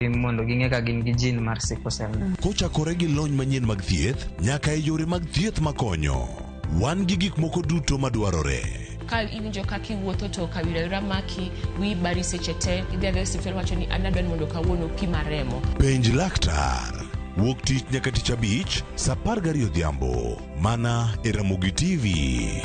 Mondo ging'e ka gin gi gene mar sickle cell. Kochakore gi lony manyien mag thieth nyaka e yore mag thieth makonyo, wan gi gik moko duto madwarore. Ka iwinjo kaka iwuotho to kawira wira maki, wiyi bari seche te, idhi adhiya e osiptal iwacho ni an adwa ni mondo kawuono opima remo. Penj laktar. Wuok tich nyaka tich abich, sa 12 odhiambo, mana e Ramogi TV.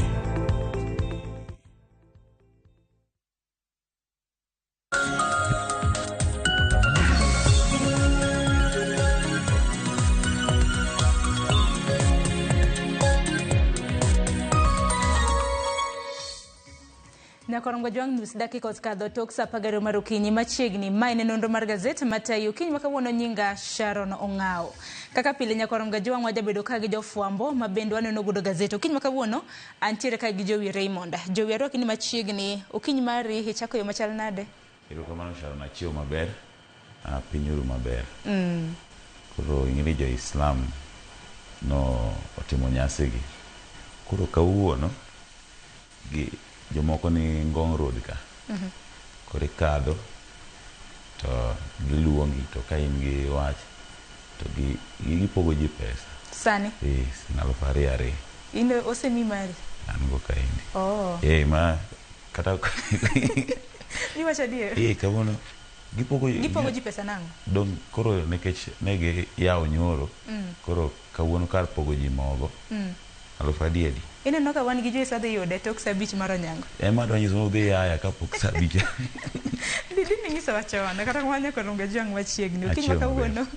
Nyakorongo Jwang' nus dakika osekadho tok sa 12 mar okinyi machiegni. Mae ne nonro mar gazet matayi okinyi ma kawuono nyinga Sharon Ong'awo. Kaka pile Nyakorongo Jwang' wajabedo ka gi jofwambo ma bende waneno godo gazet. Okinyi ma kawuono antiere ka gi Jowi Raymond. Jowi arwaki ni machiegni. Okinyi mari ichako yo machal nade? Erokamano Sharon, achiew maber, piny oru maber. Koro ing'e ni jo Islam no otimo nyasi gi. Koro kawuono gi jomoko ni Ngong Road ka. Koro ikadho to giluongi to ka in gi wach to gi gipogo ji pesa. Sani? Eh, siling 2000 ariyo. In osemi mari? An go kaendi. Oh. Eh, ma kata Iwacho adier? Eh, kawuono gipogo Gipogo ji pesa nang'o? Dong koro nikech ne giyawo nyoro, koro kawuono kar pogo ji mogo, alufu adi adi. Ineno ka wan gi Joyce wadhi yude tok saa abich mar onyango. Ema adwa nyiso ni udhi yaya kapok saa abich. Didi ninyisowa chon, kata kamano nyaka Ronga Jwang' machiegni. Okinyi ma Achiewo maber. kawuono,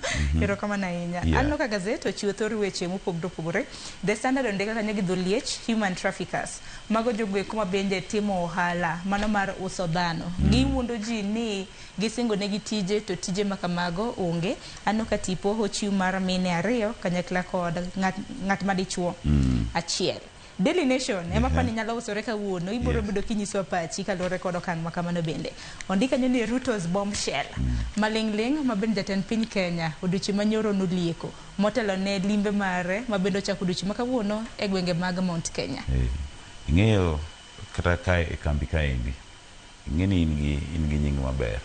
erokamano ahinya. Aneno ka gazet ochiwo thor weche mopogore opogore. The Standard ondiko kanyo gi dholiech, human traffickers. Mago jogo eko ma bende timo ohala, mano mar uso dhano. Giwuondo ji ni gisingo negi tije to tije ma kamago onge. Aneno ka tipo ochiw mar mine ariyo kanyakla kod ng'at ma dichuo achiel. Daily Nation ema pani nyalo usore kawuono, ibiro bedo kinyisowa pachi kaluwore kod okang' ma kamano bende. Ondik kanyo ni Ruto's bombshell. Maling'ling' ma bende jatend piny Kenya odiochieng' ma nyoro nolieko motelo ne limbe mare ma bende ochako odiochieng' ma kawuono e gwenge mag Mount Kenya. Ing'eyo kata kae e kambi kaendi, ing'e ni in gi in gi nying maber.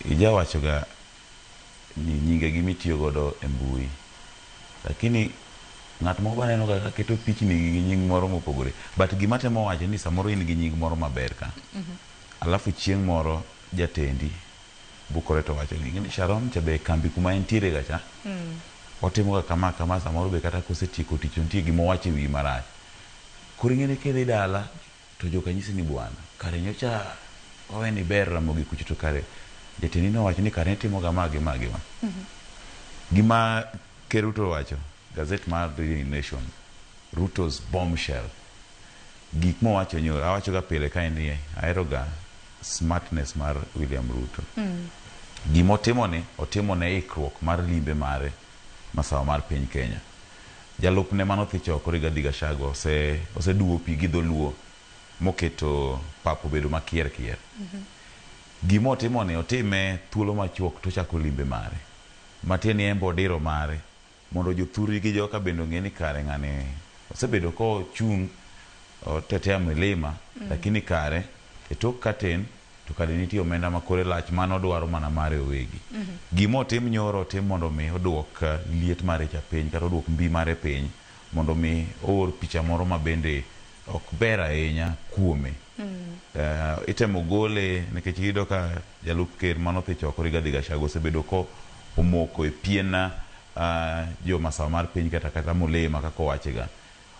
Ijawachoga ni nyinge gi mitiyo godo e mbui. Lakini ng'at moko be aneno ga keto pichni gi nying moro mopogore. But gima atemo wacho ni samoro in gi nying moro maber ka. Alafu chieng' moro jatendi bukore to wacho ni ing'e ni Sharon cha be e kambi kuma entiere ga cha, otimo ga kama kama samoro be kata kosetieko tich to nitie gima owacho e wiyi marach. Koro ing'e ni kidhi dala to joka nyisi ni bwana, kare nyocha wawe ni ber Ramogi kucho to kare jatendi nowacho ni kare nitimo ga ma gi ma gi ma. Gima Ker Ruto owacho, gazet mar Daily Nation, Ruto's bombshell. Gik mowacho nyoro, awacho ga pile kae ni ahero ga smartness mar William Ruto. Gima otimo ni, otimo ne ikruok mar limbe mare masawa mar piny Kenya. Jalupne mane othich oko Rigathi Gachagua ose oseduwo pi gi dholuo moketo pap obedo makier kier. Gima otimo ni otime thuolo machuok to ochako limbe mare. Matiende ni en be odiro mare mondo jothurgi gi joka bende ong'e ni kare ng'ani osebedo kochung' otetea milima lakini kare e tok curtain to kare nitie omenda ma kore lach mane odwaro mana mare owegi. Gima otim nyoro otim mondo mi oduok liet mare cha piny kata oduok mbi mare piny mondo mi oor picha moro ma bende ok ber ahinya kuome. Itemo gole nikech iyudo ka jalup ker mane othich oko Rigathi Gachagua osebedo ko omoko e pien jo masawa mar piny kata kata mulima kaka owache ga.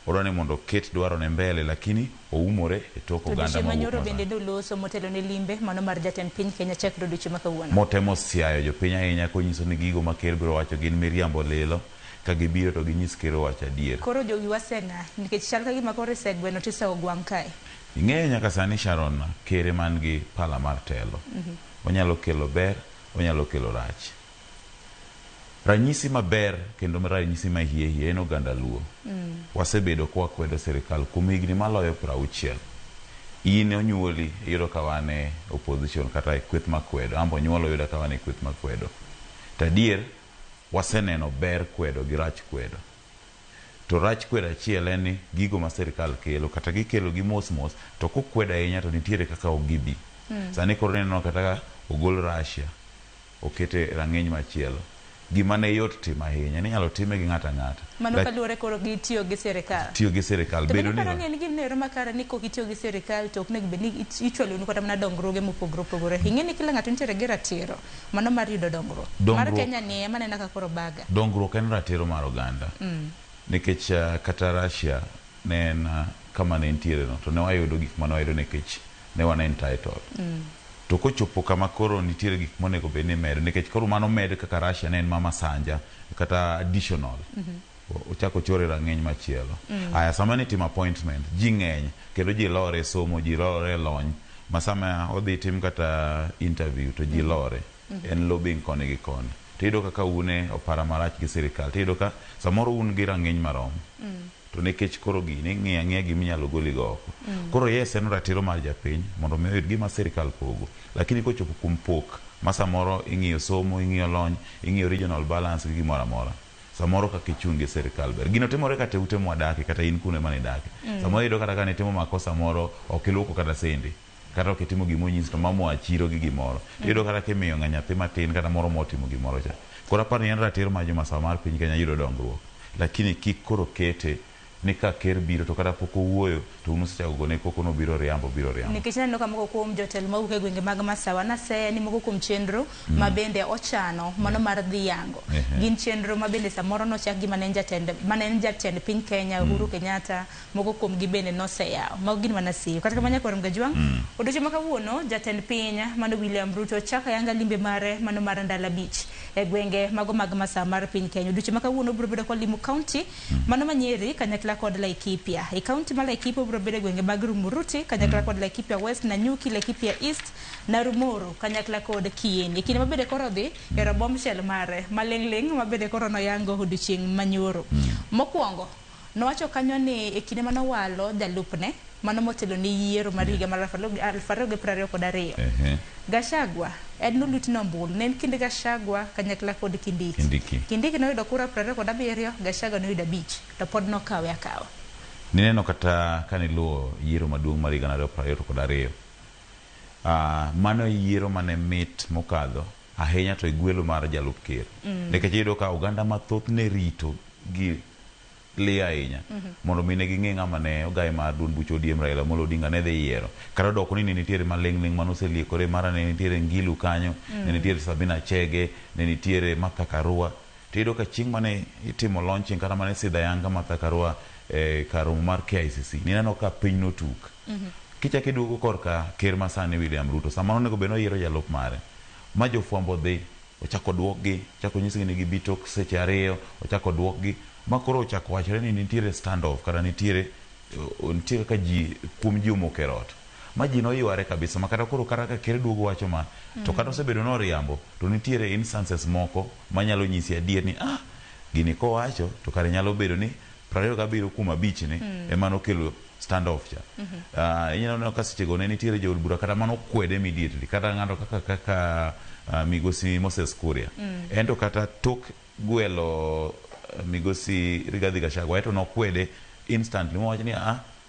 Odwa ni mondo oket dwarone mbele lakini oumore e tok oganda Odiochieng' mawuok manyoro Masawa. bende noloso motelo ne limbe mano mar jatend piny Kenya chakre odiochieng' ma kawuono. Motemo siayo jopiny ahinya konyiso ni gigo ma ker biro wacho gin miriambo lilo, ka gibiro to ginyis ker owach adier. Koro jogi waseng'a nikech chal ka gima koro isegweno tisewo gwang' kae. Ing'eyo nyaka sani Sharon, ker ema nigi pala mar telo. Onyalo kelo ber, onyalo kelo rach. Ranyisi maber kendo ranyisi ma hie hie en oganda Luo. Wasebedo ka wakwedo sirikal kuom higni maloyo 60. In onyuoli iyudo ka wan e opposition kata e kweth makwedo, an be onyuola oyuda ka wan e kweth makwedo. To adier waseneno ber kwedo gi rach kwedo. To rach kwedo achiel en ni gigo ma sirikal kelo kata gikelo gi mos mos to kokwedo ahinya to nitiere kaka ok gibi. Sani koro ineno kata ka ogol Russia okete rang'iny machielo. Gima ne yot timo ahinya, ninyalo time gi ng'ato ang'ata. Mano kaluwore koro gi tiyo gi sirikal. Tiyo gi sirikal. To bende iparo ni en gimno makare ni kok itiyo gi sirikal to ok onego bed ni ichwalonu kata mana dongruoge mopogore opogore. Ing'e ni kila ng'ato nitiere gi ratiro mano mar yudo dongruok. Mar Kenya ni ema aneno ka koro baga. Dongruok en ratiro mar oganda. Nikech kata Russia ne en kama ne nitiere no, to ne wayudo gik mane wayudo nikech ne wan entitled. To kochopo kama koro nitiere gik monego bed ni imedo, nikech koro mano med kaka Russia ne en mama sanja kata additional. Ochako ochore rang'iny machielo. Aya, sama nitimo appointment, ji ng'eny kendo ji lore somo, ji lore lony, ma sama odhi tim kata interview to ji lore. En lobbying koni gi koni. To iyudo kaka un e opara marach gi sirikal, to iyudo ka samoro un gi rang'iny marom. To nikech koro gini ing'iyo ang'iya gima inyalo goligo oko. Koro yes, en ratiro mar japiny mondo mi oyud gima sirikal pogo. Lakini kochopo kuom pok ma samoro ing'iyo somo, ing'iyo lony, ing'iyo regional balance gi gimoro amora. Samoro kaka ichung' gi sirikal ber. Gino timore kata e ute mwadake, kata in kuno ema nidake. Samoro iyudo kata ka nitimo makosa moro, ok iluoko kata sende. Kata ok itimo gima onyisi to mama oa chiro gi gimoro. Iyudo kata kimiyo ng'a nyathi matin kata moro motimo gimoro cha. Koro aparo ni en ratiro mar jomasawa mar piny Kenya yudo dongruok. Lakini kik koro kete ni ka ker biro to kata pok owuoyo to un usechako gone koko no biro riambo, biro riambo. Nikech aneno ka moko kuom jotelo mawuok e gwenge mag Masawa naseya ni moko kuom chenro ma bende ochano mano mar dhi yango. Gin chenro ma bende samoro nochak gi mane en jatend piny Kenya Uhuru Kenyatta, moko kuom gi bende noseyawo. Mago gin mana siyo. Kata kamano Nyakwar Mgajwang', odiochieng' ma kawuono jatend piny mano William Ruto chako ayanga limbe mare mano mar ndalo 5 e gwenge mago mag Masawa mar piny Kenya. Odiochieng' ma kawuono obiro bedo kolimo kaunti mano ma Nyeri kanyakla kod Laikipia. E kaunti ma Laikipia obiro bedo e gwenge mag Rumuruti kanyakla kod Laikipia West, Nanyuki, Laikipia East, Narumoro kanyakla kod Kieni. E kinde ma bende koro dhi ero bombshell mare maling'ling' ma bende koro noyango odiochieng' manyoro. Mokwongo nowacho kanyo ni e kinde manowalo jalupne mano motelo ne yiero mar higa mar 2022. Gachagua en nolutne ombulu. Ne en kind Gachagua kanyakla kod Kindiki. Kindiki noyudo kura 27, Gachagua noyudo 5, to pod nokawe akawa. Nineno kata kaniluwo yiero maduong' mar higa 2022. Mano yiero mane mit mokadho ahinya to e gwelo mar jalup ker. Nikech iyudo ka oganda mathoth ne rito gi li ahinya mondo mi ne ging'e ng'ama ne ogai mar duond buch ODM Raila Amolo Odinga ne dhi yiero. Kata odoko ni ne nitiere maling'ling' manoseliekore, mara ne nitiere Ngilu kanyo, ne nitiere Sabina Chege, ne nitiere Martha Karua. To iyudo ka chieng' mane itimo launching kata mane sidho ayanga Martha Karua e kar romo mar KICC, nineno ka piny notuk. Kichako iduogo korka ker masani William Ruto, sama onego bed ni oyiero jalup mare, ma jofwambo dhi, ochako duokgi, ochako nyisgi ni gibi tok seche 2, ochako duokgi, ma koro ochako wachore ni nitiere standoff kata nitiere kaka ji kuom ji omoko e rot. Ma ji noyware kabisa, ma kata koro kata ka ker duogo wacho ma, to kata osebedo noriambo, to nitiere instances moko manyalo nyisi adier ni gini kowacho to kare nyalo bedo ni 27 kuom 5 ni ema nokelo standoff cha. Inyalo neno ka sechego ne nitiere jood bura kata manokwede immediately, kata ng'ato kaka migosi Moses Kuria. En to kata tok gwelo migosi Rigathi Gachagua, to nokwede instantly mowacho ni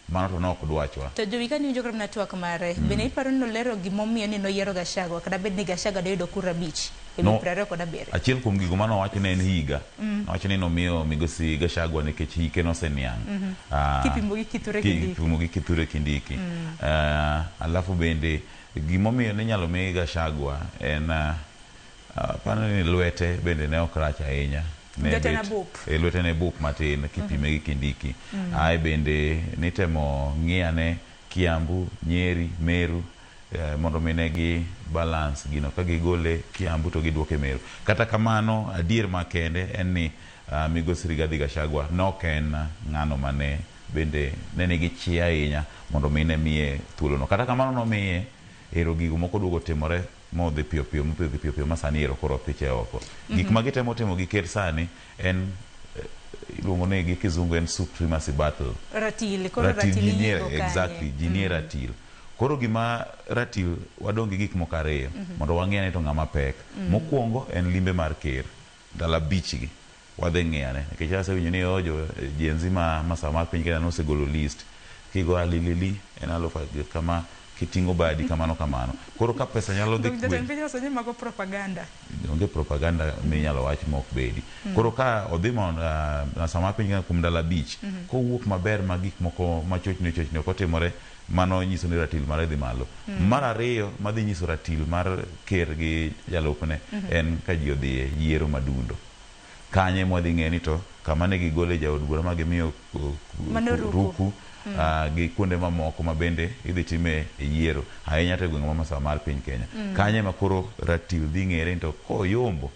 mano to nok dwachwa. To Jowi, kane iwinjo kata mana twak mare, bende iparo ni nolero gimomiyo ni noyiero Gachagua kata bed ni Gachagua noyudo kura 5 e wi 27? Achiel kuom gigo manowacho ne en higa. Nowacho ni nomiyo migosi Gachagua nikech hike noseniang'. Kipimo gi Kithure Kindiki. Kipimo gi Kithure Kindiki. Alafu bende gimomiyo ninyalo mi Gachagua en aparo ni lwete bende ne ok rach ahinya. Lwete ne bup. Lwete ne bup matin kipime gi Kindiki. Ae bende nitemo ng'iyane Kiambu, Nyeri, Meru mondo mi ne gi balance gino ka gigole Kiambu to giduoke Meru. Kata kamano adier makende en ni migosi Rigathi Gachagua nok en ng'ano mane bende ne nigi chia ahinya mondo mi ne miye thuolono. Kata kamano nomiye ero gigo moko duogo timore modhi piyo piyo, modhi piyo piyo ma sani ero koro piche oko. Gik ma gitemo timo gi ker sani en iluongo ni gi kizungu en supremacy battle. Ratil, koro ratil iyiego kanye? Exactly, ji nie ratil. Koro gima ratil wadong' gi gik moko 2 mondo wang'e ni to ng'ama pek. Mokwongo en limbe mar ker ndalo 5 gi wadhi ng'iyane nikech asewinjo ni jo Gen Z ma Masawa mar piny Kenya nosegolo list kigo alilili en 1000 kama Kiting'o badi kamano kamano. Koro ka pesa nyalo dhi Dong jatend piny owacho ni mago propaganda. Onge propaganda minyalo wach mok bedi. Koro ka odhi mondo sama piny Kenya kuom ndalo 5 kowuok maber ma gik moko machochni chochni ok otimore, mano nyiso ni ratil mare dhi malo. Mar ariyo madhi nyiso ratil mar ker gi jalupne en ka ji odhi e yiero madundo. Kanye mwadhi ng'e ni to kama ne gigole jaod bura ma gimiyo Ruku gi kuonde mamoko ma bende idhi time e yiero ahinya to e gwenge ma masawa mar piny Kenya. Kanye ma koro ratil dhi ng'ere ni to koyombo.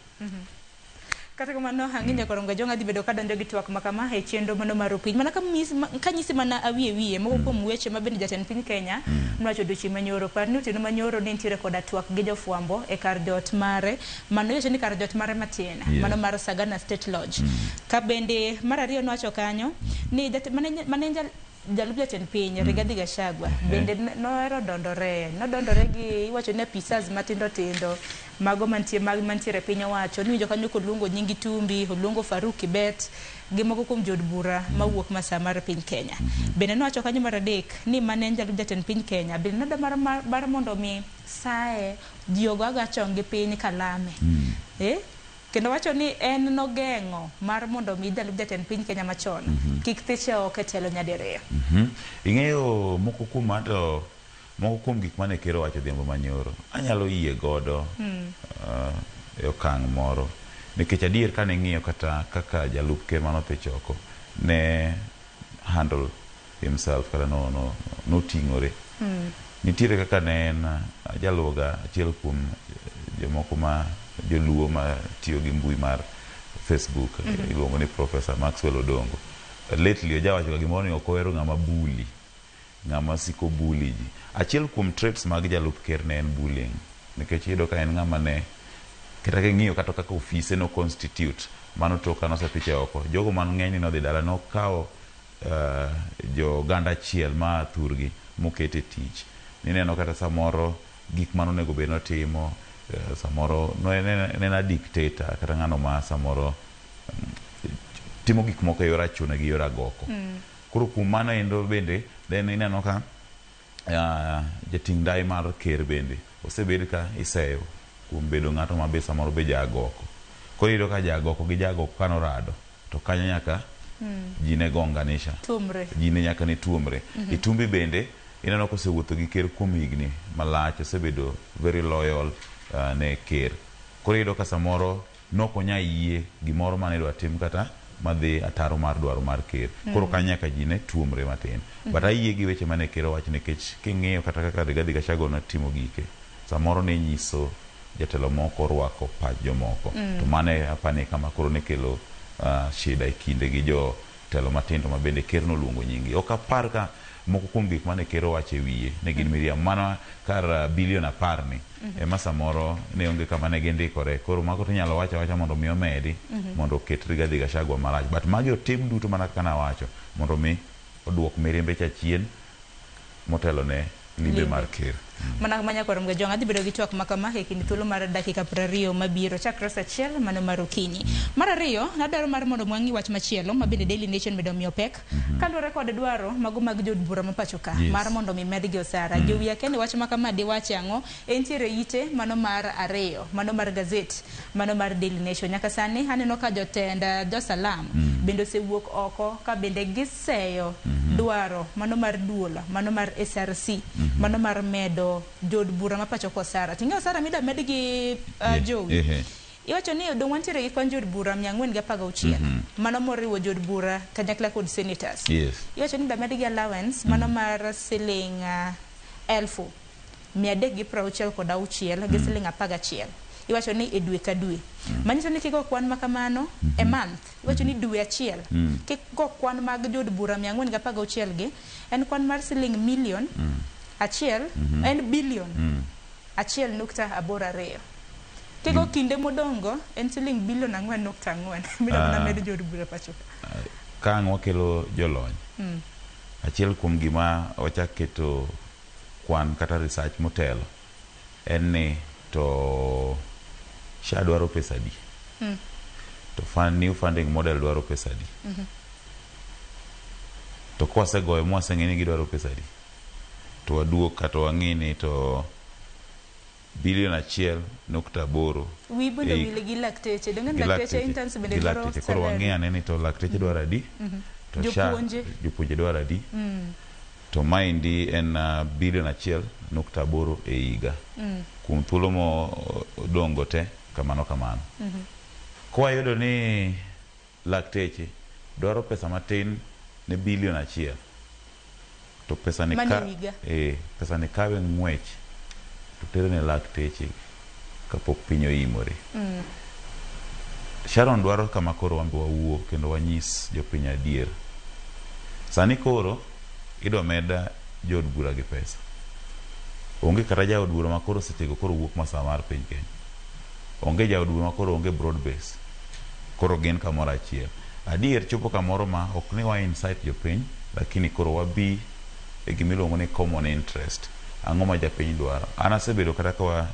Kata kamano ang'e nyakoro Ngajong adhi bedo kadonjo gi twak makama e chenro mano mar opiny. Mana kanyisi mana awiye wiye moko kuom weche ma bende jatend piny Kenya nowacho odiochieng' manyoro. Par ni otieno manyoro ne nitiere koda twak gi jofwambo e kar jot mare. Mano iwacho ni kar jot mare matin. Mano mar Sagana State Lodge. Ka bende mar ariyo nowacho kanyo ni mane jalup jatend piny Rigathi Gachagua bende nohero dondore. Nodondore gi iwacho ni apisas matindo tindo mago mantie mag mantiere piny owacho. Niwinjo kanyo koluongo nying Itumbi, oluongo Faruk Kibet gi moko kuom jood bura mawuok masawa mar piny Kenya. Bende nowacho kanyo mar adek ni mane en jalup jatend piny Kenya bende nodwa mar mondo mi saye ji ogo aga chong gi piny kalame. Kendo wacho ni en nogeng'o mar mondo mi jalup jatend piny Kenya machon kik thiche oko e telo nyadiriyo. Ing'eyo moko kuom ato moko kuom gik mane ker owacho odhiambo manyoro anyalo yie godo e okang' moro nikech adier kane ing'iyo kata kaka jalup ker manothich oko ne handle himself kata noting'ore. Nitiere kaka ne en jaluwoga achiel kuom jomoko ma joluo ma tiyo gi mbui mar Facebook iluongo ni Professor Maxwell Odongo. Lately ojawacho ga gimoro ni ok ohero ng'ama bully, ng'ama siko bully ji. Achiel kuom traits mag jalup ker ne en bullying nikech iyudo ka en ng'ama ne kata king'iyo kata kaka ofise no constitute mano tok ka nosethiche oko. Jogo man ng'eny ni nodhi dala nokawo jo oganda achiel ma thurgi mokete tich. Nineno kata samoro gik mane onego bed notimo, samoro ne en a dictator kata ng'ano ma samoro timo gik moko e yor achuna gi yor agoko. Koro kuom mano endo bende then ineno ka jating' ndai mar ker bende osebed ka iseyo kuom bedo ng'ato ma be samoro be ja agoko. Koro iyudo ka ja agoko gi ja agoko kanorado to kanyo nyaka ji ne gonganisha. Tuomre. Ji ne nyaka ne tuomre. Itumbi bende ineno kosewuotho gi ker kuom higni malach, osebedo very loyal ne ker. Koro iyudo ka samoro nok onya yie gimoro mane idwa tim kata madhi ataro mar dwaro mar ker. Koro kanyo nyaka ji ne tuomre matin. But ayie gi weche mane ker owacho nikech king'iyo kata kaka Rigathi Gachagua notimo gike, samoro ne nyiso jatelo moko orwako pach jomoko. To mano apani kama koro ne kelo shida e kinde gi jotelo matindo ma bende ker noluongo nying gi. Ok apar ka moko kuom gik mane ker owacho e wiye ne gin miriambo. Mana kar bilion 10 ni ema samoro ne onge kama ne gindikore. Koro mago to inyalo wacho awacha mondo mi omedi mondo oket Rigathi Gachagua marach. But magi otim duto mana kaka nawacho mondo mi oduok mirimbe cha chien motelo ne limbe mar ker. Mana kama nyakwar Mgajwang' adhi bedo gi twak makama e kind thuolo mar dakika 20 mabiro chakre saa 1 mano mar okinyi. Mar ariyo, nadwaro mar mondo mwang'i wach machielo ma bende Daily Nation bende omiyo pek kaluwore kod dwaro mago mag jood bura ma pacho ka mar mondo mi medgi osara. Jowi akia ni wach makama diwache ang'o? Entiere ite mano mar ariyo, mano mar gazet, mano mar Daily Nation. Nyaka sani aneno ka jotend josalam bende osewuok oko ka bende giseyo dwaro mano mar duol, mano mar SRC, mano mar medo jood bura ma pacho ka osara. Ting'e osara mida med gi Jowi. Iwacho ni dong wantiere gi kwan jood bura 416. Mano moriwo jood bura kanyakla kod senators. Iwacho ni damed gi allowance mano mar siling 366,000 gi siling 11. Iwacho ni e dwe ka dwe. Manyiso ni kigo kwan makamano e month, iwacho ni dwe achiel. Kigo kwan mag jood bura 416 gi, en kwan mar siling milion achiel, en bilion 1.82. Kigo kinde modongo en siling bilion 4.4. Midwa mana med jood bura pacho ka. Ka ang' wakelo jolony, achiel kuom gima wachak keto kwan kata research motelo en ni to SHA dwaro pesa adi? To new funding model dwaro pesa adi? To kwasegoyo mwaseng'e ni gidwaro pesa adi? to waduog kata wang'i ni to bilion 1.8. Wi bende Ei- wil gi lakteche. Donge gi lakteche interns bende gi dwaro lakteche. Koro salary. wang'i ane ni to lakteche dwaro adi to SHA Jopuonje. jopuonje dwaro adi to maendi en bilion 1.8 e higa kuom thuolo modongo te kamano kamano. Kwayudo ni lakteche dwaro pesa matin ne bilion 1 to pesa ni Mano ka, e higa. Pesa ni kawe ng'wech to tere ne lakteche kapok piny oimore. Sharon dwaro kama koro wan be wawuo kendo wanyis jopiny adier. Sani koro idwa med jood bura gi pesa. Onge kata jaod bura ma koro sechego koro wuok masawa mar piny Kenya. Onge jaod bura ma koro onge broad base. Koro gin kamoro achiel. Adier chopo kamoro ma ok ni wa incite jopiny, lakini koro wabi e gimiluongo ni common interest. Ang'o ma japiny dwaro? An asebedo kata ka wa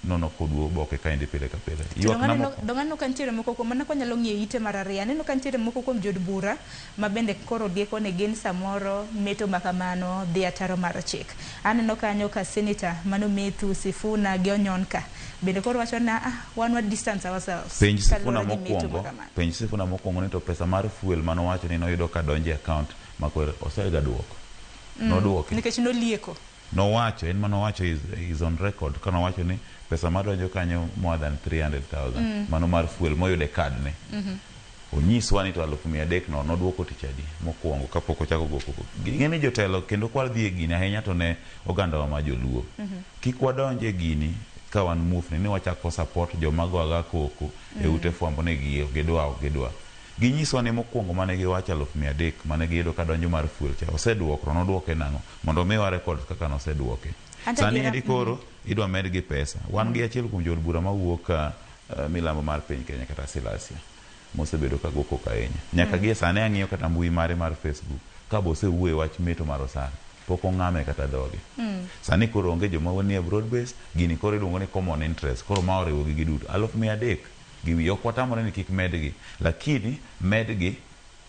nono kodu oboke kaendi pile ka pile. To Ywak na donge aneno ka nitiere moko kuom mana kwanyalo ng'iyo ite mar ariyo aneno ka nitiere moko kuom jood bura ma bende koro gikone gin samoro meto ma kamano dhi ataro mar chik. Aneno kanyo ka senator mano Methu Sifuna gi Onyonka bende koro wacho na wan wa distance ourselves Penj Sifuna kaluwore gi meto ma mokwongo, kamano. penj Sifuna mokwongo ni to pesa mar fuel manowacho ni noyudo ka donjo e account makwero osega duoko. Noduoke. Nikech nolieko. Nowacho, en manowacho is on record ka nowacho ni pesa madonjo kanyo more than 300,000 mano mar fuel moyudo e card ne. Onyiswa ni to 300,000 no noduoko tich adi mokwongo kapok ochako go koko. Ing'e ni jotelo kendo kwa dhi e gini ahinya to ne ogandawa ma joluo. Kik wadonj e gini ka wan muofni ni wachako support joma go aga koko e ute fwambo ni gi ok gidwa ok gidwa. Ginyiswa ni mokwongo mane giwacho 300,000 mane giyudo ka donjo mar fuel cha oseduoko noduoke nang'o mondo omiwa record kaka noseduoke. Ante Sani adiera- endi koro idwa med gi pesa. Wan gi achiel kuom jood bura mawuok milambo mar piny Kenya kata Silasia mosebedo ka go koko ahinya. Nyaka gie sani ang'iyo kata mbui mare mar Facebook ka be osewuoyo e wach meto mar osara. Pok ong'ame kata dhoge. Sani koro onge joma nie broad base, gini koro iluongo ni common interest. Koro ma oriwo gi giduto. 300,000 gi wiye. Ok watamore ni kik medgi, lakini medgi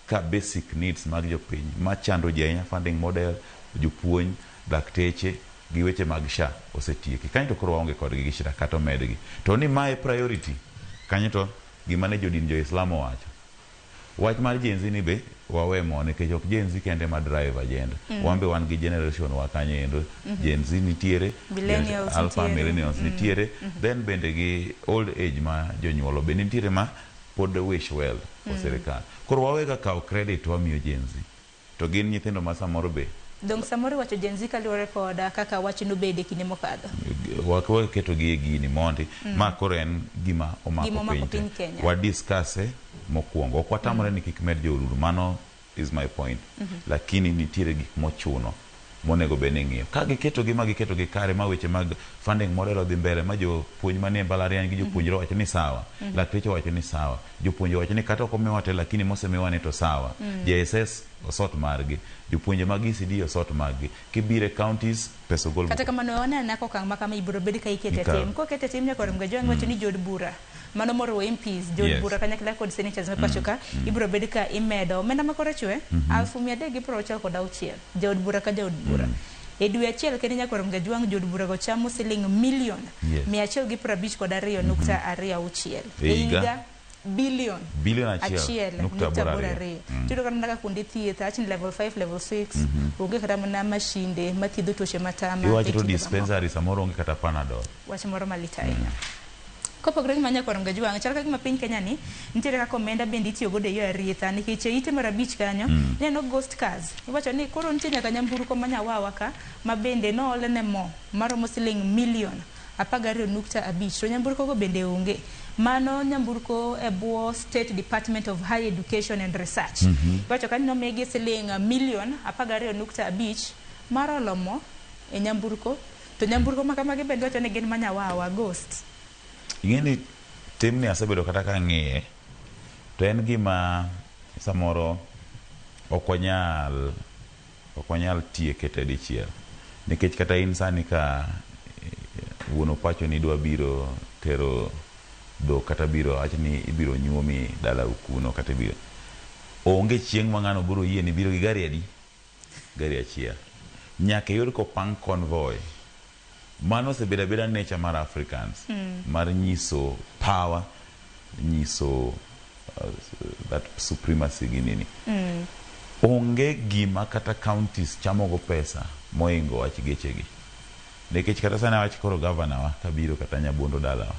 ka basic needs mag jopiny machando ji ahinya funding model, jopuonj, lakteche gi weche mag SHA osetieki. Kanyo to koro waonge kodgi gi shida kata omedgi. To ni mae priority, kanyo to gima ne jodin jo-Islam owacho. Wach mar Gen Z ni be wawe mo nikech ok Gen Z kende ma drive agenda. Wan be wan gi generation wa kanyo endo. Gen Z nitiere, Millennials Alpha nitiere. millennials nitiere, then bende gi old age ma jonyuolo be nitiere ma pod wish well for sirikal. Koro wawega kawo credit wamiyo Gen Z. To gin nyithindo ma samoro be Dong samoro iwacho Gen Z kaluwore kod kaka wach nobede kinde mokadho. Waketogi e gini mondi ma koro en gima Gima omako omako piny piny te. Kenya. Wa discuss mokwongo. Ok watamore ni kik med joururu. Mano is my point. Lakini nitiere gik mochuno monego bed ni ing'iyo. Ka giketogi ma giketogi kare ma weche mag funding model odhi mbele ma jopuonj manie mbalariany gi jopuonjre owacho ni sawa, lakteche owacho ni sawa, jopuonje owacho ni kata ok omiwa te lakini mosemiwa ni to sawa. JSS osort margi, jopuonje mag ECD osort margi. Kibire counties pesa ogol Kata kamano wane anena okang' ma kama ibiro bed ka ikete Ikawo. tim. Kokete tim nyaka Orengo Ojwang' wacho ni jood bura mano moriwo MPs, jood bura kanyakla kod senators ma pacho ka ibiro bed ka imedo omenda ma koro chwe 366,000 jaod bura ka jaod bura. E dwe achiel kende nyaka Orengo Ojwang' jood bura go chamo siling milion 152.26 E E higa. higa bilion Bilion achiel achiel nukta nukta aboro aboro ariyo. ariyo. Tiyudo kata mana ka kuonde thieth awach ni level 5 level 6 onge kata mana mashinde mathiedho tuoche matama Iwacho e to kinde mamoko. dispensary samoro onge kata Panadol. Wach moro malit ahinya. Kopogore gi manya Orengo Ojwang', chal ka gima piny Kenya ni nitiere kaka omenda bende itiyo godo e yo arietha nikech e ite mar abich kanyo ineno ghost cars. Iwacho ni koro nitie nyaka nyamburko ma nyawawa ka ma bende noolne mo maromo siling milion 12.5 to nyamburko go bende onge. Mano nyamburko e bwo State Department of Higher Education and Research. Iwacho kanyo nomigi siling milion 12.5 mar olo mo e nyamburko to nyamburko ma kamagi bende wacho ni gin manyawawa ghost. Ing'e ni timni asebedo kata ka ang'iye to en gima samoro ok wanyal tieke te dichiel nikech kata in sani ka wuon opacho ni dwa biro tero dhok kata biro wach ni ibiro nyuomi dalau kuno kata ibiro onge chieng' ma ng'ano biro yie ni biro gi gari adi gari achiel. Nyaka iyud kopang convoy. Mano osebedo abeda nature mar Africans mar nyiso power, nyiso that supremacy gi nini. Onge gima kata counties chamogo pesa moingo wach gechegi. Nikech kata sani awach koro governor wa kabiro kata Nyabondo dalawa.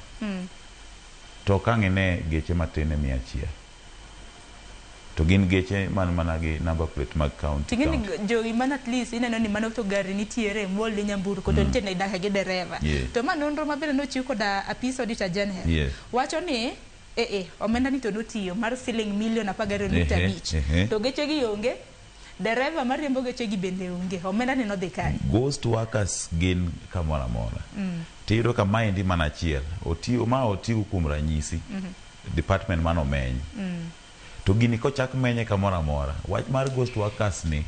To ok ang' ine geche matin e 100. To gin geche man mana gi number plate mag county. Ting'eni county. Jowi man at least ineno ni mano to gari nitiere mool ne nyamburko to nitie ne gi dereva. To ma nonro mabende nochiw koda apis Auditor General. Wacho ni omenda ni to notiyo mar siling milion 12.5. To geche gi onge, dereva mariembo geche gi bende onge. Omenda ni nodhi kanye? Ghost workers gin kamoro amora. Tiyudo ka maendi mana achiel. Otiyo, ma otiyo kuom ranyisi. Department mano meny. To gini kochak menye kamoro amora, wach mar ghost workers ni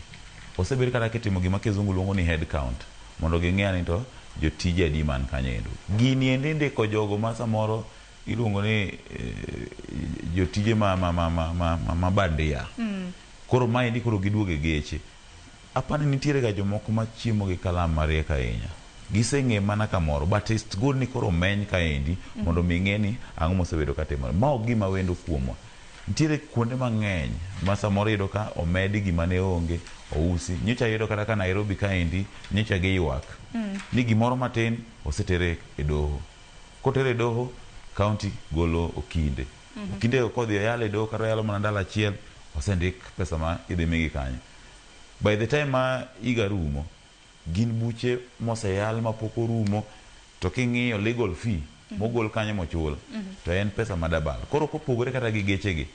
osebed kata kitimo gima kizungu luongo ni head count mondo ging'e ni to jotije adi man kanyo endo. Gini endi ndiko jogo ma samoro iluongo ni jotije ma bandia. Koro maendi koro giduogo e geche. Apani nitiere ga jomoko ma chiemo gi kalam mariek ahinya. Giseng'e mana kamoro, but it's good ni koro meny kaendi mondo mi ng'e ni ang'o mosebedo katimore. Ma ok gima wendo kuomwa. Nitiere kuonde mang'eny ma samoro iyudo ka omedi gima ne onge, ousi. Nyocha iyudo kata ka Nairobi kaendi, nyocha giywak ni gimoro matin osetere e doho. Kotere e doho, county golo okinde. Okinde go kodhi oyal e doho kata oyalo mana ndalo achiel, osendik pesa ma idhi migi kanyo. By the time ma higa rumo, gin buche moseyal mapok orumo, to king'iyo legal fee mogol kanyo mochul, to en pesa ma double. Koro kopogore kata gi gechegi,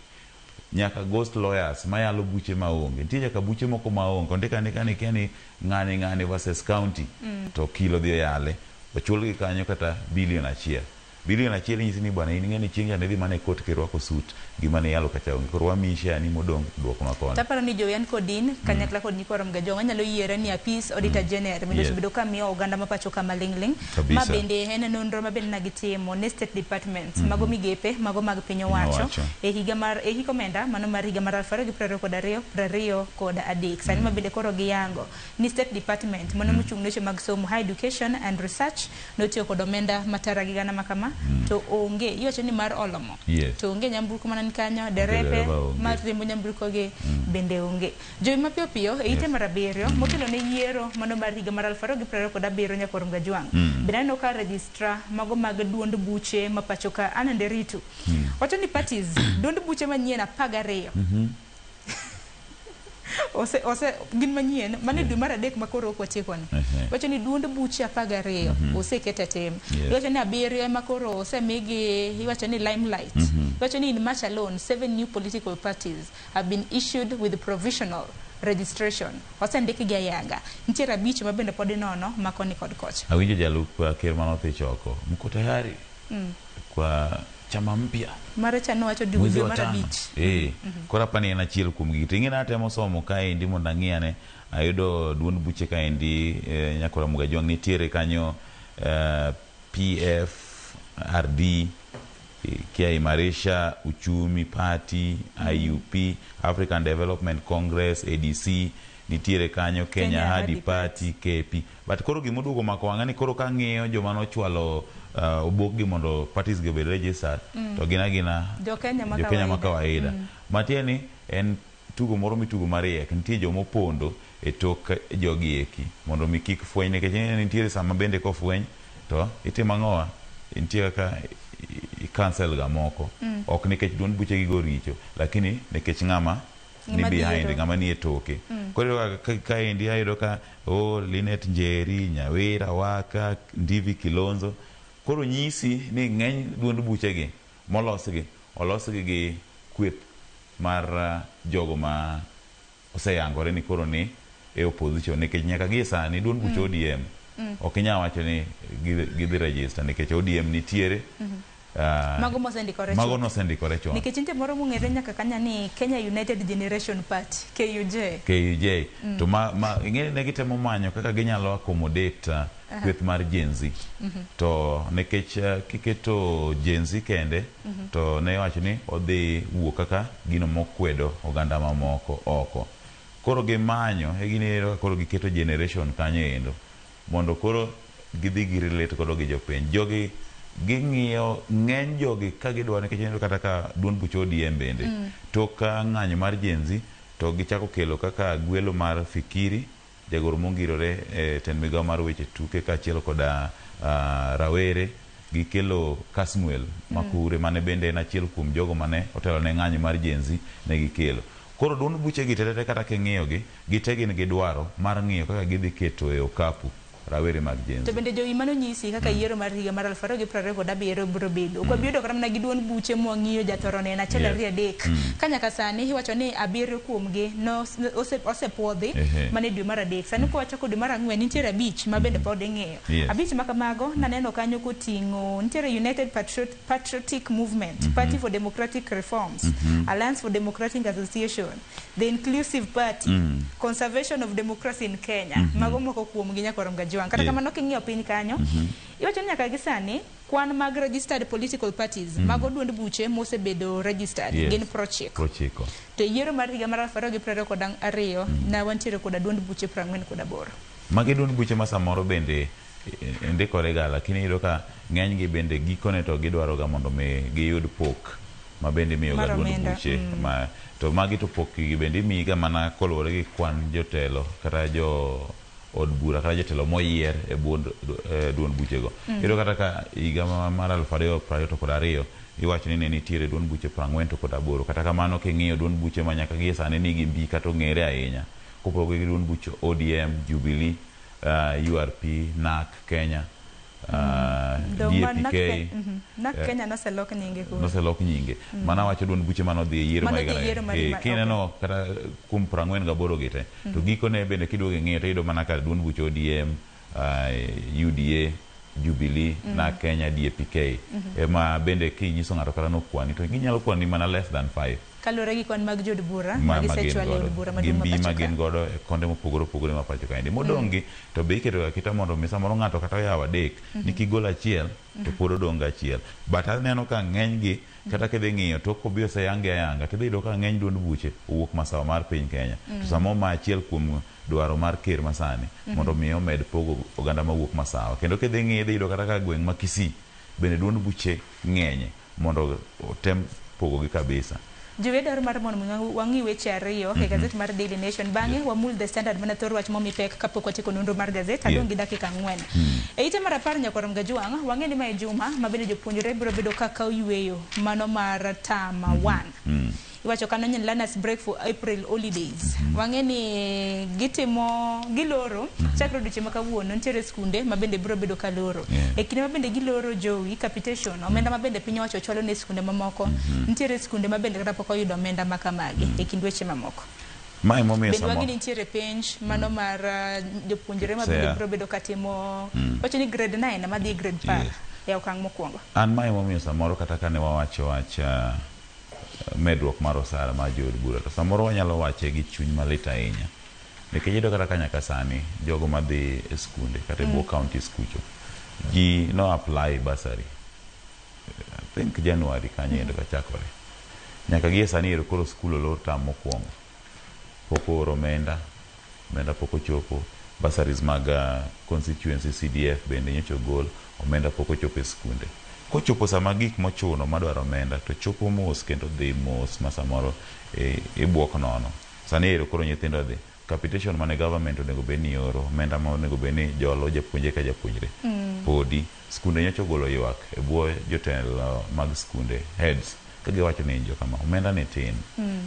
nyaka ghost lawyers mayalo buche maonge. Nitie nyaka buche moko maonge. Ondik andika ni kia ni ng'ani ng'ani versus county, to okil odhi oyale, ochulgi kanyo kata bilion 1. Bilion 1 nyisi ni bwana in ing'e ni chieng' cha nidhi mana e court kirwako suit, gima ne iyalo kacha onge. Koro wamiyi share ni modong' duoknwa koni. Taparo ni jowi an kod in kanyakla kod nyikwa Ramogi Ajwang' anyalo yiere ni apis Auditor General bende osebedo ka miyo oganda ma pacho ka maling'ling'. Ma bende en nonro ma bende nagitimo ne State Department mago migepe mago mag piny owacho e higa mar e hik omenda mano mar higa mar 2022 23. Sani ma bende koro giyango ni State Department mano mochung' ne weche mag somo, higher education and research, notiyo kod omenda matara gi gana makama to onge iwacho ni mar olo mo. To onge nyamburko mana ni kanyo, derepe dereba onge. mar riembo nyamburko gi bende onge. Jowi mapiyo piyo e ite mar 7 motelo ne yiero mano mar higa mar 2027 nyaka Ramogi Ajwang'. Bende aneno ka registrar mago mag duond buche ma pacho ka Anna Nderitu wacho ni parties duond buche manyien 12 ose gin manyien mano e dwe mar adek ma koro ok watieko ni. Wacho ni duond buche 12 oseket e tim. Iwacho ni 7 ema koro osemigi, iwacho ni limelight. Iwacho ni in March alone 7 new political parties have been issued with provisional registration. Osendikgi ayanga. Nitiere 5 ma bende pod inono ma koni kod kocha. Awinjo jalup ker manodhi choko. Mko tayari kwa chama mpya? Mare cha nowacho Mwezi dwe wa mar tano. 5. Koro apani en achiel kuom gigi. To ing'e ni atemo somo kaendi mondo ang'i ane ayudo duond buche kaendi nyaka Ramogi Ajwang' nitiere kanyo PFRD, kia Imarisha Uchumi Party, IUP, African Development Congress, ADC, nitiere kanyo Kenya Kenya Hadi Hadi Party, KP. But koro gimoduogo mako wang'a ni koro kang'iyo joma nochwalo obokgi mondo parties gi obed registered, to gin agina Jo-Kenya ma Jo-Kenya ma kawaida. kawaida. Matiende ni en tugo moro mitugo mariek. Nitie joma opondo e tok jogi eki mondo mi kik fweny, nikech ing'e ni nitiere sama bende kofweny to itimo ang'owa, nitie kaka i cancel ga moko. Ok nikech duond buche gigo richo, lakini nikech ng'ama ni Ng'ama behind, dhiero. ng'ama ni e toke. Koro iyudo ka kaendi ayudo ka Linet Njeri, Nyawira Waka, Ndivi Kilonzo. Koro nyisi ni ng'eny duond buchegi molosgi, olosgi gi kweth mar jogo ma oseyangore ni koro ni e opposition, nikech nyaka gie sani duond buch ODM ok inyal wacho ni gidhi register nikech ODM nitiere. Mago mosendikore mago chon. Nosendikore chon. Nikech nitie moro mong'ere nyaka kanya ni Kenya United Generation Party, KUJ. KUJ to ma ing'e ne gitemo manyo kaka ginyalo accommodate kweth mar Gen Z, to nikech kiketo Gen Z kende to ne wacho ni odhi wuok kaka gino mokwedo oganda mamoko oko. Koro gimanyo e gini iyudo ka koro giketo generation kanyo endo mondo koro gidhi gi relate godo gi jopiny. Jogi ging'iyo ng'eny jogi ka gidwa nikech ineno kata ka duond buch ODM bende tok ka ng'anyo mar Gen Z to gichako kelo kaka gwelo mar Fikiri jagoro mongirore e tend migao mar weche tuke kaachiel koda rawere gikelo Kasmuel Makure mane bende en achiel kuom jogo mane otelo ne ng'anyo mar Gen Z ne gikelo. Koro duond buche gi tetete kata king'iyo gi gite gin gi dwaro mar ng'iyo kaka gidhi keto e okapu rawere mag Gen To Z. bende jowi mano nyisi kaka yiero mar higa mar 2027 biro bedo. Ok wabi yudo kata mana gi duond buche mwang'iyo jathoro ne en achiel Yes. ariyo adek. Ka nyaka sani iwacho ni abiriyo kuomgi no osepuodhi mana e dwe mar adek. Sani kwachako dwe mar ang'wen nitiere abich ma bende pod ing'iyo. Yes. Abich ma kamago naneno kanyo koting'o nitiere United Patriotic Movement, Party for Democratic Reforms, Alliance for Democratic Association, The Inclusive Party, Conservation of Democracy in Kenya. Mago moko kuomgi nyaka rom Gajwang'. Kata kamano king'iyo piny kanyo, iwacho ni nyaka gi sani kwan mag registered political parties, mago duond buche mosebedo registered gin 90. 90. To e yiero mar higa mar 2022 na wantiere koda duond buche 48. Magi duond buche ma samoro bende ndikore ga lakini iyudo ka ng'eny gi bende gikone to gidwaro ga mondo mi giyud pok ma bende imiyo ga Mar duond omenda, buche ma to magi to pok gi bende imiyi ga mana koluwore gi kwan jotelo kata jo od bura kata jotelo moyier e duond buchego. Iyudo kata ka higa mar 2022 iwacho ni ne nitiere duond buche 48, kata kamano king'iyo duond buche ma nyaka gie sani nigi mbi kata ong'ere ahinya kopogore gi duond buche ODM, Jubilee, URP, NARC Kenya, DAPK, NARC Kenya noselok nyinge koro. Noselok nyinge. Mana wacho duond buche manodhi e yiero Mano ma dhi e yiero mar kineno kata kuom 48 gi te, to gikone bende kiduogo ing'iyo to iyudo mana ka duond buche ODM, UDA, Jubilee, NARC Kenya, DAPK. Ema bende kinyiso ng'ato kata nokwani to ginyalo kwani mana less than 5. Kaluwore gi kwan mag jood bura ma ma gin gisechwalo e godo od bura gi maduong' ma mbi ma pacho ka. gin godo e konde mopogore opogore ma pacho kaendi. Modong' gi to be iketo ga aketa mondo mi samoro ng'ato kata oyawo adek ni kigolo achiel to pod odong' gachiel. But aneno ka ng'eny gi kata kidhi ng'iyo tok kobi oseyangi ayanga tidhi yudo ka ng'eny duond buche owuok masawa mar piny Kenya. To samoro ma achiel kuom dwaro mar ker masani mondo mi omed pogo oganda mawuok masawa. Kendo kidhi ng'iyo idhi yudo kata ka gweng' ma Kisii bende duond buche ng'enye mondo otem pogogi kabisa. Jowi dwaro mar mondo mi wang'i weche ariyo e gazet mar Daily Nation. Bang'e wamul The Standard mana thor wach momi pek kapok watieko nonro mar gazet. Adong' gi dakika 4. E ite mar 10 nyaka rom Gajwang', wang'e ni mae juma ma bende jopuonjre biro bedo ka kawo yueyo mano mar term 1. Iwacho kanyo ni learners break for April holidays. Wang'e ni gitimo giloro chakre odiochieng' ma kawuono nitiere skunde ma bende biro bedo ka loro. E kinde ma bende giloro jowi capitation omenda ma bende piny owacho chwalo ne skunde mamoko. Nitiere skunde ma bende kata pok oyudo omenda ma kamagi e kind weche mamoko. Ma emomiyo Bende wang'e samo ni nitiere penj mano mar jopuonjre ma bende Sea. biro bedo katimo wacho ni grade 9 madhi grade 10 Yes. e okang' mokwongo. An ma emomiyo samoro kata kane wawacho wach medruok mar osara mar jood bura to samoro wanyalo wache gi chuny malit ahinya. Nikech iyudo kata ka nyaka sani jogo madhi e skunde kata e bwo counties kucho ji no apply bursary I think January kanyo endo kachakore. Nyaka gie sani ero koro skul olor tam mokwongo. Pok oor omenda, omenda pok ochopo. Bursaries mag constituency CDF bende nyocha ogol, omenda pok ochopo e skunde. Kochopo sama gik mochuno madwaro omenda to chopo mos kendo dhi mos ma samoro ibuok nono. Sani ero koro nyithindo dhi. Capitation mane government onego bed ni oro, omenda ma onego bed ni jolo japuonjre ka japuonjre. Podi skunde nyocha ogolo ywak e bwo jotelo mag skunde heads ka giwacho ni jokama omenda ni tin.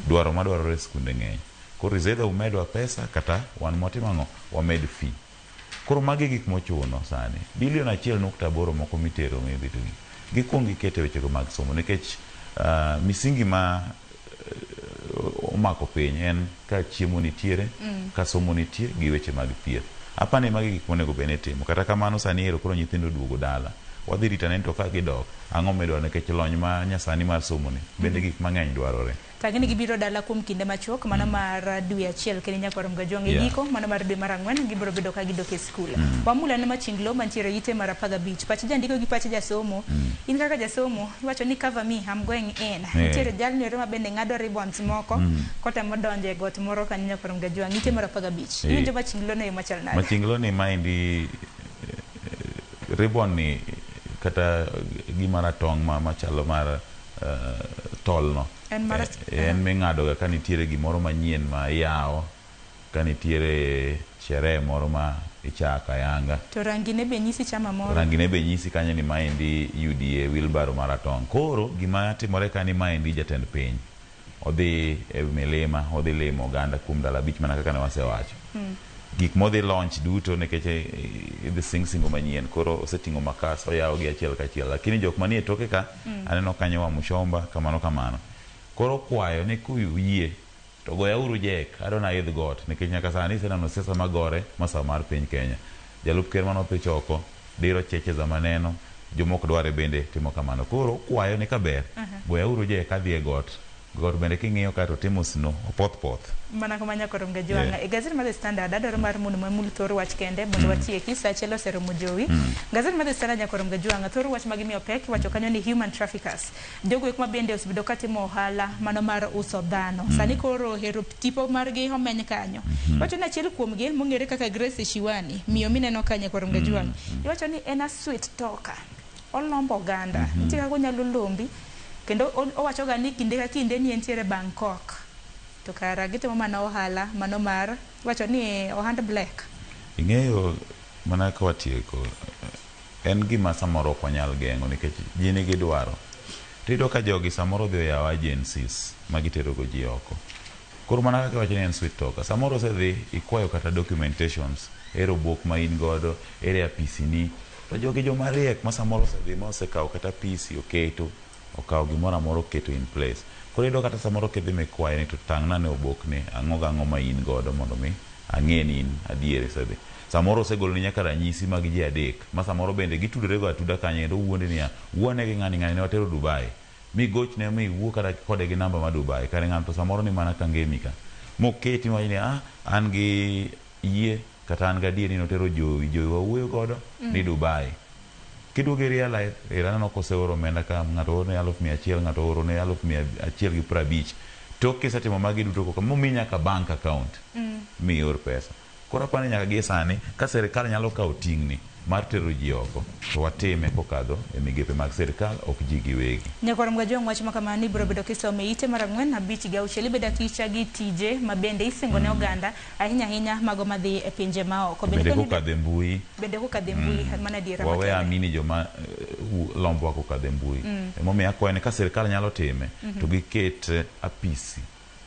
Dwaro madwarore e skunde ng'eny. Koro is either umedwa pesa kata wan mwatimo ang'o wamed fee. Koro magi gik mochuno sani. Bilion 1.8 moko mitero midhi to gi. Gikuong gikete wechego mag somo nikech misingi ma omako piny en ka chiemo nitiere, ka somo nitie gi weche mag thieth. Apani magi gik monego bed ni itimo. Kata kamano sani ero koro nyithindo oduogo dala. Wadhi rito ane ni to ka gidok, ang'o midwaro nikech lony ma nyasani mar somo ni bende gik mang'eny dwarore. Tang'e ni gibiro dala kuom kinde machuok, mano mar dwe achiel kendo nyaka Gajwang' e giko, mano mar dwe mar ang'wen gibiro bedo ka gidok e skul. Wamula ne machinglo mantiere ite mar 15. Pach jandiko gi pach jasomo. In kaka jasomo, iwacho ni cover me, I'm going in. Nitiere jalno ero ma bende ng'ado ribbons moko kotemo donjo e got moro kanyo nyaka Gajwang' ite mar 15. Iwinjo machinglo no e machal nade? Machinglo ni maendi ribbon ni kata gima ratong' ma machalo mar tol no. En mar En ming'ado ga ka nitiere gimoro manyien ma iyawo, ka nitiere sherehe moro ma ichako ayanga. To rangi ne be nyisi chama moro. Rangi ne be nyisi kanyo ni maendi UDA wheelbarrow maratong'. Koro gima timore ka ni maendi jatend piny odhi e milima, odhi limo oganda kuom ndalo 5 mana kaka ne wasewacho. Gik modhi launch duto nikech idhi sing singo manyien, koro oseting'o makas oyawo gi achiel kachiel, lakini jok manie toke ka aneno kanyo wa Mushomba kamano kamano. Koro kwayo ni kuyie to goyauru jek, adwa naidh got nikech nyaka sani iseneno siasa magore masawa mar piny Kenya. Jalup ker mane oko diro cheche sama neno jomok dware bende timo kamano. Koro kwayo ni kaber goyauru jek adhi e got. Got bende king'iyo ka to timo snow, opoth poth. Mana kama nyaka Gajwang'. E gazet mar The Standard adwaro mar mondo mamul thor wach kende mondo watieki sa achiel oseromo jowi. Gazet mar The Standard nyaka Gajwang' thor wach magimiyo pek iwacho kanyo ni human traffickers. Jogo eko ma bende osebedo katimo ohala mano mar uso dhano. Sani koro hero tipo margi omeny kanyo. Iwacho ni achiel kuomgi mong'ere kaka Grace Shiwani, miyo mineno ka nyaka Gajwang'. Iwacho ni en a sweet talker. Olombo oganda. Nitie kaka onyalo lombi. Kendo owacho ga ni kinde ka kinde ni entiere Bangkok. To kara gitimo mana ohala mano mar wacho ni ohand black. Ing'eyo mana ka watieko, en gima samoro ok wanyal geng'o nikech ji nigi dwaro. To iyudo ka jogi samoro odhi oyawo agencies ma gitero go ji oko. Koro mana kaka iwacho ni en sweet talker, samoro osedhi ikwayo kata documentations, ere obok ma in godo, ere apisi ni. To jogi joma riek ma samoro osedhi ma osekawo kata apisi oketo, okawo gimoro amora oketo in place. Koro iyudo kata samoro kidhi mikwaye ni to tang'na ne obokni, ang'o gang'o ma in godo mondo mi ang'e ni in adier isedhi. Samoro osegoloni nyaka ranyisi mag ji adek, ma samoro bende gitudore go atuda kanyo kendo wuondi niya, wuone gi ng'ani ng'ani ne watero Dubai. Mi gochne mi iwuo kata kode gi namba ma Dubai. Kare ng'ano to samoro ni mana Kangemi ka. Moketi miwacho ni an gi yie kata an gadier ni notero jowi, jowi wawuoyo godo ni Dubai. Kiduogo i realize, ero aneno koseoro omenda ka ng'ato oorone 100,000, ng'ato oorone 150,000. Tok kisetimo magi duto koka momiyi nyaka bank account mior pesa. Koro aparo ni nyaka gie sani ka sirikal nyalo kawo ting'ni mar tero ji oko to watime kokadho e migepe mag sirikal ok ji giwegi. Nyakwar Mgajwang' wach ma kamano ibiro bedo kisome ite mar 4, 5 gi 6 ibedo akicha gi tije ma bende isingo ne oganda ahinya ahinya mago madhi e pinje maoko. Bende kokadho e mbui. Bende kokadho e mbui mana adiera wawe makende. Amini joma lombowa kokadho e mbui. Emomiyo akwayo ni ka sirikal nyalo time to giket apisi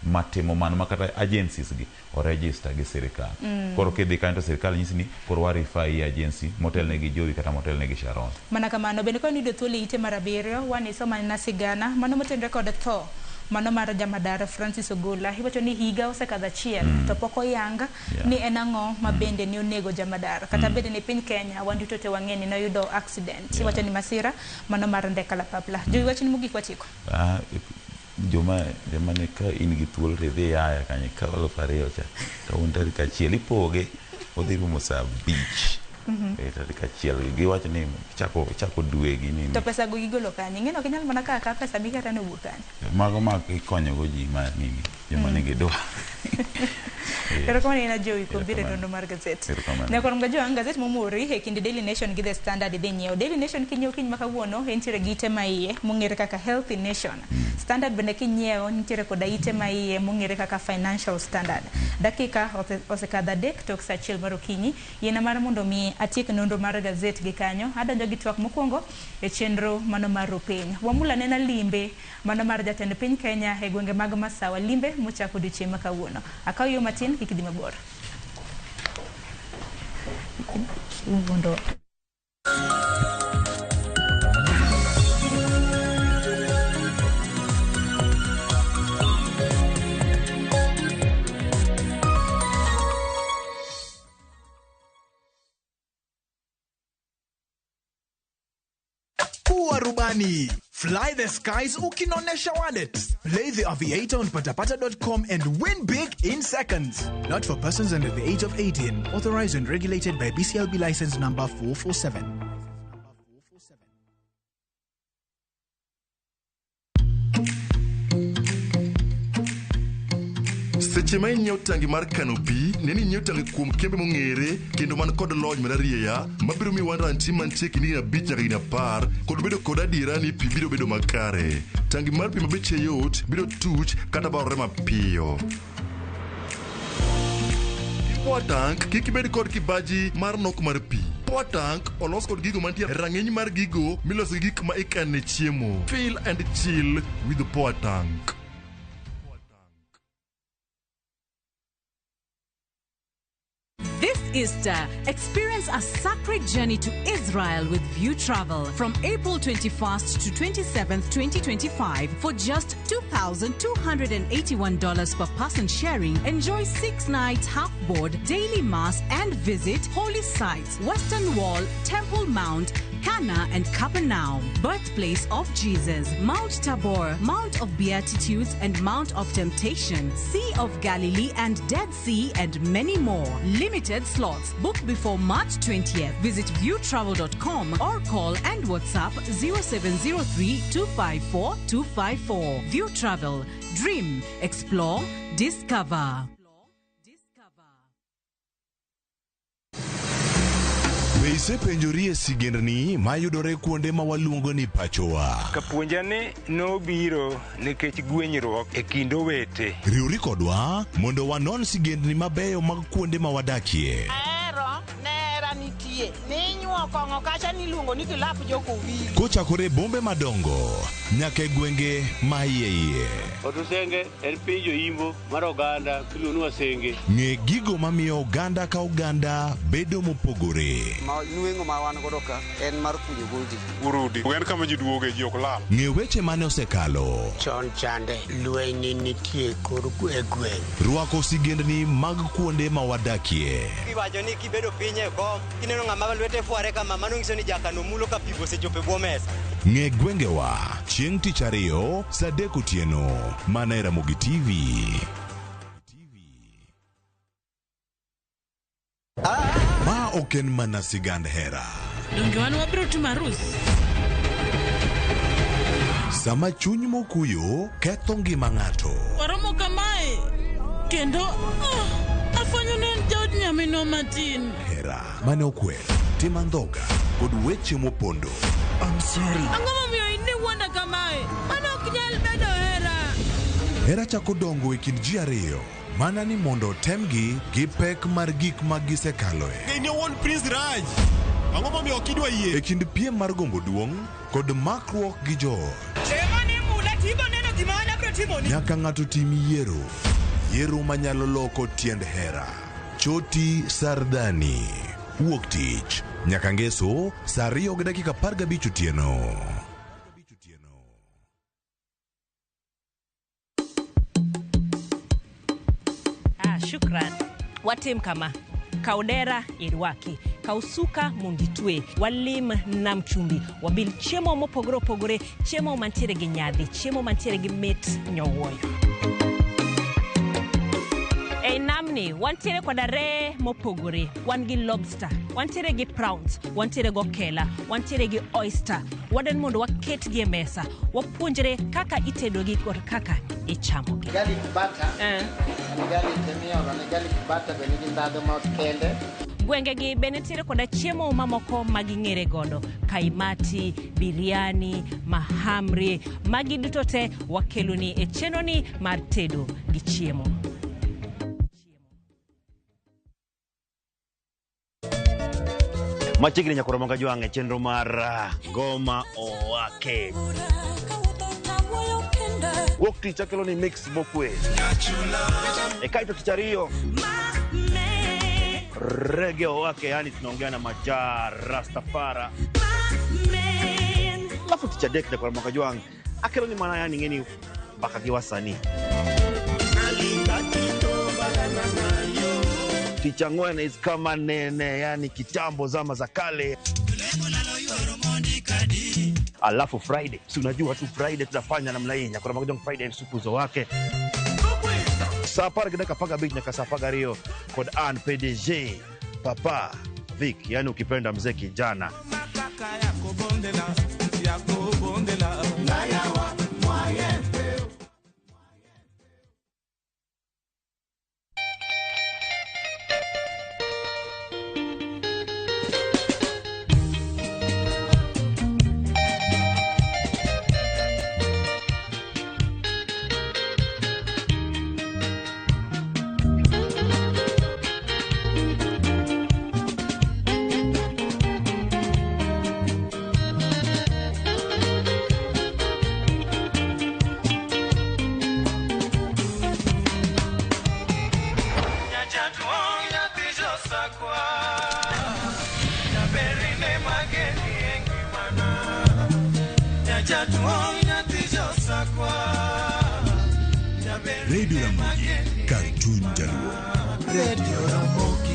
matimo mano ma kata agencies gi oregister gi sirikal. Koro kidhi kanyo to sirikal nyisi ni koro wa refer i agency motelne gi Jowi kata motelne gi Sharon. Mana kamano bende ka niyudo thuolo e ite mar 7 waniso mana sigana mano motenore kod tho mano mar jamadar Francis Ogola. Iwacho ni higa osekadho achiel to pok oyang ni en ang'o ma bende ne onego jamadar. Kata bende ni piny Kenya wan duto te wang'e ni noyudo accident. Iwacho ni masira mano mar ndek kalapapla. Jowi wachni mogik wachiko. Joma joma ne ka in gi thuolo to idhi Yaya kanyo ikaw 2,000 cha kawuono tarik 1 ipoge odhi rumo saa 5. Tarik 1 giwacho ni ichako ichako dwe gi nini. To pesa go gigolo kanye? Ing'e ni ok inyal mana kawo akawa pesa mikata nowuok kanye. Mago ma ikonyo go ji ma nini joma nigi dwaro. Erokamano ahinya Jowi kuom biro e Erokamano. nonro mar gazet. Erokamano. Nyakwar Mgajwang' gazet momori e kind Daily Nation gi The Standard idhi nyiewo. Daily Nation kinyiewo kiny ma kawuono entiere gi ite ma iye mong'ere kaka Healthy Nation. Standard bende kinyiewo nitiere koda ite ma iye mong'ere kaka Financial Standard. Dakika osekadho 3 tok sa 1 mar okinyi. Yiena mar mondo mi atiek nonro mar gazet gi kanyo. Adonjo gi twak mokwongo e chenro mano mar rupiny. Wamula nena limbe mano mar jatend piny Kenya e gwenge mag Masawa, limbe mochako odiochieng' ma kawuono. Akaw yo matin kik idhi mabor. Mondo gani? Fly the skies ukinonesha wallet. Play the Aviator on patapata.com and win big in seconds. Not for persons under the age of 18. Authorized and regulated by BCLB license number 447. Seche ma inyiewo tangi mar kano pi, ne ni inyiewo tangi kuom kembe mong'ere kendo man kod lony mararieya mabiro miyi warranty mantie kind higni 5 nyaka higni 10 kod bedo kod adiera ni pi biro bedo makare. Tangi mar pi ma beche yot biro tuch kata barore mapiyo. Power tank kik ibed kod kibaji mar nok mar pi. Power tank olos kod gigo mantie e rang'iny mar gigo miloso gi gik ma ikane chiemo. Fill and chill with the power tank. This Easter, experience a sacred journey to Israel with View Travel from April 21st to 27th, 2025 for just $2,281 per person sharing. Enjoy 6 nights half board, daily mass and visit holy sites, Western Wall, Temple Mount, Cana and Capernaum, birthplace of Jesus, Mount Tabor, Mount of Beatitudes and Mount of Temptation, Sea of Galilee and Dead Sea and many more. Limited slots. Book before March 20th. Visit viewtravel.com or call and WhatsApp 0703 254 254. View Travel. Dream, explore, discover. Be isepenjori e sigendni mayudore kuonde ma waluongo ni pachowa? Kapuonja ni nobiro nikech gwenyruok e kind owete. Riwri kodwa mondo wanon sigendni mabeyo mag kuonde ma wadakie. Ahero nera nitie ninyuo kong'o kacha niluongo ni kilap jokowili. Kochakore e bombe madongo nyaka e gwenge ma iye iye. Otusenge en piny joimbo mar oganda miluongo ni Wasenge. Ng'e gigo mamiyo oganda ka oganda bedo mopogore. Nweng'o ma wan godo ka en mar kunyo goldi. Urudi en kama ji duoge ji ok lal. Ng'e weche mane osekalo. Chon chande lweny nitie kor e gweng'. Rwako sigendni mag kuonde ma wadakie. Iwacho ni kibedo piny e kom kineno ng'ama lwete fware kama mano nyiso ni jakano mulo ka pi osechopo e bwo mesa. Ng'e gwengewa chieng' tich ariyo saa 3 otieno mana e Ramogi TV. Ma ok en mana sigand hera. Donge wan wabiro timo arus? Sama chuny mokuyo ketho ngima ng'ato. Waromo kamae kendo afwenyo ni en jaod nyaminwa matin. Hera mane okwer, tim andhoga kod weche mopondo. I'm sorry. Ang'o momiyo in iwuonda kamae? Mano ok nyal bedo hera. Hera chako dongo e kind ji ariyo. Mana ni mondo otemgi gi pek mar gik ma gisekaloe. In owuon Prince Raj. Ang'o momiyo ok idwa yie? E kind piem mar gombo duong' kod makruok gi joot. Chema ni mula tibo neno gima an abiro timoni. Nyaka ng'ato tim yiero. Yiero manyalo loko tiend hera. Choti Sardani. Wuok tich. Nyaka ngeso saa 2:15 otieno. Shukran. Watim kama. Kaw dera irwaki, kaw suka mondo itwe, walim nam chumbi, wabil chiemo mopogore opogore, chiemo mantiere gi nyadhi, chiemo mantiere gi mit nyowuoyo. Ei namni wantiere koda ree mopogore, wan gi lobster, wantiere gi prawns, wantiere gi okela, wantiere gi oyster. Wadwani mondo waketgi e mesa, wapuonjre kaka itedogi kod kaka ichamogi. Garlic butter. En garlic emiolo ne garlic butter be nigi ndhadhu ma kende. Gwengegi be nitiere koda chiemo mamoko ma ging'ere godo, kaimati, biryani, mahamri. Magi duto te wakeloni e chenroni mar tedo gi chiemo. Machiegni nyakoro moga jwang' e chenro mar Ngoma Owake. Wuok tich akelo ni mix mokwe. E kaito tich ariyo Reggae Owake, yani tunaongea na Majaa Rastafara. Alafu tich adek nyakoro moga jwang' akelo ni mana yani ng'eni mbaka gi wasanii. Tich ang'wen is kama nene, yani kitambo zama za kale. Alafu Friday, si unajua tu Friday tutafanya namna hii, nyakora magojong Friday supuzo wake. Saa 10:15 nyaka saa 12 kod an PDG Papa Vic, yani ukipenda mzee kijana. Radio Ramogi, Cartoon Jaluo. Radio Ramogi.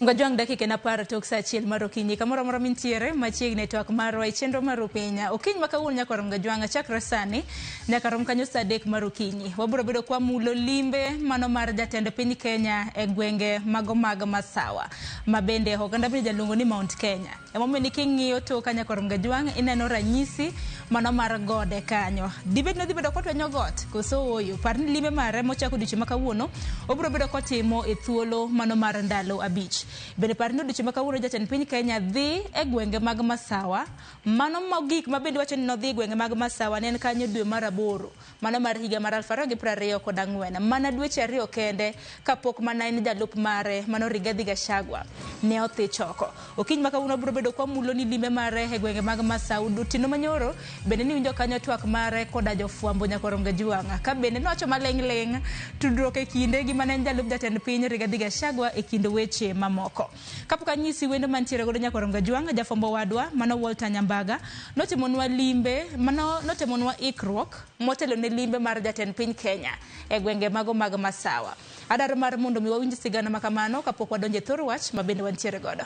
Ngajwang dakika en 10 tok sa 1 mar okinyi kamoro amora mintiere machiegni twak marwa e chenro mar Upenya. Okinyi ma kawuono nyaka rom Ngajwang chakre sani nyaka rom kanyo sa 3 mar okinyi. Wabiro bedo kwa mulo limbe mano mar jatend piny Kenya e gwenge mago mag Masawa ma bende oganda bende jaluongo ni Mount Kenya. Emomiyo ni king'iyo to nyaka rom Ngajwang ineno ranyisi mano mar gode kanyo. Dibed no dhi bedo kotwenyo got koso ooyo. Par ni limbe mare mochako odiochieng' ma kawuono obiro bedo kotimo e thuolo mano mar ndalo 5. Bende par ni odiochieng' ma kawuono jatend piny Kenya dhi e gwenge mag Masawa. Mano mogik ma bende wacho ni nodhi e gwenge mag Masawa ne en kanyo dwe mar 8 mano mar higa mar 2024 mana dweche 2 kende kapok mana en jalup mare mano Rigathi Gachagua ne odhi choko. Okinyi ma kawuono biro bedo kwa mulo ni limbe mare e gwenge mag Masawa. Otieno manyoro bende niwinjo kanyo twak mare koda jofwambo nyakoro Ngajwang' ka bende nowacho maleng' leng' tudruok e kinde gi mane en jalup jatend piny Rigathi Gachagua e kind weche mamoko. Kapok anyisi wendo mantiere godo nyakoro Ngajwang', jafwambo wadwa mano Walter Nyambaga notimonwa limbe mano notimonwa ikruok motelo ne limbe mar jatend piny Kenya e gwenge mago mag Masawa. Adwaro mar mondo mi wawinj sigana makamano kapok wadonjo e thor wach ma bende wantiere godo.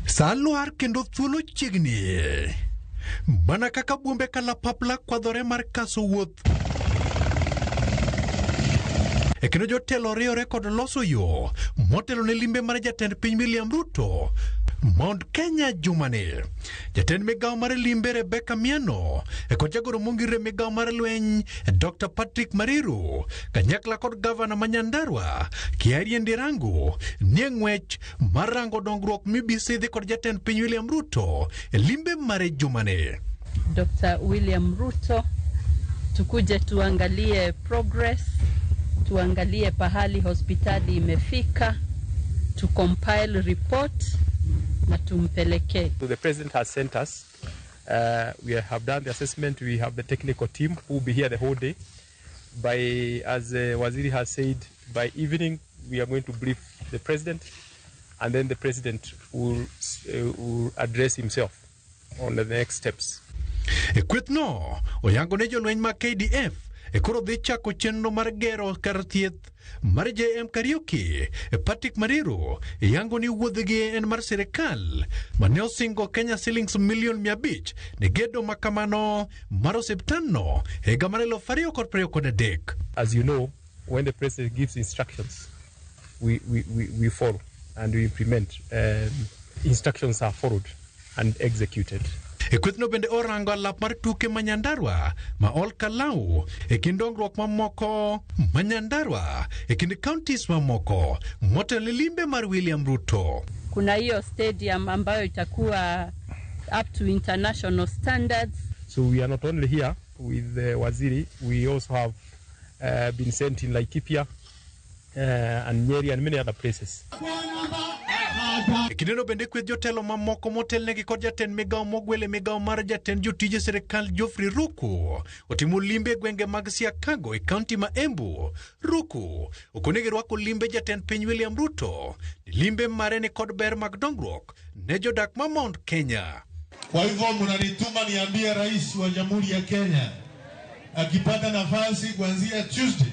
Sa lwar kendo thuolo chiegni. Mana kaka buombe kalapapla kwadhore mar kaso wuoth. E kendo jotelo riwore kod loso yo motelo ne limbe mar jatend piny William Ruto Mount Kenya jumani. Jatend migawo mar limbe Rebecca Miano e kod jagoro mongire migawo mar lweny Dr. Patrick Mariru kanyakla kod gavana ma Nyandarua Kiarie Ndirangu nie ng'wech mar rango dongruok mibisidhi kod jatend piny William Ruto e limbe mare jumani. Dr. William Ruto, tukuje tuangalie progress, tuangalie pahali hospitali imefika, tu compile report na tumpelekee. So the president has sent us. We have done the assessment. We have the technical team who will be here the whole day. By, as Waziri has said, by evening we are going to brief the president, and then the president will address himself on the next steps. E kwethno oyango ne jolweny mag KDF e koro dhi chako chenro mar gero kar thieth mar JM Kariuki. Patrick Mariru yango ni wuodhgi en mar sirikal mane osingo Kenya shillings milion 500 ne gedo makamano mar osiptandno higa mar 2023. As you know, when the president gives instructions, we follow and we implement. Instructions are followed and executed. E kwethno bende orango alap mar tuke ma Nyandarua ma Ol Kalou e kind dongruok mamoko ma Nyandarua e kind counties mamoko motelo ne limbe mar William Ruto. Kuna hiyo stadium ambayo itakuwa up to international standards. So we are not only here with the Waziri, we also have been sent in Laikipia and Nyeri and many other places. E kindeno bende kweth jotelo mamoko motelnegi kod jatend migawo mogwel e migawo mar jatend jotije sirikal Geoffrey Ruku otimo limbe e gwenge mag Siakago e kaunti ma Embu. Ruku okonegi rwako limbe jatend piny William Ruto ni limbe mare ni kod ber mag dongruok ne jodak ma Mount Kenya. Kwa hivyo mnanituma niambie rais wa Jamhuri ya Kenya akipata nafasi kuanzia Tuesday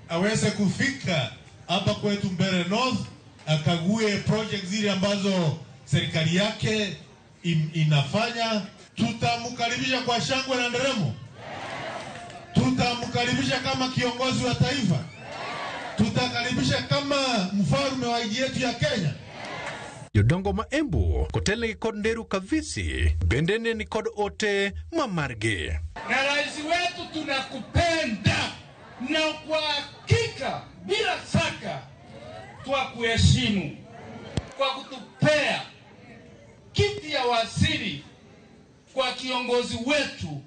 aweze kufika hapa kwetu Mbeere North akague project zile ambazo serikali yake inafanya. Tutamkaribisha kwa shangwe na nderemo, tutamkaribisha kama kiongozi wa taifa, tutakaribisha kama mfalme wa nchi yetu ya Kenya. Jodongo ma Embu kotelnegi kod Nderu Kavisi bende ne ni kod ote ma margi. Na rais wetu tunakupenda na kwa hakika bila shaka twakuheshimu kwa kutupea kiti ya waziri kwa kiongozi wetu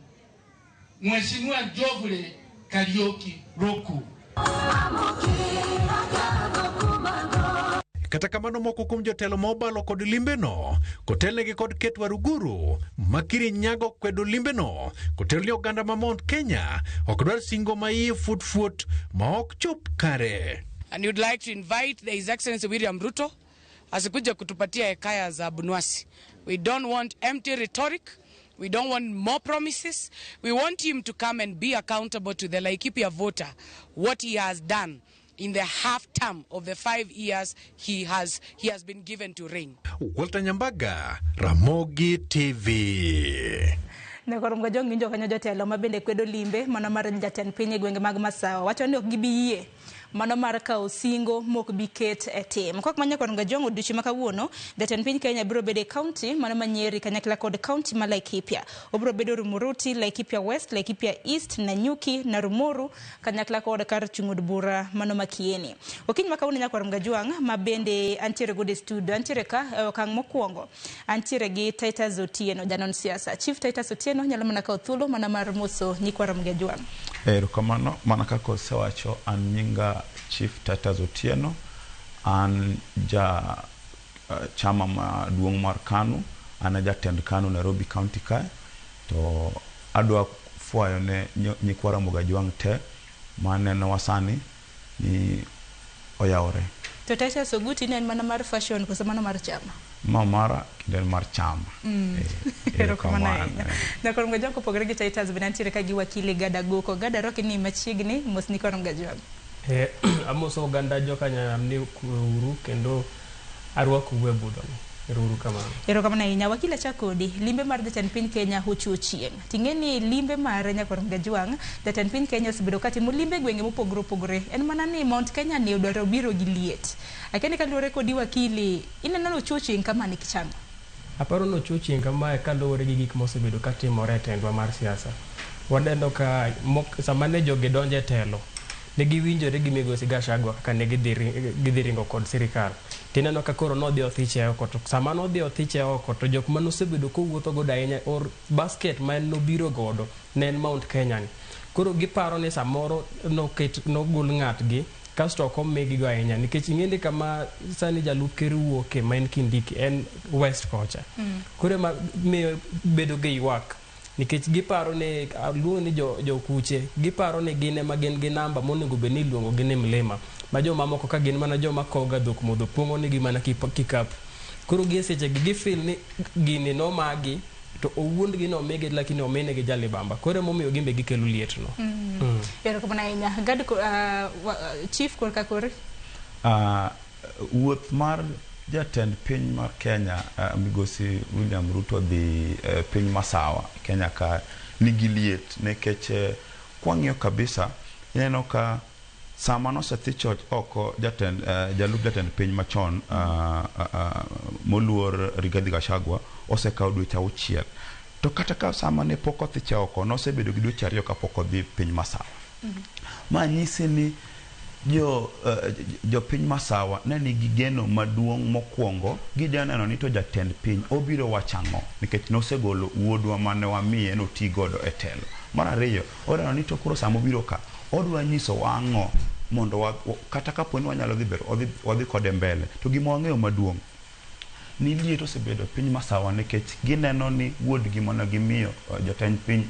Mheshimiwa Geoffrey Kariuki Ruku. Kata kamano moko kuom jotelo ma obalo kod limbeno kotelnegi kod Kate Waruguru ma Kirinyaga kwedo limbeno kotel ni oganda ma Mount Kenya ok dwar singo ma iye fuot fuot ma ok chop kare. And you'd like to invite the His Excellency William Ruto asikuja kutupatia hekaya za Abunwasi. We don't want empty rhetoric. We don't want more promises. We want him to come and be accountable to the Laikipia voter what he has done in the half term of the 5 years he has been given to reign. Walter Nyambaga, Ramogi TV. Nyakorom Gajong winjo kanyo jotelo ma bende kwedo limbe mano mar jatend piny e gwenge mag Masawa wacho ni ok gibi yie mano mar kawo singo mok bi ket e tim. Kok ma Nyakorom Gajong odiochieng' ma kawuono jatend piny Kenya biro bedo e kaunti mano ma Nyeri kanyakla kod kaunti ma Laikipia. Obiro bedo Rumuruti, Laikipia West, Laikipia East, Nanyuki na Rumoru kanyakla kod kar chung' od bura mano ma Kieni. Okinyi ma kawuono Nyakorom Gajong ma bende antiere godo e studio, antiere ka e okang' mokwongo antiere gi Titus Otieno, janon siasa. Chief Titus Otieno nyalo mana kawo thuolo mana mar moso nyikwa Ramogi Ajwang'. Erokamano, mana kaka osewacho, an nyinga Chief Titus Otieno, an ja chama maduong' mar KANU, an e jatend KANU Nairobi County kae, to adwa fwayo ne nyikwa Ramogi Ajwang' te manenowa sani ni oyawore. To Titus Oguti ne en mana mar fashion koso mano mar chama? Ma mara kendo en mar chama. Erokamano ahinya. Nyakorom Gajwang' kopogore gi Titus bende antiere ka gi wakili Gada Goko. Gada roki ni machiegni, mos Nyakorom Gajwang'. Amoso oganda jokanyanam ni uru kendo arwakou e budhoni. Ero uru kamano. Erokamano ahinya. Wakili achak kodi, limbe mar jatend piny Kenya ochiwo chieng'. Ting'e ni limbe mare Nyakorom Gajwang', jatend piny Kenya osebedo katimo limbe e gwenge mopogore opogore. En mana ni Mount Kenya ni odwaro biro gi liet. Akia ni kaluwore kodi wakili, ineno ni ochiwo chieng' kama nikech ang'o? Aparo ni ochiwo chieng' kamae kaluwore gi gik mosebedo katimore e tendwa mar siasa. Waneno ka sama ne jogi donjo e telo, ne giwinjore gi migosi Gachagua kaka ne gidhi ringo kod sirikal. Tineno ka koro nodhi othiche oko, to sama nodhi othiche oko to jok manosebedo kowuotho godo ahinya or basket ma en nobiro godo ne en Mount Kenya ni. Koro giparo ni samoro nogol ng'atgi kasto ok omigigo ahinya nikech ing'e ni kama sani jalup ker wuoke ma en Kindiki en West kocha. Koro ema miyo bedo gi ywak nikech giparo ni luongo ni jokuche giparo ni gin ema gin gi namba monego bed ni iluongo gi ni mlima ma joma moko ka gin mana joma koga dhok modho pong'o nigi mana kikapu. Koro gi e sechegi gifeel ni gini nomagi to owuondgi nomigi lakini ominegi jalibamba. Koro emomiyo gin be gikelo liet no. Erokamano ahinya. Gad Chief korka kori. Wuoth mar jatend piny mar Kenya migosi William Ruto dhi piny Masawa Kenya ka nigi liet nikech kwang'iyo kabisa ineno ka sama nosethich oko jatend jalup jatend piny machon moluor Rigathi Gachagua osekawo dweche 6 to kata ka sama ne pok othiche oko nosebedo gi dweche 2 kapok odhi piny Masawa. Ma nyisi ni jopiny Masawa ne nigi geno maduong' mokwongo gidwa neno ni to jatend piny obiro wacho ang'o nikech nosegolo wuodwa mane wamiye noti godo e telo. Mar ariyo oneno ni to koro sama obiro ka odwa nyisowa ang'o mondo kata kapo ni wanyalo dhi ber wadhi kode mbele. To gima wang'eyo maduong' ni liet osebedo e piny Masawa nikech gineno ni wuodgi mane gimiyo jatend piny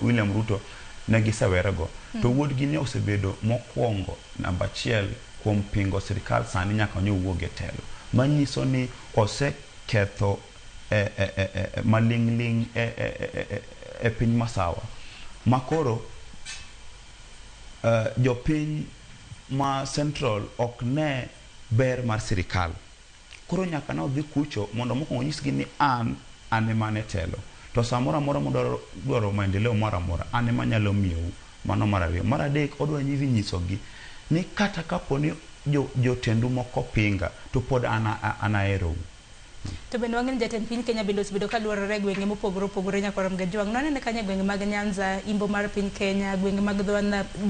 William Ruto ne gisewerego. To wuodgi ni osebedo mokwongo namba achiel kuom pingo sirikal sani nyaka nyo owuog e telo. Manyiso ni oseketho e maling'ling' e piny Masawa. Makoro jopiny ma Central ok ne ber mar sirikal. Koro nyaka ne odhi kucho mondo mokwongo onyisgi ni an ema an e telo. To samoro amora mudwaro dwaro maendeleo moro amora, an ema anyalo miyou. Mano mar ariyo. Mar adek, odwa dhi nyisogi ni kata kapo ni jotendu moko pinga, to pod an aherou. To bende wang'eyo ni jatend piny Kenya bende osebedo ka luorore e gwenge mopogore opogore nyaka Ramogi Ajwang'. Nwanene kanyo e gwenge mag Nyanza, Imbo mar piny Kenya, gwenge mag dho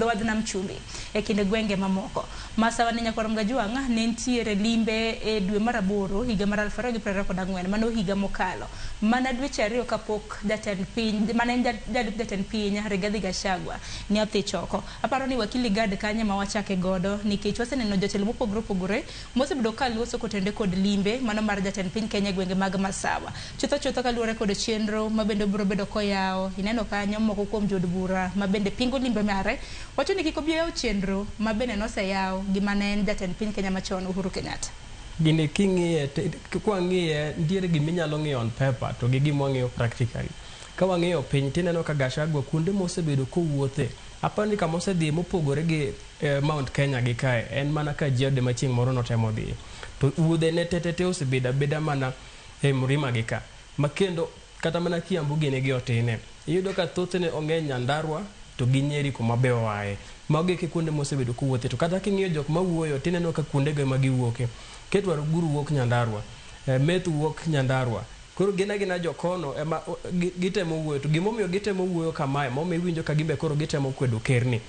wadh nam chumbi e kind gwenge mamoko. Masawa ni nyaka Ramogi Ajwang' ne nitiere limbe e dwe mar aboro higa mar 2024, mano higa mokalo. Mana dweche ariyo kapok jatend piny, mane en jalup jatend piny Rigathi Gachagua ne odhi choko. Aparo ni wakili Gad kanyo ema wachake godo nikech waseneno jotelo mopogore opogore mosebedo ka loso kotende kod limbe mano mar jatend piny Kenya e gwenge mag Masawa. Chutho chutho kaluwore kod chenro ma bende obiro bedo koyawo, ineno kanyo moko kuom jood bura ma bende pingo limbe mare wacho ni kik obi oyaw chenro ma bende noseyaw gi mane en jatend piny Kenya machon Uhuru Kenyatta. Gini king'iye, kwang'iye, nitiere gima inyalo ng'iyo on paper to gi gima wang'iyo practically. Ka wang'iyo piny tineno ka Gachagua kuonde mosebedo kowuothe, aparo ni kama osedhiye mopogore gi Mount Kenya gi kae en mana Kajiado ema chieng' moro notemo dhiye. To wuodhe ne tetete osebedo abeda mana e mlima gi ka. Ma kendo kata mana Kiambu gini gi otine. Iyudo ka thothne ong'eny Nyandarua to gi Nyeri kuma be oaye. Mago e kuonde mosebedo kowuothe. To kata king'iyo jok mawuoyo tineno ka kuondego ema giwuoke. Kate Waruguru wuok Nyandarua, Methu wuok Nyandarua. Koro gin agina jokono ema gitemo wuoyo. To gimomiyo gitemo wuoyo kamae, momiyo iwinjo ka gimbe koro gitemo kwedo ker ni.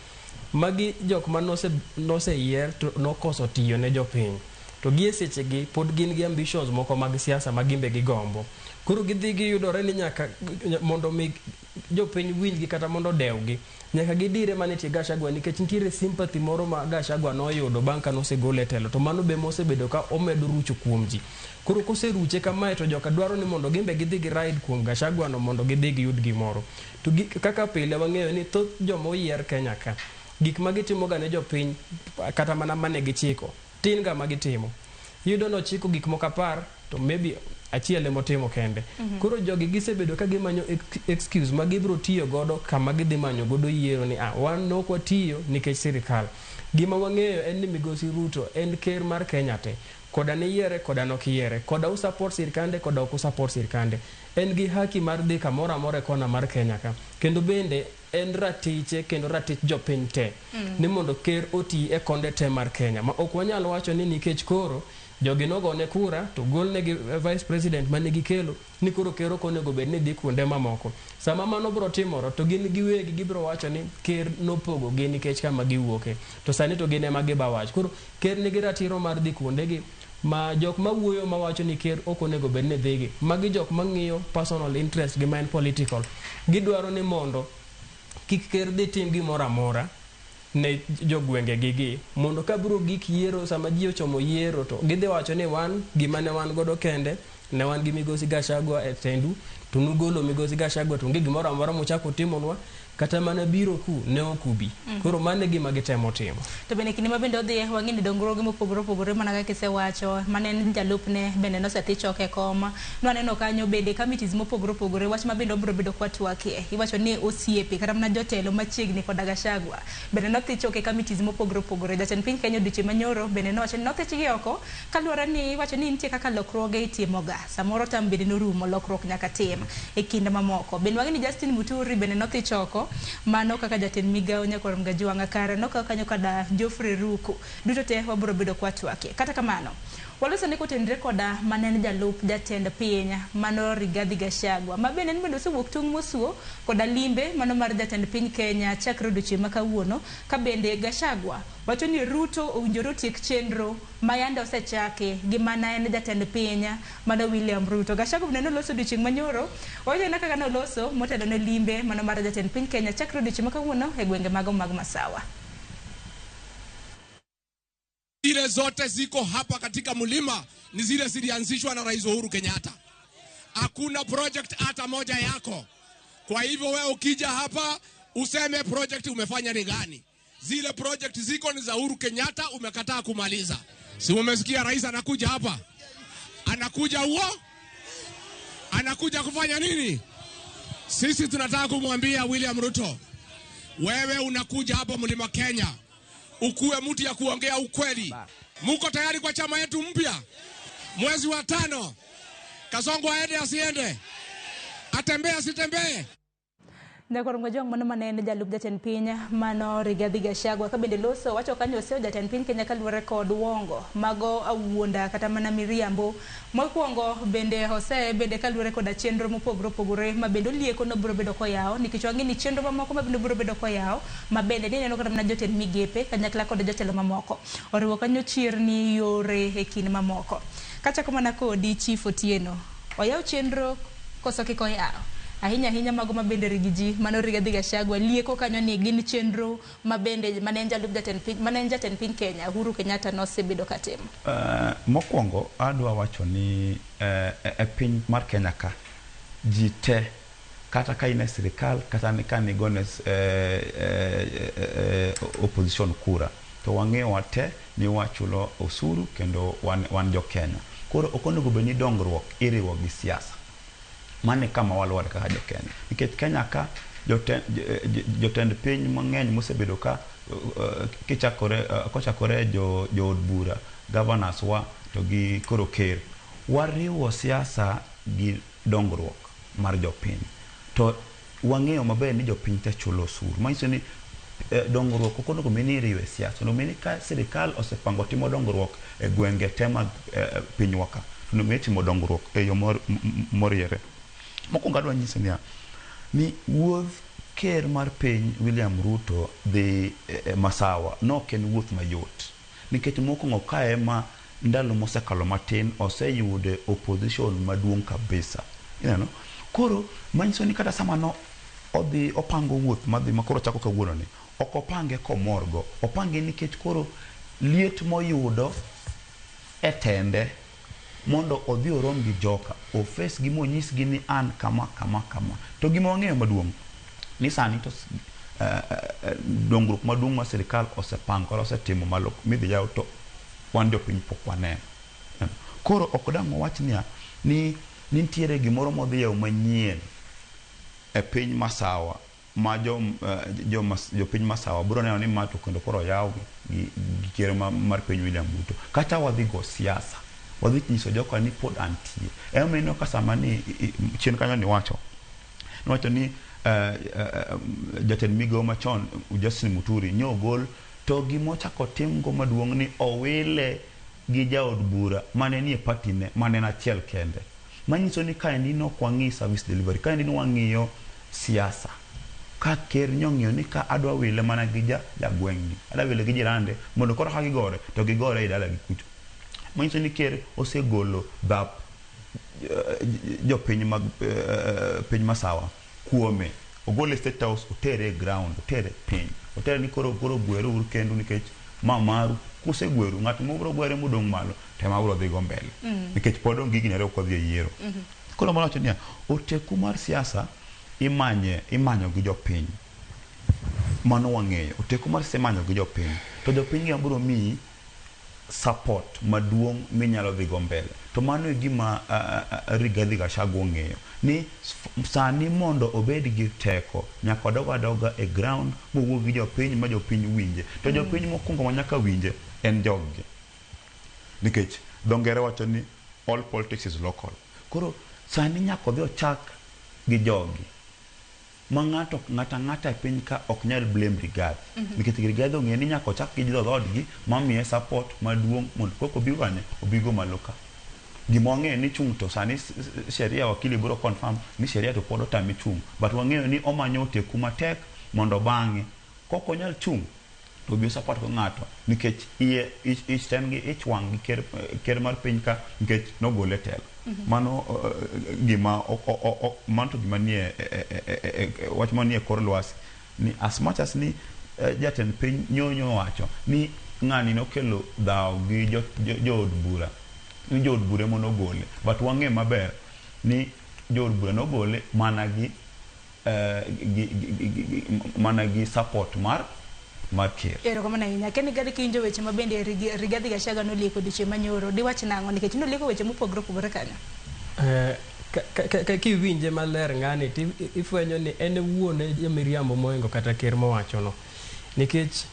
Magi jok ma noseyier to nokoso tiyo ne jopiny. To gi e sechegi pod gin gi ambitions moko mag siasa ma gimbe gigombo. Koro gidhi giyudore ni nyaka mondo mi jopiny winjgi kata mondo odewgi, nyaka gidire mana e tie Gachagua nikech nitiere sympathy moro ma Gachagua noyudo bang' ka nosegole e telo to mano be mosebedo ka omedo rucho kuom ji. Koro koseruche kamae to joka dwaro ni mondo gimbe gidhi gi ride kuom Gachagua no mondo gidhi giyud gimoro. To kaka pile wang'eyo ni thoth joma oyier Kenya ka, gik ma gitimoga ne jopiny kata mana mane gichiko, tin ga ma gitimo. Iyudo ni ochiko gik moko 10 to maybe achiel ema otimo kende. Koro jogi gisebedo ka gimanyo excuse ma gibiro tiyo godo kama gidhi manyo godo yiero ni wan ne ok watiyo nikech sirikal. Gima wang'eyo en ni Migosi Ruto en ker mar Kenya te. Koda niyiere koda nokiyiere. Koda u support sirikande koda ok u support sirikande. En gi haki mar dhi kamoro amora e kona mar Kenya ka. Kendo bende en ratiche kendo ratich jopiny te ni mondo ker oti e konde te mar Kenya. Ma ok wanyal wacho ni nikech koro jogi nogone kura to golnegi vice president mane gikelo ni koro ker ok onego bed ni dhi kuonde mamoko. Sama mano biro timoro to gin giwegi gibiro wacho ni ker nopogo gi nikech kama giwuoke. To sani to gin ema giba wach. Koro ker nigi ratiro mar dhi kuondegi ma jok mawuoyo mawacho ni ker ok onego bed ni dhigi. Magi jok mang'iyo personal interest gi ma en political. Gidwaro ni mondo kik ker dhi tim gimoro amora ne jogwenge gi gi mondo ka biro gik yiero sama ji ochomo yiero to gidhi wacho ni wan gima ne wan godo kende ne wan gi Migosi Gachagua e tendu to nugolo Migosi Gachagua to onge gimoro amora muchako utimonwa kata mana biro ku ne ok ubi. Koro mano e gima gitemo timo. To bende kinde ma bende odhi wang'e ni dongruoge mopogore opogore mana kaka isewacho mane en jalupne bende nosedhi choke kom. Nwaneno kanyo bende committees mopogore opogore wach ma bende obiro bedo kwatwakie. Iwacho ni osiepe kata mana jotelo machiegni koda Gachagua bende nodhi choke committees mopogore opogore. Jatend piny Kenya odiochieng' manyoro bende nowacho ni nothichgi oko kaluwore ni iwacho ni nitie kaka lokruoge itimoga. Samoro tam bende norumo lokruok nyaka tim e kinde mamoko. Bende wang'e ni Justin Muturi bende nodhi choko mano kaka jatend migawo nyakwar Mgajwang'a kare nokaw kanyo koda Geoffrey Ruku. Duto te wabiro bedo kwatwakie. Kata kamano, waloso ni kotenre koda mane en jalup jatend piny mano Rigathi Gachagua ma bende en bende osewuok tung' mosuo koda limbe mano mar jatend piny Kenya chakre odiochieng' ma kawuono ka bende Gachagua wacho ni Ruto owinjore otiek chenro ma yande osechaki gi mana en jatend piny mano William Ruto. Gachagua bende noloso odiochieng' manyoro wacho na kaka noloso motelo ne limbe mano mar jatend piny Kenya chakre odiochieng' ma kawuono e gwenge mago mag Masawa. Zile zote ziko hapa katika mlima ni zile zilianzishwa na Rais Uhuru Kenyatta. Hakuna project hata moja yako. Kwa hivyo wewe ukija hapa useme project umefanya ni gani? Zile project ziko ni za Uhuru Kenyatta, umekataa kumaliza. Si umesikia rais anakuja hapa? Anakuja huo? Anakuja kufanya nini? Sisi tunataka kumwambia William Ruto, wewe unakuja hapa Mlima Kenya ukuwe mtu ya kuongea ukweli. Muko tayari kwa chama yetu mpya? Mwezi wa 5, Kasongo aende asiende? Atembee asitembee? Nyakwar Ngwajwang' mano mane en jalup jatend piny mano Rigathi Gachagua ka bende loso wacho kanyo oseyo jatend piny Kenya kaluwore kod wongo mago awuonda kata mana miriambo. Mokwongo bende oseye bende kaluwore koda chenro mopogore opogore ma bende olieko no biro bedo koyawo, nikech wang'e ni chenro mamoko ma bende biro bedo koyawo ma bende nineno kata mana jotend migepe kanyakla kod jotelo mamoko oriwo kanyo chirni yore e kind mamoko. Kachako mana kodi Chief Otieno, oyaw chenro koso kik oyaw? Ahinya ahinya mago ma bende rigiji mano Rigathi Gachagua lieko kanyo ni gin chenro ma bende mane en jalup jatend piny mane en jatend piny Kenya Uhuru Kenyatta nosebedo katimo. Mokwongo adwa wacho ni e piny mar Kenya ka ji te kata ka in e sirikal kata ka nigone opposition kura to wang'eyo wate ni wachulo osuru kendo wan jo Kenya. Koro ok onego bed ni dongruok iriwo gi siasa. Mane kama waluwore kaka jo Kenya. Nikech Kenya ka jotend piny mang'eny mosebedo ka kochakore jood bura, governors wa to gi koro ker, wariwo siasa gi dongruok mar jopiny. To wang'eyo maber ni jopiny te chulo osuru. Manyiso ni dongruok ok onego bed ni iriwo e siasa. Onego bed ni ka sirikal osepango timo dongruok e gwenge te mag pinywa ka, to onego bed ni itimo dongruok e yo moriere. Mokwongo adwa nyisi niya, ni wuodh ker mar piny William Ruto dhi Masawa nok en wuoth mayot. Nikech mokwongo ka ema ndalo mosekalo matin oseyude opposition maduong' kabisa. Ineno? Koro manyiso ni kata sama no odhi opango wuoth madhi ma koro chako kawuono ni, ok opange komorgo. Opange nikech koro liet moyudo e tende mondo odhi orom gi joka, ofes gi monyisgi ni an kama kama kama. To gima wang'eyo maduong' ni sani to dongruok maduong' ma sirikal osepango kata osetimo malo midhi yaw to wan jopiny pok waneno. Koro ok dang' wawach niya ni nitiere gimoro modhi yawo manyien e piny Masawa ma jopiny Masawa biro neno ni ma to kendo koro oyaw gi ker mar piny William Ruto. Kata wadhi go siasa, wadhi nyiso joka ni pod antie. Emomiyo ineno ka sama ni chien kanyo niwacho ni jatend migawo machon Justin Muturi nyogol to gimochako timgo maduong' ni owile gi jaod bura mane nie party ne mane en achiel kende. Manyiso ni kaendi nok wang'i service delivery, kaendi ni wang'iyo siasa. Ka ker nyong'iyo ni ka adwa wile mana gi jagweng'ni, adwa wile gi jirande mondo koro ka gigore to gigore e dala gi kucho. Manyiso ni ker osegolo dhap jopiny mag piny Masawa kuome. Ogole State House, otere e ground, otere piny. Otere ni koro gweru uru kendu nikech ma maru kusegweru ng'at mobiro gwere modong' malo to ema biro dhi go mbele. Nikech pod onge gini ariyo kodhi e yiero. Koro mano wacho niya, oteku mar siasa imanyo gi jopiny. Mano wang'eyo. Oteku mar siasa imanyo gi jopiny. To jopiny gi biro miyi support maduong' minyalo dhi go mbele. To mano e gima Rigathi Gachagua ong'eyo. Ni sani mondo obed gi teko, nyaka odog adoga e ground mowuo gi jopiny ma jopiny winje. To jopiny mokwongo ma nyaka winje en joggi. Nikech dho ngere wacho ni all politics is local. Koro sani nyaka odhi ochak gi jogi. Ma ng'ato ang'ata e piny ka ok nyal blame Rigathi. Nikech Rigathi ong'eyo ni nyaka ochak gi dhoodgi mamiye support maduong' mondo kok obi kanye, obigo malo ka. Gima wang'eyo ni chung' to sani sheria wakili biro confirm ni sheria to pod otame chung'. But wang'eyo ni omanyo oteku matek mondo bang'e kok onyal chung' to obi support go ng'ato nikech iye ich ten gi ich wang' gi ker mar piny ka nikech nogole telo. Mano gima mano to gima nie wach manie kor lwasi ni as much as ni jatend piny nyonyo wacho ni ng'ani nokelo dhaw gi jood bura, ni jood bura ema nogole, but wang'e maber ni jood bura nogole mana gi mana gi support mar ker. Erokamano ahinya. Ken gari kiwinjo weche ma bende Rigathi Gachagua nolieko odiochieng' manyoro, diwach nang'o nikech nolieko weche mopogore opogore kanyo? Kiwinje maler ng'ani ifwenyo ni en wuon e miriambo mohingo kata ker mowachono. Nikech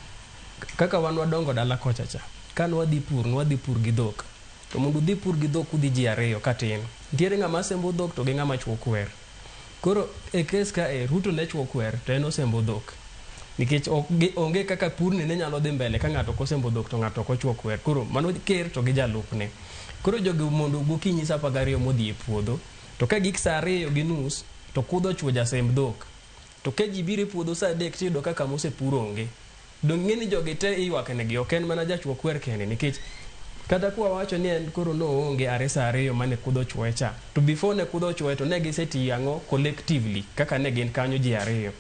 kaka wan wadongo dala kocha cha, ka nwadhi pur, nwadhi pur gi dhok. To mondo udhi pur gi dhok udhi ji ariyo katin. Nitiere ng'ama sembo dhok to gi ng'ama chuo kwer. Koro e kes ka e Ruto ne chuo kwer to en osembo dhok. Nikech onge kaka purni ne nyalo dhi mbele ka ng'ato ok osembo dhok to ng'ato ok ochuo kwer. Koro mano ker to gi jalupne. Koro jogi mondo gokinyi sa 12 modhi e puodho, to ka gik sa 2:30 to kudho ochuo jasemb dhok. To ka ji biro e puodho sa 3 tiyudo ka kama osepur onge. Dong ing'e ni jogi te ywak negi, ok en mana jachuo kwer kende nikech kata kwa wacho ni en koro noonge are sa 2 mane kudho chuoye cha. To before ne kudho chuoye to ne gisetiyo ang'o collectively kaka ne gin kanyo ji 2.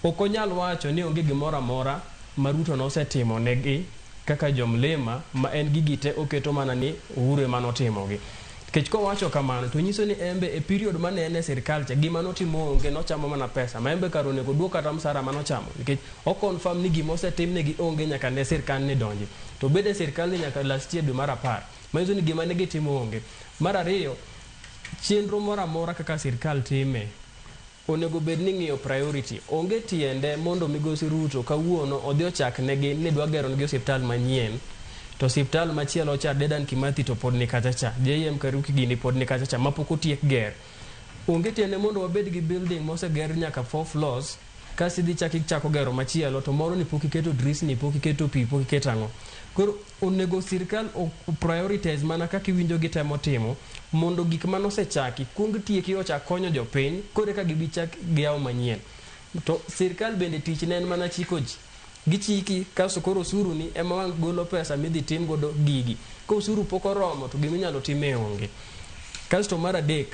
Ok onyal wacho ni onge gimoro amora ma Ruto nosetimo negi kaka jomlima ma en gigi te oketo mana ni Uhuru ema notimogi. Nikech kowacho kamano to nyiso ni embe e period mane en e sirkal cha gima notimo onge, nochamo mana pesa ma embe kar onego duok kata msara manochamo nikech o confirm ni gima osetimnegi onge nyaka ne sirkal ni donji. To bed e sirkal ni nyaka last year dwe mar 10 manyiso ni gima ne gitimo onge. Mar ariyo, chenro moro amora kaka sirkal time onego bed ni ng'iyo priority. Onge tiende mondo migosi Ruto kawuono odhi ochak negi ni dwa gero negi osiptal manyien to osiptal machielo cha Dedan Kimathi to pod ni kacha cha, JM Kariuki gini pod ni kacha cha mapok otiek ger. Onge tiende mondo wabed gi building moseger nyaka 4 floors kasi idhi chak ichako gero machielo to moro ni pok iketo drisni, pok iketo pi, pok iketo ang'o. Koro onego sirkal prioritize mana kaka iwinjo gitemo timo mondo gik manosechaki kuong tieki ochak konyo jopiny koro eka gibi chak giyaw manyien. To sirkal bende tich ne en mana chiko ji. Gichiki kasto koro osuru ni ema wang' golo pesa midhi tim godo gigi. Ka osuru pok oromo to giminyalo time onge. Kasto mar adek,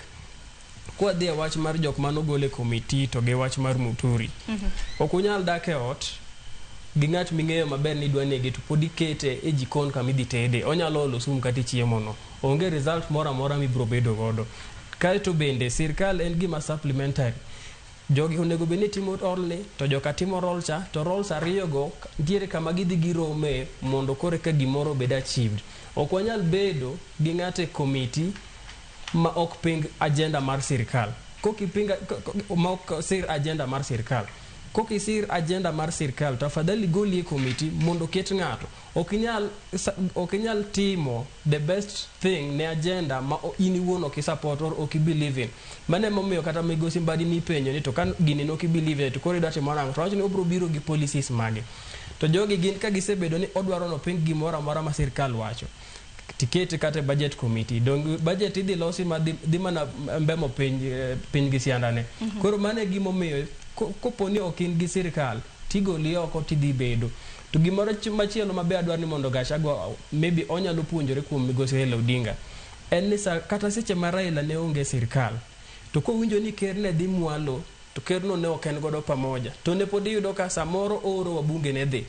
kwadhi e wach mar jok manogol e komiti to gi wach mar Muturi. Ok unyal dak e ot gi ng'at ming'eyo maber ni idwa nege to pod ikete e jikon kama idhi tede. Onyalo olo sum kata e chiemo no. Onge result moro amora mibiro bedo godo. Kaeto bende sirkal en gima supplementary. Jogi onego bed ni timo role ni to joka timo role cha to roles ariyo go nitiere kama gidhi girome mondo koro eka gimoro obed achieved. Ok wanyal bedo gi ng'ato e komiti ma ok ping agenda mar sirkal. Kokipinga ma ok sir agenda mar sirkal. Kokisir agenda mar sirkal to afadhali goli e komiti mondo oket ng'ato. Ok inyal timo the best thing ne agenda ma in iwuon ok i-support or ok i-believe in. Mano emomiyo kata migosi Mbadi nipenjo ni to ka gini nok i-believe in to koro idwa timo nang'o? To owacho ni obiro biro gi policies mage. To jogi gin ka gisebedo ni odwaro noping gimoro amora ma sirkal wacho. Tikete kata e budget committee. Dong budget idhi losi ma dhi mana mbemo piny gi siandane. Koro mano e gimomiyo kopo ni ok in gi sirkal tigoli oko tidhi bedo. To gimoro machielo mabe adwaro ni mondo Gachagua maybe onyalo puonjore kuom migosi Raila Odinga en ni kata seche ma Raila ne onge sirkal to kowinjo ni ker ne dhi mwalo to kerno ne ok en godo pamoja to ne pod iyudo ka samoro ooro wabunge ne dhi.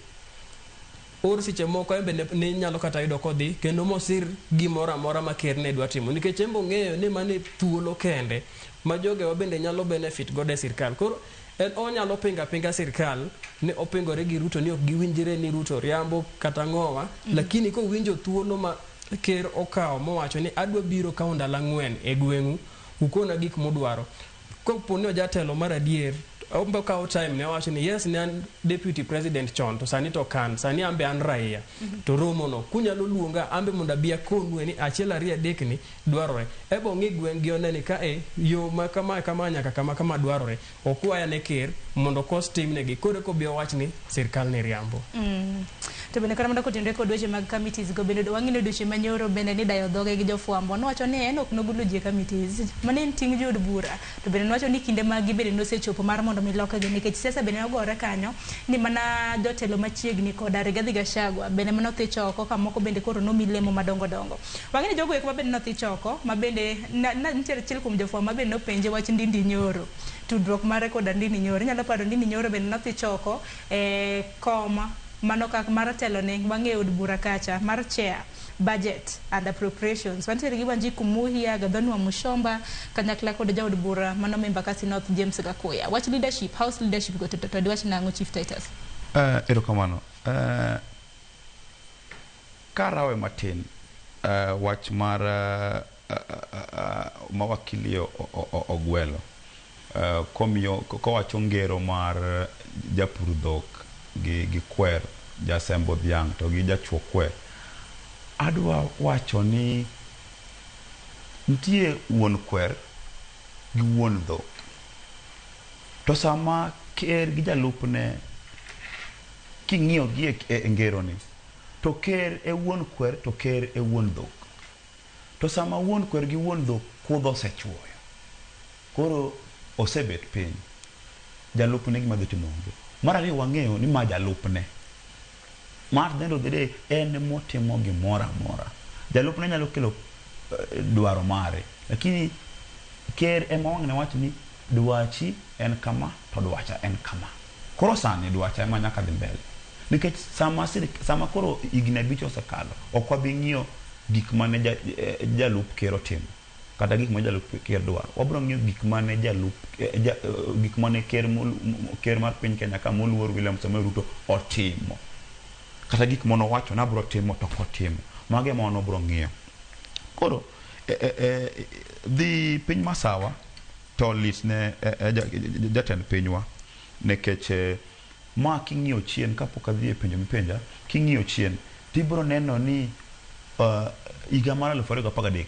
Or seche moko embe ne nyalo kata yudo kodhi kendo mosir gimoro amora ma ker ne dwa timo nikech embe ong'eyo ni mano e thuolo kende ma jogewa bende nyalo benefit godo e sirkal. Koro en onyalo pinga pinga sirkal ni opingore gi Ruto ni ok giwinjre ni Ruto riambo kata ng'owa, lakini kowinjo thuolo ma ker okawo mowacho ni adwa biro kawo ndalo 4 e gweng'u ukona gik mudwaro. Kopo ni ojatelo mar adier ombe okawo time ne owacho ni yes ne an deputy president chon to sani to kan sani ambe an raia. To romo no kunyalo luonga ambe mondo abi akonue ni 1 2 3 ni dwarore. Ebo ng'i gweng' gi one ni ka e yo ma kama kama nyaka kama kama dwarore. Okwaya ne ker mondo kos timnegi koro eka obi owach ni sirkal ni riambo. To bende kata mondo kotenore kod weche mag committees go bende wang'e ni odiochieng' manyoro bende ni dayo dhoge gi jofwambo nowacho ni en ok nogolo ji e committees mano en ting' jood bura. To bende nowacho ni kinde mag gi bende nosechopo mar mondo mi lokgi nikech siasa bende nogore kanyo ni mana jotelo machiegni koda Rigathi Gachagua bende manothich oko ka moko bende koro nomi lemo madongo dongo. Wang'e ni jogo eko ma bende nothich oko ma bende nitiere achiel kuom jofwambo ma bende nopenje wach Ndindi Nyoro tudruok mare koda Ndindi Nyoro. Inyalo paro Ndindi Nyoro bende nothich oko e kom Mano kak mar telo ne wang'e od bura kacha mar chair budget and appropriations. Wantiere gi Wanjiku Muhia, Gathoni Wamuchomba kanyakla kod jaod bura mano Embakasi North James Gakuya. Wach leadership, house leadership go to diwach nang'o Chief Titus? Erokamano. Karawe matin wach mar ma wakili ogwelo komiyo kowacho ngero mar japur dhok gi kwer jasembo dhiang' to gi jachuo kwer. Adwa wacho ni nitie wuon kwer gi wuon dhok. To sama ker gi jalupne king'iyo gi e ngero ni, to ker e wuon kwer to ker e wuon dhok. To sama wuon kwer gi wuon dhok kudho osechuoyo, koro osebet piny, jalupne gima dhi timo onge. Mar ariyo wang'eyo ni ma jalupne. Mar the end of the day en motimo gimoro amora. Jalupne nyalo kelo dwaro mare, lakini ker ema wang'ne wach ni dwachi en kama to dwacha en kama. Koro sani dwacha ema nyaka dhi mbele. Nikech sama koro higni 5 osekalo, ok wabi ng'iyo gik mane jalup ker otimo kata gik ma jalup ker dwaro. Wabiro ng'iyo gik mane jalup gik mane ker mar piny Kenya ka moluor William Samoei Ruto otimo. Kata gik mane owacho ni abiro timo to ok otimo. Mago ema wan wabiro ng'iyo. Koro dhi piny masawa to lit ne jatend pinywa nikech ma king'iyo chien kapok adhi e penjo mipenja, king'iyo chien tibiro neno ni higa mar 2013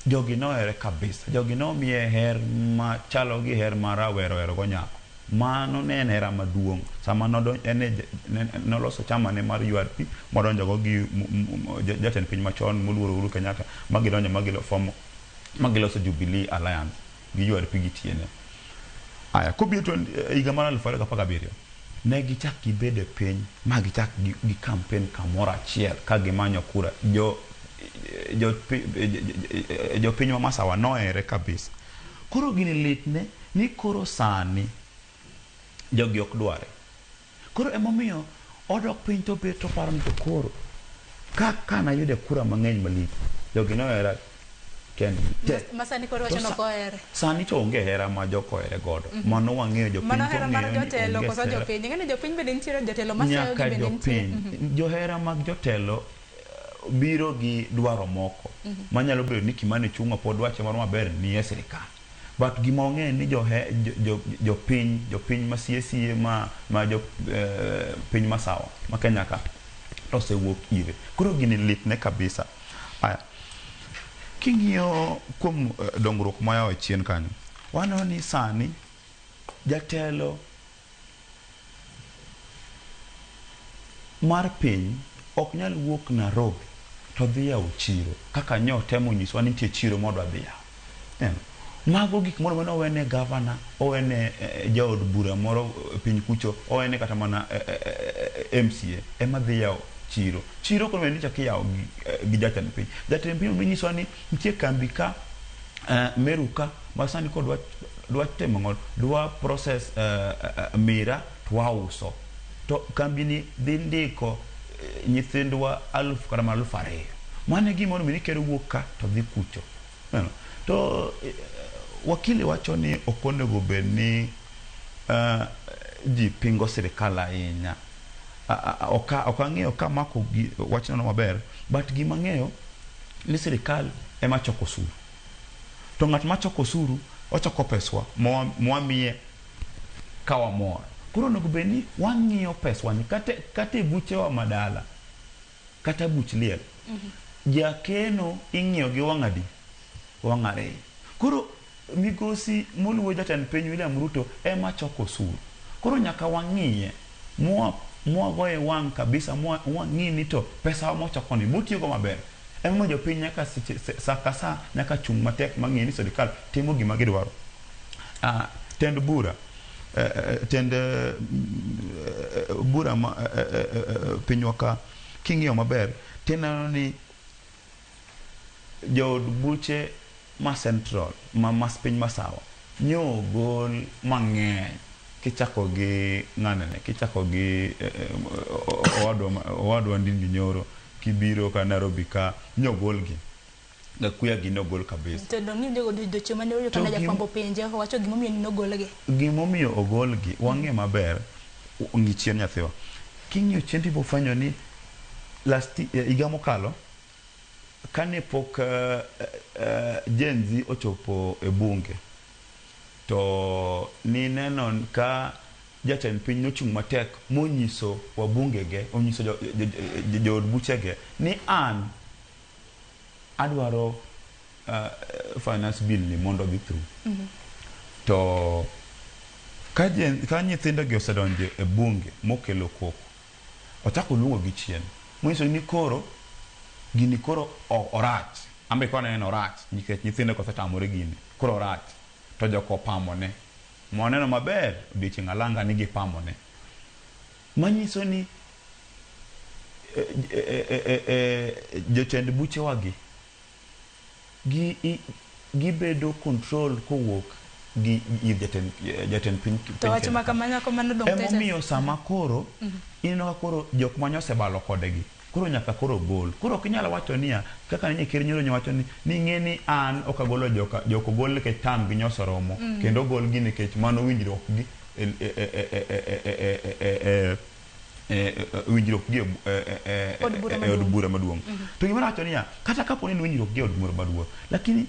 jogi nohere kabisa. Jogi nomiye her machalo gi her mar rawero hero go nyako. Mano ne en hera maduong'. Sama noloso chama ne mar URP modonjo go gi jatend piny machon moluoro Uhuru Kenyatta magidonjo magiloso Jubilee Alliance gi URP gi TNA. Aya, kobiro to higa mar 2017 ne gichak gibedo e piny ma gichak gi campaign kamoro achiel ka gimanyo kura. Jopiny ma Masawa nohere kabisa. Koro gini litne ni koro sani jogi ok dware. Koro emomiyo odok piny to bet to paro ni to koro kaka nayude kura mang'eny malich, jogi nohera kendgi te. Masani koro wacho nok ohere. Sani to onge hera ma jok ohere godo. Mano wang'eyo jopiny Mano to hera mar ong'eyo ni jotelo onge koso hera. jopiny. Ing'e ni jopiny bende nitiere jotelo masayo gi Nyaka bende nitie. jopiny. Johera mag jotelo biro gi dwaro moko manyalo bedo ni Kimani Ichung'wa pod dwache moro maber ni e sirikal. But gima wang'eyo ni jopiny ma sie sie ma piny masawa ma Kenya ka to osewuok ire. Koro gini litne kabisa. Aya, king'iyo kuom dongruok moyawo chien kanyo, waneno ni sani jatelo mar piny ok nyal wuok Nairobi to dhi yawo chiro kaka nyo temo nyiswa ni nitie chiro modwa dhi yawo. Mago gik moro mane owene gavana, owene jaod bura moro piny kucho, owene kata mana MCA ema dhi yawo chiro. Chiro koro ni chak yawo gi jatend piny. Jatend piny nyisowa ni nitie kambi ka Meru ka ma sani kod dwa timo ng'o, dwa process mira to wauso. To kambi ni dhi ndiko nyithindwa 1000 kata 2000. Mano e gima omiyo ni ker wuok ka to dhi kucho. To wakili wacho ni ok onego bed ni ji pingo sirikal ahinya. Ok ang'eyo ka mako wachno maber, but gima ang'eyo ni sirikal ema choko osuru. To ng'at ma choko osuru ochoko peswa mwamiye ka wamor. Koro onego bed ni wang'iyo peswa ni kata e buchewa madala kata buch liel. Jakeno ing'iyo gi wang' adi? Wang' ariyo. Koro migosi moluwo jatend piny William Ruto ema choko osuru. Koro nyaka wang'iye mwagoye wang' kabisa, mwang'i ni to pesa mochoko ni motiyogo maber. Emomiyo jopiny nyaka sa ka sa nyaka chung' matek mang'e ni sirikal timo gima gidwaro. Tend bura tend bura ma pinywa ka king'iyo maber tineno ni jood buche ma central ma piny masawa nyo ogol mang'eny. Kichako gi ng'anene, kichako gi owadwa Ndindi Nyoro, kibiro ka Nairobi ka nyogolgi. Gakuya gi nogol kabisa. To dong' ni jocho mane oyudo To kana jafwambo penje owacho gimomiyo nogolgi. Gimomiyo ogolgi, wang'e maber, ng'i chien nyathiwa. King'iyo chien to ibofwenyo ni last higa mokalo kane pok Gen Z ochopo e bunge to nineno ka jatend piny nochung' matek monyiso wabungege, onyiso jood buchege ni an adwaro finance bill ni mondo odhi through. To ka nyithindo gi osedonjo e bunge mokelo koko, ochako luongo gi chien monyiso ni koro gini koro orach. Ambe koro aneno orach nikech nyithindo kosetamore gini koro orach to joko opamone. Mwaneno maber odiochieng' alanga ni gipamone. Manyiso ni jotend buchewagi gibedo control kowuok gi ir jatend piny. To wach ma kamano kamano dong' Titus. Emomiyo sama koro ineno ka koro jok mane osebalo kodgi koro nyaka koro gol. Koro ok inyal wacho niya kaka ne ker nyoro nyowacho ni ng'e ni an ok agolo joka jok ogol nikech tam gi nyosoromo kendo ogol gi nikech mano winjruok gi winjruok gi e od bura maduong'. To gima nawacho niya kata kapo ni en winjruok gi e od bura maduong', lakini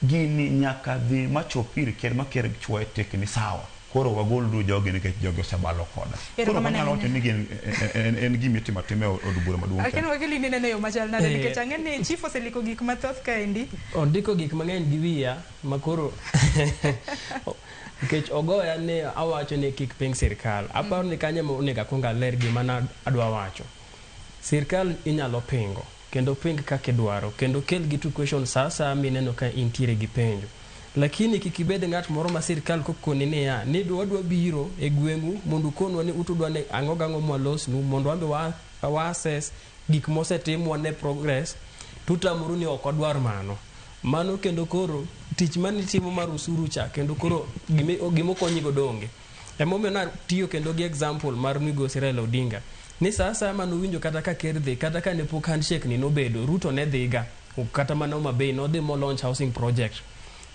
gini nyaka dhi machop ir ker ma ker chwoye tik ni sawa. Koro wagoluru jogi nikech jogi osebalo koda. Koro wanyalo wacho ni en gima itimo atima e od bura maduong'. Akeno wakili ni neno yo machal nade nikech ang'e ni chief oseliko gik mathoth kaendi. Ondiko gik mang'eny gi wiya ma koro nikech ogoya ni awacho ni kik ping sirkal. Aparo ni kanyo ema onego akuong aler gima na adwa wacho. Sirkal inyalo pingo kendo ping kaka idwaro kendo kel gi to question sa asaya mineno ka intiere gi penjo. Lakini kik ibed ng'at moro ma sirkal kokoni niya ni wadwa biro e gweng'u mondo ukonwa ni utudwa ni ang'o gang'o mwalosnu mondo wan be wa assess gik mosetim wane progress tutamoru ni ok wadwar mano. Mano kendo koro tich manitimo mar usuru cha kendo koro gimokonyigo donge. Emomiyo natiyo kendo gi example mar migosi Raila Odinga ni sa asaya manowinjo kata ka ker dhi kata ka ne pok handshake ni nobedo Ruto ne dhiga kata mana Homa Bay nodhi mo launch housing project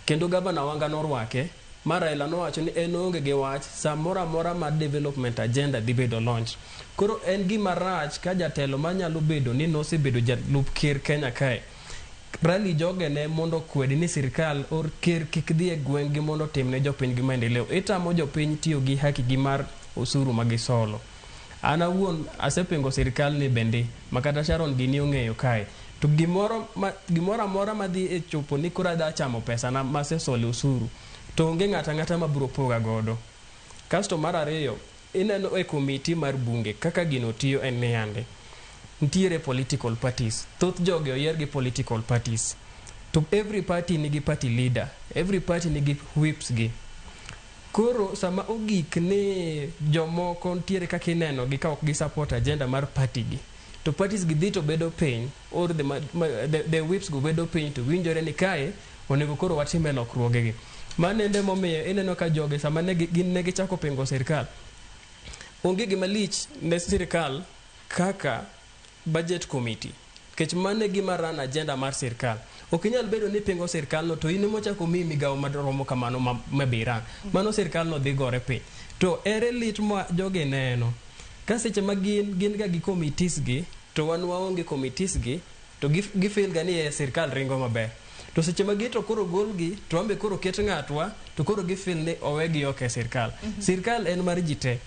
kendo gavana Wanga norwake ma Raila nowacho ni en oonge gi wach samoro amora ma development agenda dhi bedo launch. Koro en gima rach ka jatelo manyalo bedo ni nosebedo jalup ker Kenya kae rally jogene mondo okwed ni sirkal or ker kik dhi e gweng'gi mondo otimne jopiny gi maendeleo. Itamo jopiny tiyo gi haki gi mar osuru ma gisolo. An awuon asepingo sirkal ni bende makata Sharon gini ong'eyo kae. To gimoro amora madhi e chopo ni koro adha chamo pesa na masesolo e osuru to onge ng'ata ang'ata mabiro poga godo. Kasto mar ariyo, ineno e komiti mar bunge kaka gino tiyo en niyande. Nitiere political parties. Thoth jogi oyier gi political parties. To every party nigi party leader. Every party nigi whips gi. Koro sama ogik ni jomoko nitiere kaka ineno gi ka ok gi support agenda mar party gi. To parties gi dhi to bedo piny or the whips go bedo piny to winjore ni kae onego koro watime lokruoge gi. Mano ende momiyo ineno ka jogi sama ne gin ne gichako pingo sirkal. Onge gima lich ne sirkal kaka budget committee. Nikech mano e gima run agenda mar sirkal. Ok inyal bedo ni pingo sirkal no to in emochako miyi migawo maromo kamano ma be iran. Mano sirkal no dhi gore piny. To ere lit ma jogi neno? Ka seche ma gin ga gi committees gi to wan waonge committees gi to gifeel ga ni sirkal ringo maber. To seche ma gi to koro golgi to wan be koro ket ng'atwa to koro gifeel ni owegi oko e sirkal. Sirkal en mar ji te.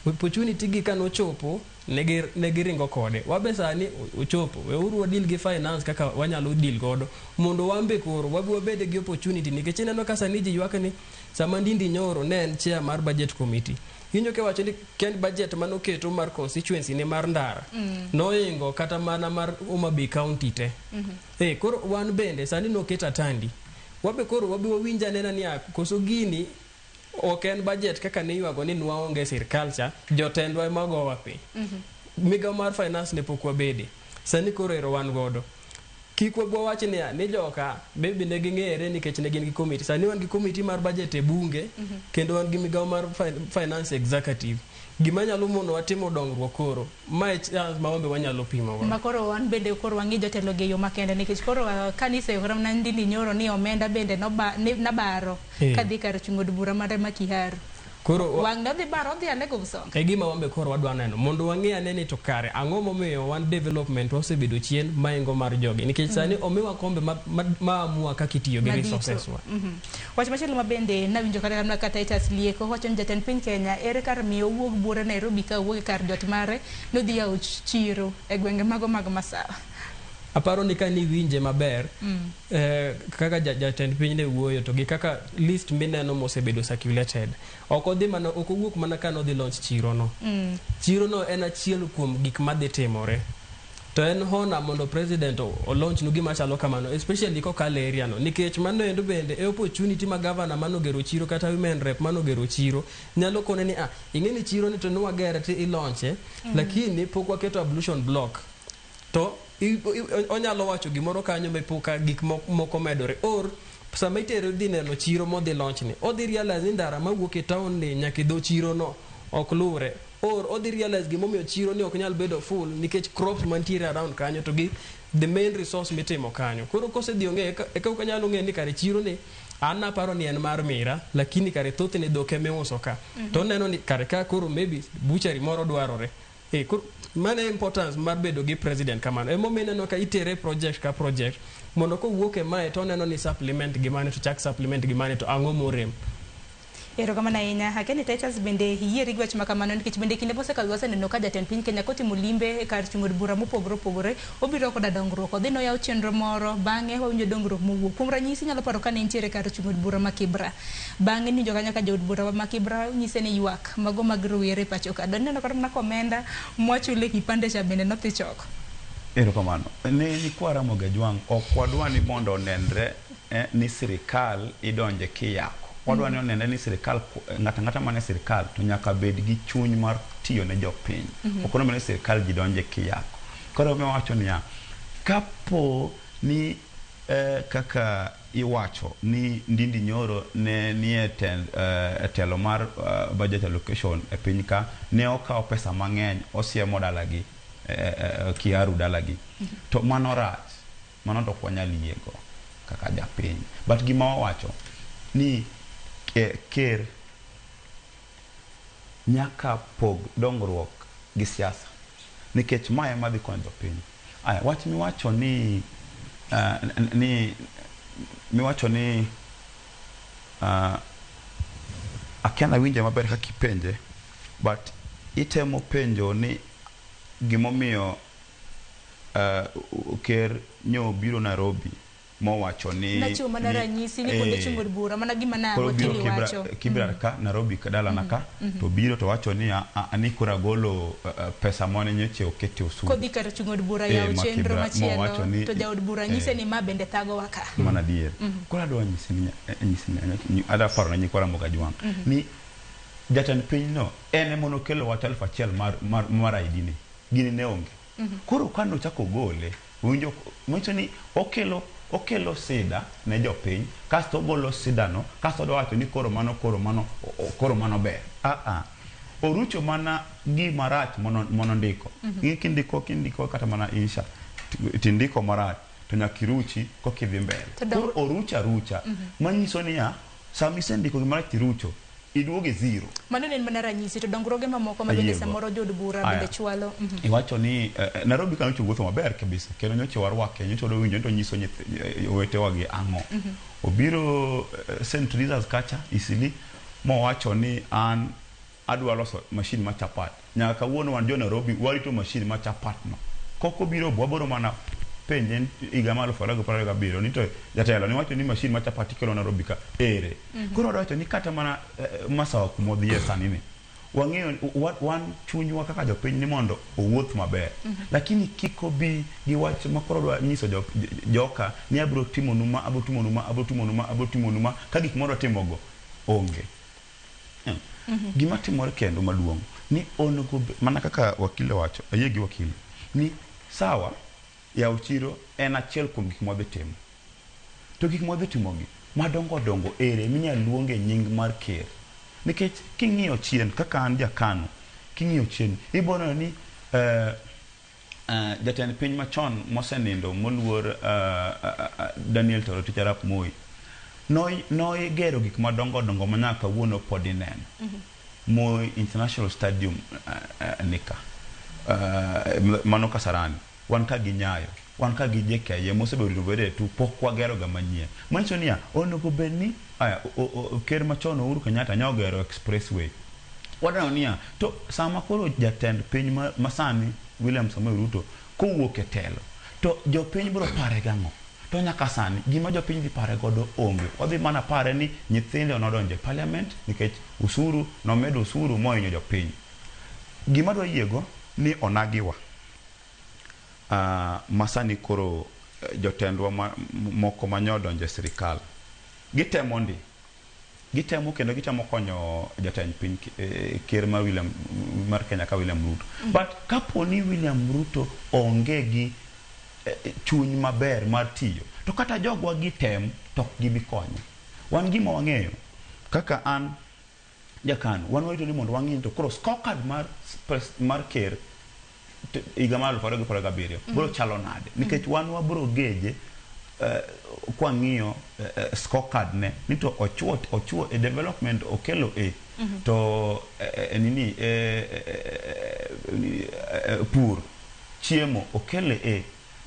Opportunity gi kanochopo ne giringo kode. Wabe sani ochopo. Weuru wa deal gi finance kaka wanyalo deal godo mondo wan be koro wabi wabed gi opportunity nikech ineno ka sani ji ywak ni sama Ndindi Nyoro ne en chair mar budget committee. Iwinjo kiwacho ni ken budget manoketo mar constituency ne mar Ndara noingo kata mana mar Homa Bay County te. Koro wan bende sani noket Atandi. Wabe koro wabi wawinj anena ni koso gini ok en budget kaka ne iywago ni nwaonge sirkal cha, jotendwa ema gowa piny. Migawo mar finance ne pok wabede. Sani koro ero wan godo. Kik wabwa wach niya ni joka maybe ne ging'ere nikech ne gin gi committee. Sani wan gi committee mar budget e bunge kendo wan gi migawo mar finance executive. Gima nyalo monowa timo dongruok koro, mae chance ma wan be wanyalo pimo godo. Ma koro wan bende koro wang'i jotelo gi e yo makende nikech koro kanise koro mana Ndindi Nyoro ni omenda bende noba, ne, nabaro kadhi kar chung' od bura mare ma Kiharu. Koro Wang' ne odhi baro odhi alego Usonga. E gima wan be koro wadwa neno mondo wang'e ane ni to kare ang'o momiyo wan development wasebedo chien maingo mar jogi nikech sani omiwa kombe ma amua kaka itiyo gi Madito. resources wa. Wach machielo ma bende nawinjo kata kamano ka Titus Lieko wacho ni jatend piny Kenya ere kar miyo owuog buore Nairobi ka owuok e kar jot mare nodhi yawo chiro e gwenge mago mag Masawa. Aparo ni ka niwinje maber kaka jatend piny ne wuoyo to gi kaka list mineno mosebedo circulated ok odhi mana ok owuok mana ka nodhi launch chiro no. Chiro no en achiel kuom gik madhi timore. To en hona mondo president o launch nu gima chalo kamano especially kokalo e area no nikech mano endo bende e opportunity ma governor manogero chiro kata women rep manogero chiro nyalo kone ni ah ing'e ni chiro ni to nwagere to ilaunche lakini pok waketo ablution block to onyalo wacho gimoro kanyo mepo ka gik moko medore or sama itere dhi neno chiro modhi launch ni odhi realize ni ndara mawuok e town ni nyaka e dho chiro no ok luwre or odhi realize gimomiyo chiro ni ok nyal bedo full nikech crops mantiere around kanyo to gi the main resource mitimo kanyo. Koro kosedhi ong'e eka onyalo ng'eyo ni kare chiro ni an naparo ni en mar mira lakini kare thothne dhok emiuso ka. To oneno ni kare ka koro maybe butchery moro dwarore. Koro mano e importance mar bedo gi president kamano. Emomiyo ineno ka itere project ka project mondo kowuok e mae to oneno ni supplement gi mane to chak supplement gi mane to ang'o morem. Erokamano ahinya. Akia ni Titus bende iyieri gi wach ma kamano nikech bende kinde mosekalo waseneno ka jatend piny Kenya kotimo limbe e kar chung' od bura mopogore opogore obiro koda dongruok odhi noyaw chenro moro bang'e wawinjo dongruok mowuok. Kuom ranyisi inyalo paro kane entiere kar chung' od bura ma Kibra. Bang'e niwinjo kanyo ka jaod bura ma Kibra nyise ni ywak mago mag rowere pacho ka. Doneno kata mana komenda mwachulo e kipande cha bende nodhi choko. Erokamano. Ne nyikwa Ramogi Ajwang' ok wadwa ni mondo onenre ni sirikal idonje kiyako. Wadwa ni onenre ni sirikal ng'ato ang'ata man e sirikal to nyaka bed gi chuny mar tiyo ne jopiny. Ok onego ni sirikal ji donje kiyako. Koro omiyo wawacho niya, kapo ni kaka iwacho ni Ndindi Nyoro ne nie telo mar budget allocation e piny ka ne okawo pesa mang'eny osiemo dalagi Kiaru dalagi. To mano rach. Mano to ok wanyal yiego kaka japiny. But gima wawacho ni ker nyaka pog dongruok gi siasa nikech mae ema dhi konyo jopiny. Aya, wach miwacho ni miwacho ni akia nawinje maber kaka ipenje but itemo penjo ni gimomiyo ker nyo biro Nairobi mowacho ni Nachiwo mana ranyisi ni kuonde chung' od bura mana gima na koro biro wakili Kibra, wacho. Kibra ka Nairobi ka dalana ka to biro to wacho ni ni koro agolo pesa mane nyocha okete osuru Kodhi kar chung' od bura yawo ma chenro Kibra, machielo mowacho ni to jaod bura nyise ni ma bende thagowa ka. Mana adier. Koro adwa nyisi ni adwa paro ne nyikwa Ramogi Ajwang' ni jatend piny no en ema nokelo wach 1000 mar ID ni gini ne onge. Koro kanochako gole winjo manyiso ni okelo sida ne jopiny kasto ogolo sida no kasto odwa wacho ni koro mano ber. Orucho mana gima rach monondiko. Kindiko kata mana insha tindiko marach to nyaka iruchi kokidhi mbele. Koro orucho arucha manyiso niya sama isendiko gima rach tirucho iduogo e zero. Mano ne en mana ranyisi to dongruoge mamoko ma bende Ayiego. samoro jood bura Aya. bende chwalo. Iwacho ni Nairobi ka nyocha wuotho maber kabisa kendo nyocha warwake nyocha wadwa to nyiso owetewa gi ang'o. Obiro St. Teresa's kacha Eastleigh mowacho ni an adwa loso machine ma chapat. Nyaka kawuono wan jo Nairobi warito machine ma chapat no. Kok obiro waboro mana penje higa mar 2027 ni to jatelo niwacho ni machine ma chapat ikelo Nairobi ka ere. Koro wadwa wacho ni kata mana Masawa kumodhiye sani ni wang'eyo wan chunywa kaka jopiny ni mondo owuoth maber. Lakini kik obi gi wach ma koro odwa nyiso joka ni abiro timonu ma, abiro timonu ma, abiro timonu ma, abiro timonu ma, ka gik modwa timogo onge. Gima timore kendo maduong' ni onego mana kaka wakili owacho, ayie gi wakili, ni sawa Yawo chiro en achiel kuom gik mwadhi timo. To gik mwadhi timogi madongo dongo ere minyal luonge nying mar ker? Nikech king'iyo chien kaka an ja KANU, king'iyo chien ibo neno ni jatend piny machon mosenindo moluor Daniel Toroitich arap Moi nogero gik madongo dongo ma nyaka kawuono pod ineno. Moi International Stadium nika mano Kasarani, wan ka gi Nyayo, wan ka gi JKIA mosebedo renovated to pok wagero ga manyien. Manyiso niya, onego bed ni aya, ker machon Uhuru Kenyatta ne ogero expressway. Wadwaro niya, to sama koro jatend piny masani William Samoei Ruto kowuok e telo, to jopiny biro pare gang'o? To nyaka sani gima jopiny dhi pare godo onge. Wadhi mana pare ni nyithindo nodonjo e parliament nikech usuru nomedo usuru mohinyo jopiny. Gima adwa yiego ni onagiwa masani koro jotendwa moko manyodonjo e sirikal gitemo ndi gitemo kendo gitemo konyo jatend piny ker mar William mar Kenya ka William Ruto. But kapo ni William Ruto onge gi chuny maber mar tiyo, to kata jogwa gitem to ok gibi konyo. Wan gima wang'eyo kaka an jakano, wan warito ni mondo wang'i to koro scorecard mar ker higa mar 2027 biro chalo nade, nikech wan wabiro geje kwang'iyo scorecard ne ni to ochuo e development okelo e to nini pur chiemo okele e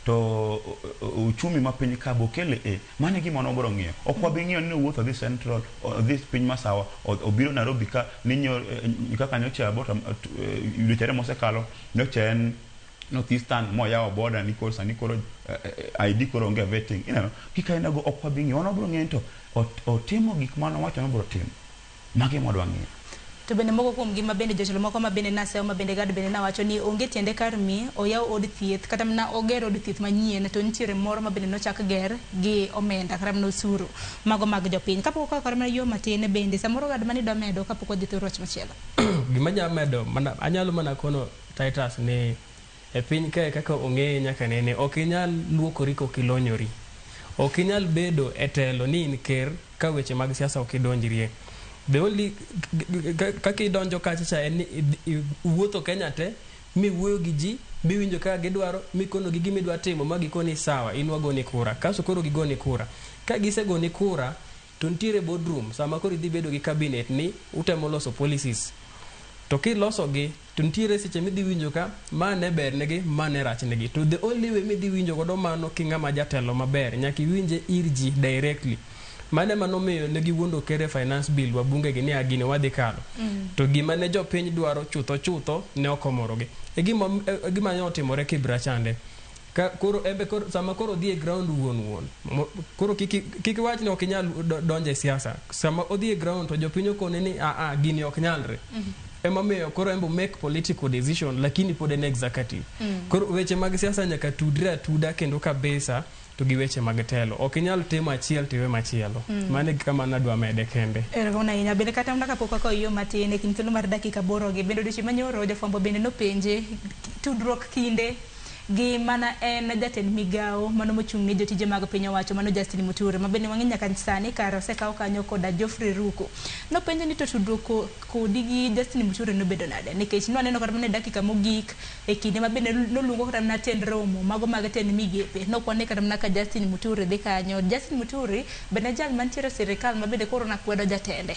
to uchumi ma piny ka bo okele e mano e gima wabiro ng'iyo. Ok wabi ng'iyo ni owuotho odhi Central, odhi piny Masawa, obiro Nairobi ka ni kaka nyocha about dweche ariyo mosekalo nyocha en North Eastern moyawo border ni koro sani koro ID koro onge vetting. Ineno gik aina go ok wabi ng'iyo. Wan wabiro ng'iyo ni to otimo gik mane owacho ni obiro timo. Magi ema wadwa ng'iyo. To bende moko kuom gi mabende jotelo moko mabende nasewo mabende gad bende nawacho ni onge tiende kar mi oyaw od thieth kata mana oger od thieth manyien to nitiere moro mabende nochak ger gi omenda kata mana osuru mago mag jopiny. Kapok okawo kata mana yo matin bende samoro gad mane idwa medo kapok wadhi thoro wach machielo. Gima anyalo medo mana anyalo mana kono Titus ni e piny kae kaka ong'eye nyaka nene ok inyal luokori kok ilonyori. Ok inyal bedo e telo ni in ker ka weche mag siasa ok idonjrie. The only kaka idonjo kacha cha en ni iwuotho Kenya te miwuoyo gi ji miwinjo kaka gidwaro mikonogi gima idwa timo ma gikoni sawa in wagoni kura kasto koro gigoni kura. Ka gisegoni kura to nitiere boardroom sama koro idhi bedo gi cabinet ni utemo loso policies. To kilosogi to nitiere seche midhi winjo ka ma ne ber negi ma ne rach negi. To the only way midhi winjo godo mano king'ama jatelo maber nyaka iwinje ir ji directly. Mano ema nomiyo ne giwuondo ker e finance bill wabunge gi ni a gini wadhi kalo. To gima ne jopiny dwaro chutho chutho ne ok omorogi. E gima ne otimore Kibra chande. Ka koro embe koro sama koro odhi e ground wuon wuon koro kik iwach ni ok inyal donjo e siasa. Sama odhi e ground to jopiny okone ni a a gini ok nyalre. Emomiyo koro embo make political decision lakini pod en executive. Koro weche mag siasa nyaka tudre atuda kendo kabisa to gi weche mag telo. Ok inyal timo achiel to iwe machielo. Mano e kama nadwa mede kende. Erokamano ahinya. Bende kata mana kapok wakawo yo matin e kind thuolo mar dakika aboro gi bende odiochieng' manyoro jofwambo bende nopenje tudruok kinde gi mana en jatend migawo mano mochung' ne jotije mag piny owacho mano Justin Muturi ma bende wang'e nyaka sani kare osekaw kanyo koda Geoffrey Ruku. Nopenje ni to tudruok kodi gi Justin Muturi nobedo nade nikech nwaneno kata mana e dakika mogik e kinde ma bende noluongo kata mana tend romo mago mag tend migepe nokwane kata mana ka Justin Muturi dhi kanyo. Justin Muturi bende jal mantiere e sirikal ma bende koro nakwedo jatende.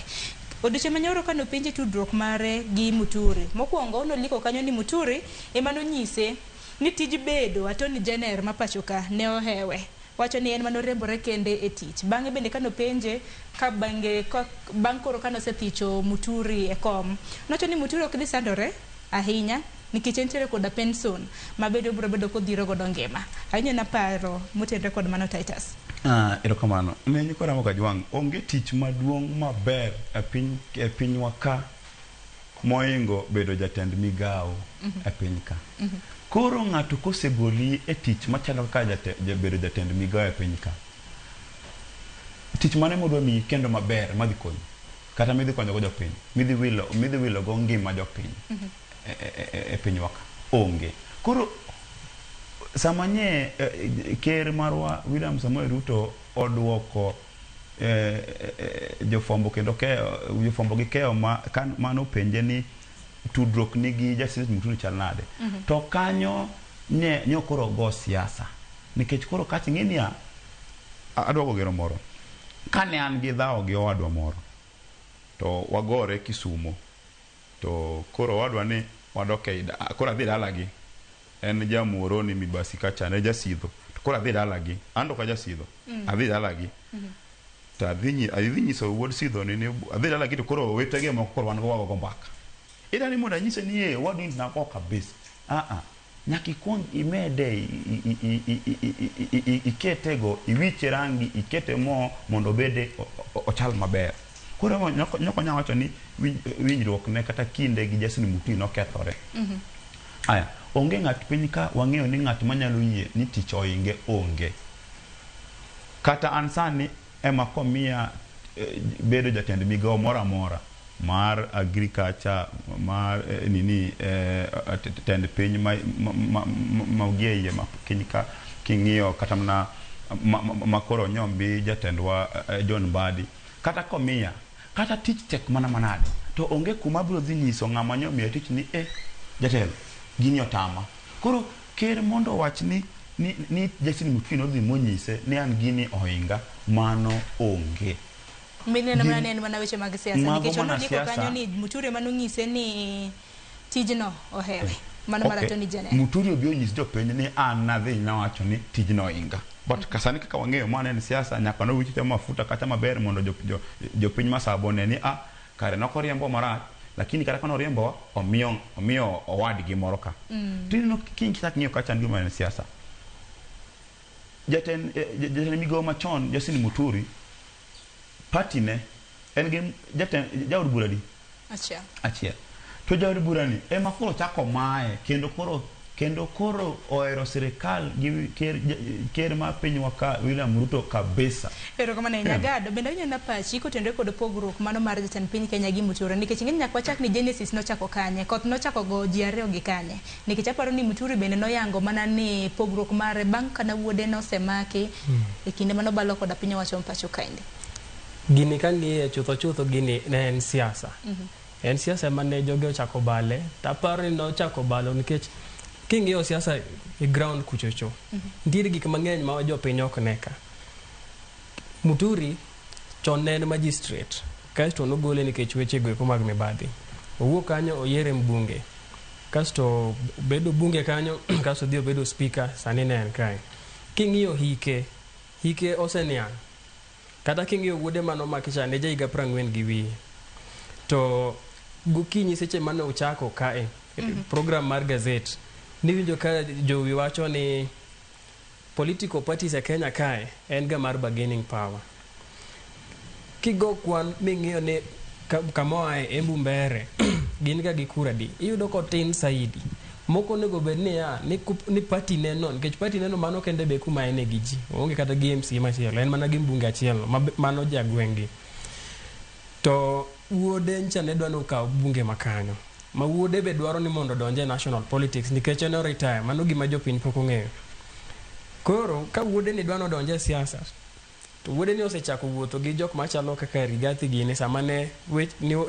Odiochieng' manyoro kane openje tudruok mare gi Muturi, mokwongo noliko kanyo ni Muturi ema nonyise ni tij bedo Attorney General ma pacho ka ne ohewe. Wacho ni en manorembore kende e tich. Bang'e bende kanopenje ka bang' koro kanosethicho Muturi e kom, nowacho ni Muturi ok dhi sandore ahinya nikech entiere koda pension ma bende obiro bedo kodhiro godo ngima. Ahinya naparo motenre kod mano Titus. Erokamano. Ne nyikwa Ramogi Ajwang', onge tich maduong' maber e pinywa ka moingo bedo jatend migawo e piny ka. Koro ng'ato kosegoli e tich machalo kaka bedo jatend migawo e piny ka, tich mane modwa miyi kendo maber madhi konyi kata midhi konyogo jopiny, midhi wilo go ngima jopiny e pinywa ka onge. Koro Sama nye ker marwa William Samoei Ruto oduoko jofwambo kendo keyo jofwambo gi keyo ma kan, manopenje ni tudruok ni gi Justice Muturi chal nade. To kanyo nye nyo koro go siasa nikech koro kacha ing'e niya adwa gero moro kane an gi dhawo gi owadwa moro to wagore Kisumo to koro owadwa ni wadok e koro adhi dalagi en jamuoroni mibasi kacha ne jasidho to koro adhi dalagi an to ok ajasidho adhi dalagi to adhi adhi nyiso wuod sidho ni adhi dalagi to koro owetege moko koro wan go wagogo mbaka ida ni mondo anyise ni e owadu in nago kabisa ah nyaka ikuong imede iketego iwiche rangi ikete mo mondo obede ochal maber koro nyoko nya wacho ni winjruok ne kata kinde gi Justin Muturi nokethore. Aya, onge ng'at piny ka wang'eyo ni ng'at manyalo yie ni tich oinge onge. Kata an sani ema komiya bedo jatend migawo moro amora mar agriculture mar nini tend piny ma gie iye ma piny ka king'iyo kata mana ma koro nyombi jatendwa John Mbadi kata komiya kata tich tek mana manade to onge kuma abiro dhi nyiso ng'ama nyomiya tich ni jatelo gini otama. Koro ker mondo owach ni Justin Muturi nodhi monyise ni an gini ohinga mano onge. Mineno mana ne en mana weche mag siasa nikech onondiko kanyo ni Muturi manonyise ni tijno ohewe. Mano mar Attorney General. Muturi obi onyis jopiny ni an nadhi nawacho ni tijno ohinga. But kasani kaka wang'eyo mano en siasa nyaka nowiche mafuta kata maber mondo jopiny masabo one ni kare nokoriembo marach lakini kata kanoriembo omiyo owadgi moro ka. To ineno kiny kichak ng'iyo kacha en gima en siasa. Jatend migawo machon Justin Muturi party ne en gi jatend jaod bura di achiel. To jaod bura ni ema koro chako maye kendo koro ohero sirikal gi ker mar pinywa ka William Ruto kabisa. Erokamano ahinya Gado, bende awinjo na pachi kotenore kod pogruok mano mar jatend piny Kenya gi Muturi nikech ing'e ni nyaka wachak ni Genesis nochako kanye, koth nochako go ji ariyo gi kanye nikech aparo ni Muturi bende noyango mana ni pogruok mare bang' kana wuode nosemaki e kinde manobalo koda piny owacho ma pacho kaendi. Gini kang'iye chutho gini ne en siasa. En siasa mane jogi ochako bale, taparo ni nochako balo nikech king'iyo siasa e ground kuchocho. Nitiere gik mang'eny ma jopiny ok ne ka. Muturi chon ne en magistrate, kaeto nogole nikech weche go eko mag mibadhi. Owuok kanyo oyiere mbunge, kasto obedo bunge kanyo, kasto odhi obedo speaker, sani ne en kae. King'iyo hike oseniang'. Kata king'iyo wuode manomaki cha ne ja higa 40 gi wiye. To gokinyi seche mane ochako kae, program mar gazette, niwinjo ka jowi wacho ni political parties e Kenya kae en ga mar bargaining power. Kigo kwan ming'iyo ni kama oae Embu Mbere gin ga gi kura di, iyudo kotin saidi. Moko onego bed niya ni party neno nikech party neno mano kende be kuma ene gi ji. Oonge kata gi MC machielo, en mana gi mbunge achiel mano jagweng' gi. To wuode ncha ne dwa ni okaw bunge makanyo. Ma wuode be dwaro ni mondo odonje national politics nikech en retire, mano gima jopiny pok ong'eyo. Koro ka wuode ni dwa ni odonje e siasa, to wuode ni osechako wuotho gi jok machalo kaka Rigathi gini sama ne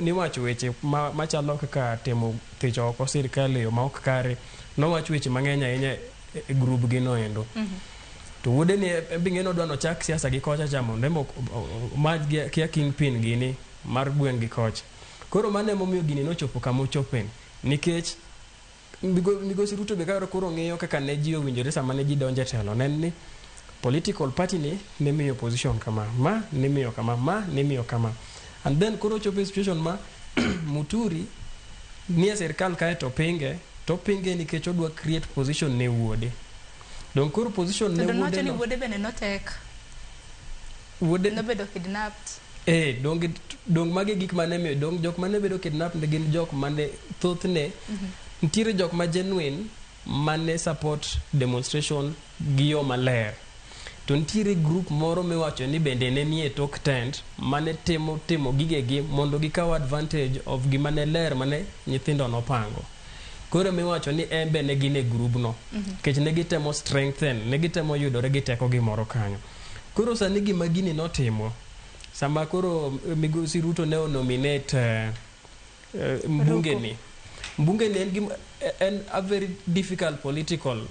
niwacho weche machalo kaka temo thicho oko sirikal e yo ma ok kare, nowach weche mang'eny ahinya e grub gi noendo. To wuode ni ebing'e nodwa nochak siasa gi kocha cha mondo embo omaj gi kia kingpin gini mar gweng' gi kocha. Koro mano emomiyo gini nochopo kama ochopeni nikech Migosi Ruto be koro ng'iyo kaka ne ji owinjore sama ne ji donjo e telo ne en ni political party ni nimiyo position kama, ma nimiyo kama, ma nimiyo kama. And then koro ochopo e situation ma Muturi nie sirikal kae to pinge nikech odwa create position ne wuode. Dong koro position ne wuode no. Wuode bende notek. Wuode nobedo kidnapped. Dong magi gik mane miyo dong jok mane bedo kidnapped ne gin jok mane thothne nitiere jok ma genuine mane support demonstration gi yo maler. To nitiere group moro miwacho ni bende ne nie tok tent mane timo gigegi mondo gikaw advantage of gima ne ler mane nyithindo nopango. Koro miwacho ni en be ne gin e grubno nikech ne gitemo strengthen, ne gitemo yudore gi teko gimoro kanyo. Koro sani gima gini notimo sama koro migosi Ruto ne onominate mbunge ni, mbunge ni en gima, en a very difficult political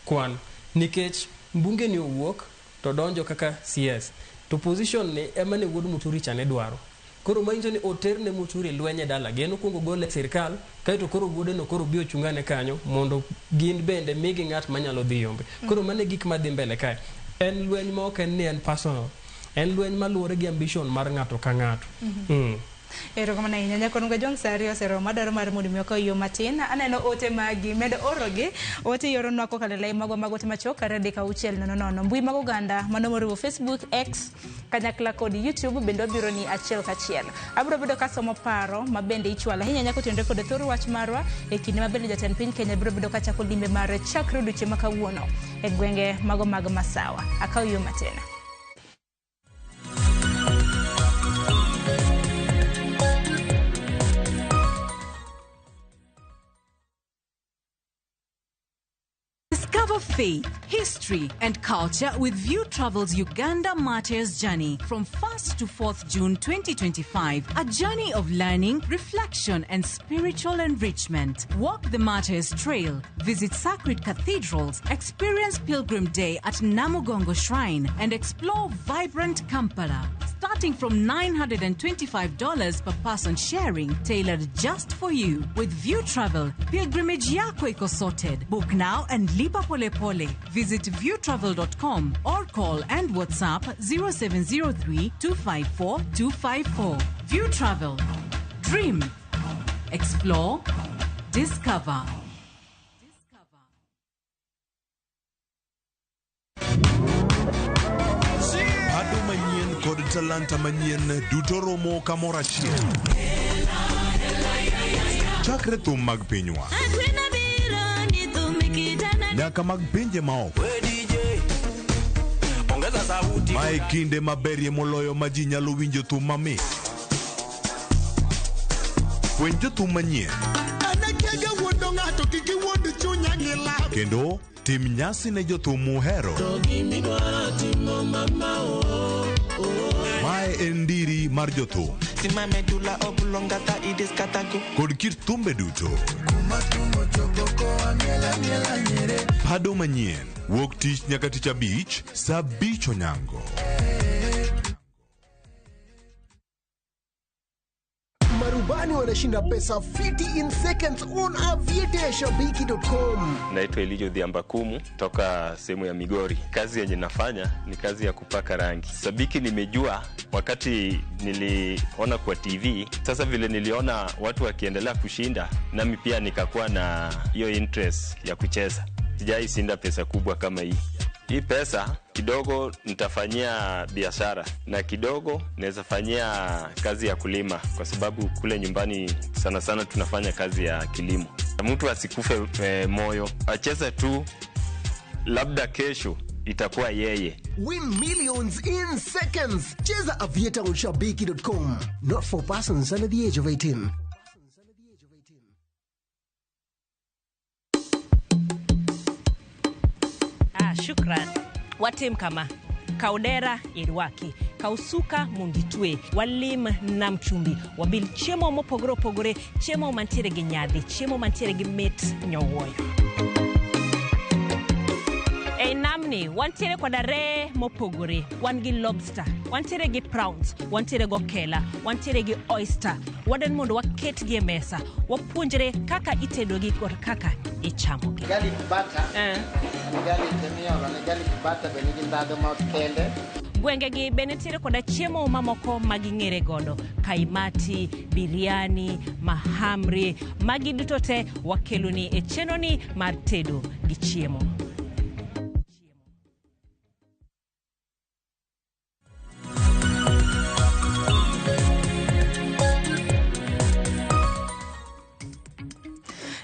kwan, nikech mbunge ni owuok to donjo kaka CS to position ni ema ne wuod Muturi cha ne dwaro. Koro manyiso ni oterne Muturi lweny e dalagi, en okuongo gole e sirkal kaeto koro wuode no koro bi ochung'ane kanyo mondo gin bende migi ng'at manyalo dhi yombe. Koro mano e gik madhi mbele kae. En lweny ma ok en ni en personal, en lweny maluwore gi ambition mar ng'ato ka ng'ato. Erokamano ahinya Nyakono Gajwang', sa 2 oseromo, adwaro mar mondo mi okaw yo matin. Aneno ote magi, med orogi. Ote ioronwa kokalo e lai magwa mag ote machuok 2 3 6 0 0. Mbui mag oganda mano moriwo Facebook, X kanyakla kod YouTube bende wabiro ni achiel kachiel. Abiro bedo kasomo paro ma bende ichwalo ahinya nyaka otenore kod thor wach marwa e kinde ma bende jatend piny Kenya biro bedo kachako limbe mare chakre odiochieng' ma kawuono e gwenge mago mag Masawa. Akaw yo matin. Discover faith, history, and culture with View Travel's Uganda Martyrs Journey from 1st to 4th June 2025. A journey of learning, reflection, and spiritual enrichment. Walk the Martyrs Trail, visit sacred cathedrals, experience Pilgrim Day at Namugongo Shrine, and explore vibrant Kampala. Starting from $925 per person sharing, tailored just for you. With View Travel, pilgrimage yako iko sorted. Book now and lipa pole pole. Visit viewtravel.com or call and WhatsApp 0703 254 254. View Travel. Dream. Explore. Discover. Pado manyien kod talanta manyien duto romo kamoro achiel. Chakre thum mag pinywa nyaka mag pinje maoko. Mae kinde maberie moloyo ma ji nyalo winjo thum mamit. Fweny jothum manyien kendo tim nyasi ne jothum muhero. Mae en ndiri mar jothum kod kit thumbe duto. Pado manyien wuok tich nyaka tich abich sa 5 onyango. Marubani wanashinda pesa fiti in seconds on aviateashabiki.com. Naitwa Elijo Dhiambakumu toka sehemu ya Migori. Kazi yenye nafanya ni kazi ya kupaka rangi. Sabiki nimejua wakati niliona kwa TV. Sasa vile niliona watu wakiendelea kushinda, nami pia nikakuwa na hiyo interest ya kucheza. Sijai shinda pesa kubwa kama hii. Hii pesa kidogo nitafanyia biashara na kidogo naweza fanyia kazi ya kulima, kwa sababu kule nyumbani sana sana tunafanya kazi ya kilimo. Mtu asikufe moyo, acheze tu, labda kesho itakuwa yeye. Win millions in seconds. Cheza Aviator on shabiki.com. Not for persons under the age of 18. Ah, shukran. Watim kama kaudera irwaki, kausuka munditwe, walim nam chumbi, wabil chiemo mopogore opogore, chiemo mantiere gi nyadhi, chiemo mantiere gi mit nyowuoyo. Ei namni wantiere koda ree mopogore, wan gi lobster, wantiere gi prawns, wantiere gi okela, wantiere gi oyster. Wadwaro mondo waketgi e mesa, wapuonjre kaka itedogi kod kaka ichamogi. Garlic butter. Garlic miolo ne garlic butter be nigi ndhadhu ma kende. Gwengegi be nitiere koda chiemo mamoko ma ging'ere godo, kaimati, biryani, mahamri, magi duto te wakeloni e chenroni mar tedo gi chiemo.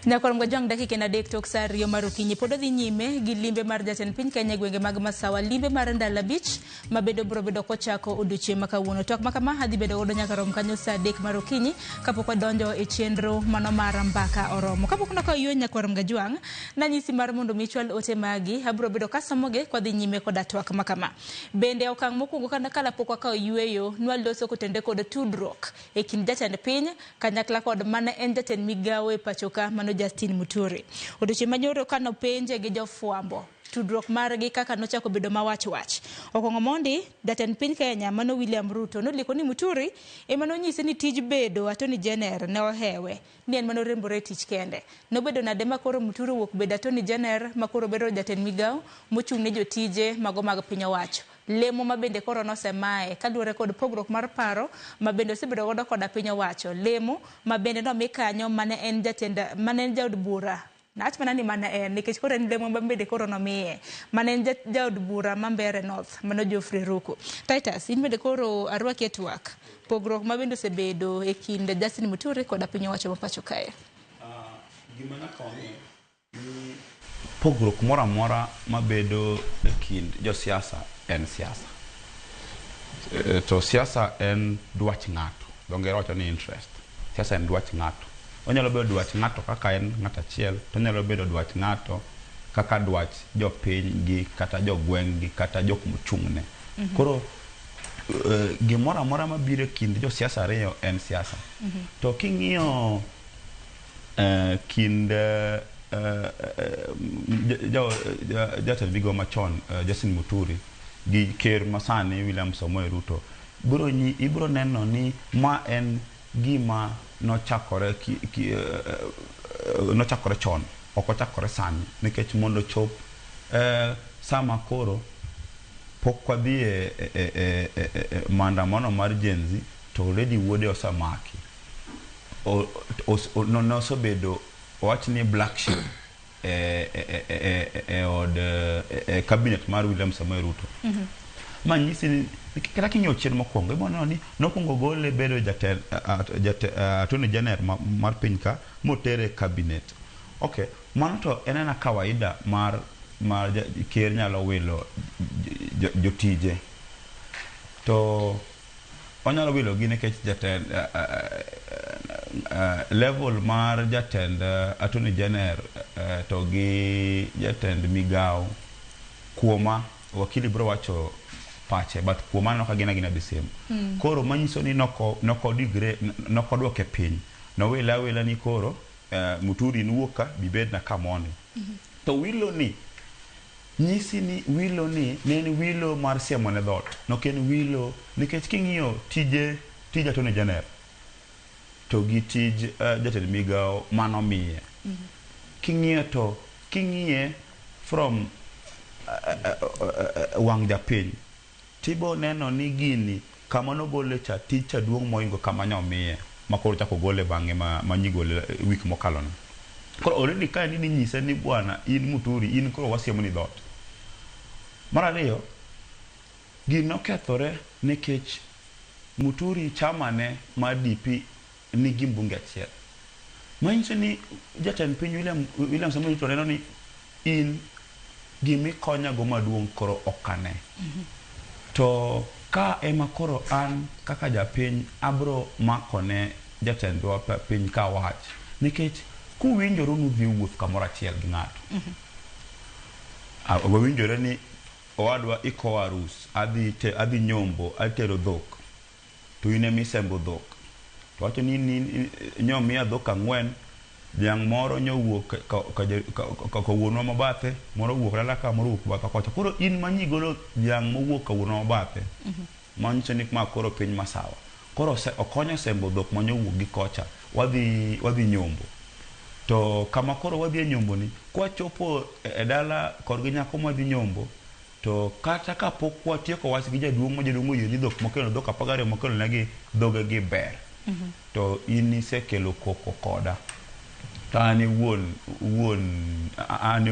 Nyakwar Mgajwang' dakika en 3 tok sa 2 mar okinyi pod odhi nyime gi limbe mar jatend piny Kenya e gwenge mag Masawa, limbe mar ndalo 5 mabedo biro bedo kochako odiochieng' ma kawuono. Twak ma kama adhi bedo godo nyaka rom kanyo sa 3 mar okinyi kapok wadonjo e chenro mano mar mbaka oromo. Kapok nakawo yweyo Nyakwar Mgajwang', nanyisi mar mondo mi ichwal ote magi, abiro bedo kasomogi kwadhi nyime koda twak ma kama. Bende okang' mokwongo kalapok wakawo yweyo, nwaloso kotenore kod tudruok e kind jatend piny kanyakla kod mane en jatend migawo e pacho ka mano Justin Muturi. Odiochieng' manyoro kanopenje gi jofwambo tudruok margi kaka nochako bedo mawach wach. Okwongo mondi jatend piny Kenya mano William Ruto noliko ni Muturi ema nonyise ni tij bedo Attorney General ne ohewe ni en manorembore e tich kende. Nobedo nade ma koro Muturi owuok bedo Attorney General ma koro bedo jatend migawo mochung' ne jotije mago mag piny owacho. Lemo ma bende koro nosemaye kaluwore kod pogruok mar paro ma bende osebedo godo koda piny owacho. Lemo ma bende nomi kanyo mane en jatend mane en jaod bura. Nawach mana ni mane en nikech koro en lemo ma bende koro nomiye. Mane en jaod bura ma Mbeere North mano Geoffrey Ruku. Titus, in bende koro arwaki e twak. Pogruok ma bende osebedo e kind Justin Muturi koda piny owacho ma pacho kae. Gima nyaka wang'e ni pogruok moro amora mabedo e kind josiasa en siasa. To siasa en dwach ng'ato. Dho ngere wacho ni interest. Siasa en dwach ng'ato. Onyalo bedo dwach ng'ato kaka en ng'ato achiel, to onyalo bedo dwach ng'ato kaka dwach jopiny gi kata jogweng' gi kata jok mochung'ne. Koro gimoro amora mabiro e kind josiasa ariyo en siasa. To king'iyo kind jatend migao machon Justin Muturi gi ker masani William Samoei Ruto, ibiro neno ni ma en gima nochakore nochakore chon, ok ochakore sani, nikech mondo chop sama koro pok wadhi e maandamano mar Gen Z to already wuode osemaki. Nosebedo owach ni black sheep e od e cabinet mar William Samoei Ruto. Ma nyisi ni kata king'iyo chien mokwongo ibiro neno ni nokwongo gole bedo jatend Attorney General mar piny ka motere e cabinet. Okay, mano to en ena kawaida mar ker nyalo wilo jotije. To onyalo wilo gi nikech jatend level mar jatend Attorney General to gi jatend migao kuoma wakili biro wacho pache, but kuoma aneno ka gin agina the same. Koro manyiso ni noko degrade, noko duoke piny. Nowile awila ni koro Muturi niwuok ka bibed na kamoni. To wilo ni nyisi ni wilo ni ne en wilo mar siemo ne dhoot. Nok en wilo nikech king'iyo tije tij Attorney General to gi tij jatend migao manomiye. King'iyo to king'iye from wang' japiny tibo neno ni gini kama nogole cha tij cha duong' moingo kama nyomiye ma koro chako gole bang'e ma nyigole wik mokalo no. Koro already ka ni nyise ni bwana in Muturi in koro wasiemo ni dhoot. Mar ariyo, gini nokethore nikech Muturi chama ne mar DP nigi mbunge achiel. Manyiso ni jatend piny William Samoei Ruto neno ni in gimikonyago maduong' koro ok ane. To ka ema koro an kaka japiny abro makone jatendwa piny ka wach. Nikech kuwinjoru nudhi wuoth kamoro achiel gi ng'ato. Wawinjore ni owadwa ikowa arus, adhi nyombo, atero dhok. To in ema isembo dhok. To wacho ni nyomiya dhok 4, dhiang' moro nyowuok ka wuonwa mabathe, moro owuok dala ka, moro owuok batha kocha. Koro in manyigolo dhiang' mowuok ka wuonwa mabathe, manyiso ni ma koro piny masawa. Koro okonyo sembo dhok manyowuok gi kocha, wadhi nyombo. To kama koro wadhi e nyombo ni, kwachopo e dala korgi nyako mwadhi nyombo, to kata kapok watieko wach gi jaduong' ma jaduong' oyie ni dhok mokelo dhok 12 mokelo negi dhoge gi ber. To in isekelo koko koda. To an e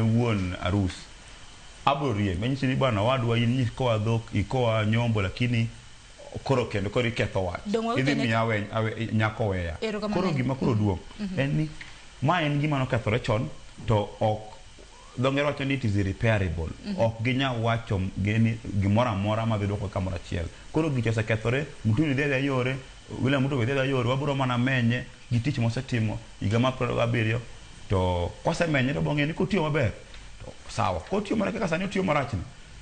wuon arus. Abro riembi. Anyisi ni bwana owadwa in ikowa dhok, ikowa nyombo, lakini koro kendo koro iketho wach. Idhi miya nyako weya. Koro gima koro duong' en ni Ma en gima nokethore chon to ok dho ngere wacho ni it is irreparable. Ok ginyal wacho gini gimoro amora madhi duoko kamoro achiel. Koro gicha osekethore, Muturi dhi adhiya yore, William Ruto be dhi adhiya yore, wabiro mana menye gi tich mosetimo higa mar 27 to kosemenye to wabiro ng'eyo ni kotiyo maber to sawa, kotiyo mana kaka sani otiyo marach ni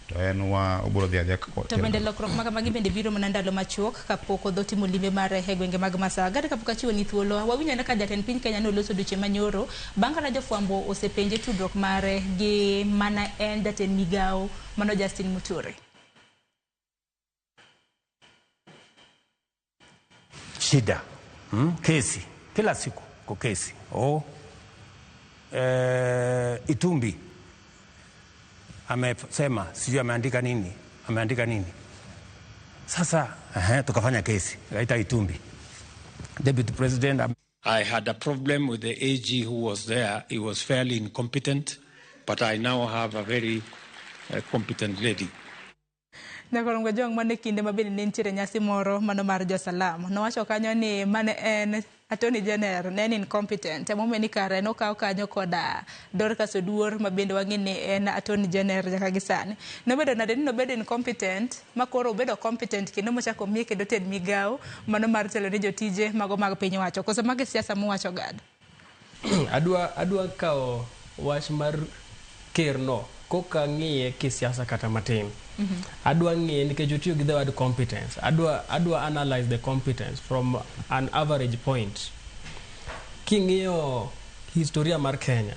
to en wa obiro dhi adhiya To bende lokruok ma kamagi bende biro mana ndalo machuok kapok odho timo limbe mare e gwenge mag Masawa. Gad kapok achiwo ni thuolo, wawinjo ane ka jatend piny Kenya noloso dweche manyoro bang' kane jofwambo osepenje tudruok mare gi mana en jatend migawo mano Justin Muturi. Shida kesi kila siku ko kesi oh. Itumbi amesema sijui ameandika nini, ameandika nini sasa. Tukafanya kesi kaita Itumbi deputy president. I had a problem with the AG who was there. He was fairly incompetent, but I now have a very competent lady. Nyakorongo Jong mane kinde ma bende ne nitiere nyasi moro mano mar josalam nowacho kanyo ni mane en Attorney General ne en incompetent, emomiyo ni kare nokaw kanyo koda Dorcas Oduor ma bende wang'e ni en Attorney General nyaka gi sani. Nobedo nade ni nobedo incompetent ma koro obedo competent kendo mochako miye kendo tend migawo mano mar telo ne jotije mago mag piny owacho. Koso mago e siasa muwacho Gad? Adwa kawo wach mar ker no koka ng'iye kisiasa kata matin. Adwa ng'iye nikech otiyo gi the word competence. Adwa analyze the competence from an average point. King'iyo historia mar Kenya,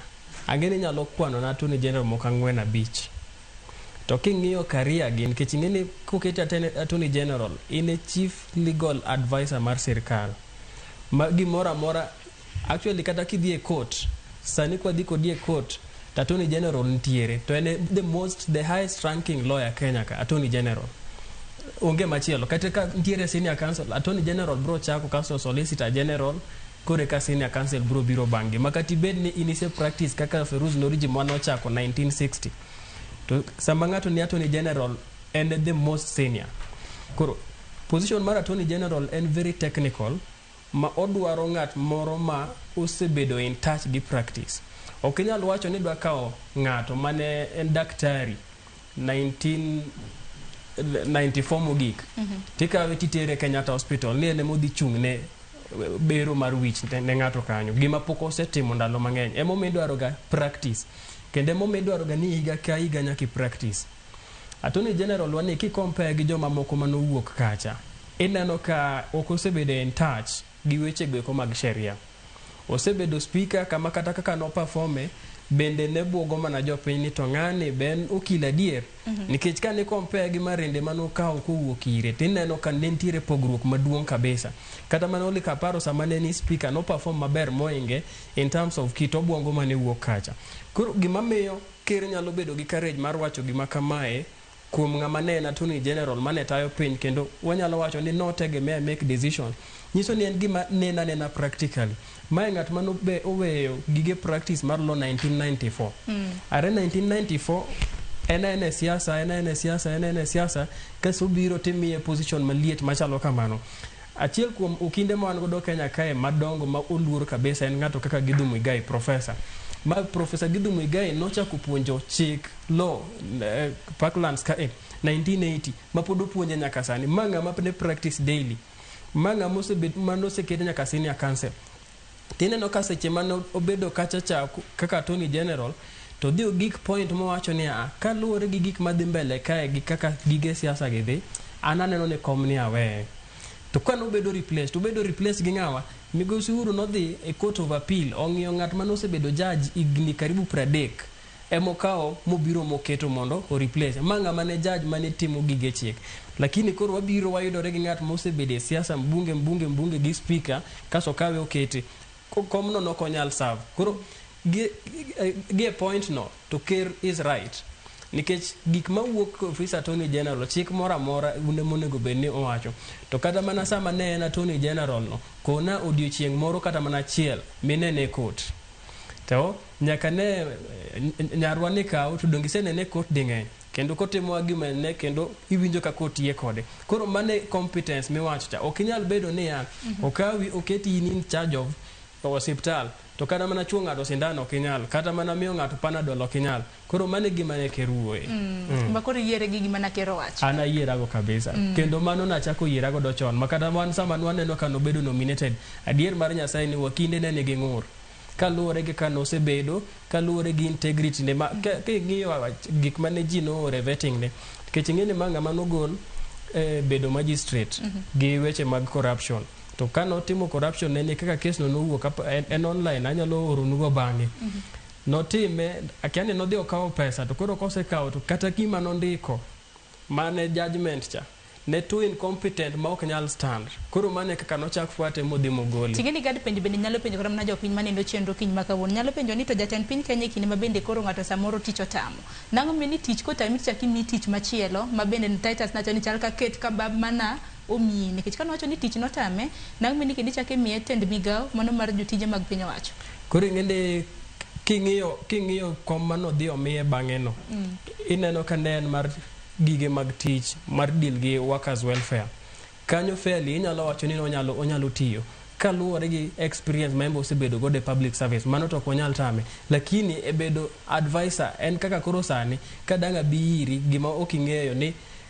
ang'e ni inyalo kwano na Attorney General moko 4 5. To king'iyo career gi, nikech ing'e ni koketi Attorney General, in e chief legal advisor mar sirkal. Ma gimoro amora, actually kata kidhi e court, sani kwadhi kodi e court, to Attorney General nitiere, to en the highest ranking lawyer Kenya ka, Attorney General. Onge machielo, kata ka nitiere senior counsel, Attorney General bro chako kasto Solicitor General, kore ka senior counsel bro biro bang'e. Ma kata ibed ni in ise practice kaka Feruz Noriji manochako 1960. To sama ng'ato ni Attorney General, en the most senior. Koro, position mar Attorney General en very technical, ma odwaro ng'at moro ma osebedo in touch gi practice. Ok inyal wacho ni idwa kawo ng'ato mane en daktari 1994 mogik. Tikawe titere Kenyatta Hospital ni en ema odhi chung' ne bero mar wich ne ng'ato kanyo. Gima pok osetimo ndalo mang'eny. Emomiyo idwaro ga practice. Kendo emomiyo idwaro ga ni higa ka higa nyaka i practice. Attorney General wani ki compare gi joma moko manowuok kacha, ineno ka ok osebedo in touch gi weche goeko mag sheria. Osebedo speaker kama kata kaka no performe bende ne buogo mana jopiny ni to ng'ani be en okil adier. Nikech kane compare gi Marende manokawo kowuok ire, tineno ka ne nitiere pogruok maduong' kabisa. Kata mana Ole Kaparo sama ne ni speaker no perform maber moinge in terms of kit obuongo mane wuok kacha. Koro gima miyo ker nyalo bedo gi courage mar wacho gima kamae kuom ng'ama ne en Attorney General mane tayo piny, kendo wanyalo wacho ni notegemea make decision, nyiso ni en gima nena nena practically. Mae ng'at mano be oweyo gige practice mar law 1994. Are 1994 en e siasa, en e siasa, en e siasa, kaso biro timiye position maliet machalo kamano. Achiel kuom okinde ma wan godo Kenya kae madongo ma oluor kabisa en ng'ato kaka Githu Muigai, professor. Ma Professor Githu Muigai nochako puonjo chik law Parklands ka 1980 ma pod opuonje nyaka sani. Ma ng'ama ne practice daily. Ma ng'ama osebet manosekete nyaka senior counsel. Tineno ka seche mane obedo kacha cha kaka Attorney General, to dhi ogik point mowacho ni a kaluwore gi gik madhi mbele kae gi kaka gige siasa gi dhi, an aneno ni kom ni aweye. To ka nobedo replaced, obedo replaced gi ng'awa? Migosi Uhuru nodhi e Court of Appeal, ong'iyo ng'at mane osebedo judge higni karibu 30, emokawo mobiro moketo mondo o replace. Ma ng'ama ne judge mane timo gige chik. Lakini koro wabiro wayudore gi ng'at mosebedo e siasa mbunge mbunge mbunge gi speaker, kaso kawe okete. Komno nok onyal serve. Koro gi e point no to ker is right. Nikech gik mawuok e ofis Attorney General, chik moro amora une monego bed ni owacho. To kata mana sama ne en Attorney General no, kona odiochieng' moro kata mana achiel minene e court. To nyaka ne nyarwa ni kaw to donge isenene e court ding'eny. Kendo kotimo argument ne kendo iwinjo ka court yie kode. Koro mane competence miwacho cha. Ok inyal bedo niya, okawi oketi in in charge of osiptal. To kata mana chuo ng'ato sindan ok inyal, kata mana miyo ng'ato panadol ok inyal. Koro mano e gima ne ker wuoye. Ma koro iyiere gi gima ne ker owacho. An ayierago kabisa. Kendo mano nachako yiera godo chon. Ma kata wan sama nwaneno ka nobedo nominated, adier mar Nyasaye ni wakinde ne nigi ng'ur. Kaluwore gi ka nosebedo, kaluwore gi integrity ne ma king'iyo gik mane ji noore vetting ne. Nikech ing'e ni ma ng'ama nogol bedo magistrate gi weche mag corruption. To ka notimo corruption ne ni kaka case no nowuok en online anyalo oronugo bang'e. Notime, akia ni nodhi okawo pesa to koro kosekawo to kata gima nondiko mane judgment cha ne too incompetent ma ok nyal stand. Koro mano e kaka nochak fuate modhi mogole. Ting'e ni gad penjo bende nyalo penjo kata mana jopiny maneno chenro kiny ma kawuono. Nyalo penjo ni to jatend piny Kenya e kinde ma bende koro ng'ato samoro tich otamo. Nang'o miyo ni tich kotami to chak imiyi tich machielo ma bende Titus nacho ni chal ka ket ka bab mana omiyi. Nikech kane owacho ni tich notame, nang'o miyo ni kendo ichak imiye tend migawo mano mar jotije mag piny owacho. Koro ing'e ni king'iyo kom manodhi omiye bang'e no, ineno ka ne en mar gige mag tich mar deal gi workers welfare. Kanyo fairly inyalo wacho ni onyalo tiyo kaluwore gi experience ma en be osebedo godo e public service. Mano to ok wanyal tame. Lakini e bedo advisor en kaka koro sani ka dang' abi iri gima ok ing'eyo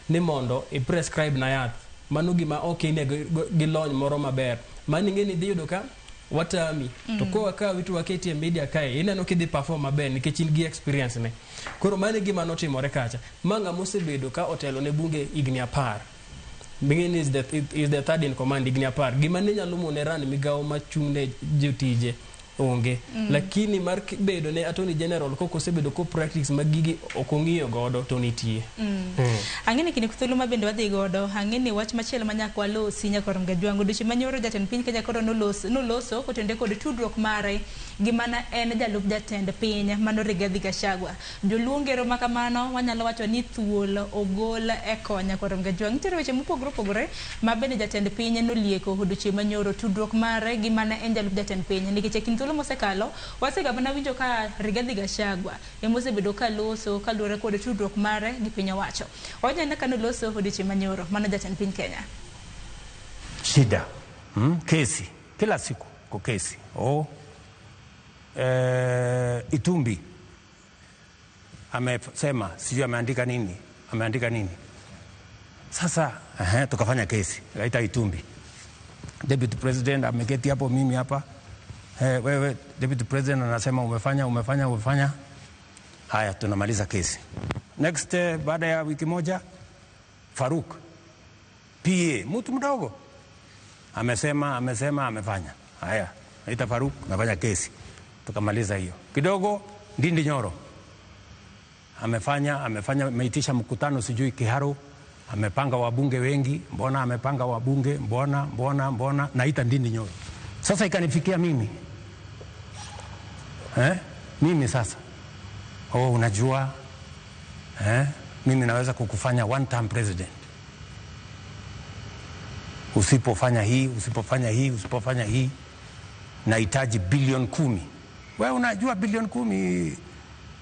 ni mondo i prescribe na yath. Mano gima ok ine gi lony moro maber. Mano ing'e ni idhi yudo ka watami. To kowa kawi to waketi e media kae, ineno kidhi perform maber nikech in gi experience ne. Koro mano e gima notimore kacha. Ma ng'ama osebedo ka otelo ne bunge higni 10. Ming'e is the third in command higni 10. Gima ne nyalo mone run migawo machung' ne jotije onge. Lakini mar bedo ne Attorney General kok osebedo ko practice mag gigi ok ong'iyo godo to nitie. Ang'e ni kinde thuolo ma bende wadhi godo, ang'e ni wach machielo ma nyaka walosi nyaka rom Gajwango. Odiochieng' manyoro jatend piny Kenya koro noloso kotenore kod tudruok mare gi mana en jalup jatend piny mano Rigathi Gachagua. Joluo ngero ma kamano wanyalo wacho ni thuol ogol e ko nyaka rom Gajwango. Nitiere weche mopogore opogore ma bende jatend piny nolieko odiochieng' manyoro tudruok mare gi mana en jalup jatend piny. Nikech e kind thuolo mosekalo wasega mana winjo ka Rigathi Gachagua ema osebedo ka loso kaluwore kod tudruok mare gi piny owacho. Wanyalo ka noloso odiochieng' manyoro mano jatend piny Kenya. Shida. Kesi. Kila siku ko kesi. Itumbi amesema sijui ameandika nini, ameandika nini. Sasa tukafanya kesi, kaita Itumbi. Deputy President ameketi hapo, mimi hapa. Wewe Deputy President anasema umefanya. Haya, tunamaliza kesi. Next, baada ya wiki moja Faruk PA, mtu mdogo, amesema amefanya. Haya, naita Faruk, nafanya kesi. Tukamaliza hiyo. Kidogo Ndindi Nyoro amefanya, ameitisha mkutano sijui Kiharu, amepanga wabunge wengi, mbona amepanga wabunge, mbona, naita Ndindi Nyoro. Sasa ikanifikia mimi. Mimi sasa. Oh, unajua, mimi naweza kukufanya one term president. Usipofanya hii, usipofanya hii, usipofanya hii, nahitaji bilioni 10. Wewe unajua bilioni 10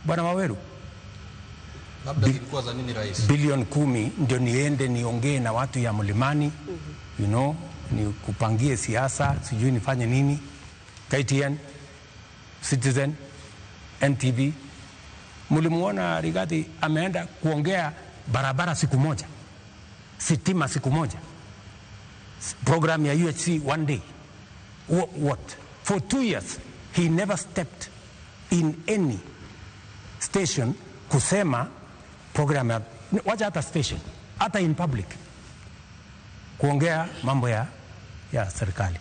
Bwana Waweru? Labda zilikuwa za nini rais? Bilioni 10 ndio niende niongee na watu ya Mlimani, you know, nikupangie siasa, sijui nifanye nini. KTN, Citizen, NTV. Mlimuona Rigathi ameenda kuongea barabara siku moja, sitima siku moja, program ya UHC one day. What? For 2 years he never stepped in any station kusema program ya, wacha hata station, hata in public kuongea mambo ya serikali.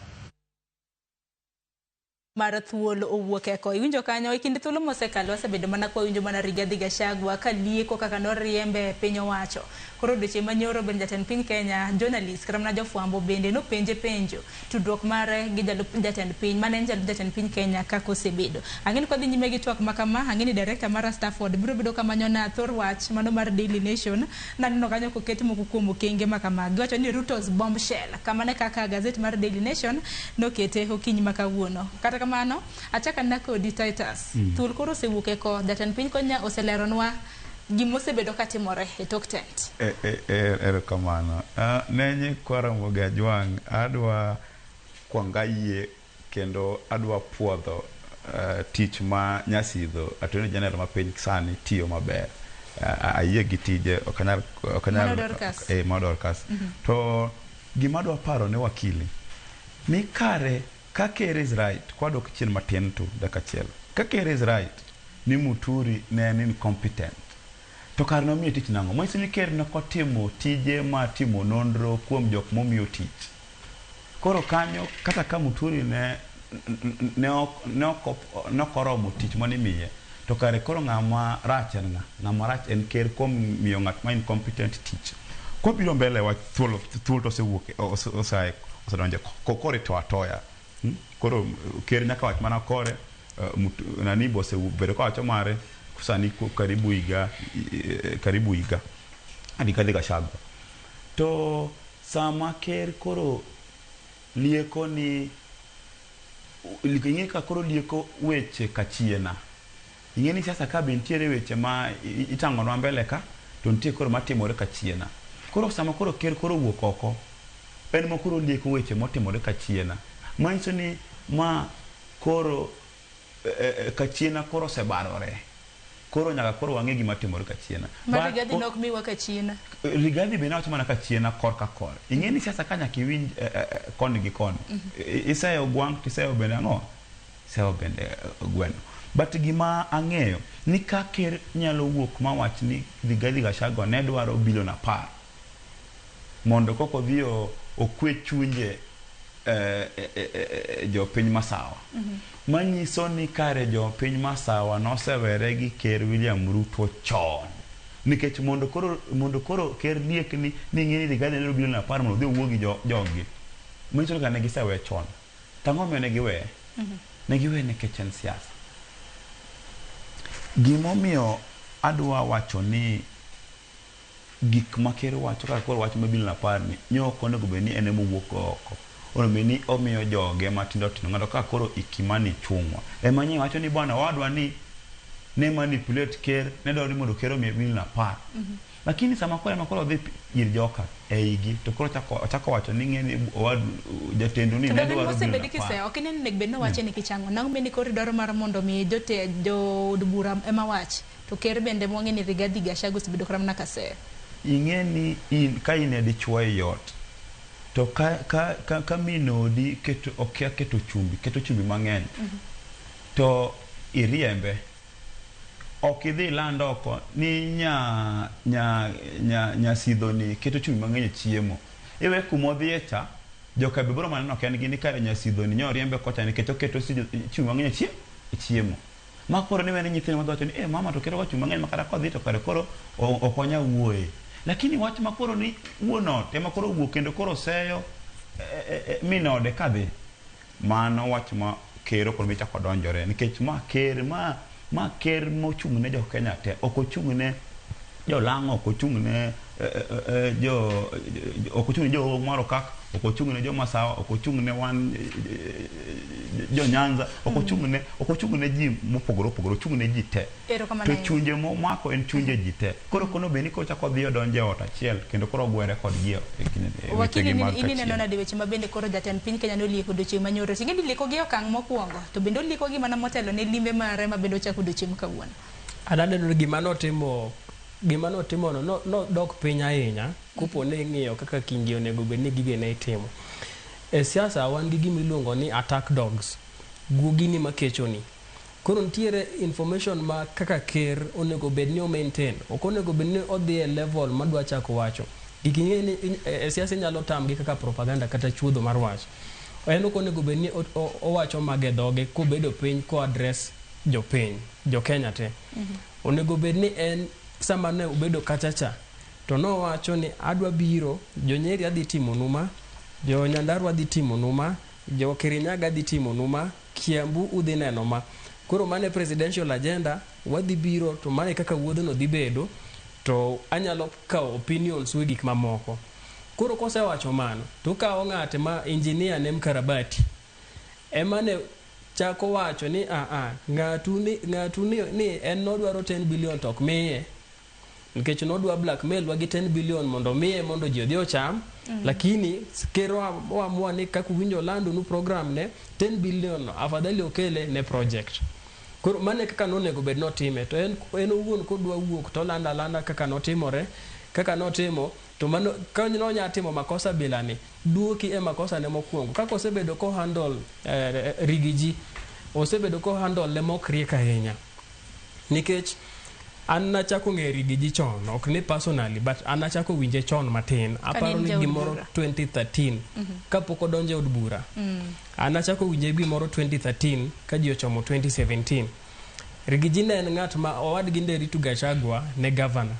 Mar thuolo owuok e ko. Iwinjo kanyo e kinde thuolo mosekalo wasebedo mana kwa winjo mana Rigathi Gachagua ka lieko kaka noriembe e piny owacho. Koro odiochieng' manyoro bende jatend piny Kenya, journalist kata mana jofwambo bende nopenje penjo tudruok mare gi jalup jatend piny mane en jalup jatend piny Kenya kaka osebedo. Ang'e ni kwadhi nyime gi twak ma kama, ang'e ni director mara Stafford biro bedo kamanyo na thor wach mano mar Daily Nation. Naneno kanyo koket moko kuom okenge ma kama. Giwacho ni Ruto's bombshell. Kamano kaka gazet mar Daily Nation nokete okinyi ma kawuono. Kata kamano achaka na kodi Titus. Thuol koro osewuok e ko jatend piny Kenya oseleronwa gima osebedo katimore e tok tent. Erokamano. Ne nyikwa Ramogi Ajwang', adwa kwanga yie kendo adwa puodho tich ma Nyasidho Attorney General ma piny sani tiyo maber. Ayie gi tije, ok anyal Mano Dorcas. Mano Dorcas. To gima adwa paro ne wakili ni kare ka ker is right, kwadok chien matin tu dakika achiel. Ka ker is right ni Muturi ne en incompetent, to kar nomiye tich nang'o? Manyiso ni ker ne ok otimo tije mar timo nonro kuom jok momiyo tich. Koro kanyo kata ka Muturi ne ok oromo tich mane imiye, to kare koro ng'ama rach en ng'a? Ng'ama rach en ker kuom miyo ng'at ma incompetent tich. Kwabiro mbele wach thuol, thuol to osewuok, osedonjo koro ito atoya. Koro ker nyaka wach mana kore, nani bo osebedo kawacho mare sani karibu higa, karibu higa. Rigathi Gachagua. To sama ker koro lieko ni ing'e ka koro lieko weche kachiena. Ing'e ni siasa ka be nitiere weche ma itang'onwa mbele ka, to nitie koro matimore kachiena. Koro sama koro ker koro wuok oko, en ma koro lieko weche motimore kachiena. Manyiso ni ma koro kachiena koro osebarore. Koro nyaka koro wang'e gima timore kachiena. Ma Rigathi nok miwa kachiena. Rigathi be nawacho mana kachiena kor ka kore. Ing'e ni siasa ka nyaka iwinj koni gi koni. Iseyo gwang' tiseyo bende ang'o? Iseyo bende gweno. But gima ang'eyo ni ka ker nyalo wuok mawach ni Rigathi Gachagua ne dwaro bilion 10 mondo koko odhi okwe chunje jopiny Masawa. Manyiso ni kare jopiny Masawa nosewere gi ker William Ruto chon. Nikech mondo koro ker liek ni ing'e ni Rigathi ne dwaro bilion 10 mondo odhi owuo gi joggi. Manyiso ni kare ne gisewe chon. To ang'o momiyo ne giweye? Ne giweye nikech en siasa. Gimomiyo adwa wacho ni gik ma ker wacho kaka koro wach ma bilion 10 ni nyo ok onego bed ni en ema owuok oko. Onego bed ni omiyo joge matindo tindo ng'ato ka koro Kimani Ichung'wa. Ema nye wacho ni bwana wadwa ni ne manipulate ker, ne dwaro ni mondo ker omiye bilion 10. Lakini sama koro ema koro odhi ir joka e igi to koro ochako wacho ni ng'e ni jatendu ni ne dwaro bilion 10. Kise, ok ineno onego bed ni owache ni kichang'o. Nang'o bende koro idwaro mar mondo mi jood bura ema wach. To ker bende mwang'e ni Rigathi Gachagua osebedo kata mana kaseyo. Ing'e ni in ka in e dichuo e ot to ka min odi okia keto chumbi mang'eny to iriembe. Ok idhi land oko ni nyasidho ni keto chumbi mang'eny e chiemo. Iwe kumodhiye cha, joka be biro maneno ok en gi ni kare nyasidho ni nyoriembe kocha nikech oketo chumbi mang'eny e chiemo. Ma koro ni wene nyithindo madhi wacho ni mama to keto ga chumbi mang'eny ma kata kodhi to kare koro ok onya wuoye. Lakini wach ma koro ni wuon ot ema koro owuok kendo koro seyo min ode kadhi. Mano wach ma ker ok onego chako donjore nikech ma ker ma ker mochung' ne jo Kenya te, ok ochung' ne jolang'o, ok ochung' ne jo ok ochung' ne jo Moro kak, ok ochung' ne jo Masawa, ok ochung' ne wan jo Nyanza, ok ochung' ne ji mopogore opogore, ochung' ne ji te. To chunje momako en chunje ji te. Koro kono bed ni koro chako odhi odonjo e ot achiel kendo koro ogwere kodgi e wechegi mag kachiel. Ineno nade weche ma bende koro jatend piny Kenya nolieko odiochieng' manyoro. Ing'e ni lieko gi okang' mokwongo to bende olieko gi mana motelo ne limbe mare ma bende ochako odiochieng' kawuono. Ananeno ni gima notimo no nodok piny ahinya kopo ni ing'iyo kaka Kingi onego bed ni gige ne itimo. E siasa wan gi gima iluongo ni attack dogs. Guogi ni makechoni. Koro nitiere information ma kaka ker onego bed ni o maintain. Ok onego bed ni odhi e level madwa chako wacho. Gik ing'e ni e siasa inyalo tamgi kaka propaganda kata chuodho mar wach. En ok onego bed ni owacho mage dhoge kobedo piny ko address jopiny, jo Kenya te. Onego bed ni en sama ne obedo kacha cha to nowacho ni adwa biro, jo Nyeri adhi timo numa, jo Nyandarua adhi timo numa, jo Kirinyaga adhi timo numa, Kiambu udhi neno ma. Koro mane presidential agenda, wadhi biro to mane kaka wuodhno dhi bedo, to anyalo kawo opinions we gik mamoko. Koro kosewacho mano, to kawo ng'ate ma engineer ne mkarabati. Ema ne chako wacho ni ng'atu ni en nodwaro 10 billion to ok miye. Nikech nodwa blackmail wa gi 10 billion mondo miye mondo ji odhi ocham. Lakini ker oamua ni kaka uwinjo lando nu program ne 10 billion no afadhali okele ne project. Koro mano e kaka nonego bed notime to en owuon kodwa wuok to olando alanda kaka notimore kaka notimo to mano ka nonya timo makosa bilani duoki e makosa ne mokwongo kaka osebedo ko handle Rigiji osebedo ko handle ne mok riek ahinya nikech an nachako ng'eyo Rigiji chon ok ni personally but an nachako winje chon matin aparo ni gimoro 2013 kapok odonjo e od bura. An nachako winje gimoro 2013 ka ji ochomo 2017. Rigiji ne en ng'at ma owadgi Nderitu Gachagua ne gavana.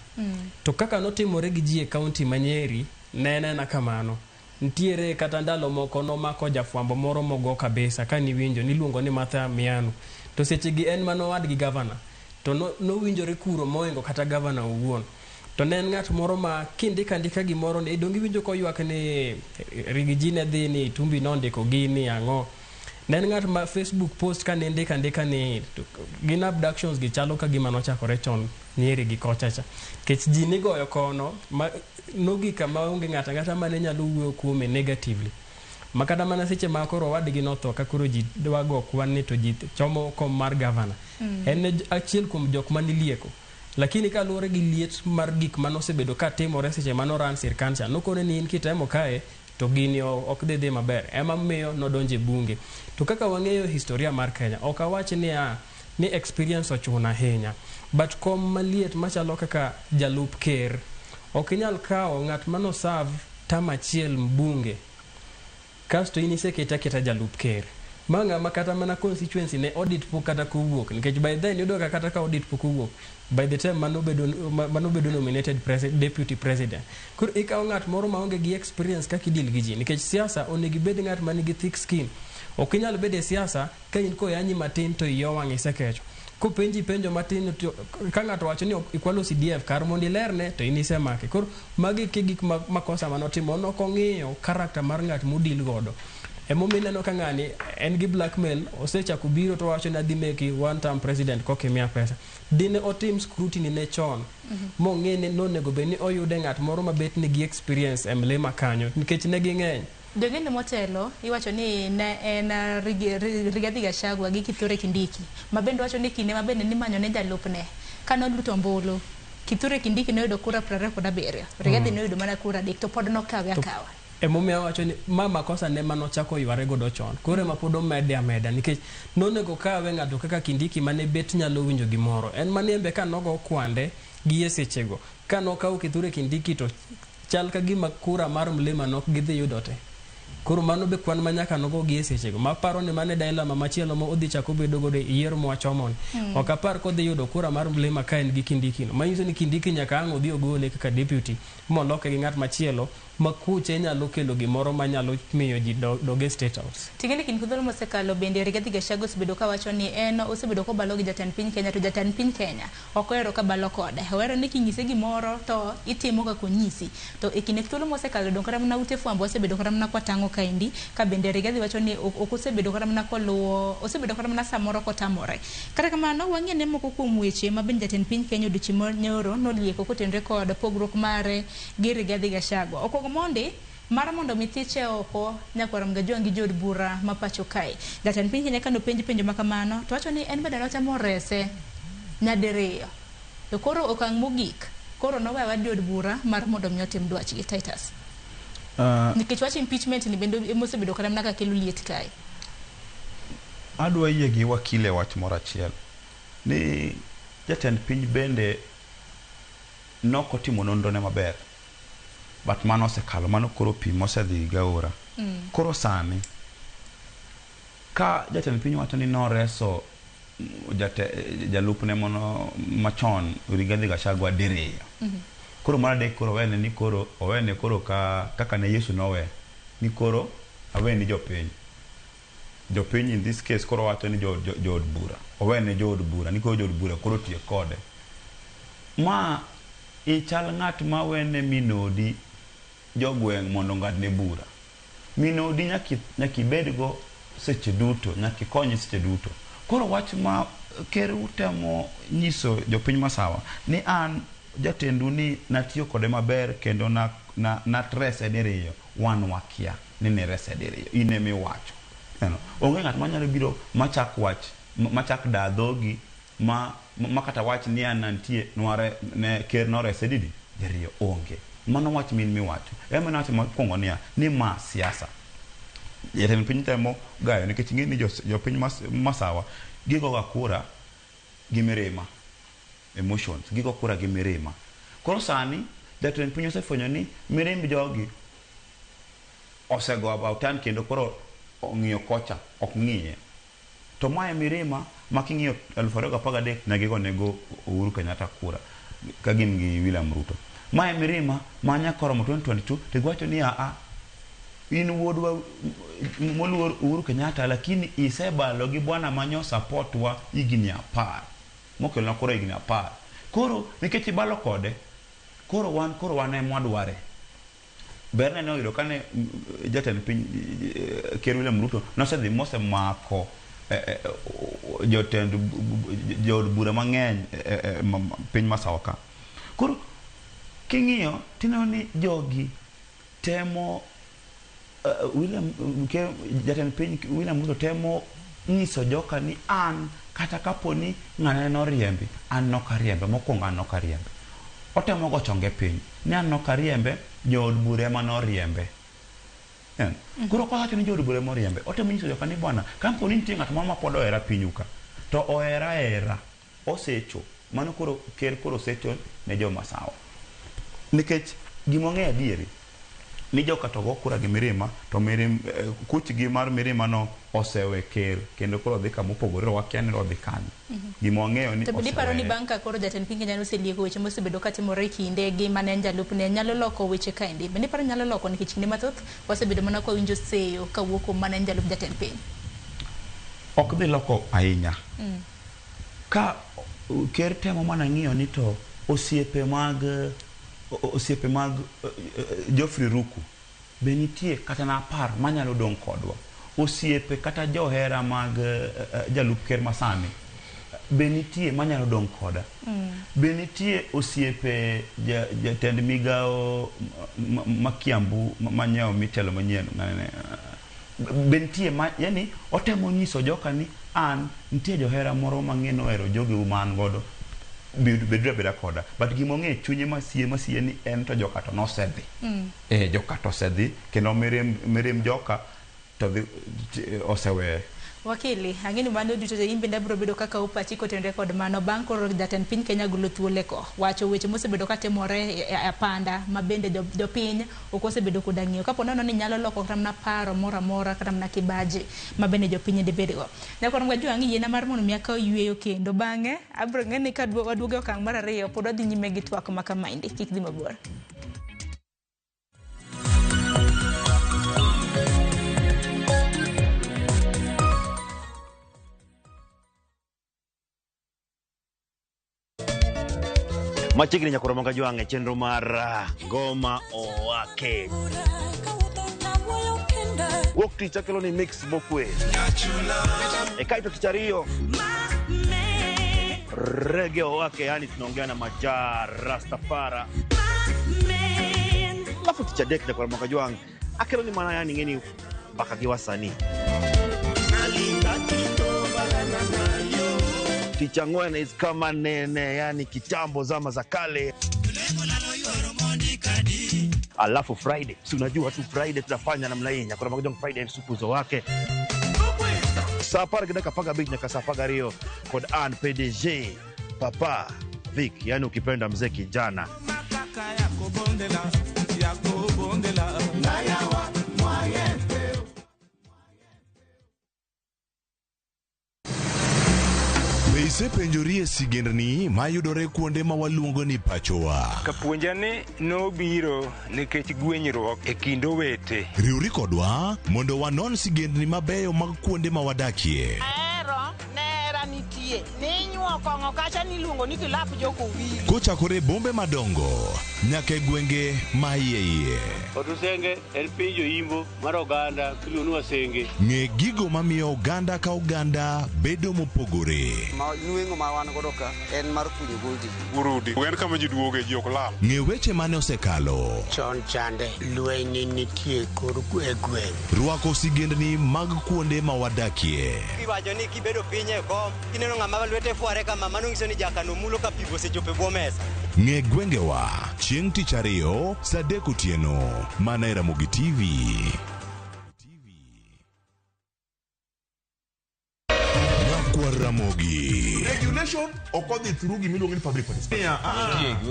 To kaka notimore gi ji e kaunti ma Nyeri ne en aena kamano. Nitiere kata ndalo moko nomako jafwambo moro mogo kabisa ka niwinjo niluongo ni Martha Miano. To sechegi en mana owadgi gavana. To nowinjore kuro moingo kata gavana owuon. To ne en ng'at moro ma kindiko andika gimoro ni donge iwinjo koywak ni Rigiji ne dhi ni Itumbi nondiko gini ang'o. Ne en ng'at ma Facebook post ka nindiko andika ni gin abductions gi chalo ka gima nochakore chon Nyeri gi kocha cha. Nikech ji nigoyo kono ma nogik kama onge ng'ato ang'ata mane nyalo wuoyo kuome negatively. Ma kata mana seche ma koro owadgi notho ka koro ji dwa go kwan ni to ji chomo kom mar gavana. En achiel kuom jok manilieko. Lakini kaluwore gi liet mar gik manosebedo ka timore seche mane oran sirkand cha, nokone ni in kitemo kae to gini ok dhi dhi maber. Ema miyo nodonjo e bunge. To kaka wang'eyo historia mar Kenya, ok awach niya ni experience ochuno ahinya. But kom maliet machalo kaka jalup ker, ok inyal kawo ng'at mano serve term achiel mbunge kasto in isekete aketa jalup ker. Ma ng'ama kata mana constituency ne audit pok kata kowuok nikech by then yudo ka kata ka audit pok owuok by the time manobedo nominated deputy president. Koro ikawo ng'at moro maonge gi experience kaka idil gi ji nikech siasa onego ibed ng'at manigi thick skin. Ok inyal bedo e siasa ka in koyanyi matin to iyi owang' isekecho. Kopenji penjo matin to ka ng'ato wacho ni ikwalo CDF kar mondo ilerne to in isemake. Koro magi ke gik makosa manotimo nok ong'iyo character mar ng'at modil godo. Emomiyo ineno ka ng'ani en gi blackmail osechako biro to wacho ni adhi meki one term president kokimiya pesa. Dine otim scrutiny ne chon mong'e ni nonego bed ni oyude ng'at moro mabet nigi experience e mlima kanyo nikech ne ging'eny. Jogende motelo iwacho ni ne en Rigathi Gachagua gi Kithure Kindiki ma bende wacho ni kinde ma bende nimanyo ne jalupne kane oluto ombulu Kithure Kindiki noyudo kura 27, Rigathi noyudo mana kura 3 to pod nokawe akawa. Emomiyo awacho ni ma makosa ne manochako yware godo chon. Koro ema pod omede ameda nikech nonego kawe ng'ato kaka Kindiki mane bet nyalo winjo gimoro. En mane embe ka nogo kwande gi e sechego. Ka nokawo Kithure Kindiki to chal ka gima kura mar mlima nok gidhi yudo te. Koro mano be kwan ma nyaka nogo gi e sechego. Maparo ni mane dilemma machielo ma odhi chako bedo godo e yiero mwachomoni. Ok apar kodhi yudo kura mar mlima ka en gi Kindiki no. Manyiso ni Kindiki nyaka ang' odhi ogole kaka deputy moloke gi ng'at machielo ma kuche nyalo kelo gimoro manyalo miyo ji dog e State House. Ting'eni kind thuolo mosekalo bende Rigathi Gachagua osebedo kawacho ni en osebedo kobalo gi jatend piny Kenya to jatend piny Kenya ok ohero ka balo kode. Ohero ni kinyise gimoro to itimo kaka onyisi. To e kinde thuolo mosekalo dong' kata mana ute fwambo wasebedo kata mana kwatang'o kaendi ka bende Rigathi wacho ni ok osebedo kata mana koluwo osebedo kata mana samoro kotamore. Kata kamano wang'e ne moko kuom weche ma bende jatend piny Kenya odiochieng' manyoro nolieko kotenore kod pogruok mare gi Rigathi Gachagua. Okuongo mondi mar mondo mi thiche oko nyakwar Mgajwang' gi jood bura ma pacho kae. Jatend piny Kenya kane openj penjo ma kamano to wacho ni en bende notemo rese nyadiriyo. To koro okang' mogik koro nowewa jood bura mar mondo mi otim dwachgi. Titus. Nikech wach impeachment ni bende emosebedo kata mana ka kelo liet kae. Adwa yie gi wakil e wach moro achiel ni jatend piny bende nokotimo nonro ne maber. But mano osekalo, mano koro pi mosedhi gaora. Koro sani ka jatend piny wacho ni noreso jalupne mono machon Rigathi Gachagua diriyo. Koro mar adek koro owene ni koro owene koro ka kaka ne Yesu nowe ni koro aweni jopiny. Jopiny in this case koro wacho ni jood bura. Owene jood bura ni koro jood bura koro tiek kode. Ma ichal ng'at ma wene minodi jogweng' mondo ong'adne bura. Minodi nyaka ibedgo seche duto, nyaka ikonye seche duto. Koro wach ma ker utemo nyiso jopiny masawa ni an jatendu ni natiyo kode maber kendo na natrese diriyo, wan wakia ni nirese diriyo, in emiwacho. Neno, onge ng'at manyalo biro machak wach machak da dhogi ma kata wach ni an antie nware ne ker norese didi diriyo, onge. Mano wach min miwacho. Ema nawacho mokwongo niya ni ma siasa. Jatend piny temo gayo nikech ing'e ni jopiny masawa gigoga kura gi mirima, emotions, gigo kura gi mirima. Koro sani jatend piny osefwenyo ni mirimb jogi osego about turn kendo koro ong'iyo kocha ok ng'iye. To mae mirima ma king'iyo 2013 ne gigo nego Uhuru Kenyatta kura ka gin gi William Ruto. Mae mirima ma nyaka oromo 2022 to giwacho ni aa in wuodwa moluor Uhuru Kenyatta, lakini isebalo gi bwana manyo support wa higni 10 mokelona kura higni 10. Koro nikech ibalo kode, koro wan ema wadware. Berne ne oyudo kane jatend piny Ker William Ruto nosedhi mosemako jotend jood bura mang'eny piny Masawa ka. Koro king'iyo tineno ni jogi temo William jatend piny William Ruto temo nyiso joka ni an kata kapo ni ng'ane noriembi, an nokariembe, mokwongo an nokariembe. Otemo go chonge piny ni an nokariembe, jood bura ema noriembe. Koro kowacho ni jood bura ema oriembe, otemo nyiso joka ni bwana, kapo ni nitie ng'at moro ma pod ohera pinyu ka, to ohera hera, osecho. Mano koro ker koro osecho ne jomasawa. Nikech gima wang'eyo adieri ni joka to go kura gi mirima, to kuchgi mar mirima no osewe ker kendo koro dhi kama opogore, wakia ni odhi kanye. Gima wang'eyo ni to bende iparo ni bang' ka koro jatend piny Kenya oselieko weche mosebedo katimore e kinde gi mane en jalupne nyalo loko weche kaendi? Bende iparo nyalo loko nikech kinde mathoth wasebedo mana ka wawinjo seyo kawuok kuom mane en jalup jatend piny? Ok dhi loko ahinya. Ka ker temo mana ng'iyo ni to osiepe mag Geoffrey Ruku be nitie kata na 10 manyalo dong' kodwa. Osiepe kata johera mag jalup ker masani be nitie manyalo dong' koda. Be nitie osiepe jatend migao ma Kiambu manyiewo mitelo manyien be nitie ma, yani otemo nyiso joka ni an nitie johera moro mang'e nohero jogeu ma an godo, beduru abeda koda. But gima ong'eyo chunye masie ni en to joka to nosedhi. Joka to osedhi kendo mirimb joka to dhi oseweye. Wakili, ang'e ni mano duto te in bende abiro bedo kaka upachi kotenore kod mano bang' koro jatend piny Kenya golo thuole ko wacho weche mosebedo katimore e apanda ma bende jopiny ok osebedo koda ng'iyo. Kapo nono ni nyalo loko kata mana paro moro amora kata mana kibaji ma bende jopiny dibedgo. Nyakwar Mgajwang' yiena mar mondo mi akaw yueyo kendo bang'e abiro ng'e ni ka waduogo e okang' mar 2 pod wadhi nyime gi twak ma kamaendi. Kik dhi mabor. Machiegni nyakwar Mgajwang' e chenro mar Ngoma Owake. Wuok tich akelo ni mix mokwe. E kaito tich ariyo Reggae Owake, yani tunaongea na Maja Rastafara. Alafu tich adek nyakwar Mgajwang' akelo ni mana yani ng'eni mbaka gi wasanii. Tich ang'wen is kama nene, yani kitambo zama za kale. Alafu Friday, si unajua tu Friday tutafanya namna hii. Nyakwar Mgajwang' Friday supuzo wake. Saa 10:15 nyaka saa 12 kod an PDG Papa Vic, yani ukipenda mzee kijana. Be isepenjorie sigendni mayudore kuonde ma waluongo ni pachowa? Kapuonja ni nobiro nikech gwenyruok e kind owete. Riwri kodwa mondo wanon sigendni mabeyo mag kuonde ma wadakie. Ahero nera nitie ninyuo kong'o To kacha niluongo ni kilap jokowili. Kochakore e bombe madongo nyaka e gwenge ma iye iye. Otusenge en piny joimbo mar oganda miluongo ni Wasenge. Ng'e gigo mamiyo oganda ka oganda bedo mopogore. Ma nweng'o ma wan godo ka en mar kunyo goldi. Urudi. En kama ji duoge ji ok lal. Ng'e weche mane osekalo. Chon chande lweny ne nitie kor e gweng'. Rwako sigendni mag kuonde ma wadakie. Iwacho ni kibedo piny e kom, kineno ng'ama lwete fware kama, mano nyiso ni jakano mulo ka pi osechopo e bwo mesa. Ng'e gwengewa chieng' tich ariyo saa 3 otieno mana e Ramogi TV. Nyakwar Ramogi. Regulation ok odhi through gimiluongo ni public participation.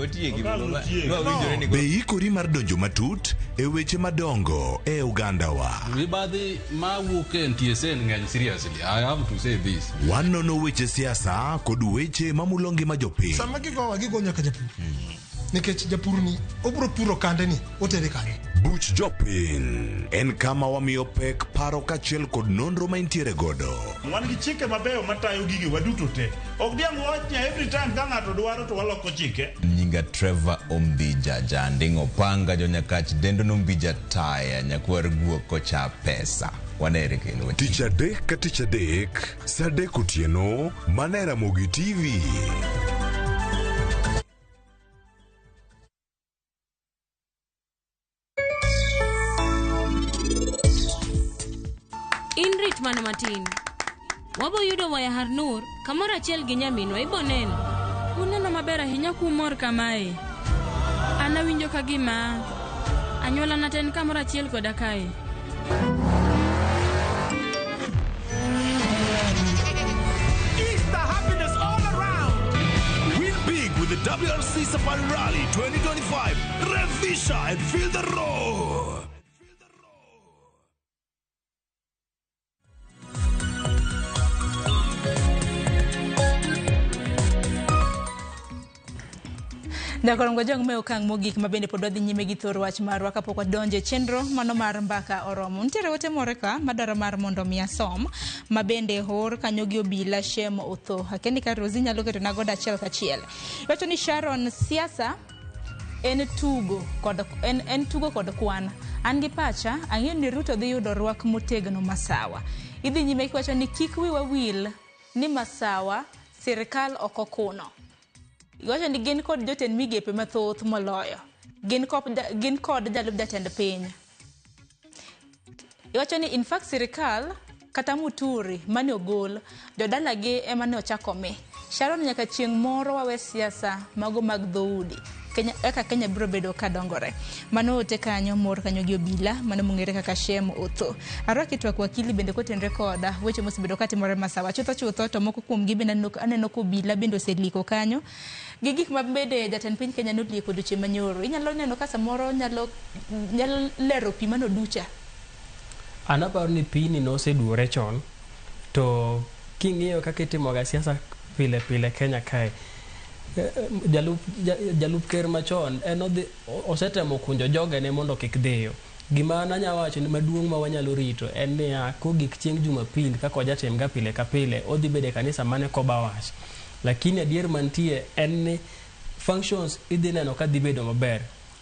Otiegi, otiegi. No. Be ikori mar donjo matut e weche madongo e ogandawa? Mibadhi mawuok e NTSA ng'eny seriously. I have to say this. Wanono weche siasa kod weche mamulo ngima jopiny. Sama gigowa gigo nyaka japur. Nikech japur ni obro puro kande ni otere kanye. Buch Jopiny en kama wamiyo pek paro kaachiel kod nonro ma intiere godo. Wan gi chike mabeyo matayo gige waduto te. Ok diang' wawach ni every time ka ng'ato dwaro to waloko chike. Nyinga Trevor Ombija Janding' Opanga Jonyakach Dendo Nombija Taya Nyakwar Guok Kocha Pesa. Wanere kendo. Tich adek ka tich adek, saa 3 otieno, mana e Ramogi TV. In rit mana matin. Wabo yudo waya Harnur kamoro achiel gi nyaminwa ibo neno. Uneno maber ahinya kumor kamae. An awinjo ka gima anyuolana te en kamoro achiel koda kae. Easter happiness all around. Win big with the WRC Safari Rally 2025. Revisha and feel the roar. Nyakorongo jong me okang' mogik ma bende pod wadhi nyime gi thor wach marwa kapok wadonjo e chenro mano mar mbaka oromo. Nitiere ote moro ka madwaro mar mondo mi asom ma bende oor kanyo gi obila Shem Otho. Akia ni ka Rosie nyalo ketona godo achiel kachiel. Iwacho ni Sharon siasa en tugo kod en tugo kod kwan. An gi pacha ang'eyo ni Ruto dhi yudo rwak motegno Masawa. Idhi nyime kiwacho ni kik wiwa wil ni Masawa sirikal ok okuno. Iwacho ni gin kod jotend migepe mathoth moloyo. Gin kod jalup jatend piny. Iwacho ni in fact sirikal kata Muturi mane ogol jodalagi ema ne ochako mi. Sharon nyaka chieng' moro wawe siasa mago mag dhoudi. Kenya, eka Kenya biro bedo ka dongore. Mano ote kanyo mor kanyo gi obila mano mong'ere kaka Shem Otho. Arwaki twak wakili bende kotenre koda weche mosebedo katimore Masawa. Chutho chutho to moko kuomgi bende aneno ka obila bende oseliko kanyo. Gi gik ma bende jatend piny Kenya nolieko odiochieng' manyoro. Inyalo neno ka samoro nyalo lero pi mano ducha. An aparo ni pi ni noseduore chon to king'iyo kaka itimoga siasa pile pile Kenya kae jalup ker machon en odhi osetemo kunjo jogene mondo kik dhiyo. Gima nanya wacho ni maduong' ma wanyalo rito en niya kogik chieng' Jumapil kaka ojatimga pile ka pile odhi bedo e kanisa mane koba wach. Lakini adier mantie en ni functions idhi neno ka dhi bedo maber.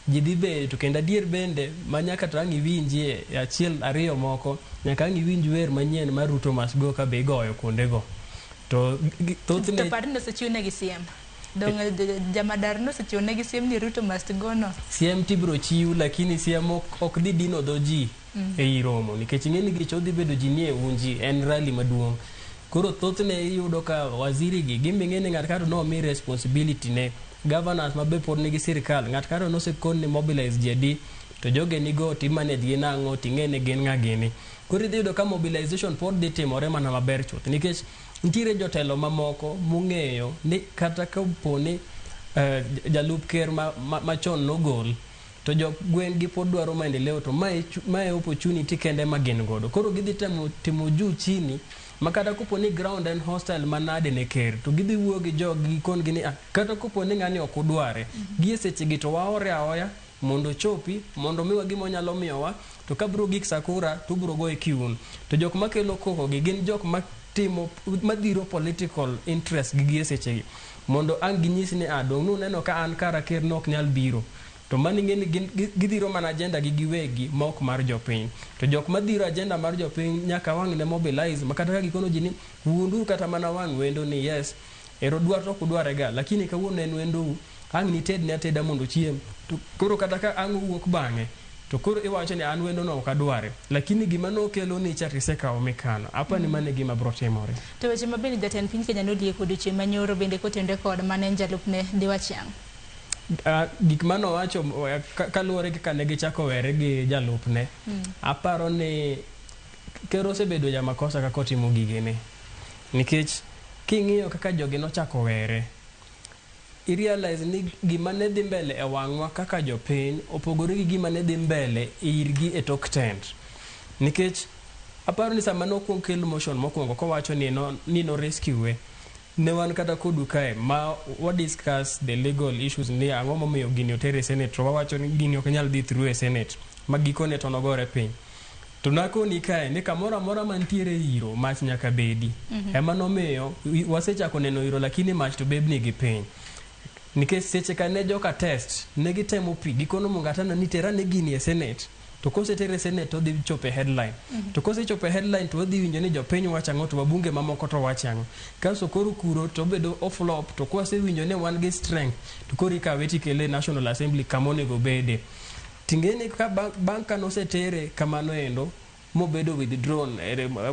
Ji dhi bedo to kendo adier bende ma nyaka to ang' iwinjie achiel ariyo moko nyaka ang' iwinj wer manyien mar Ruto must go ka be igoyo kuondego. To thothne To par ni osechiwnegi siem. Dong jamadar nosechiwonegi siem ni Ruto must go no. Siem tibiro chiw lakini siem ok dhi dino dho ji ei romo nikech ing'e ni gich odhi bedo ji nie unji en rally maduong'. Koro thothne iyudo ka waziri gi gin be ing'e ni ng'ato ka ng'ato nomi responsibility ne governors ma be pod nigi sirikal ng'ato ka ng'ato nosekon ni mobilize ji adi to joge nigo to imanage gi nang'o ting'e ni gin ng'a gini. Koro idhi yudo ka mobilization pod dhi timore mana maber chuth nikech nitiere jotelo mamoko mong'eyo ni kata kapo ni jalup ker machon nogol to jogweng' gi pod dwaro maendeleo to mae opportunity kende ma gin godo. Koro gidhi temo timo juu chini ma kata kopo ni ground en hostile manade ne ker to gidhi wuoyo gi jogi gikon gi ni kata kopo ni ng'ani ok udware gi e seche gi to waore aoya mondo ochopi mondo miwa gima onyalo miyowa to ka biro gik sakura to ubiro goye kiun. To jok makelo koko gi gin jok matimo madhiro political interest gi gi e seche gi. Mondo ang' ginyis ni ah dong' nuneno ka an kara ker ne ok nyal biro. To mano ing'e ni gin gidhiro mana agenda gi giwegi ma ok mar jopiny. To jok madhiro agenda mar jopiny nyaka wang' ne mobilize ma kata ka gikono ji ni wuonduru kata mana wang' wendo ni yes ero dwar to ok udware ga lakini kawuono en wendou ang' nitedne ateda mondo ochiem. To koro kata ka ang' owuok bang'e to koro iwacho ni an wendo no ok adware lakini gima nokeloni cha tisekawo mikano. Apani mano e gima bro timore. To weche ma bende jatend piny Kenya nolieko odiochieng' manyoro bende kotenore kod mane en jalupne Diwachiang'. Gik mane owacho kaluwore kaka ne gichako were gi jalupne, aparo ni ker osebedo ja makosa kaka otimo gigene. Nikech king'iyo kaka jogi nochako were, i realize ni gima ne dhi mbele e wang'wa kaka jopiny opogore gi gima ne dhi mbele irgi e tok tent. Nikech aparo ni sama nokwong kel motion mokwongo kowacho ni no, ni no rescue ne wan kata kodu kae ma wa discuss the legal issues ni ang'o momiyo gini oter e senate to wawacho ni gini ok nyal dhi through e senate ma gikone to nogore piny. To nakoni kae ni kamoro amora mantiere iro mach nyaka bedi. Ema nomiyo wasechako neno iro lakini mach to bebni gi piny. Nikech seche ka ne joka test ne gitemo pi gikono Mungatana ni terane gini e senate to kosetere e senate to odhi chopo e headline. To kosechopo e headline to wadhi winjo ni jopiny wacho ang'o to wabunge mamoko to wacho ang'o. Kasto koro kuro to obedo oflop to kwasewinjo ni wan gi strength to koro ikawe tikele e National Assembly kama onego obede. Ting'eni ka bang' ka nosetere kamano endo mobedo withdrawn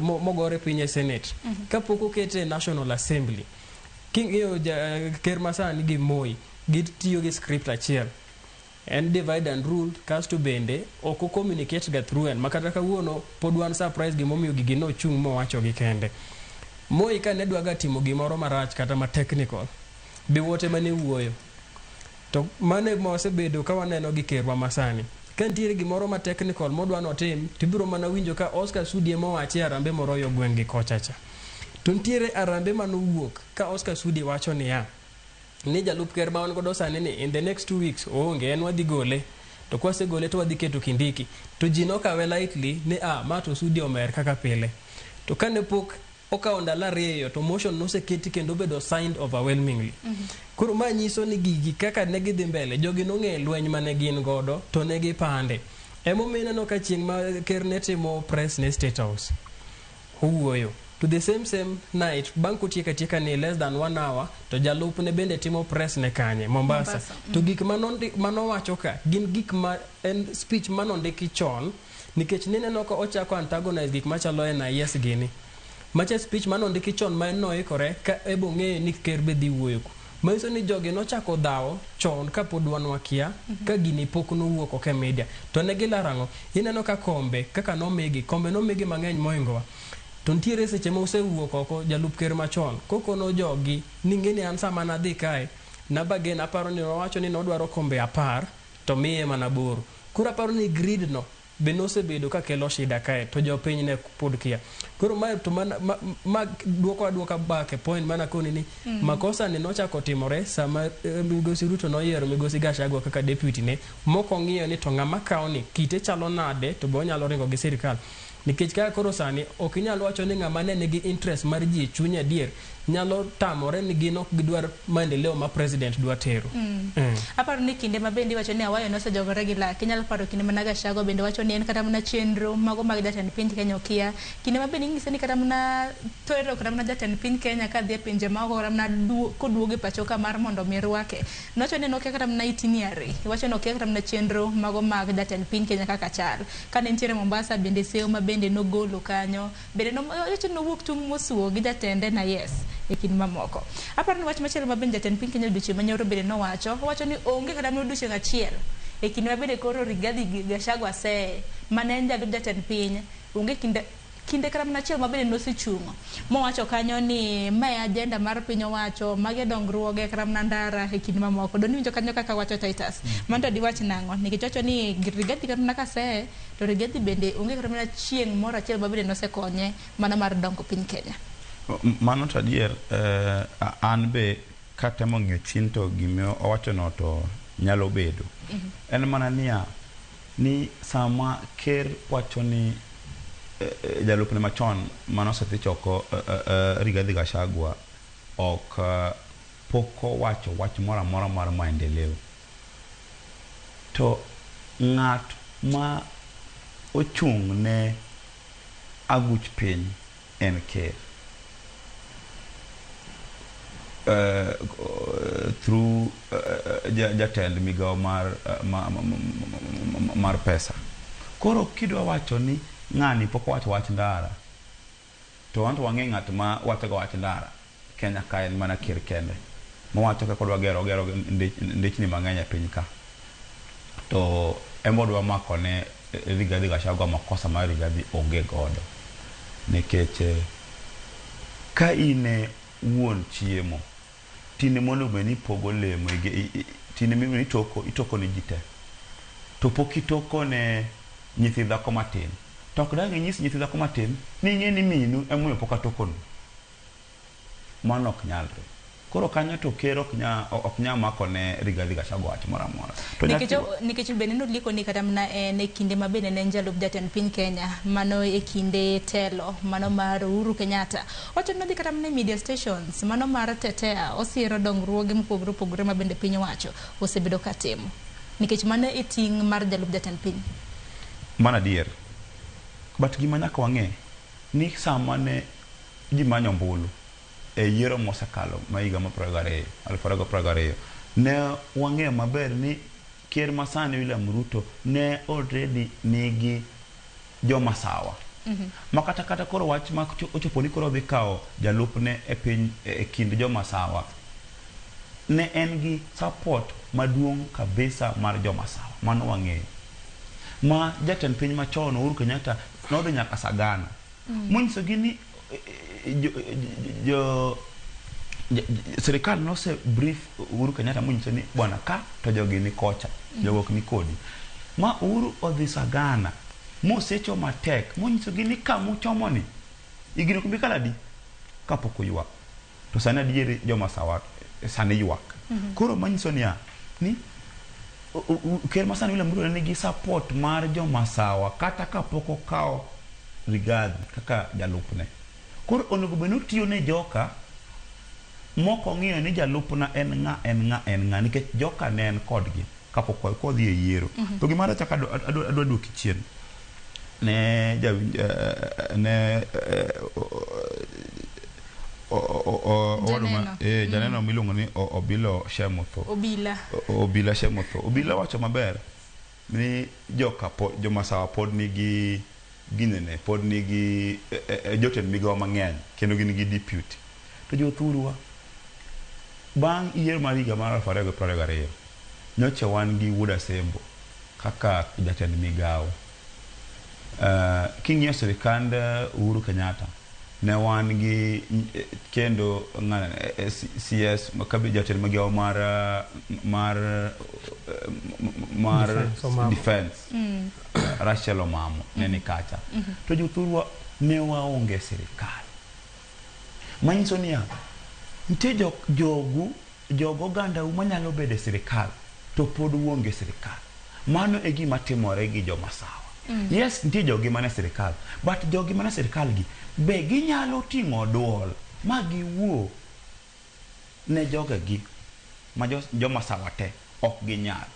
mogore piny e senate kapok okete e National Assembly king'iyo ker masani gi Moi gitiyo gi script achiel. En divide and rule kasto bende ok o communicate ga through en makata kawuono pod wan surprise gimomiyo gigi nochung' mowacho gi kende. Moi ka ne dwa ga timo gimoro marach kata ma technical, Biwott ema ne wuoyo. To mano ema wasebedo ka waneno gi kerwa masani. Ka nitiere gimoro ma technical modwa notim, tibiro mana winjo ka Oscar Sudi ema owache e arambe moro yo gweng' gi kocha cha. To nitiere arambe manowuok ka Oscar Sudi wacho niya, ni jalup ker ma wan godo sani ni in the next 2 weeks oonge en wadhi gole. To kwasegole to wadhi keto Kindiki. To ji nokawe lightly ni ah ma to Sudi omer kaka pile. To kane pok okawo ndalo ariyo to motion noseketi kendo obedo signed overwhelmingly. Koro ma nyiso ni gigi kaka ne gidhi mbele, jogi nong'eyo lweny mane gin godo to ne gipande. Emomiyo ineno ka chieng' ma ker ne timo press ne State House, owuoyo. To the same night, bang' kotieko atieka ni less than 1 hour, to jalupne bende timo press ne kanye, Mombasa. To gik manowacho ka, gin gik ma en speech manondiki chon, nikech nineno ka ochako antagonize gik machalo NIS gini. Macha speech manondiki chon ma en noikore ka ebo ng'eyo ni ker be dhi wuoyo ku. Manyiso ni jogi nochako dhawo chon kapod wan wakia ka gini pok nowuok oko e media. To ne gilaro ang'o? Ineno ka kombe kaka nomigi, kombe nomigi mang'eny mohingowa. To nitiere seche ma osewuok oko jalup ker machon kokono jogi ni ng'eni an sama nadhi kae nabagen aparo ni nowacho ni nodwaro kombe 10 to miye mana 8. Koro aparo ni greed no be nosebedo ka kelo shida kae to jopiny ne pod kia. Koro mae to mana ma duoko aduoka back e point mana koni ni makosa ni nochako timore sama migosi Ruto noyiero migosi Gachagua kaka deputy ne mokong'iyo ni to ng'ama kawo ni kite chalo nade to be onyalo ringo gi sirikal. Nikech kaka koro sani ok inyal wacho ni ng'ama ne nigi interest mar ji e chunye adier nyalo tamore ni gin ok gidwar maendeleo ma president dwa tero. Aparo ni kinde ma bende iwacho ni Awayo nosejogore gi lak, inyalo paro kinde mana Gachagua bende wacho ni en kata mana chenro mago mag jatend piny Kenya okia. Kinde ma bende inyise ni kata mana tero kata mana jatend piny Kenya kadhi e pinje maoko kata mana koduogo e pacho ka mar mondo mi rwake. Nowacho ni nokia kata mana itinerary, iwacho ni okia kata mana chenro mago mag jatend piny Kenya kaka chal. Kane nitiere Mombasa bende seyo ma bende nogolo kanyo, bende nowacho ni nowuok tung' mosuo gi jatende NIS e kind mamoko. Aparo ni wach machielo ma bende jatend piny Kenya odiochieng' manyoro bende nowacho, owacho ni onge kata mana odiochieng' achiel e kinde ma bende koro Rigathi Gachagua see mane en jalup jatend piny, onge kinde kata mana achiel ma bende nosechung'o mowacho kanyo ni mae agenda mar piny owacho, mage dongruoge kata mana ndara e kind mamoko. Doni winjo kanyo kaka wacho Titus. Mano to diwach nang'o? Nikech wacho ni Rigathi kata mana kasee to Rigathi bende onge kata mana chieng' moro achiel ma bende nosekonye mana mar dongo piny Kenya. Mano to adier, an be katemo ng'iyo chien to gima owacho no to nyalo bedo. En mana niya, ni sama ker wacho ni jalupne machon manosedhi choko Rigathi Gachagua ok pok owacho wach moro amora mar maendeleo. To ng'at ma ochung' ne aguch piny en ker. Through jatend migawo mar pesa. Koro kidwa wacho ni ng'ani pok owacho wach ndara, to wanto wang'e ng'at ma wacho ga wach ndara Kenya ka en mana ker kende. Mowacho kaka odwa gero ogero ndechni mang'eny e piny ka. To ema odwa mako ne Rigathi Gachagua makosa mar Rigathi onge godo. Nikech ka in wuon chiemo, tine mondo bed ni ipogo lemo, tine mondo itoko, itoko ne ji te. To pok itoko ne nyithi dhako matin. To ok dang' inyis nyithi dhako matin ni ing'e ni minu emomiyo pok atokonu. Mano ok nyalre. Koro kanyo to ker ok nya mako ne Rigathi Gachagua wach moro amora. Nikech bende noliko ni kata mana en e kinde ma bende ne en jalup jatend piny Kenya, mano e kinde telo, mano mar Uhuru Kenyatta. Wacho ni nodhi kata mana e media stations, mano mar tetea, osiero dongruoge mopogore opogore ma bende piny owacho osebedo ka timo. Nikech mano e ting' mar jalup jatend piny. Mano adier. But gima nyaka wang'e ni sama ne ji manyo ombulu e yiero mosekalo ma higa mar 2022, ne wang'eyo maber ni ker masani William Ruto ne already nigi joma sawa. Ma kata koro wach ma ochopo ni koro dhi kawo jalupne e piny e kind joma sawa, ne en gi support maduong' kabisa mar joma sawa. Mano wang'eyo. Ma jatend piny machon Uhuru Kenyatta nodhi nyaka Sagana. Monyisogi ni sirikal nose brief Uhuru Kenyatta monyiso ni bwana ka to jogi ni kocha, jogo ok ni kodi. Ma Uhuru odhi Sagana mosecho matek monyisogi ni kamuchomo ni higni ok bi kalo adi kapok oywak. To sani adieri joma sawa sani ywak. Koro manyiso niya ni ker masani William Ruto nigi support mar joma sawa kata kapok okawo Rigathi kaka jalupne. Koro onego bed ni otiyo ne joka mok ong'iyo ni jalupna en ng'a en ng'a en ng'a nikech joka ne en kodgi kapok odhi e yiero. To gima achako adwa duoki chien ne ne janeno miluongo ni Obilo Shemotho. Obila Shemotho. Obila wacho maber ni joka joma sawa pod nigi ginene pod nigi jotend migawo mang'eny kendo gin gi deputy. To jothurwa bang' yiero mar higa mar 2022 nyocha wan gi Wuod Asembo kaka jatend migawo. King'iyo sirikand Uhuru Kenyatta ne wan gi kendo CS kabi jatend migawo mar defense Rachel Omamo ne ni kacha. To jothurwa ne waonge sirikal. Manyiso niya nitie jogu jogo ogandau manyalo bedo e sirikal to pod uonge sirikal. Mano e gima timore gi joma sawa. Yes, nitie jogi mane sirikal, but jogi mane sirikal gi be ginyalo ting'o duol ma giwuo ne jogegi ma joma sawa te ok ginyal.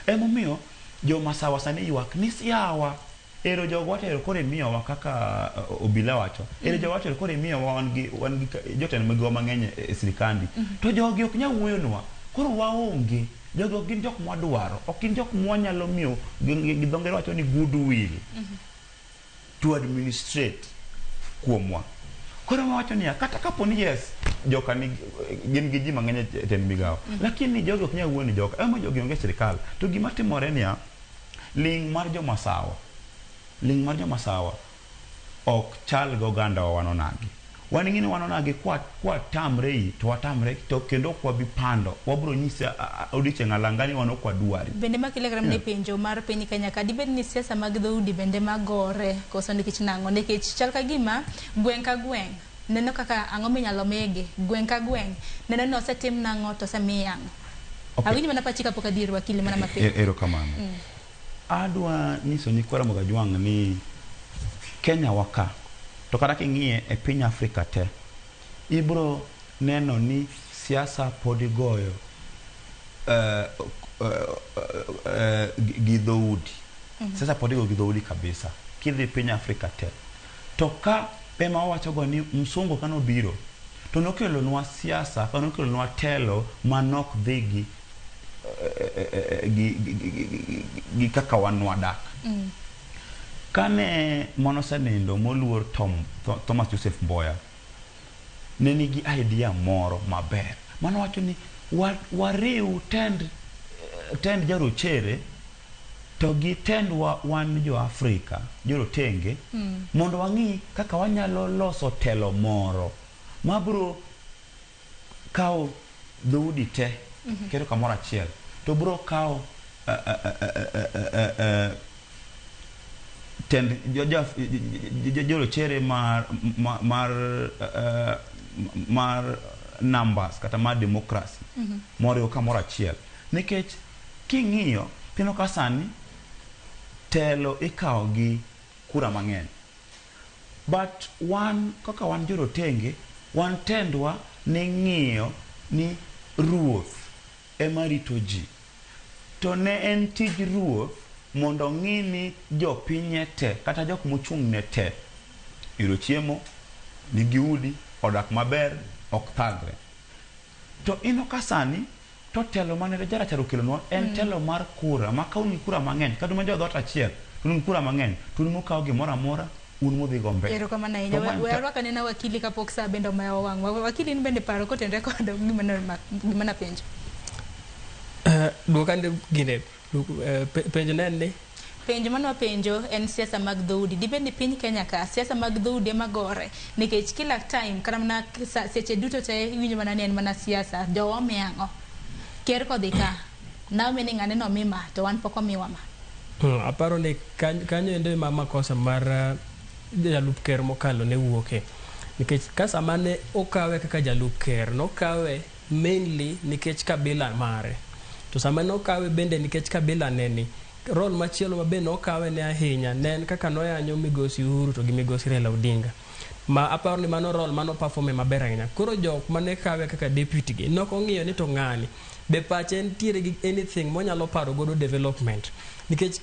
Emomiyo joma sawa sani ywak ni siawa ero jogo watero koro imiyowa kaka Obila wacho. Ero jogo watero koro imiyowa wan gi jotend migawo mang'eny e sirikandi. To jogi ok nyal wuoyonwa. Koro waonge. Jogi ok gin jok mwadwaro. Ok gin jok mwanyalo miyo gi dho ngere wacho ni goodwill to administrate kuomwa. Koro wawacho niya kata kapo ni yes joka ni gin gi ji mang'eny e tend migawo. Lakini jogi ok nyal wuoyo ni joka. Ema jogi onge sirikal. To gima timore niya ling' mar joma sawa. Ling' mar joma sawa ok chal gi oganda wa wanonagi. Wan ing'e ni wanonagi kwa tamre to watamre to kendo ok wabi pando. Wabiro nyisi odiochieng' alanga ni wan ok wadwari. Bende makile kata mana penjo mar piny Kenya ka dibed ni siasa mag dhoudi bende magore koso nikech nang'o? Nikech chal ka gima gweng' ka gweng' neno kaka ang'o minyalo migi. Gweng' ka gweng' neno ni osetim nang'o to osemiyi ang'o. Awinjo mana pachi kapok adhi ir wakili mana mapiyo. Erokamano. Adwa nyiso nyikwa Ramogi Ajwang' ni Kenya wa ka to kata king'iye e piny Afrika te ibro neno ni siasa pod igoyo gi dhoudi. Siasa pod igoyo gi dhoudi kabisa. Kidhi piny Afrika te. To ka ema wawacho go ni msungu kanobiro to nokelonwa siasa, kanokelonwa telo manok dhi gi kaka wan wadak. Kane monosenindo moluor Thomas Joseph Mboya ne nigi idea moro maber manowacho ni wariw tend jarochere to gi tendwa wan jo Afrika jorotenge mondo wang'i kaka wanyalo loso telo moro mabiro kawo dhoudi te keto kamoro achiel to biro kawo tend jorochere mar numbers kata mar democracy moriw kamoro achiel. Nikech king'iyo tineno ka sani telo ikawo gi kura mang'eny, but wan kaka wan jorotenge, wan tendwa ne ng'iyo ni ruoth ema rito ji, to ne en tij ruoth mondo ong'i ni jopinye te kata jok mochung' ne te yudo chiemo, nigi udi, odak maber, ok thagre. To ineno ka sani to telo mane jarachar okelonwa en telo mar kura ma ka un gi kura mang'eny kata mana jo dhoot achiel to un gi kura mang'eny to un mukawo gimoro amora, un mudhi go mbele. Erokamano ahinya. To We arwak anena wakili kapok sa bende omayo wang'. Wakili, in bende paro kotenore kod gima napenjo. Duoka gine penjo ne en ni Penjo mane wapenjo en siasa mag dhoudi. Dibed ni piny Kenya ka siasa mag dhoudi ema gore, nikech kila time kata mana seche duto te iwinjo mana ni en mana siasa. Jowa omi ang'o? Ker kodhi ka. Naomi ni ng'ane nomi ma to wan pok omiwa ma. Aparo ni kanyo endo ema makosa mar jalup ker mokalo ne wuoke. Nikech ka sama ne okawe kaka jalup ker, nokawe mainly nikech kabila mare. To sama nokawe bende nikech kabila ne ni, role machielo ma be nokawe ne ahinya ne en kaka noyanyo migosi Uhuru to gi migosi Raila Odinga. Ma aparo ni mano role mano performe maber ahinya. Koro jok mane kawe kaka deputy gi nok ong'iyo ni to ng'ani be pache nitiere gi anything monyalo paro godo development. Nikech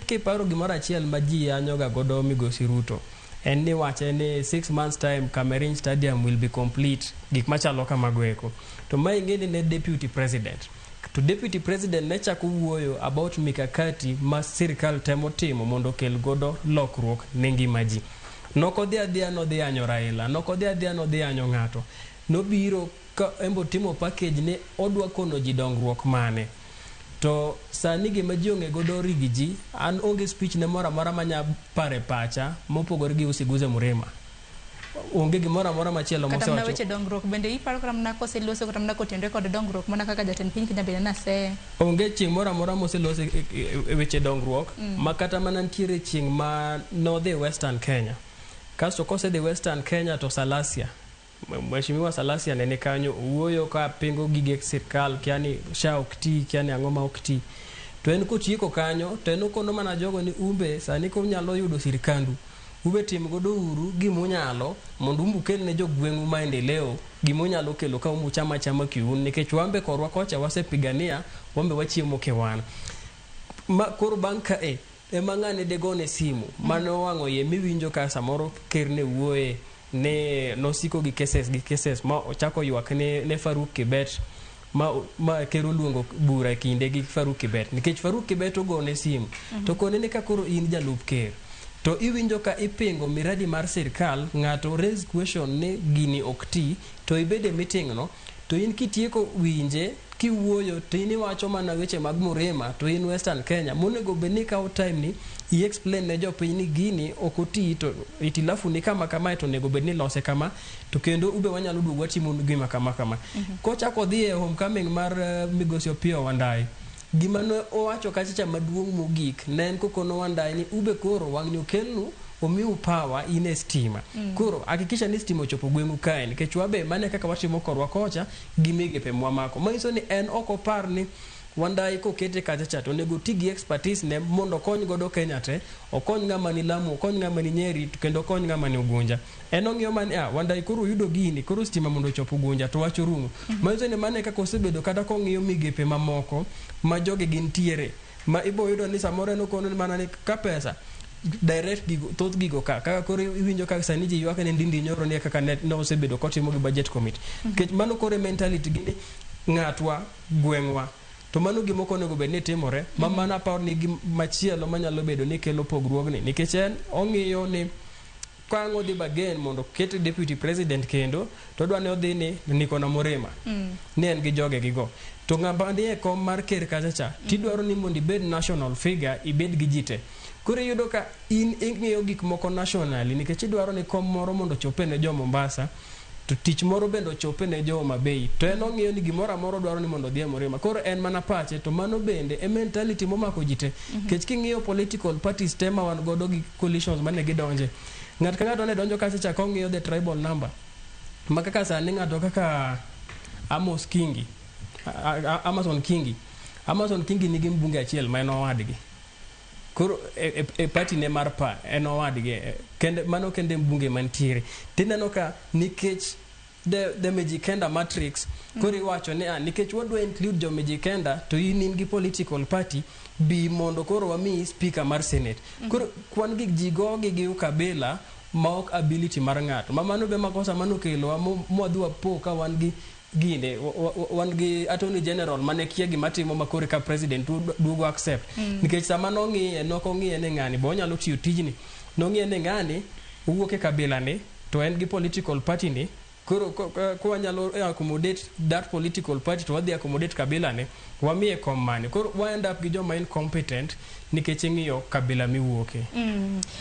kiparo gimoro achiel ma ji yanyoga godo migosi Ruto en ni wache ni 6 months time Kameriny Stadium will be complete, gik machalo kamago eko. To ma ing'e ni ne deputy president. To deputy president ne chako wuoyo about mikakati ma sirikal temo timo mondo okel godo lokruok ne ngima ji. Nokodhi adhiya nodhi yanyo Raila, nokodhi adhiya nodhi yanyo ng'ato. Nobiro ka embo timo package ni odwa kono ji dongruok mane. To sani gima ji ong'e godo Riggy G, an onge speech ne moro amora manya paro e pacha mopogore gi Usiguze Mrima. Onge gimoro amora machielo Kata mana mosewacho. weche dongruok bende iparo kata mana koseloso kata mana kotenore kod dongruok mana kaka jatend piny Kenya bende naseye. Onge chieng' moro amora moselos e weche dongruok ma kata mana nitiere chieng' ma nodhi Western Kenya. Kasto kosedhi Western Kenya to Salasia, Mheshimiwa Salasia ne ni kanyo owuoyo ka pingo gige sirkal, kia ni SHA ok ti, kia ni ang'o ma ok ti. To en kotieko kanyo to en okono mana jogo ni umbe sani kunyalo yudo sirkandu ube tim godo uru gimunyalo mondo umbu kel ne jogweng'u maendeleo gimunyalo kelo ka umbu chama chama kiun, nikech wambe korwa kocha wasepigania wambe wachiemo kewan ma. Koro bang' kae ema ng'ane degone simu mane owang'o iye miwinjo ka samoro ker ne wuoye ne nosiko gi cases gi cases ma ochako ywak ne Faruk Kibet ma ker oluongo bura e kinde gi Faruk Kibet nikech Faruk Kibet ogone simu to kone ni ka koro in jalup ker to iwinjo ka ipingo miradi mar sirkal, ng'ato raise question ni gini ok ti to ibede meeting no to in kitieko winje kiwuoyo to in iwacho mana weche mag Murima to in Western Kenya monego bed ni ikawo time ni i explain ne jopiny ni gini ok oti to itilafu ni kama kamae to onego bed ni lose kama to kendo ube wanyalo duogo watimo gima kama kama. Kochako dhi e homecoming mar migosi Opiyo Wandayi, gima ne owacho kacha cha maduong' mogik ne en kokono Wandayi ni ube koro wang'ni okelnu omiu power in e stima. Koro hakikisha ni stima ochopo gweng'u kae nikech wabe mane kaka watimo korwa kocha gi migepe mwamako manyiso ni en ok opar ni Wandayi kokete kacha cha to onego oti gi expertise ne mondo okony godo Kenya te, okony ng'ama ni Lamu, okony ng'ama ni Nyeri to kendo okony ng'ama ni Ugunja. En ong'iyo mani ah, Wandayi koro oyudo gini, koro stima mondo ochop Ugunja to wach orumo. Manyiso ni mano e kaka osebedo kata kong'iyo migepe mamoko ma jogi gintiere ma ibo yudo ni samoro en okono ni mana ni ka pesa direct gigo, thoth gigo ka kaka koro iwinjo ka sani ji ywak ni Ndindi Nyoro ni kaka ne osebedo kotimo gi budget committee. Nikech mano koro e mentality gi ni ng'atwa gweng'wa to mano gima ok onego bed ni timore ma mano aparo ni machielo manyalo bedo ni kelo pogruogni nikech en ong'iyo ni ka ang' odhi bargain mondo oket deputy president kendo to odwa ni odhi ni Nikona Murima ni en gi joge gi go to ng'ama nie kom mar ker kacha cha tidwaro ni mondo ibed national figure ibed gi ji te koro iyudo ka in ing'iyo gik moko nationally nikech idwaro ni kom moro mondo ochope ne jo Mombasa to tich moro bende ochope ne jo Homa Bay to en ong'iyo ni gimoro amora odwaro ni mondo odhi e Murima koro en mana pache to mano bende e mentality momako ji te nikech king'iyo political parties te ma wan godo gi coalitions mane gidonje ng'at ka ng'ato ne donjo kacha cha kong'iyo the tribal number ma kaka sani ng'ato kaka Amos Kingi Amason Kingi Amason Kingi nigi mbunge achiel ma en owadgi koro e, e, e party ne mar pa en owadgi kende mano kende mbunge mantiere tineno ka nikech the Mijikenda matrix koro iwacho ni ah, nikech wadwa include jo Mijikenda to in in gi political party bi mondo koro wamiyi speaker mar senate koro kwan gi ji gogi gi ukabila ma ok ability mar ng'ato ma mano be makosa manokelowa mwadhi wapo ka wan gi gine wan gi attorney general mane kia gima timo ma koro ka president duogo accept nikech sama nong'iye nok ong'iye ni ng'ani bo onyalo tiyo tijni nong'iye ni ng'ani owuok e kabila ni to en gi political party ni koro ko wanyalo accommodate that political party to wadhi accommodate kabila ni wamiye kom mane koro wa end up gi joma incompetent nikech ing'iyo kabila miwuoke.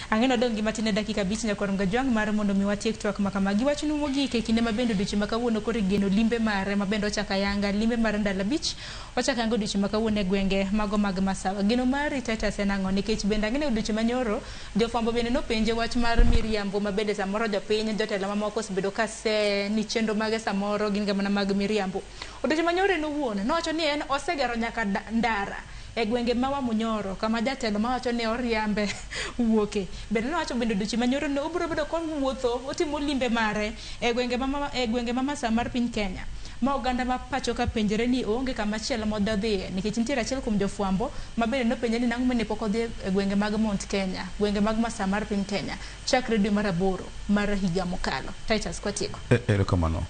Ang'e odong' gi matin e dakika 5 nyakwar Mgajwang' mar mondo mi watiek twak ma kama. Giwachnu mogik e kinde ma bende odiochieng' ma kawuono koro igeno limbe mare ma bende ochako ayanga limbe mar ndalo 5 ochako ayanga odiochieng' ma kawuono e gwenge mago mag Masawa. Geno mari Titus en ang'o? Nikech bende ang'e ni odiochieng' manyoro jofwambo bende nopenje wach mar miriambo ma bende samoro jopiny jotelo mamoko osebedo ka se ni chenro mage samoro gin ga mana mag miriambo. Odiochieng' manyoro en owuon nowacho ni en osegero nyaka ndara e gwenge ma Wamunyoro kama jatelo mawacho ni oriambe wuoke. Bende nowacho bende odiochieng' manyoro ni obiro bedo kowuotho otimo limbe mare e gwenge ma Masawa mar piny Kenya ma oganda ma pacho ka penjore ni oonge kama chielo mododhiye nikech nitiere achiel kuom jofwambo ma bende nopenje ni nang'o mane pok odhi e gwenge mag Mount Kenya, gwenge mag Masawa mar piny Kenya chakre dwe mar 8 mar higa mokalo. Titus kwatieko. Erokamano.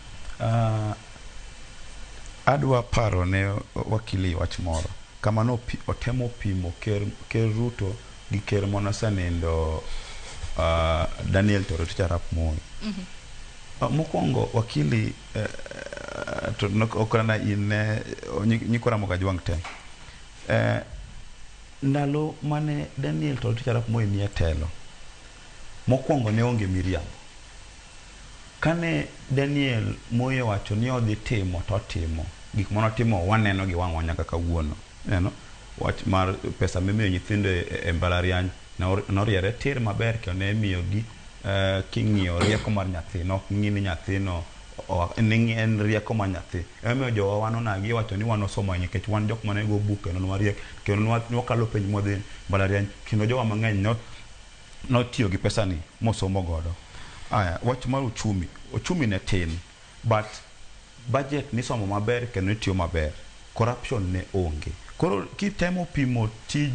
Adwa paro ne wakili wach moro. Kama no otemo pimo ker Ruto gi ker monosenindo Daniel Toroitich arap Moi. Mokwongo wakili to okana in nyikwa Mgajwang' te. Ndalo mane Daniel Toroitich arap Moi nie telo, mokwongo ne onge miriambo. Kane Daniel Moi owacho ni odhi timo to otimo. Gik manotimo waneno gi wang'wa nyaka kawuono. Ineno? Wach mar pesa mimiyo nyithindo e mbalariany noriere tir maber kendo ne imiyogi king'iyo rieko mar nyathi. Nok ng'i ni nyathino en rieko mar nyathi. Emomiyo jowa wan onagi iwacho ni wan osomo ahinya nikech wan jok mane go buk kendo nwariek kendo nwakalo penj mwadhi mbalariany kendo jowa mang'eny notiyo gi pesa ni mosomo godo. Aya, wach mar uchumi. Uchumi ne tin, but budget nisomo maber kendo nitiyo maber. Corruption ne onge. Koro kitemo pimo tij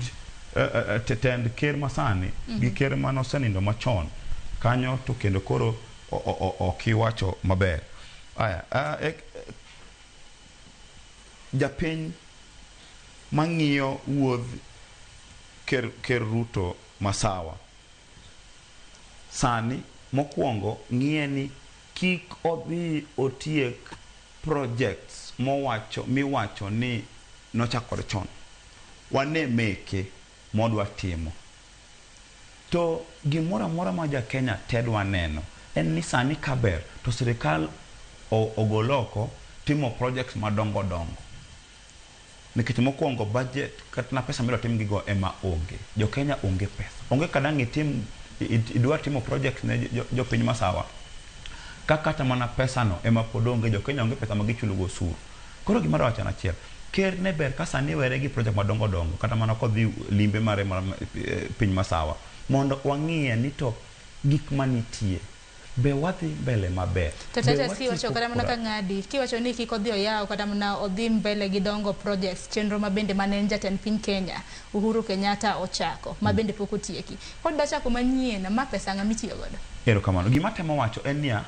tend ker masani gi ker manosenindo machon, kanyo to kendo koro ok iwacho maber. Aya, japiny mang'iyo wuodh ker Ruto Masawa sani mokwongo ng'iye ni kik odhi otiek projects miwacho ni nochakore chon. Wane meke modwa timo. To gimoro amora ma ja Kenya te dwa neno en ni sani kaber to sirikal ogol oko timo projects madongo dongo. Nikech mokwongo budget kata na pesa midwa tim gigo ema onge. Jo Kenya onge pesa. Onge kadang' itim idwa timo projects ne jopiny Masawa. Ka kata mana pesa no ema pod onge, jo Kenya onge pesa ma gichulo go osuru. Koro gima adwa wacho en achiel. Ker ne ber ka sani were gi project madongo dongo kata mana kodhi limbe mare mar piny masawa mondo wang'iye ni to gik manitie be wadhi mbele maber. To Be Titus kiwacho watieko kata mana kura- ka ng'adi, kiwacho ni kik odhi oyaw kata mana odhi mbele gi dongo projects, chenro ma bende mane en jatend piny Kenya Uhuru Kenyatta ochako, ma bende pok otieki. Kodwa chako manyien, ma pesa ng'a mitiyo godo? Erokamano. Gima atemo wacho en niya,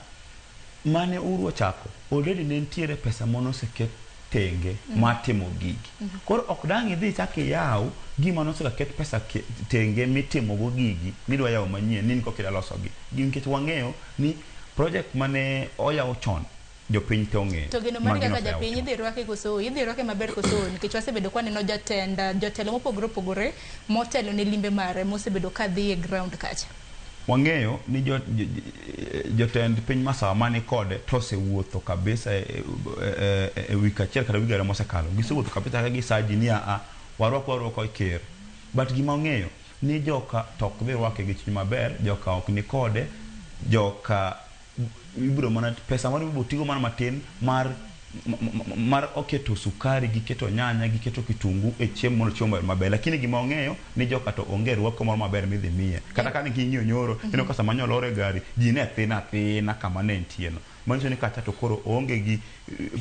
mane Uhuru ochako, already ne nitiere pesa mane oseket tenge mar timo gigi. Koro ok dang' idhi ichak iyaw gima nosekaket pesa tenge mitimogo gigi midwa yawo manyien ni in koka idwa losogi. Nikech wang'eyo ni project mane oyaw chon jopiny te ong'eyo. To geno ma mari gino kaka oseyaw japiny chon. idhi rwake koso idhi rwake maber koso nikech wasebedo kwaneno jatend jotelo mopogore opogore motelo ne limbe mare mosebedo kadhi e ground kacha. Wang'eyo ni jotend piny masawa mani kode to osewuotho kabisa e wik achiel kata wige ariyo mosekalo. Gisewuotho kabisa ka gisaji ni a warwak warwako ker. But gima wang'eyo ni joka to ok dhi rwake gi chuny maber, joka ok ni kode, joka ibiro mana pesa moro ibiro tigo mana matin mar oketo sukari gi keto nyanya gi keto kitungu e chiemo mondo chiemo obed maber. Lakini gima wang'eyo ni joka to onge rwako moro maber midhi miye. Kata ka ne king'iyo nyoro, ineno ka sama nyolore e gari, ji ne thin athina kama ne entie no. Manyiso ni kacha to koro oonge gi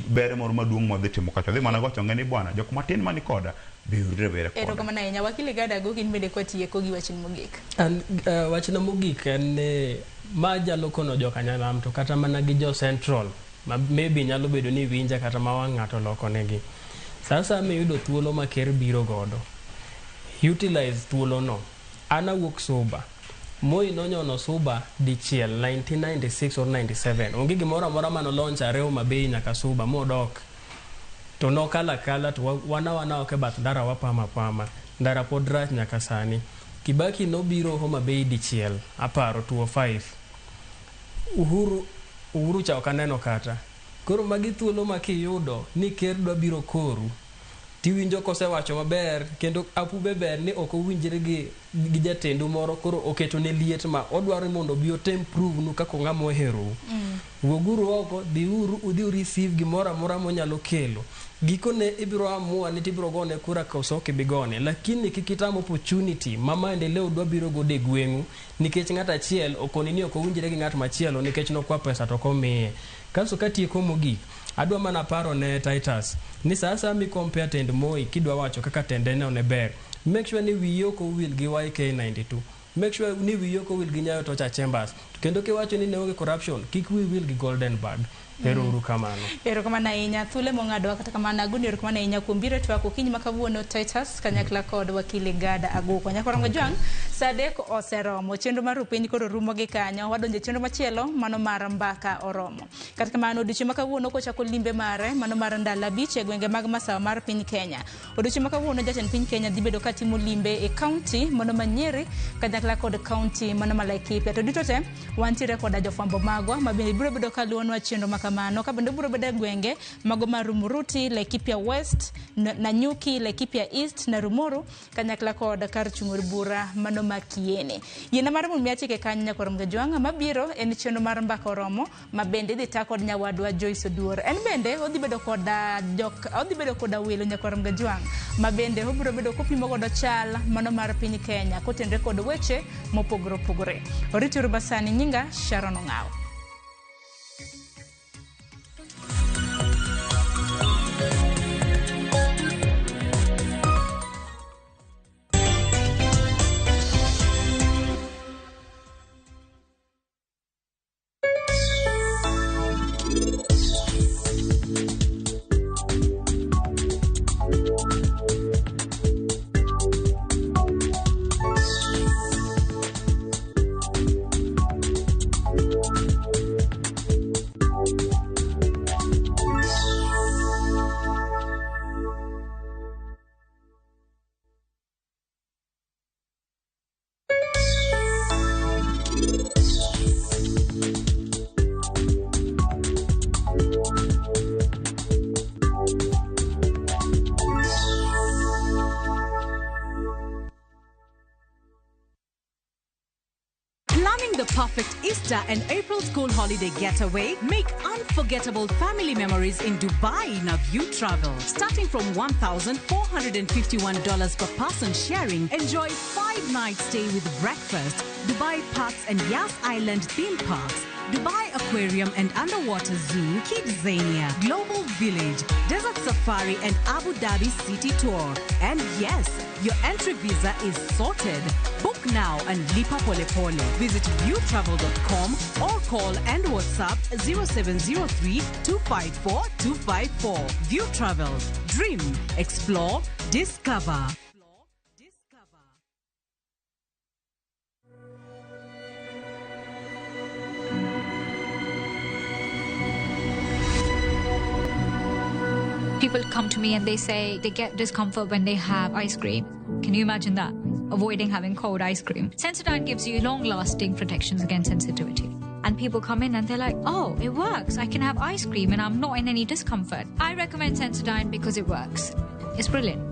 ber moro maduong' modhi timo kacha. Odhi mana go chonge ni bwana, jok matin mani koda, be urire bere koda. Erokamano ahinya. Wakili Gada Agogo in bende kwatieko gi wachni mogik. An wachna mogik en ni ma jalo kono joka Nyanam to kata mana gi jo Central ma maybe nyalo bedo ni winja kata ma wang' ng'ato loko negi. Sasa miyudo thuolo ma ker biro godo, utilize thuolo no. An awuok Suba. Moi nonyono Suba dichiel 1996 or 97. Onge gimoro amora mane launch are Homa Bay nyaka Suba modok. To nokalo akala to wana wana oko e bath ndara wapamo apama. Ndara pod rach nyaka sani. Kibaki nobiro Homa Bay dichiel, aparo 2005. Uhuru cha ok aneno kata. Koro magi thuolo ma kiyudo ni ker dwa biro koru, tiwinjo kosewacho maber kendo apube ber ni ok owinjre gi jatendu moro koro oketo ne liet ma odwaro mondo obi otem prove nu kaka ng'ama oherou. Wuoguru oko, dhiuru udhi u receive gimoro amora monyalo kelo. Gikone ibiro amua ni tibiro gone kura koso ok ibi gone. Lakini kik itam opportunity ma maendeleo dwa biro godo e gweng'u nikech ng'at achiel okoni ni ok owinjre gi ng'at machielo nikech nokwa pesa to ok omiye. Kasto katieko mogik, adwa mana paro ne Titus ni sa asaya mi compare tend Moi kidwa wacho kaka tende no ne ber, make sure ni wiyi ok owil gi YK92. Make sure ni wiyi ok owil gi Nyayo Torture Chambers. Kendo kiwacho ni ne onge corruption, kik wiyi wil gi Golden Bag. Ero uru kamano. Erokamano ahinya. Thuolo mong'adwa kata kamano agoni erokamano ahinya kuom biro e twak okinyi ma kawuono Titus kanyakla kod wakili Gada Aguko. Nyakorongo Jwang', sa 3 oseromo. Chenro mar rupiny koro rumo gi kanyo. Wadonjo e chenro machielo mano mar mbaka oromo. Kata kamano odiochieng' ma kawuono kochako limbe mare mano mar ndalo 5 e gwenge mag masawa mar piny Kenya. Odiochieng' ma kawuono jatend piny Kenya dhi bedo katimo limbe e kaunti mano ma Nyeri kanyakla kod kaunti mano ma Laikipia. To duto te wantiere koda jofwambo magwa ma bende biro bedo kaluwonwa chenro ma kamano ka bende biro bedo e gwenge mago mar Rumuruti, Laikipia West, Nanyuki, Laikipia East na Rumoru kanyakla kod kar chung' od bura mano ma Kieni. Yiena mar mondo mi achike kanyo nyakwar Mgajwang' mabiro en chenro mar mbaka oromo ma bende idhi ta kod nyawadwa Joyce Oduor. En bende odhi bedo koda jok odhi bedo koda welo nyakwar Mgajwang' ma bende obiro bedo kopimo godo chal mano mar piny Kenya kotenre kod weche mopogore opogore. Orituru basani nyinga Sharon Ong'aw. perfect Easter and April school holiday getaway? Make unforgettable family memories in Dubai in a View Travel. Starting from $1,451 per person sharing, enjoy 5-night stay with breakfast, Dubai Parks and Yas Island theme parks, Dubai Aquarium and Underwater Zoo, Kidzania, Global Village, Desert Safari and Abu Dhabi City Tour. And yes, your entry visa is sorted. Book now and lipa pole pole. Visit viewtravel.com or call and WhatsApp 0703 254 254. View Travel. Dream, explore, discover. People come to me and they say they get discomfort when they have ice cream. Can you imagine that? Avoiding having cold ice cream. Sensodyne gives you long-lasting protections against sensitivity. And people come in and they're like, oh, it works. I can have ice cream and I'm not in any discomfort. I recommend Sensodyne because it works. It's brilliant.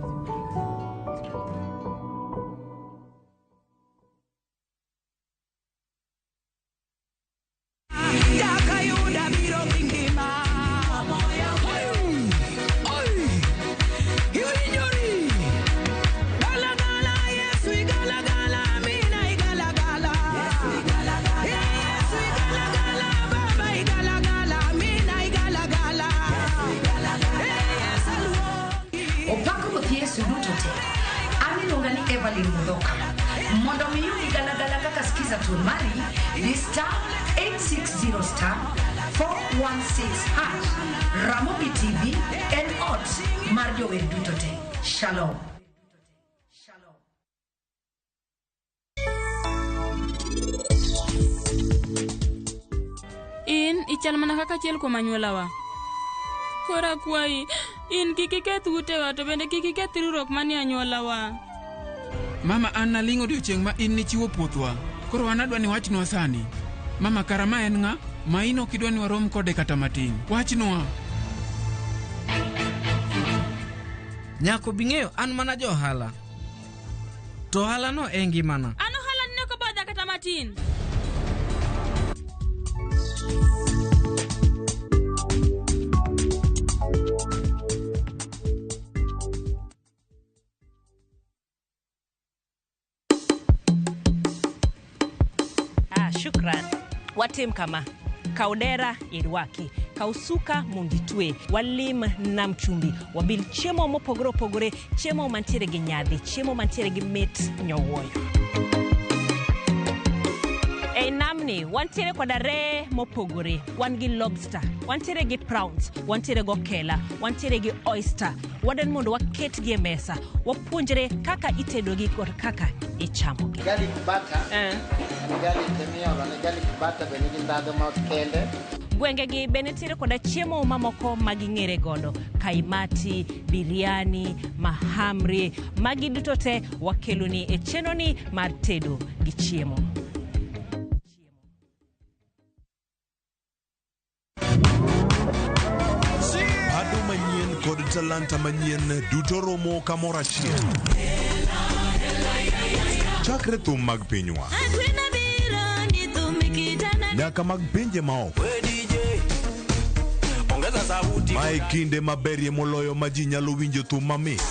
Evelyn Mudhoka. Mondo miyudi galagala kaka skiza tune mari di star 860 star 416 hash. Ramogi TV en ot mar jower duto te. Shalom. In ichal mana kaka achiel kuom anyuolawa. Koro akwayi, in kik iketh utewa to bende kik iketh riwruok manie anyuolawa. Mama, an naling' odiochieng' ma in nichiwo puothwa. Koro an adwa ni wachnwa sani. Mama, kara ma en ng'a? Ma in ok idwa ni warom kode kata matin. Wachnwa. Nyako bing'eyo an mana jo ohala. To ohala no e ngimana. An ohala ni ok obadha kata matin. Shukran. Watim kama. Kaudera irwaki. Kausuka munditwe. Walim nam chumbi. Wabil chiemo mopogore opogore. Chiemo mantiere gi nyadhi. Chiemo mantiere gi mit nyowuoyo. Ei namni, wantiere koda ree mopogore. Wan gi lobster, wantiere gi prawns, wantiere gi okela, wantiere gi oyster. Wadwaro mondo waketgi e mesa, wapuonjre kaka itedogi kod kaka ichamogi. Garlic butter. Garlic miolo ne garlic butter be nigi ndhadhu ma kende. Gwengegi be nitiere koda chiemo mamoko ma ging'ere godo, kaimati, biryani, mahamri. Magi duto te wakeloni e chenroni mar tedo gi chiemo. Pado manyien kod talanta manyien duto romo kamoro achiel. Chakre thum mag pinywa nyaka mag pinje maoko. Mae kinde maberie moloyo ma ji nyalo winjo thum mamit.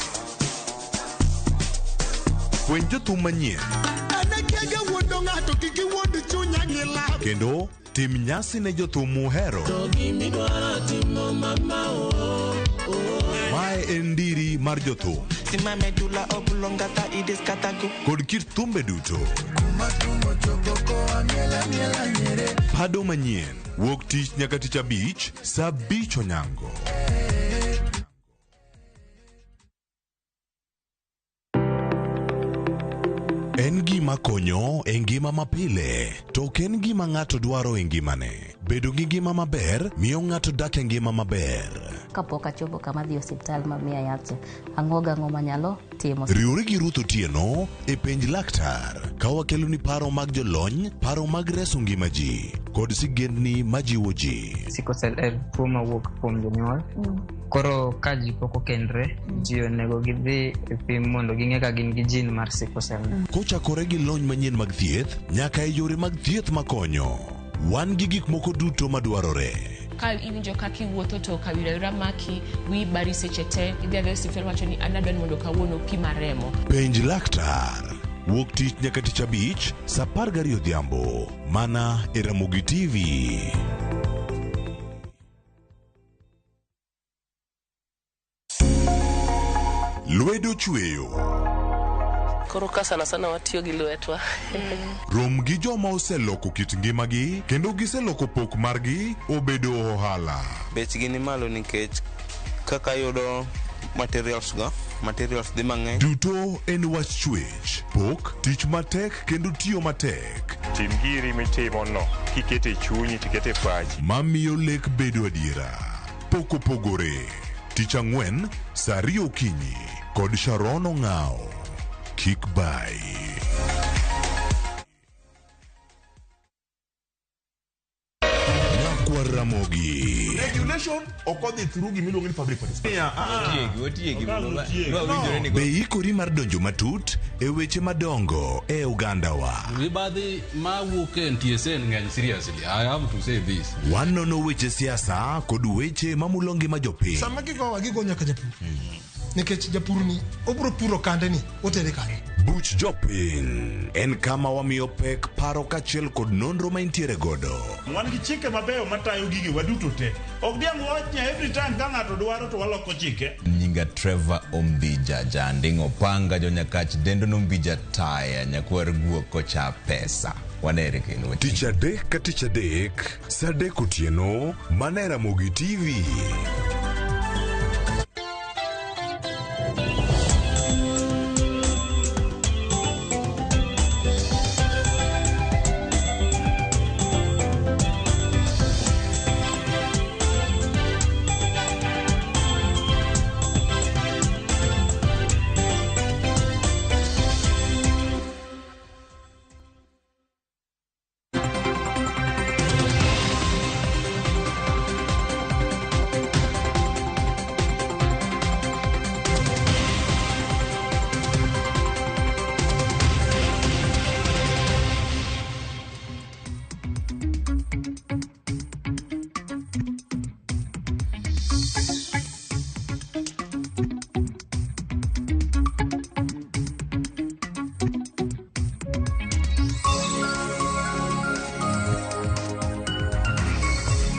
Fweny jothum manyien kendo tim nyasi ne jothum muhero. Mae en ndiri mar jothum kod kit thumbe duto. Pado manyien wuok tich nyaka tich abich saa 5 onyango. En gima konyo e ngima mapile, to ok en gima ng'ato dwaro e ngimane. Bedo gi ngima maber miyo ng'ato dak e ngima maber. Kapok achopo kama dhi osiptal ma miya yath, ang'o gang'o manyalo timo. Riwri gi Ruth Otieno e penj laktar ka wakeloni paro mag jolony, paro mag reso ngima ji, kod sigendni majiwo ji. Sickle cell en tuo mawuok kuom jonyuol. Koro ka ji pok okendre, ji onego gidhi e pim mondo ging'e ka gin gi gene mar sickle cell. Kochakore gi lony manyien mag thieth nyaka e yore mag thieth makonyo. Wan gi gik moko duto madwarore. Ka iwinjo kaka iwuotho to kawira wira maki, wiyi bari seche te, idhi adhiya e osiptal wacho ni an adwa ni mondo kawuono pima remo. Penj laktar. Wuok tich nyaka tich abich saa 12 odhiambo mana e Ramogi TV. Lwedo chweyo. Koro ka sana sana watiyo gi lwetwa. Rom gi joma oseloko kit ngimagi kendo giseloko pok margi obedo ohala. Bechgi ni malo nikech kaka yudo materials go, materials dhi mang'eny. Duto en wach chwech, pok, tich matek kendo tiyo matek. Tim giri mitimo no kikete chunyi tikete pachi. Mamiyo lek bedo adiera. Pok opogore. Tich ang'wen saa 2 okinyi kod Sharon Ong'ao. Kik bai. Nyakwar Ramogi. Regulation ok odhi through gimiluongo ni public participation. Otiegi, otiegi. Be ikori mar donjo matut e weche madongo e ogandawa? Mibadhi mawuok e NTSA ng'eny seriously. I have to say this. Wanono weche siasa kod weche mamulo ngima jopiny. Sama gigowa gigo nyaka japur. Nikech japur ni obro puro kande ni otere kanye. Buch jopiny en kama wamiyo pek paro kaachiel kod nonro ma intiere godo. Wan gi chike mabeyo matayo gige waduto te. Ok diang' wawach ni every time ka ng'ato dwaro to waloko chike. Nyinga Trevor Ombija Janding Opanga jonyakach dendo nombija taya nyakwar guok kocha pesa. Wanere kendo. Tich adek ka tich adek, saa adek otieno, mana e Ramogi TV.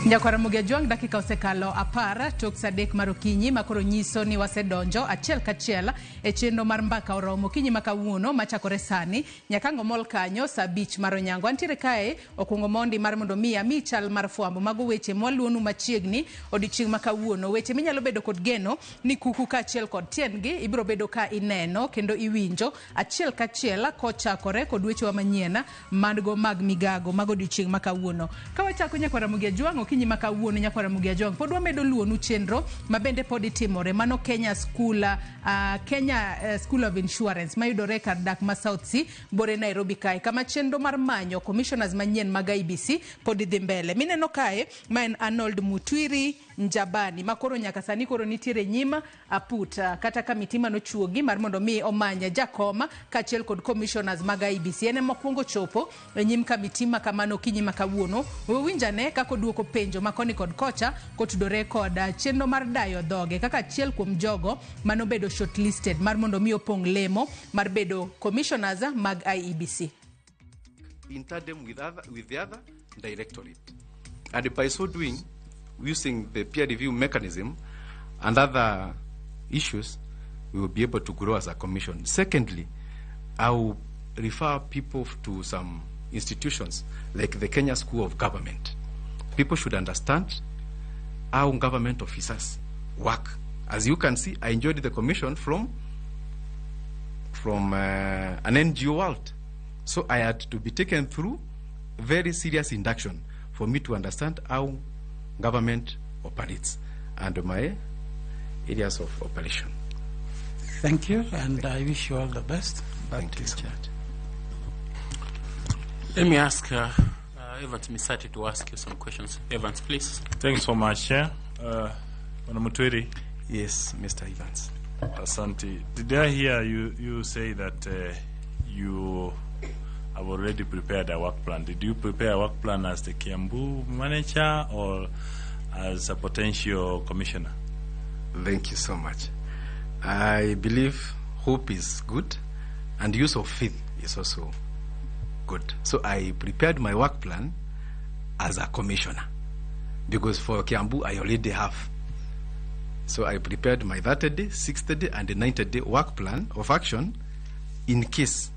Nyakwar Ramogi Ajwang' dakika osekalo 10 tok saa 3 mar okinyi makoro nyiso ni wasedonjo achiel kachiel e chenro mar mbaka oromo okinyi ma kawuono machakore sani nyaka ang' omol kanyo saa 5 mar onyango. Antiere kae okuongo mondi mar mondo mi ami chal mar fwambo mago weche mwaluonu machiegni odiochieng' ma kawuono, weche minyalo bedo kod geno ni kuku kaachiel kod tiendgi ibiro bedo ka ineno kendo iwinjo achiel kachiel kochakore kod wechewa manyien mago mag migago mag odiochieng' ma kawuono. Ka wachako Nyakwar Ramogi Ajwang' okinyi ma kawuono, Nyakwar Ramogi Ajwang' pod wamedo luonu chenro ma bende pod itimore mano Kenya School, Kenya School of Insurance mayudore kar dak ma South C bore Nairobi kae, kama chenro mar manyo commissioners manyien mag IEBC pod dhi mbele. Mineno kae ma en Arnold Mutwiri Njabani makoro nyaka sani koro nitiere nyima aput kata kamiti manochuogi mar mondo mi omany jakoma kaachiel kod commissioners mag IEBC. En ema okwongo chopo e nyim kamiti ma kamano okinyi ma kawuono. Wawinjane kaka oduoko penjo ma koni kod kocha kotudore kod chenro mar dayo dhoge kaka achiel kuom jogo manobedo shortlisted mar mondo mi opong' lemo mar bedo commissioners mag IEBC. In tandem with the other directorate. And by so doing, using the peer review mechanism and other issues, we will be able to grow as a commission. Secondly, I will refer people to some institutions like the Kenya School of Government. People should understand how government officers work. As you can see, I enjoyed the commission from an NGO world. So I had to be taken through very serious induction for me to understand how government operates and my areas of operation. Thank you, and I wish you all the best. Thank you so much. Let me ask Evans Misati to ask you some questions. Evans, please. Thanks so much, Chair. Bwana Mutwiri. Yes, Mr. Evans. Asante. Did I hear you say that you have already prepared a work plan? Did you prepare a work plan as the Kiambu manager or as a potential commissioner? Thank you so much. I believe hope is good and use of faith is also good. So I prepared my work plan as a commissioner because for Kiambu I already have. So I prepared my 30-day, 60-day, and 90-day work plan of action in case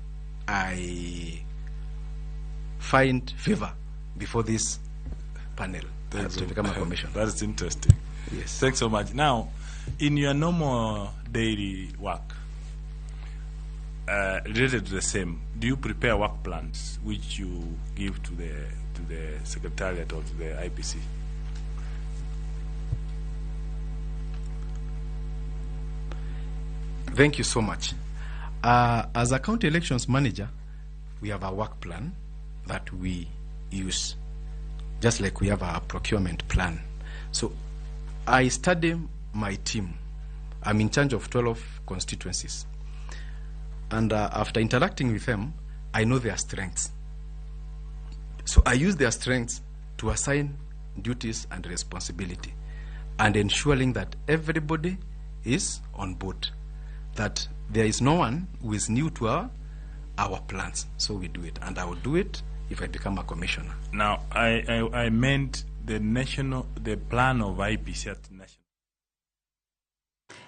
I find favor before this panel to become a commissioner. That's interesting. Yes. Thanks so much. Now, in your normal daily work, related to the same, do you prepare work plans which you give to the secretariat or to the IPC? Thank you so much. As a county elections manager, we have a work plan that we use, just like we have a procurement plan. So I study my team. I'm in charge of 12 constituencies. And after interacting with them, I know their strengths. So I use their strengths to assign duties and responsibility and ensuring that everybody is on board, that there is no one who is new to our plans. So we do it, and I will do it if I become a commissioner. Now, I meant the plan of IPC at national.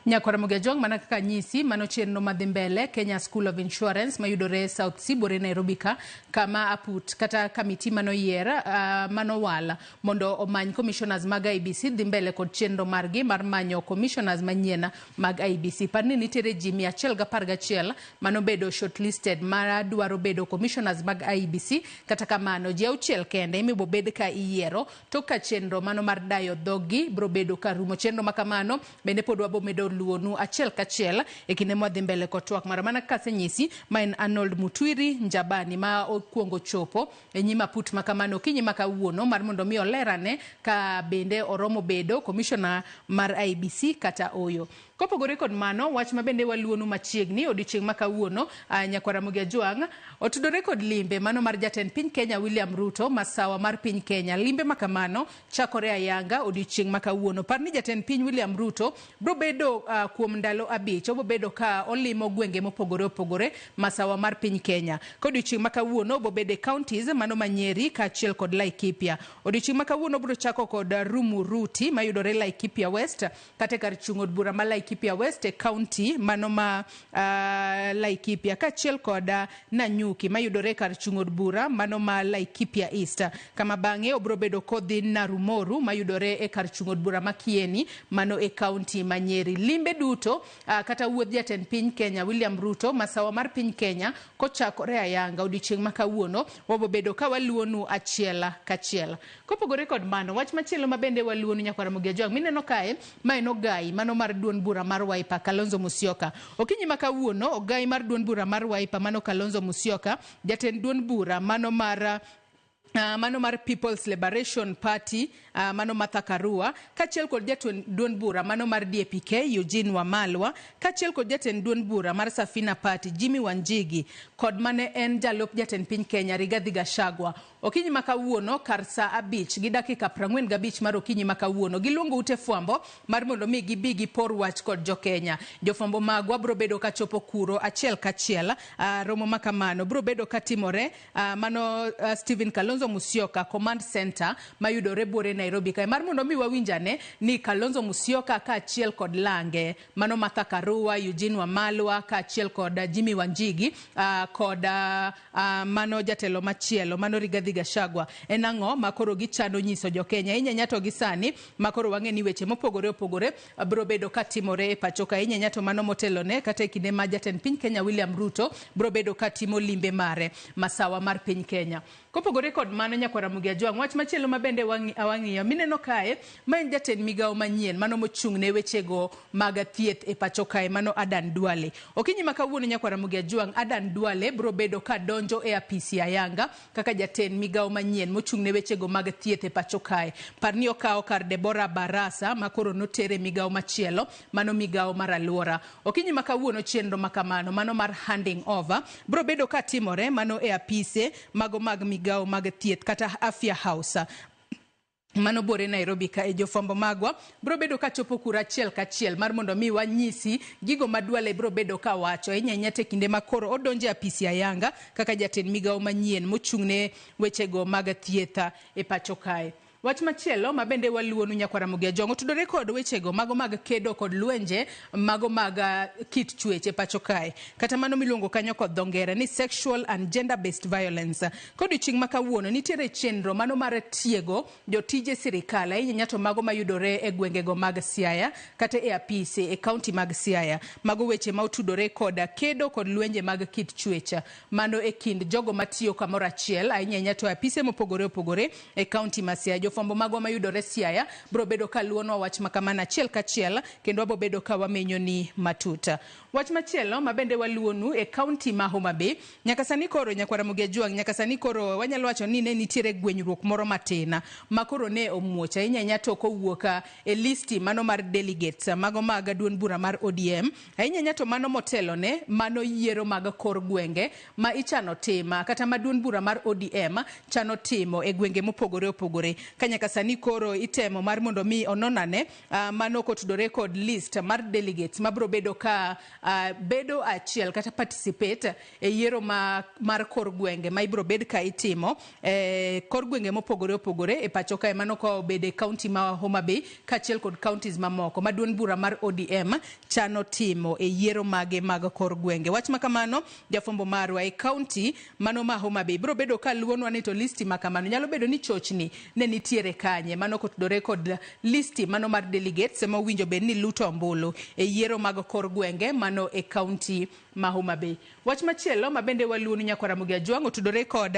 Nyakwara Mogajong mana kaka nyisi mano chenro madhi mbele Kenya School of Insurance mayudore South Sibore Nairobi ka kama aput kata kamiti manoyier manowal mondo omany commissioners mag IEBC dhi mbele kod chenro margi mar manyo commissioners manyien mag IEBC. Par ni nitiere ji 111 manobedo shortlisted mar dwaro bedo commissioners mag IEBC. Kata kamano ji 6 kende ema bed ka iyiero to ka chenro mano mar dayo dhogi bro bedo ka rumo. Chenro makamano bende pod wabomedo luonu achiel kachiel e kinde mwadhi mbele kod twak mara mana kaka asenyisi ma en Arnold Mutwiri Njabani ma okuongo chopo e nyim aput makamano okinyi ma kawuono mar mondo mi olerane ka bende oromo bedo commissioner mar IEBC kata oyo. Kopogore kod mano, wach ma bende waluonu machiegni odiochieng' ma kawuono nyakwara Ramogi Ajwang' otudore kod limbe mano mar jatend piny Kenya William Ruto masawa mar piny Kenya. Limbe makamano chakore ayanga odiochieng' ma kawuono. Par ni jatend piny William Ruto bro bedo kuom ndalo 5 obo bedo ka olimo gwenge mopogore opogore masawa mar piny Kenya. Kodiochieng' ma kawuono obo bedo e counties mano ma Nyeri kaachiel kod Laikipia. Odiochieng' ma kawuono bro chako kod Rumuruti mayudore Laikipia West kata kar chung' od bura ma Laikipia West e county mano ma Laikipia kaachiel kod Nanyuki mayudore kar chung' od bura mano ma Laikipia East. Kama bang'e obro bedo kodhi Narumoru mayudore e kar chung' od bura ma Kieni mano e county ma Nyeri. Limbe duto kata wuodh jatend piny Kenya William Ruto masawa mar piny Kenya kochakore ayanga odiochieng' ma kawuono wabobedo ka waluonu achiel kachiel. Kopogore kod mano, wach machielo ma bende waluonu nyakwara Ramogi Ajwang' mineno kae ma en ogai mano mar duond bura mar Wiper Kalonzo Musyoka. Okinyi ma kawuono ogai mar duond bura mar Wiper mano Kalonzo Musyoka, jatend duond bura mano mar People's Liberation Party mano Martha Karua kaachiel kod jatend duond bura mano mar DAPK Eugene Wamalwa kaachiel kod jatend duond bura mar Safina Party Jimmy Wanjigi kod mane en jalup jatend piny Kenya Rigathi Gachagua. Okinyi ma kawuono kar saa 5:45 mar okinyi ma kawuono giluongo ute fwambo mar mondo mi gibi gipor wach kod jo Kenya. Jofwambo magwa bro bedo kachopo kuro achiel kachiel. Romo makamano bro bedo katimore mano Stephen Kalonzo Musyoka Command Center mayudore buore Nairobi kae mar mondo mi wawinjane ni Kalonzo Musyoka kaachiel kod lange mano Martha Karua, Eugene Wamalwa kaachiel kod Jimmy Wanjigi kod mano jatelo machielo mano Rigathi Gachagua en ang'o makoro gichano nyiso jo Kenya. Inyanya to gi sani makoro wang'e ni weche mopogore opogore bro bedo katimore e pacho ka. Inyanya to mano motelone kata e kinde ma jatend piny Kenya William Ruto bro bedo katimo limbe mare masawa mar piny Kenya. Kopogore kod kod mano nyakwar Ramogi Ajwang', wach machielo ma bende wang'iyo mineno kae, ma en jatend migawo manyien mano mochung' ne wechego mag thieth e pacho kae, mano Adan Duale. Okinyi ma kawuono nyakwar Ramogi Ajwang', Adan Duale biro bedo ka donjo e apisi ayanga kaka jatend migawo manyien mochung' ne wechego mag thieth e pacho kae. Par ni okawo kar Deborah Barasa ma koro notere migawo machielo, mano migawo mar alwora. Okinyi ma kawuono chenro ma kamano, mano mar handing over, biro bedo ka timore mano e apise mago mag migawo mag thieth kata Afya House. Mano bore Nairobi ka e jofwambo magwa biro bedo ka chopo kura achiel kachiel mar mondo mi wanyisi gigo ma Duale biro bedo ka wacho ahinya ahinya te kinde ma koro odonjo e apisi ayanga kaka jatend migawo manyien mochung'ne wechego mag thieth e pacho kae. Wach machielo ma bende waluwonu nyakwar Ramogi Ajwang' otudore kod wechego mago mag kedo kod lwenje mago mag kit chwech e pacho kae, kata mano miluongo kanyo kod dho ngere ni sexual and gender based violence. Kodiochieng' ma kawuono nitiere chenro mano mar tiego jotije sirikal ahinya ahinya to mago mayudore e gwengego mag Siaya kata e apise e kaunti mag Siaya. Mago weche ma otudore kod kedo kod lwenje mag kit chwech mano e kind jogo matiyo kamoro achiel ahinya ahinya to e apise mopogore opogore e kaunti ma Siaya. Jofwambo magwa mayudore Siaya biro bedo ka luwonwa wach ma kamano achiel kachiel kendo wabo bedo ka wamenyo ni matut. Wach machielo ma bende waluwonu e kaunti ma Homa Bay, nyaka sani koro nyakwar Ramogi Ajwang', nyaka sani koro wanyalo wacho ni ne nitiere gwenyruok moro matin ma koro ne omuoch ahinya ahinya to kowuok e listi mano mar delegates mago mag duond bura mar ODM, ahinya ahinya to mano motelone mano yiero mag kor gwenge ma ichano tima kata ma duond bura mar ODM chano timo e gwenge mopogore opogore. Ka nyaka sani koro itemo mar mondo mi ononane mano kotudore kod list mar delegates mabiro bedo ka bedo achiel kata participate e yiero mar kor gwenge ma ibiro bed ka itimo kor gwenge mopogore opogore e pacho kae, mano ka obedo e kaunti ma Homa Bay kaachiel kod counties mamoko ma duond bura mar ODM chano timo e yiero mage mag kor gwenge. Wach ma kamano jafwambo marwa e kaunti mano ma Homa Bay biro bedo ka luwonwa ni to listi ma kamano nyalo bedo ni chochni ne nitiere kanye, mano kotudore kod listi mano mar delegates ma owinjo bed ni luto ombulu e yiero mag kor gwenge mano e kaunti ma Homa Bay. Wach machielo ma bende waluwonu nyakwar Ramogi Ajwang' otudore kod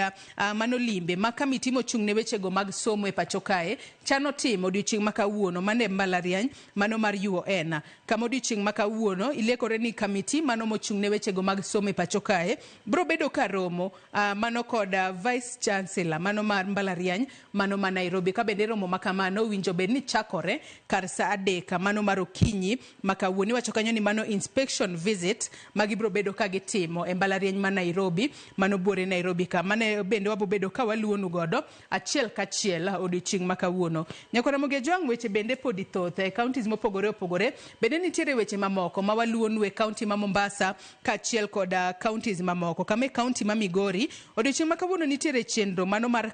mano limbe ma kamiti mochung' ne wechego mag somo e pacho kae chano timo odiochieng' ma kawuono mano e mbalariany mano mar UON, kama odiochieng' ma kawuono ilekore ni kamiti mano mochung' ne wechego mag somo e pacho kae biro bedo ka romo mano kod Vice Chancellor mano mar mbalariany mano ma Nairobi, ka bende romo ma kamano owinjo bed ni chakore kar sa 3 mano mar okinyi ma kawuono. Iwacho kanyo ni mano inspection visit ma gibiro bedo ka gitimo e mbalariany ma Nairobi mano buore Nairobi ka mane bende wabo bedo ka waluwonu godo achiel kachiel odiochieng' ma kawuono. Nyakwar Ramogi Ajwang', weche bende podi thoth e counties mopogore opogore, bende nitiere weche mamoko ma waluwonu e county ma Mombasa kaachiel kod counties mamoko. Kama e county ma Migori odiochieng' ma kawuono nitiere chenro mano mar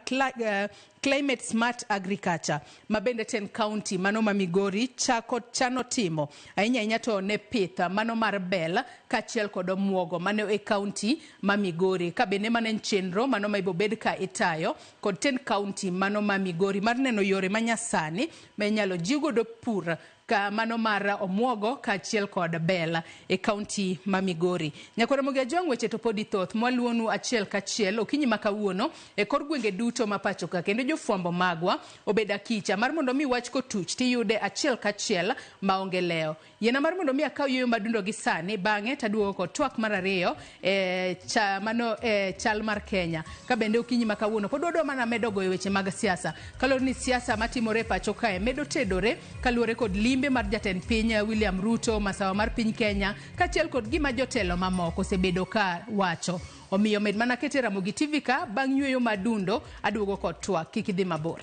Climate Smart Agriculture ma bende ten county mano ma Migori chako chano timo ahinya ahinya to ne pith mano mar bel kaachiel kod omuogo mano e county ma Migori, ka bende mano en chenro mano ma ibobed ka itayo kod ten county mano ma Migori mar neno yore manyasani ma inyalo jiw godo pur ka mano mar omuogo kaachiel kod bel e county ma Migori. Nyakwar Ramogi Ajwang', weche to podi thoth mwaluwonu achiel kachiel okinyi ma kawuono e kor gwenge duto ma pacho ka, kendo jofwambo magwa obedo akicha mar mondo mi wach kotuch tiyude achiel kachiel maonge lewo. Yiena mar mondo mi akaw yueyo madundo gi sani, bang'e taduogo kod twak mar ariyo e mano e chal mar Kenya. Ka bende okinyi ma kawuono pod wadwa mana medo goyo weche mag siasa, kaluwore ni siasa matimore e pacho kae medo tedore kaluwore kod limbe mar jatend piny William Ruto masawa mar piny Kenya kaachiel kod gima jotelo mamoko osebedo ka wacho. Omiyo med mana kete Ramogi TV ka bang' yueyo madundo aduogo kod twak, kik idhi mabor.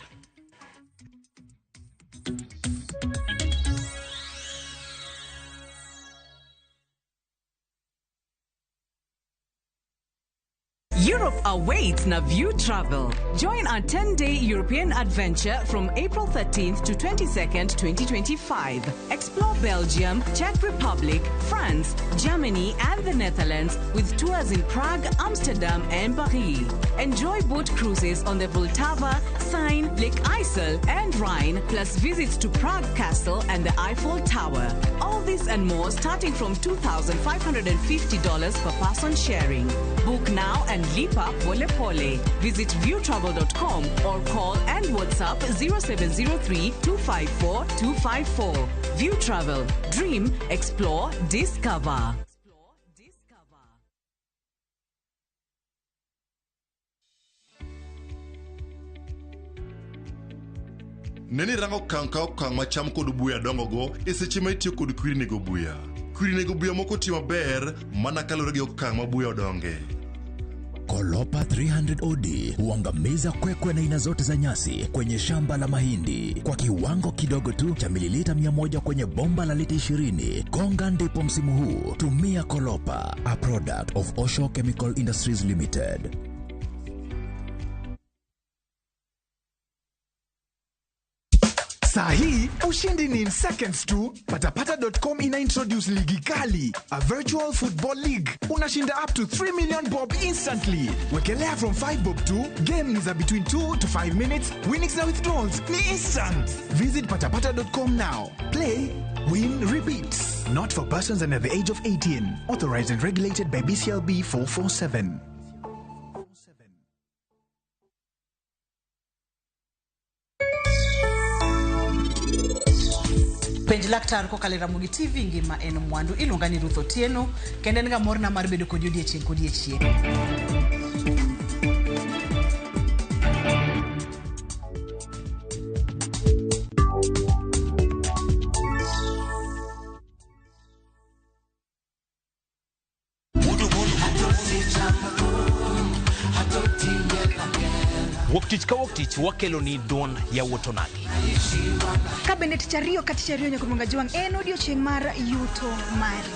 Europe awaits Naview Travel. Join our 10-day European adventure from April 13th to 22nd, 2025. Explore Belgium, Czech Republic, France, Germany, and the Netherlands with tours in Prague, Amsterdam, and Paris. Enjoy boat cruises on the Vltava, Seine, Lake Isel, and Rhine, plus visits to Prague Castle and the Eiffel Tower. All this and more starting from $2,550 per person sharing. Book now and Lipa pole pole. Visit viewtravel.com or call and WhatsApp 0703 254 254. View Travel. Dream, explore, discover. Ne ni rango okang' ka okang' ma cham kod buya dongogo e seche ma itiyo kod kwiri nego buya. Kwiri nego buya moko tiyo maber mana kaluwore gi okang' ma buya odonge. Kolopa 300 OD huangamiza kwekwe na aina zote za nyasi kwenye shamba la mahindi kwa kiwango kidogo tu cha mililita 100 kwenye bomba la lita 20. Gonga ndipo msimu huu. Tumia Kolopa, a product of Osho Chemical Industries Limited. Saa hii ushindi ni in seconds tu. Patapata.com ina introduce ligi kali, a virtual football league. Unashinda up to 3 million bob instantly. Wekelea from 5 bob tu. Game ni za between 2 to 5 minutes. Winnings na withdrawals ni instant. Visit patapata.com now. Play, win, repeat. Not for persons under the age of 18. Authorized and regulated by BCLB 447. Penj laktar kokalo e Ramogi TV ngima en mwandu. Iluonga ni Ruth Otieno kendo en ga morna mar bedo kodi odiechieng' kodiechieng'. Wuok tich ka wuok tich wakelo ni duond yawuot onagi. Ka bende tich ariyo ka tich ariyo nyaka Jwang' en odiochieng' mar yuto mari.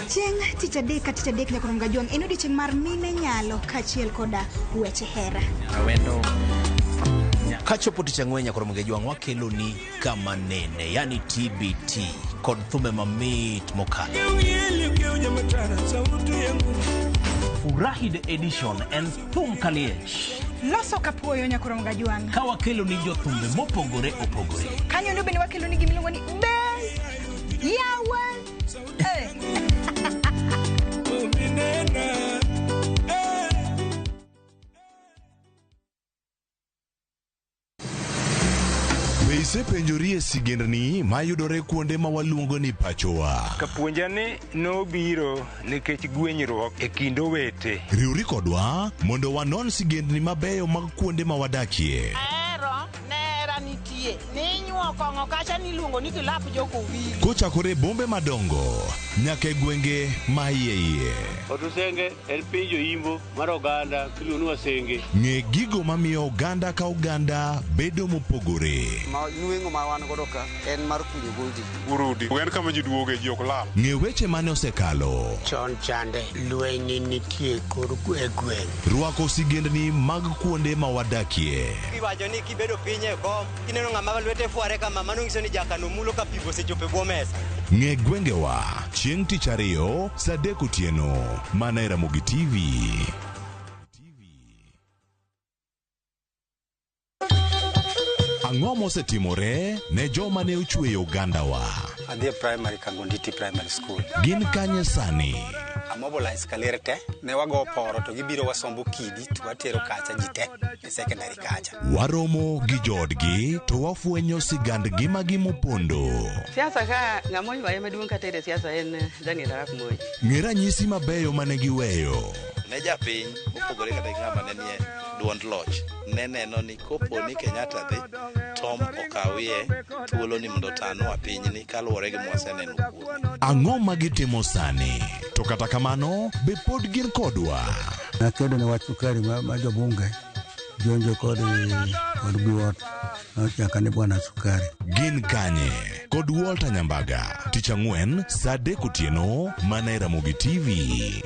Chieng' tich adek ka tich adek nyaka Jwang' en odiochieng' mar mine nyalo kaachiel koda weche hera. Kachopo tich ang'wen nyaka Jwang' wakelo ni kama nene, yani TBT kod thumbe mamit mokalo. Furahi the edition en thum kaliech. Loso kapuoyo nyaka Jwang'. Ka wakelo ni jothumbe mopogore opogore. Kanyo ndo bende wakelo ni gimiluongo ni Best Yawa. Be isepenjori e sigendni mayudore kuonde ma waluongo ni pachowa? Kapuonja ni nobiro nikech gwenyruok e kind owete. Riwri kodwa mondo wanon sigendni mabeyo mag kuonde ma wadakie. Ahero nera nitie ninyuo kong'o kacha niluongo ni kilap jokowili. Kochakore e bombe madongo nyaka e gwenge ma iye iye. Otusenge en piny joimbo mar oganda miluongo ni Wasenge. Ng'e gigo mamiyo oganda ka oganda bedo mopogore. Ma nweng'o ma wan godo ka en mar kunyo goldi. Urudi en kama ji duoge ji ok lal. Ng'e weche mane osekalo. Chon chande lweny nitie kor e gweng'. Rwako sigendni mag kuonde ma wadakie. Iwacho ni kibedo piny e kom kineno ng'ama lwete fware kama mano nyiso ni jakano mulo ka pi osechopo e bwo mesa. Ng'e gwengewa chieng' tich ariyo saa 3 otieno mana e Ramogi TV. Ang'o mosetimore ne joma ne ochweyo ogandawa? Adhi e primary Kangonditi Primary School. Gin kanye sani? Amobilize kaler te, ne wago poro to gibiro wasombo kidi to watero kacha ji te e secondary kacha. Waromo gi joodgi to wafwenyo sigand ngimagi mopondo. Siasa ka ng'ama oywaye maduong' katere siasa en Daniel Arap Moi. Ng'e ranyisi mabeyo mane giweyo. Ne japiny mopogore kata gi ng'ama ne nie duond loch ne neno ni kopo ni Kenyatta dhi Tom okawie thuolo ni mondo otanwa pinyni kaluwore gi mwaseneno kuome. Ang'o ma gitimo sani? To kata kamano, be pod gin kodwa? Nakedo ne wach sukari ma jobunge jonjo kod biwot nochaka ni bwana sukari. Gin kanye? Kod Walter Nyambaga, tich ang'wen saa 3 otieno mana e Ramogi TV.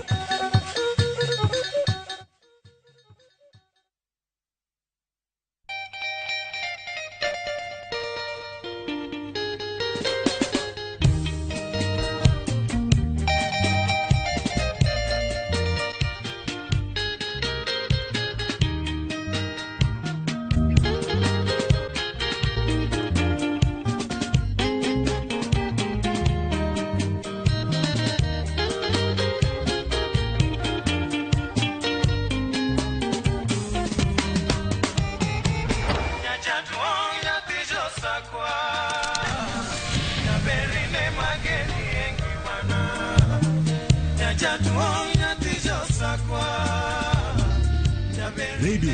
Radio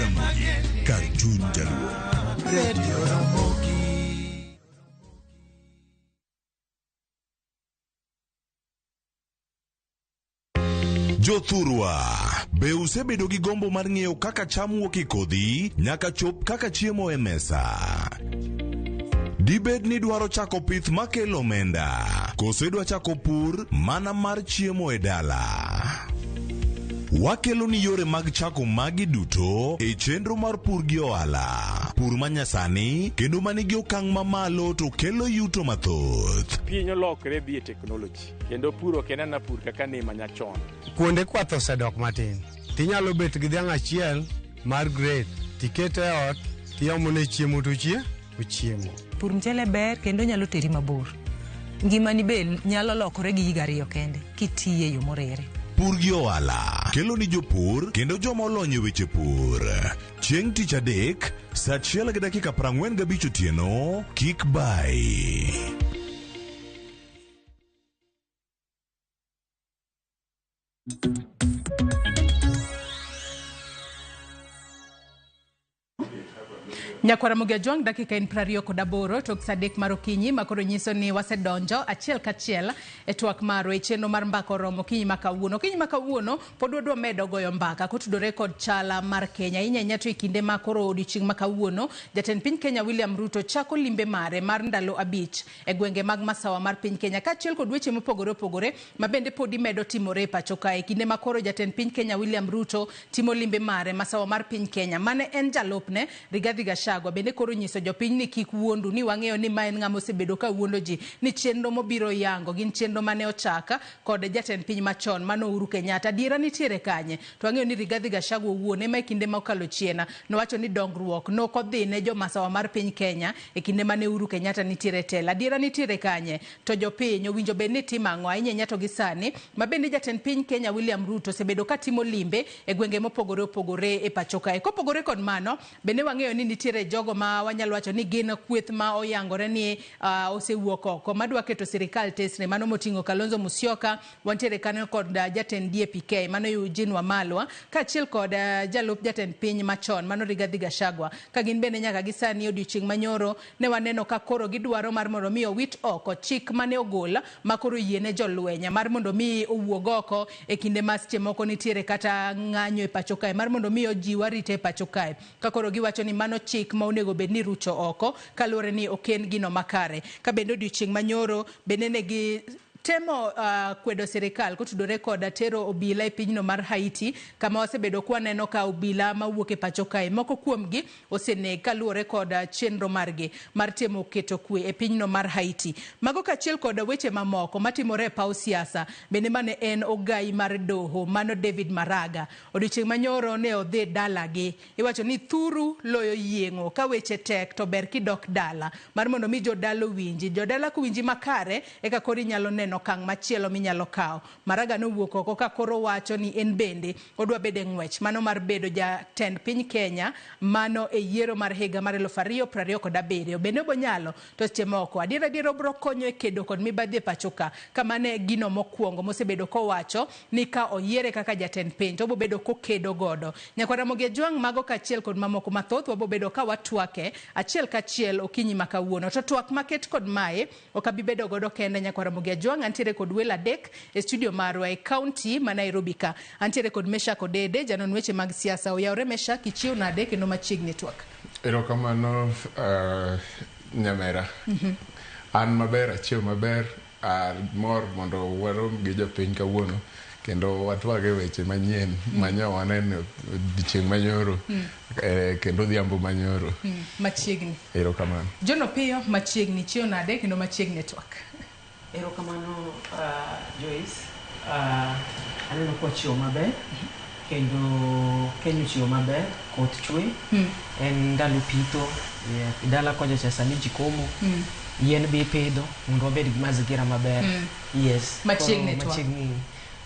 Ramogi, kar chuny Jaluo. Radio Ramogi. Jothurwa, be usebedo gi gombo mar ng'eyo kaka cham wuok e kodhi nyaka chop kaka chiemo e mesa? Dibed ni idwaro chako pith makelo omenda, koso idwa chako pur mana mar chiemo e dala? Wakelo ni yore mag chako magi duto e chenro mar pur gi ohala. Pur manyasani kendo manigi okang' mamalo to kelo yuto mathoth. Piny olokre dhi e teknoloji kendo pur ok en ana pur kaka ne manyachon. Kuonde kwath osedok matin. Tinyalo bet gi dhiang' achiel mar grade tikete e ot tiomone chiemo to ochiemo. Pur mchele ber kendo nyalo teri mabor. Ngimani be nyalo lokore gi higa ariyo kende kitiye e yo moriere. Pur gi ohala kelo ni jopur kendo joma olony e weche pur. Chieng' tich adek, saa 1:45 otieno, kik bai. Nyakwara Ramogi Ajwang' dakika en 28 tok saa 3 mar okinyi makoro nyiso ni wasedonjo achiel kachiel e twak marwa e chenro mar mbaka oromo okinyi ma kawuono. Okinyi ma kawuono pod wadwa medo goyo mbaka kotudore kod chala mar Kenya. Ahinya ahinya to e kinde ma koro odiochieng' ma kawuono jatend piny Kenya William Ruto chako limbe mare mar ndalo 5 e gwenge mag masawa mar piny Kenya kaachiel kod weche mopogore opogore ma bende podi medo timore e pacho kae. Kinde ma koro jatend piny Kenya William Ruto timo limbe mare masawa mar piny Kenya mane en jalupne Rigathi Gachagua bende koro nyiso jopiny ni kik wuondu ni wang'eyo ni ma en ng'ama osebedo ka wuondo ji ni chenro mobiro yango gin chenro mane ochaka kod jatend piny machon mano Uhuru Kenyatta. Adiera nitiere kanye? To wang'eyo ni Rigathi Gachagua owuon ema e kinde mokalo chien nowacho ni dongruok nokodhi ne jomasawa mar piny Kenya e kinde mane Uhuru Kenyatta nitiere e telo. Adiera nitiere kanye? To jopiny owinjo bed ni timo ang'o? Ahinya ahinya to gi sani ma bende jatend piny Kenya William Ruto osebedo ka timo limbe e gwenge mopogore opogore e pacho kae. Kopogore kod mano, bende wang'eyo ni nitiere jogo ma wanyalo wacho ni gin kweth ma oyangore ni osewuok oko madwa keto sirikal tesre, mano moting'o Kalonzo Musyoka, wantiere kanyo kod jatend DAP-K mano Eugene Wamalwa kaachiel kod jalup jatend piny machon mano Rigathi Gachagua. Ka gin bende nyaka gi sani odiochieng' manyoro ne waneno ka koro gidwaro mar mondo mi owit oko chik mane ogol ma koro yiene jolweny mar mondo mi owuog oko e kinde ma seche moko nitiere kata ng'anyo e pacho kae mar mondo mi ojiw arita e pacho kae. Ka koro giwacho ni mano chik ma onego bed ni rucho oko kaluwore ni ok en gino makare. Ka bende odiochieng' manyoro bende ne gi temo kwedo sirikal kotudore kod tero obila e pinyno mar Haiti kama wasebedo kwaneno ka obila mawuok e pacho kae moko kuomgi oseneg kaluwore kod chenro margi mar temo keto kwe e pinyno mar Haiti. Mago kaachiel kod weche mamoko matimore e paw siasa bende mane en ogai mar doho mano David Maraga. Odiochieng' manyoro ne odhi dalagi. Iwacho ni thuru loyo yieng'o ka weche tek to ber kidok dala mar mondo mi jodala owinji. Jodala kowinji makare eka koro inyalo neno okang' machielo minyalo kawo. Maraga nowuok oko ka koro wacho ni en bende odwa bedo e ng'wech mano mar bedo jatend piny Kenya mano e yiero mar higa mar 2027. Bende obonyalo to seche moko adier adier obro konyo e kedo kod mibadhi e pacho ka kama ne gino mokwongo mosebedo kowacho ni ka oyiere kaka jatend piny to obobedo kokedo godo. Nyakwar Ramogi Ajwang' mago kaachiel kod mamoko mathoth wabobedo ka watwake achiel kachiel okinyi ma kawuono. To twak maket kod mae ok abi bedo godo kende Nyakwar Ramogi Ajwang'. Antiere kod welo adek e studio marwa e county ma Nairobi ka. Antiere kod Meshack Odede, janon weche mag siasa. Oyawre Meshack, ichiew nade kendo machiegni twak? Erokamano Nyamera. An maber, achiew maber, mor mondo warom gi jopiny kawuono kendo watwag e weche manyien manyo waneno odiochieng' manyoro kendo odhiambo manyoro. Machiegni. Erokamano. John Opiyo, machiegni, chiew nade kendo machiegni twak? Erokamano Joyce, aneno ka wachiewo maber kendo Kenya ochiewo maber, koth chwe, en ndalo pitho, dala kocha cha sani ji komo, yien be ipidho mondo wabed gi mazingira maber. Yes. Machiegni twak. Machiegni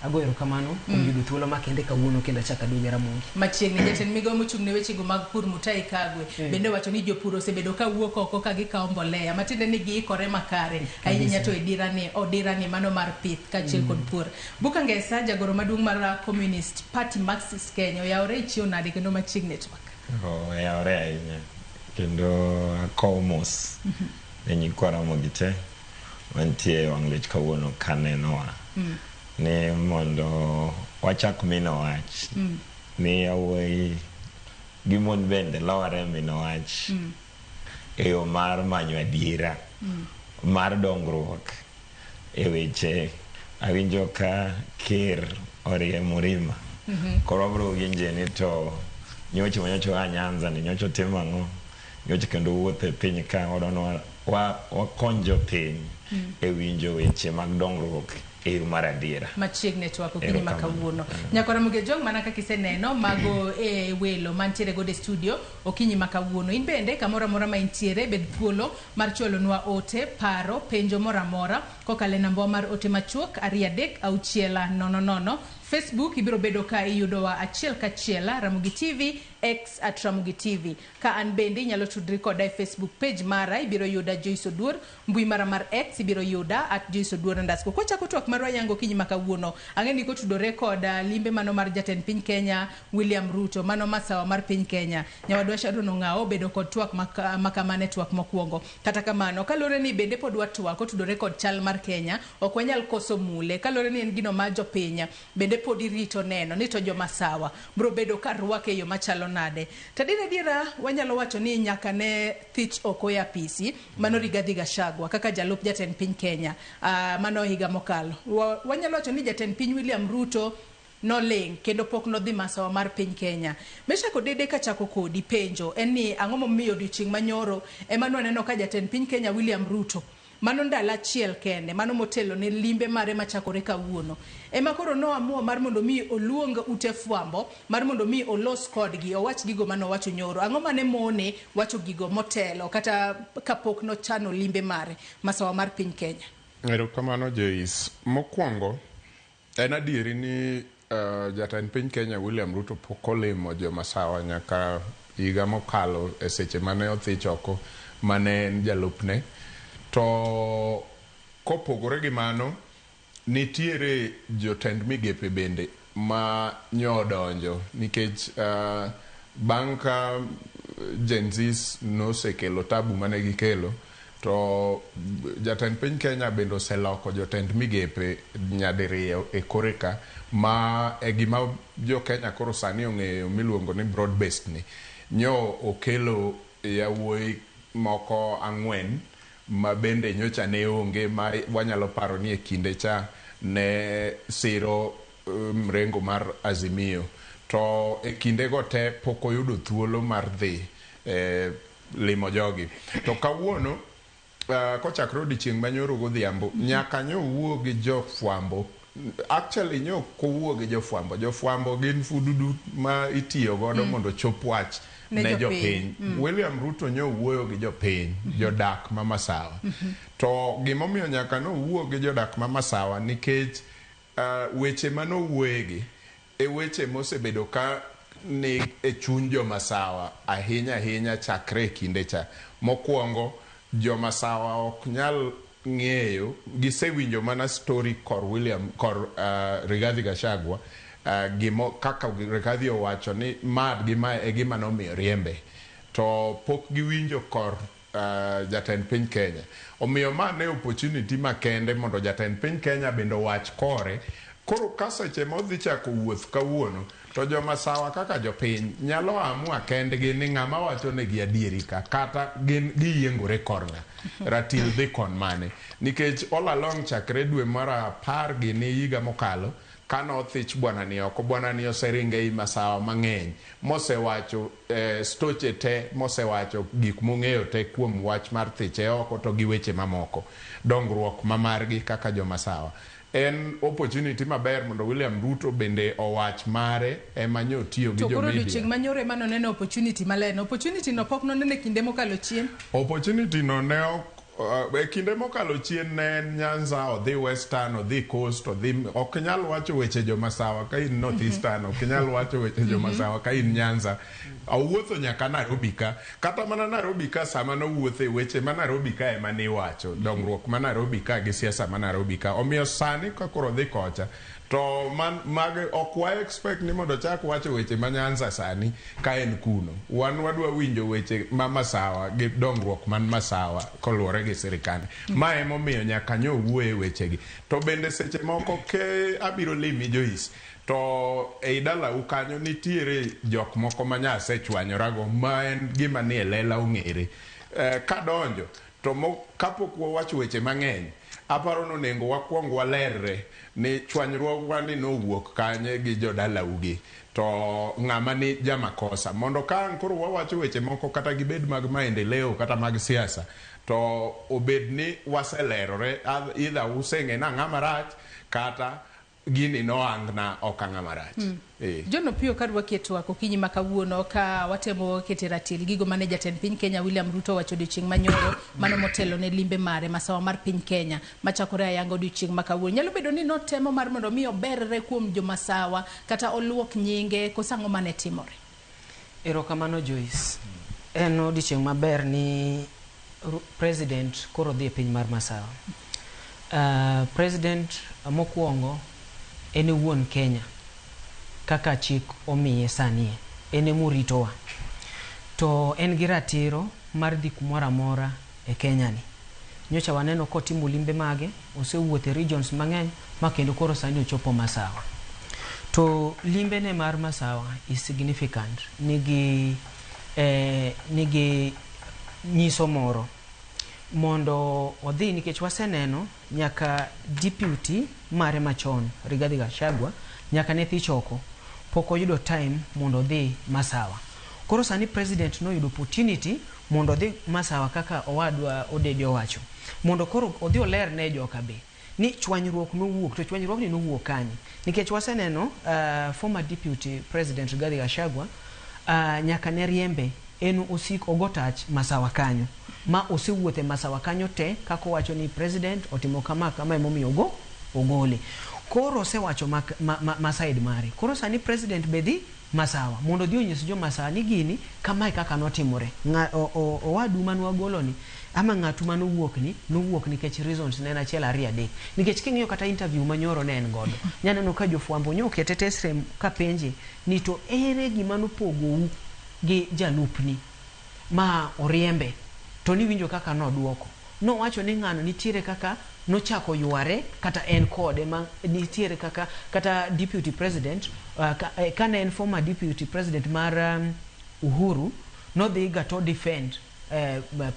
Agoyo erokamano kuom yudo thuolo makende kawuono kendo achako aduogo Ramogi. Machiegni jatend migao mochung' ne wechego mag pur Mutahi Kagwe bende wacho ni jopur osebedo ka wuok oko ka gikawo mbolea matiende ni giikore makare ahinya to e dirani odirani mano mar pith kaachiel kod pur. Buka Ngesa jagoro maduong' mar Communist Party Marxist Kenya oyawore ichiew nade kendo machiegni e twak. Oyawore ahinya kendo akowo mos ne nyikwa Ramogi te mantie e wang' liech kawuono kanenowa ni mondo wachak mino wach ni yawuoyi gi mon bende lowore mino wach e yo mar manyo adiera mar dongruok e weche awinjo ka ker orie Murima koro wabiro winje ni to nyocha manyocha oa Nyanza ni nyocha otimo ang'o nyocha kendo wuotho e piny ka wadwa wakony jopiny e winjo weche mag dongruok e yo mar adiera. Machiegni e twak okinyi ma kawuono. Nyakwa Ramogi Ojwang' mana kaka iseneno mago e welo mantiere godo e studio okinyi ma kawuono. In bende kamoro amora ma intiere bed thuolo mar chwalonwa ote, paro, penjo moro amora kokalo e namba wa mar ote machuok 2 3 6 0 0. Facebook ibiro bedo ka iyudowa achiel kachiel Ramogi TV, X at Ramogi TV. Ka an bende inyalo tudri koda e Facebook page mara ibiro yuda Joyce Oduor, mbui mara mar X ibiro yuda at Joyce Oduor underscore. Kwachako twak marwa yango okinyi ma kawuono, ang'e ni kotudore kod limbe mano mar jatend piny Kenya William Ruto, mano masawa mar piny Kenya. Nyawadwa Sharon Ong'awo obedo kod twak makamano e twak mokwongo. Kata kamano, kaluwore ni bende pod watwak kotudore kod chal mar Kenya, ok wanyal koso mule. Kaluwore ni en gino ma jopiny bende pod irito neno ni to jomasawa biro bedo ka rwake e yo machalo nade. To adier adiera wanyalo wacho ni nyaka ne thich oko e apisi mano Rigathi Gachagua kaka jalup jatend piny Kenya mano higa mokalo. Wanyalo wacho ni jatend piny William Ruto noling' kendo pok nodhi masawa mar piny Kenya. Meshack Odede kachako kodi penjo en ni ang'o momiyo odiochieng' manyoro ema nwaneno ka jatend piny Kenya William Ruto mano ndalo achiel kende mano motelo ne limbe mare machakore kawuono ema koro noamua mar mondo mi oluong ute fwambo mar mondo mi olos kodgi owach gigo manowacho nyoro. Ang'o mane mone wacho gigo motelo kata kapok nochano limbe mare masawa mar piny Kenya? Erokamano Joyce. Mokwongo en adieri ni jatend piny Kenya William Ruto pok olimo jomasawa nyaka higa mokalo e seche mane othich oko mane en jalupne. To kopogore gi mano, nitiere jotend migepe bende ma nyodonjo nikech bang' ka Gen Zs nosekelo tabu mane gikelo to jatend piny Kenya bende oseloko jotend migepe nyadiriyo e kore ka ma e gima jo Kenya koro sani ong'eyo miluongo ni broad based ni nyo okelo yawuoyi moko 4 ma bende nyocha ne onge ma wanyalo paro ni e kinde cha ne siro mrengo mar Azimio to e kinde go te pok oyudo thuolo mar dhi limo jogi. To kawuono kochakore odiochieng' manyoro godhiambo nyaka nyo wuo gi jofwambo. Actually nyo ok owuo gi jofwambo. Jofwambo gin fududu ma itiyo godo mondo chop wach ne jopiny. William Ruto nyo wuoyo gi jopiny, jodak ma Masawa. To gimomiyo nyaka nowuo gi jodak ma Masawa nikech weche manowuoyegi e weche mosebedo ka ni e chuny jomasawa ahinya ahinya chakre e kinde cha. Mokwongo jomasawa ok nyal ng'eyo, gisewinjo mana story kor William kor Rigathi Gachagua gimo kaka Rigathi owacho ni ma gi ma e gima nomiyo riembe to pok giwinjo kor jatend piny Kenya. Omiyo ma ne opportunity makende mondo jatend piny Kenya bende owach kore. Koro ka seche modhi chako wuoth kawuono to jomasawa kaka jopiny nyalo amua kendgi ni ng'ama wacho negi adieri ka kata gin giyiengore kor ng'a. Ratil dhi kon mane. Nikech all along chakre dwe mar 10 gini higa mokalo kanothich bwana ni oko, bwana ni oseringo ei masawa mang'eny mosewacho stoche te, mosewacho gik mong'eyo te kuom wach mar thiche oko to gi weche mamoko. Dongruok ma margi kaka jomasawa. En opportunity maber mondo William Ruto bende owach mare ema nyo tiyo gi To koro jo media. odiochieng' manyoro ema noneno opportunity maler. Opportunity no pok noneno e kinde mokalo chien. Opportunity no ne ok E kinde mokalo chien ne en Nyanza, odhi Western, odhi Coast, odhi ok nyal wacho weche jomasawa ka in North Eastern, ok nyal wacho weche jomasawa ka in Nyanza. Owuotho nyaka Nairobi ka. Kata mana Nairobi ka sama nowuothe weche ma Nairobi ka ema niwacho, dongruok ma Nairobi ka gi siasa ma Nairobi ka. Omiyo sani ka koro odhi kocha to man mag ok wa expect ni mondo chak wacho weche ma Nyanza sani ka en kuno. Wan wadwa winjo weche ma Masawa gi dongruok man Masawa koluwore gi sirikande. Ma emomiyo nyaka nyo wuoye wechegi. To bende seche moko ke abiro limi Joyce, to ei dalau kanyo nitiere jok moko ma nyasechwanyorago ma en gima nie lela ong'ere. Kadonjo to kapok wawacho weche mang'eny, aparo ni onego wakwong walerre ni chwanyruogwa ni nowuok kanye gi jodalaugi to ng'ama ni jamakosa mondo ka ang' koro wawacho weche moko kata gibed mag maendeleo kata mag siasa to obed ni waselerore either useng'e ni ang'ama rach kata gini noangna ok ang'ama rach. John Opiyo karwaki e twak okinyi ma kawuono ka watemo kete ratil gigo mane jatend piny Kenya William Ruto owacho odiochieng' manyoro mano motelo ne limbe mare masawa mar piny Kenya machakore ayanga odiochieng' ma kawuono. Nyalo bedo ni notemo mar mondo mi oberre kuom jomasawa kata oluok nyinge koso ang'o mane timore? Erokamano Joyce. En odiochieng' maber ni President koro dhi e piny mar Masawa. President mokwongo en e wuon Kenya kaka chik omiye sani, en emoritowa. To en gi ratiro mar dhi kumoro amora e Kenya ni. Nyocha waneno kotimo limbe mage, osewuotho e regions mang'eny ma kendo koro sani ochopo Masawa. To limbe ne mar Masawa is significant, nigi nyiso moro mondo odhi nikech waseneno nyaka deputy mare machon Rigathi Gachagua nyaka ne thich oko pok oyudo time mondo odhi Masawa. Koro sani president noyudo opportunity mondo odhi Masawa kaka owadwa Odede owacho, mondo koro odhi oler ne joka be ni chwanyruok nowuok, to chwanyruok ni nowuok kanye, nikech waseneno former deputy president Rigathi Gachagua nyaka ne riembe en osik ogo tach Masawa kanyo ma osewuothe Masawa kanyo te kaka owacho ni president otimo kama kama emomiyo ogole. Koro osewacho ma side mare. Koro sani president be dhi Masawa mondo odhi onyis jo Masawa ni gini kamae kaka notimore. Owadu mane wagolo ni ama ng'atu mane owuok ni nowuok nikech reasons ne en 1 2 3. Nikech king'iyo kata interview manyoro ne en godo, nyaneno ka jofwambo nyokete tesrem kapenje ni to ere gima nopogou gi jalupni ma oriembe, to niwinjo kaka nodwoko. Nowacho ni ng'ano nitiere kaka nochako yware kata en kode ma nitiere kaka kata deputy president kane en former deputy president mar Uhuru nodhi ga to defend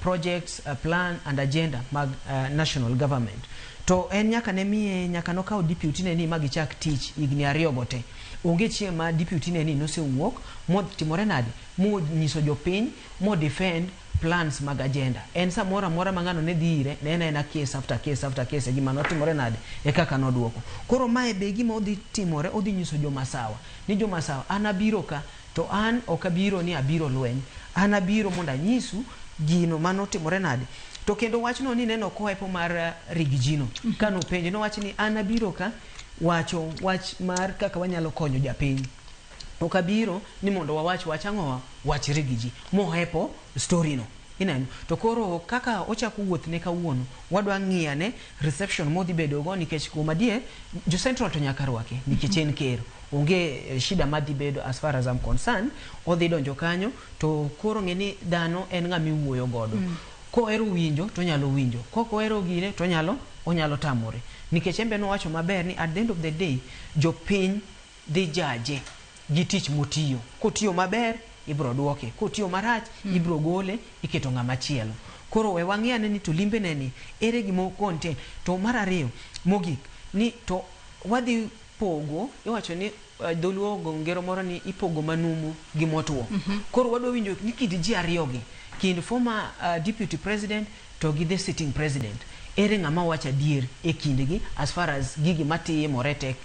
projects, plan and agenda mag national government. To en nyaka ne miye nyaka nokawo deputy ne ni magichak tich higni 2 go te. Onge chieng' ma deputy ne ni nosewuok motimore nade monyiso jopiny mo defend plans mag agenda. En samoro amora ma ng'ano ne dhi ire ne en aena case after case after case gima notimore nade e kaka nodwoko. Koro mae be gima odhi timore, odhi nyiso jomasawa ni jomasawa an abiro ka to an ok abiro ni abiro lweny, an abiro mondo anyisu gino manotimore nade. To kendo wachno ni neno koepo mar Rigijino kanopenje nowach ni an abiro ka wacho wach mar kaka wanyalo konyo japiny, ok abiro ni mondo wawach wach ang'owa wach Rigiji mohepo story no ineno. To koro kaka ochako wuoth ne kawuono wadwa ng'iyane reception modhi bedo go, nikech kuom adier jo Central to nyaka rwake nikech en ker, onge shida madhi bedo as far as I'm concerned. Odhi donjo kanyo to koro ng'e ni dhano en ng'ama iwuoyo godo. Kohero winjo to onyalo winjo, kok ohero gine to onyalo tamore, nikech en be nowacho maber ni at the end of the day jopiny dhi jaje gi tich motiyo. Kotiyo maber ibro duoke, kotiyo marach ibro gole iketo ng'ama chielo. Koro we wang'iyane ni to limbe ne ni ere gima contain. To mar ariyo mogik ni to wadhi pogo, iwacho ni dholuo ogo ngero moro ni ipogo manumu gi motwo. Koro wadwa winjo ni kind ji ariyo gi, kind former deputy president to gi the sitting president, Ere ng'ama wacho adier e kindgi as far as gigi matimore te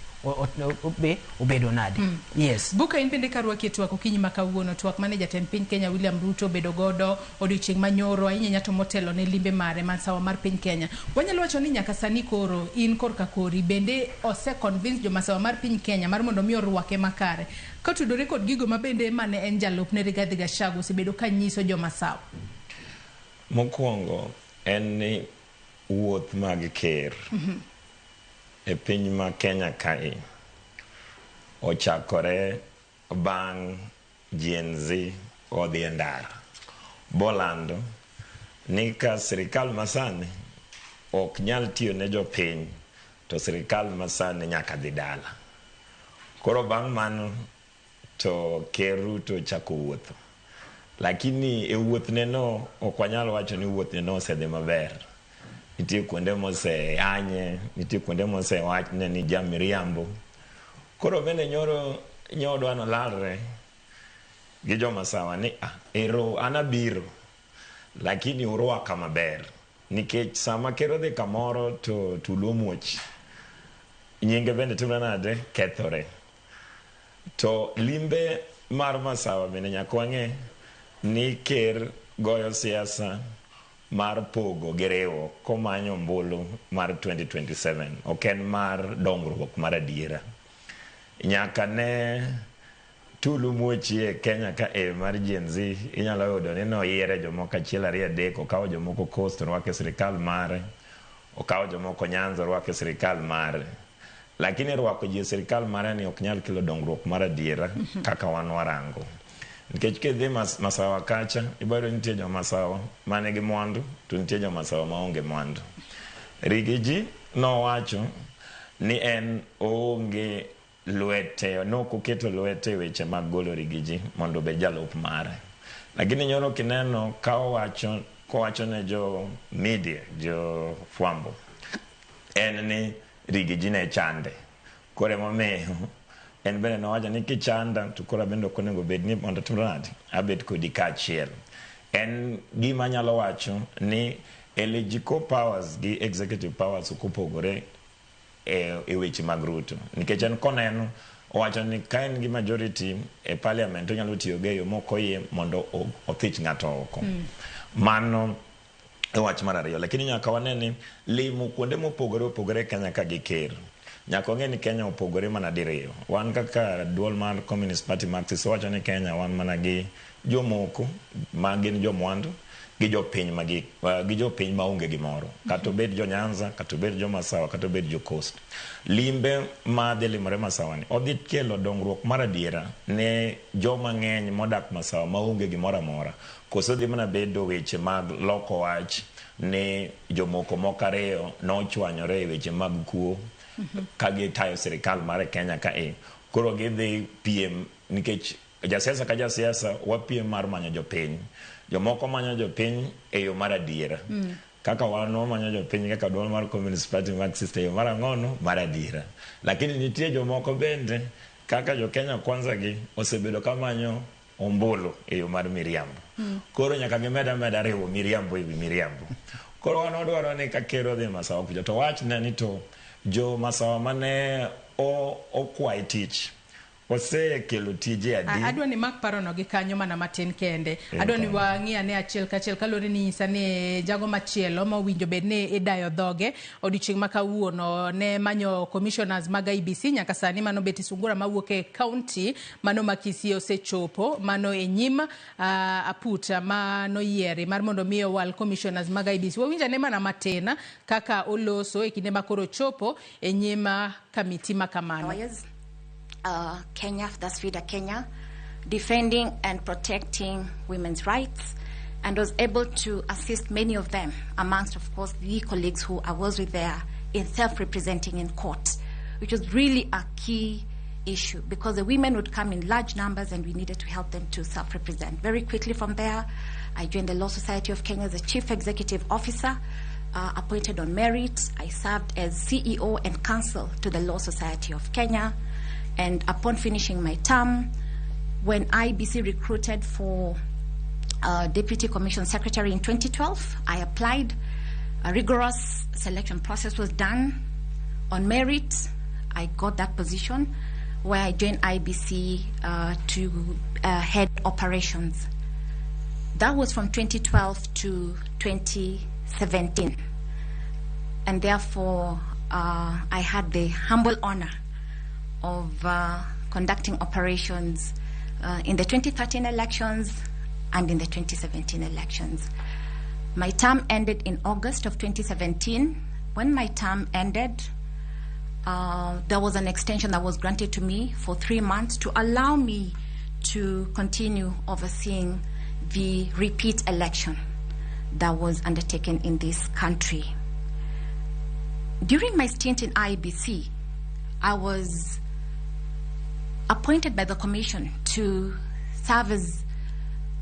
be obedo nade? Yes. Buka in bende karwaki e twak okinyi ma kawuono, twak mane jatend piny Kenya William Ruto obedo godo odiochieng' manyoro ahinya ahinya to motelo ne limbe mare masawa mar piny Kenya. Wanyalo wacho ni nyaka sani koro in korka kori bende ose convince jomasawa mar piny Kenya mar mondo mi orwake makare. Kotudore kod gigo ma bende mane en jalupne Rigathi Gachagua osebedo ka nyiso jomasawa. Mokwongo en ni wuoth mag ker e piny ma Kenya kae ochakore bang' Gen Z odhi e ndara bolando ni ka sirikal masani ok nyal tiyo ne jopiny to sirikal masani nyaka dhi dala. Koro bang' mano to ker Ruto ochako wuotho. Lakini e wuothne no ok wanyal wacho ni wuothne no osedhi maber. Nitie kuonde moseyanye, nitie kuonde mosewachne ni jamiriambo. Koro bende nyoro nyodwa nolalre gi jomasawa ni ah, ero an abiro lakini urwaka maber nikech sama ker odhi kamoro to tulo omuoch nyinge bende timre nade kethore. To limbe mar Masawa bende nyaka wang'e ni ker goyo siasa mar pogo gi riwo komanyo ombulu mar 2027 ok en mar dongruok mar adiera. Nyaka ne tulu muochie Kenya ka e mar Gen Z inyalo yudo ni noyiere jomoko achiel ariyo adek okawo jomoko Coast orwako e sirikal mare, okawo jomoko Nyanza orwako e sirikal mare. Lakini rwako ji e sirikal mare ni ok nyal kelo dongruok mar adiera kaka wan warango. Nikech kidhi Masawa kacha, ibiro nitie jo Masawa manigi mwandu to nitie jo Masawa maonge mwandu. Rigiji nowacho ni en oonge lwete, nokoketo lwete e weche mag golo Rigiji mondo obed jalup mare. Lakini nyoro kineno ka owacho kowacho ne jo media, jo fwambo, en ni Rigiji ne chande. Koro emomiyo en bende nowacho ni kichanda to koro abende ok onego bed ni mondo atim nade, abet kodi kaachiel. En gima anyalo wacho ni eligible powers gi executive powers ok opogore e weche mag Ruto. Nikech en koneno owacho ni ka en gi majority e parliament onyalo tiyo go e yo mok oyie mondo othich ng'ato oko. Mano e wach mar ariyo. Lakini nyaka wane ni limo kuonde mopogore opogore Kenya ka gi ker. Nyaka wang'e ni Kenya opogore mana diriyo. Wan kaka duol mar Communist Party Marxist wacho ni Kenya wan mana gi jomoko ma gin jomwandu gi jopiny ma gi gi jopiny maonge gimoro. Kata obed jo Nyanza, kata obed jo Masawa, kata obed jo Coast. Limbe ma dhi limore Masawa ni odhi kelo dongruok mar adiera ne joma ng'eny modak Masawa maonge gimoro amora. Koso dhi mana bedo weche mag loko wach ni jomoko moko ariyo nochwanyore e weche mag kuo ka gitayo sirikal mar Kenya ka e. Koro gidhi piem nikech jasiasa ka jasiasa wapiem mar manyo jopiny. Jomoko manyo jopiny e yo mar adiera. Kaka wan wamanyo jopiny kaka duol mar Communist Party Marxist e yo mar ang'ono mar adiera. Lakini nitie jomoko bende kaka jo Kenya Kwanza gi osebedo ka manyo ombulu e yo mar miriambo. Koro nyaka gimed ameda riwo miriambo ewi miriambo. Koro wan wadwaro ni ka ker odhi Masawa kucha to wachne ni to jo Masawa mane okwaye tich osekelo tije adi. Adwa ni mak parono gi kanyo mana matin kende. Adwa ni wang'i ane achiel kachiel kaluwore ni nyisa ni jago machielo ma owinjo bed ni idayo dhoge odiochieng' ma kawuono ne manyo commissioners mag IEBC nyaka sani mano Betty Sungura mawuok e county mano ma Kisii osechopo mano e nyim aput ma noyieri mar mondo mi owal commissioners mag IEBC. Wawinj ane mana matin kaka oloso e kinde ma koro chopo e nyim kamiti ma kamano. Lawyers, Kenya, that's FIDA Kenya, defending and protecting women's rights, and was able to assist many of them, amongst, of course, the colleagues who I was with there in self-representing in court, which was really a key issue because the women would come in large numbers and we needed to help them to self-represent. Very quickly from there, I joined the Law Society of Kenya as a Chief Executive Officer, appointed on merit. I served as CEO and counsel to the Law Society of Kenya. And upon finishing my term, when IEBC recruited for Deputy Commission Secretary in 2012, I applied. A rigorous selection process was done on merit. I got that position where I joined IEBC to head operations. That was from 2012 to 2017. And therefore, I had the humble honor of conducting operations in the 2013 elections and in the 2017 elections. My term ended in August of 2017. When my term ended, there was an extension that was granted to me for 3 months to allow me to continue overseeing the repeat election that was undertaken in this country. During my stint in IEBC, I was appointed by the Commission to serve as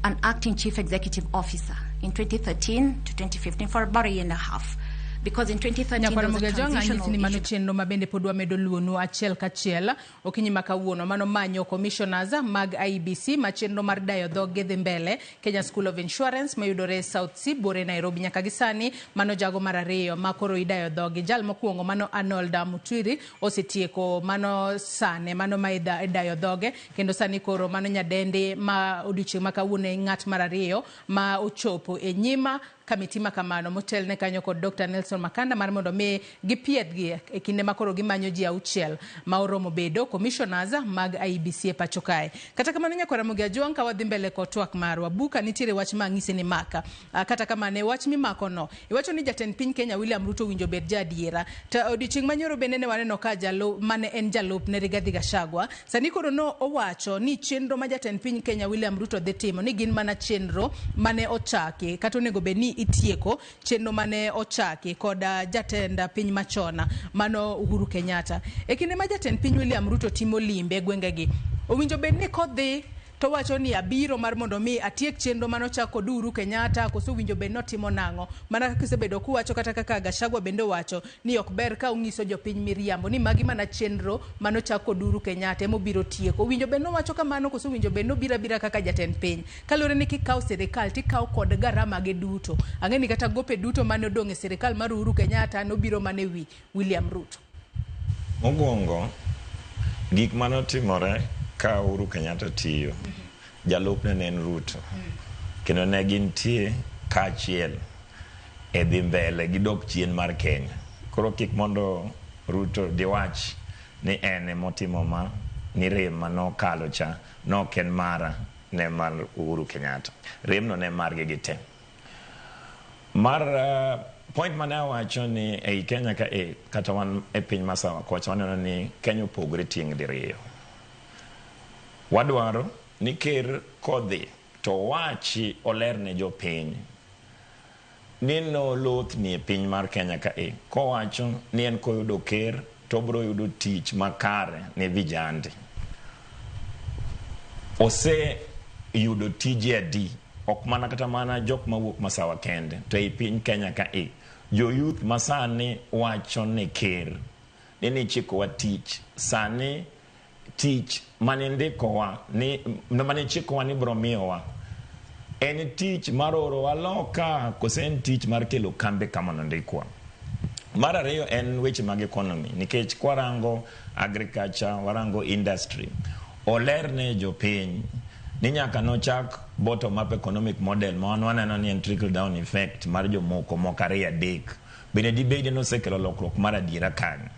an acting chief executive officer in 2013 to 2015 for about a year and a half. Because in 2013 there was a transitional ni mano chenro ma bende pod wamedo luonu achiel kachiel okinyi ma kawuono mano manyo commissioners mag IEBC ma chenro mar dayo dhog dhi mbele Kenya School of Insurance mayudore South C buore Nairobi nyaka gi sani mano jago mar ariyo ma koro idayo dhogi. Jal mokwongo mano Arnold Mutwiri osetieko mano sane mano ma idayo dhoge kendo sani koro mano nyadendi ma odiochieng' ma kawuono e ng'at mar ariyo ma ochopo e nyima kamiti ma kamano motelne kanyo kod Dr. Nelson Makanda mar mondo mi gipiedhgi e kinde ma koro gimanyo ji auchiel ma oromo bedo commissioners mag IEBC e pacho kae. Kata kamano nyakwar Ramogi Ajwang' ka wadhi mbele kod twak marwa buka nitiere wach ma ang'isi ni maka. Kata kamano e wach mimako no iwacho ni jatend piny Kenya William Ruto winjo bed ja adiera. To odiochieng' manyoro bende ne waneno ka jalup mane en jalup ne Rigathi Gachagua sani koro no owacho ni chenro ma jatend piny Kenya William Ruto dhi timo ni gin mana chenro mane ochaki kata onego bed ni itieko chenro mane ochaki kod jatend piny machon mano Uhuru Kenyatta. E kinde ma jatend piny William Ruto timo limbe e gwengegi, owinjo bed ni kodhi to wacho ni abiro mar mondo mi atiek chenro mane ochak kod Uhuru Kenyatta, koso owinjo bed ni otimo nang'o? Mana kaka isebedo kuwacho kata kaka Gachagua bende owacho ni ok ber ka ung'iso jopiny miriambo ni magi mana chenro mane ochak kod Uhuru Kenyatta emobiro tieko. Owinjo bed ni owacho kamano koso owinjo bed ni obiro abira kaka jatend piny? Kaluwore ni kikawo sirikal tikawo kod garama ge duto. Ang'e ni kata gope duto mane odong' e sirikal mar Uhuru Kenyatta nobiro mana e wi William Ruto. Mokwongo, gik manotimore ka Uhuru Kenyatta tiyo, jalupne ne en Ruto. Kendo ne gintie kaachiel e dhi mbele gi dok chien mar Kenya. Koro kik mondo Ruto diwach ni en emotimo ma, ni rem manokalo cha nok en mara, ne mar Uhuru Kenyatta. Remno ne margi gite. Mar point mane awacho ni ei Kenya ka e kata wan e piny masawa kocha waneno ni Kenya opogore tieng' diriyo. Wadwaro ni ker kodhi to owachi oler ne jopiny ni nolothni e piny mar Kenya ka e kowacho ni en koyudo ker to obiro yudo tich makare ne vijande. Oseyudo tije adi? Ok mana kata mana jok mawuok masawa kende, to ei piny Kenya ka e jo youth masani wacho ne ker ni nichikowa tich sani tich mane ndikowa ni mane chikowa ni bro miyowa en tich mar orowa loka kose en tich mar kelo kambe kama nondikwa. Mar ariyo en weche mag economy, nikech kwarango agriculture, warango industry, oler ne jopiny ni nyaka nochak bottom up economic model ma wan waneno ni en trickle down effect mar jomoko moko ariyo adek bende dibed ni osekelo lokruok mar adiera kanyo.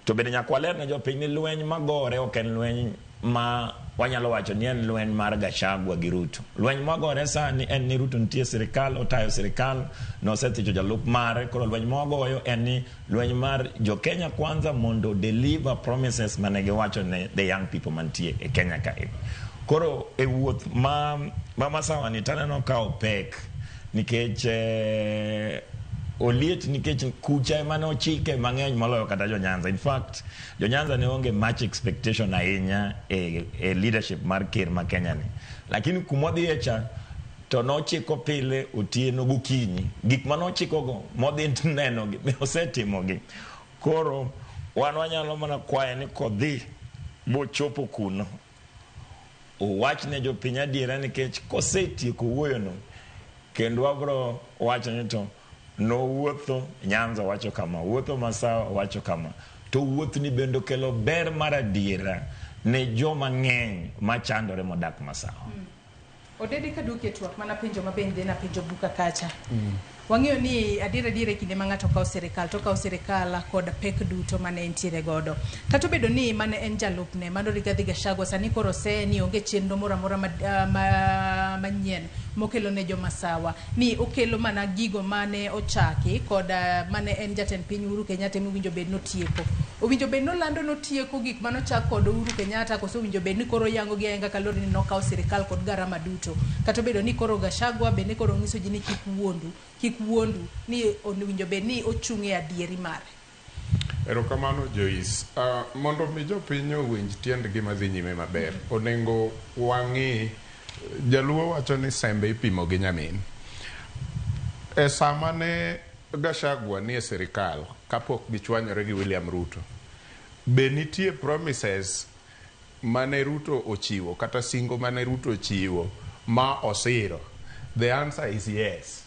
To bende nyaka waler ne jopiny ni lweny magore ok en lweny ma wanyalo wacho ni en lweny mar Gachagua gi Ruto. Lweny magore sani en ni Ruto nitie sirikal, otayo sirikal, nosethicho jalup mare. Koro lweny mawagoyo en ni lweny mar jo Kenya Kwanza mondo deliver promises mane giwacho ne the young people mantie e Kenya kae. Koro e wuoth ma masawa ni taneno ka opek nikech oliet nikech kucha ema ne ochike mang'eny moloyo kata jo Nyanza. In fact, jo Nyanza ne onge much expectation ahinya e leadership mar ker ma Kenya ni. Lakini kumodhiye cha to nochiko pile otieno gokinyi. Gik manochikogo modhi neno gi osetimogi. Koro wan wanyalo mana kwaye ni kodhi bochopo kuno owach ne jopiny adiera nikech kosetieko wuoyono kendo wabro wacho ni to Nowuotho Nyanza wacho kama, wuotho Masawa wacho kama. To wuothni bende okelo ber mar adiera ne joma ng'eny machandore modak Masawa. Odede kaduoki e twak mana penjo ma bende napenjo Buka kacha. Wang'eyo ni adier adier e kinde ma ng'ato kawo sirikal to okawo sirikal kod pek duto mane entiere godo. Kata obedo ni mane en jalupne mano Rigathi Gachagua sani koro oseye ni onge chenro moro amora manyien mokelo ne jomasawa ni okelo mana gigo mane ochaki kod mane en jatend piny Uhuru Kenyatta ema bed notieko. Owinjo bed nolando notieko gik manochak kod Uhuru Kenyatta koso owinjo bed ni koro oyango gi ayanga kaluwore ni nokawo sirikal kod garama duto. Kata obedo ni koro Gachagua bende koro nyiso ji ni kik wuondu kik wuondu ni owinjo bed ni ochung' e adieri mare. Erokamano Joyce. Mondo mi jopiny owinj tiend gima dhi nyime maber, onego wang'i Jaluo wacho ni sembe ipimo gi nyamin. E sama ne Gachagua nie sirikal kapok gichwanyore gi William Ruto, be nitie promises mane Ruto ochiwo kata singo mane Ruto ochiwo ma osiro? The answer is yes.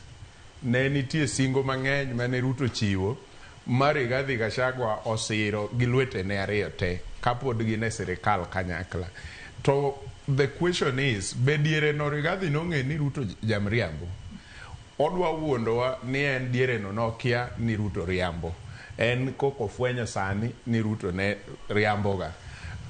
Ne nitie singo mang'eny mane Ruto ochiwo ma Rigathi Gachagua osiro gi lwetene ariyo te kapod gin e sirikal kanyakla. To the question is, be diere no Rigathi nong'e ni Ruto jamriambo? Odwa wuondowa ni en diere no nokia ni Ruto riambo. En koko fwenyo sani ni Ruto ne riamboga.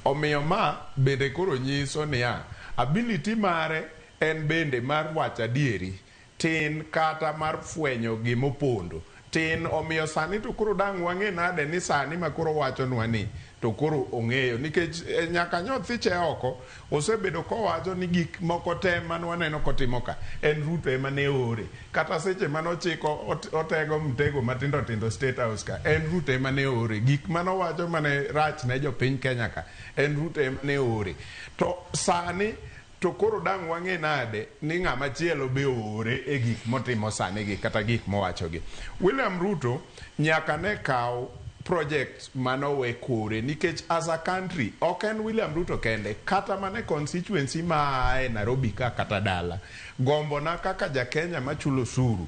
Omiyo ma bende koro nyiso niya, ability mare en bende mar wacho adieri tin kata mar fwenyo gimopondo tin. Omiyo sani to koro dang' wang'e nade ni sani ma koro wachonwa ni to koro ong'eyo nikech nyaka nyothiche oko osebedo kowacho ni gik moko te man waneno kotimo ka en Ruto ema ne ore kata seche manochiko otego mtego matindo tindo State House ka en Ruto ema ne ore gik manowacho mane rach ne jopiny Kenya ka en Ruto ema ne ore. To sani to koro dang' wang'e nade ni ng'ama chielo be oore e gik motimo sani gi kata gik mowacho gi. William Ruto nyaka ne kaw project manowe kore nikech as a country ok en William Ruto kende kata mana e constituency ma ae Nairobi ka kata dala. Gombona kaka ja Kenya machulo osuru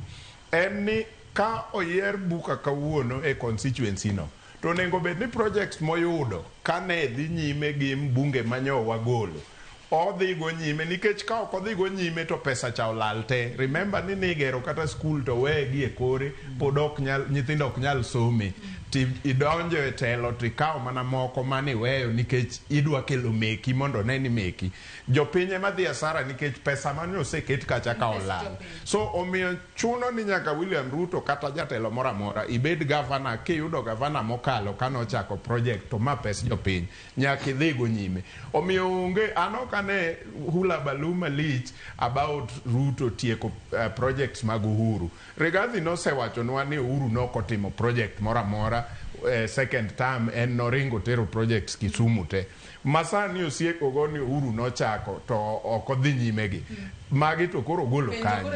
en ni ka oyier Buka kawuono e constituency no to onego bed ni projects moyudo kane dhi nyime gi mbunge manyo wagolo odhi go nyime nikech ka ok odhi go nyime to pesa cha olal te. Remember ni nigero kata skul to weye gi e kore pod ok nyal nyithindo ok nyal some ti idonjo e telo to ikawo mana moko maniweyo nikech idwa kelo meki mondo ne ni meki. Jopiny ema dhi asara nikech pesa mane oseket kacha ka olal. So omiyo chuno ni nyaka William Ruto kata jatelo moro amora ibed gavana kiyudo gavana mokalo kanochako project to ma pes jopiny nyaka idhi go nyime. Omiyo onge an ok ane hula baloo malich about Ruto tieko projects mag Uhuru. Rigathi nosewachonwa ni Uhuru nokotimo project moro amora second term en noringo tero projects Kisumu te. Masani osieko go ni Uhuru nochako to ok odhi nyime gi. Magi to koro ogolo kanye?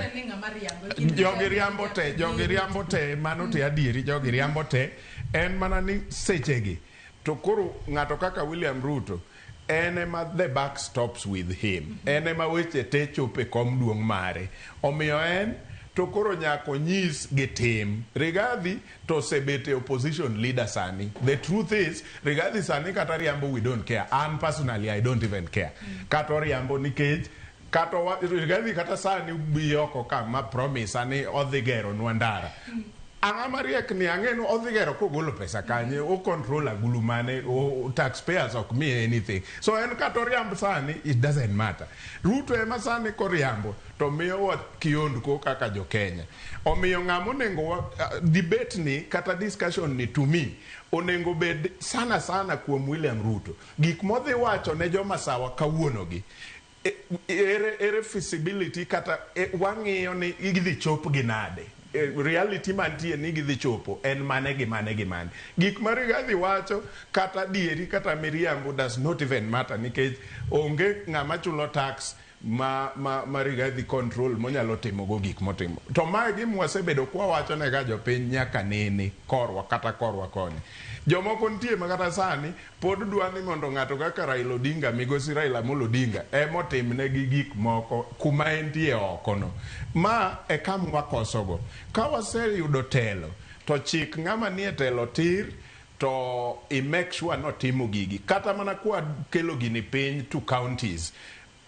Jogi riambo te, jogi riambo te, mano te adieri, jogi riambo te. En mana ni sechegi to koro ng'ato kaka William Ruto en ema the buck stops with him. En ema weche te chopo e kom duong' mare. Omiyo en to koro nyaka onyis gi tim. Rigathi to osebet e opposition leader sani. The truth is, Rigathi sani kata riambo we don't care. An personally I don't even care. Kata oriambo nikech kata Rigathi kata sani bi oko ka ma promise ni odhi gero nwa ndara. Ang'a mariek ni ang'e ni odhi gero kogolo pesa kanye, o control agulu mane, o taxpayers ok miye anything. So en kata oriamb sani, it doesn't matter. Ruto ema sani koriambo to miyowa kiondko kaka jo Kenya. Omiyo ng'ama onego debate ni kata discussion ni to me onego bed sana sana kuom William Ruto. Gik modhi wacho ne jomasawa kawuono gi ere feasibility kata wang'iyo ni gidhi chop gi nade. Reality mantie ni gidhi chopo en mane gi mane gi mane. Gik ma Rigathi wacho kata adieri kata miriambo does not even matter nikech onge ng'ama chulo tax ma Rigathi control monyalo timogo gik motimo. To mae gima wasebedo kwawacho ne ga jopiny nyaka nene korwa kata korwa koni. Jomoko nitie ma kata sani pod dwa ni mondo ng'ato kaka Raila Odinga, migosi Raila Amolo Odinga, emotimnegi gik moko kuma entie oko no. Ma e kama wakosogo. Ka waseyudo telo, to chik ng'ama nie telo tir, to i make sure notimo gigi. Kata mana kwa kelo gini piny to counties,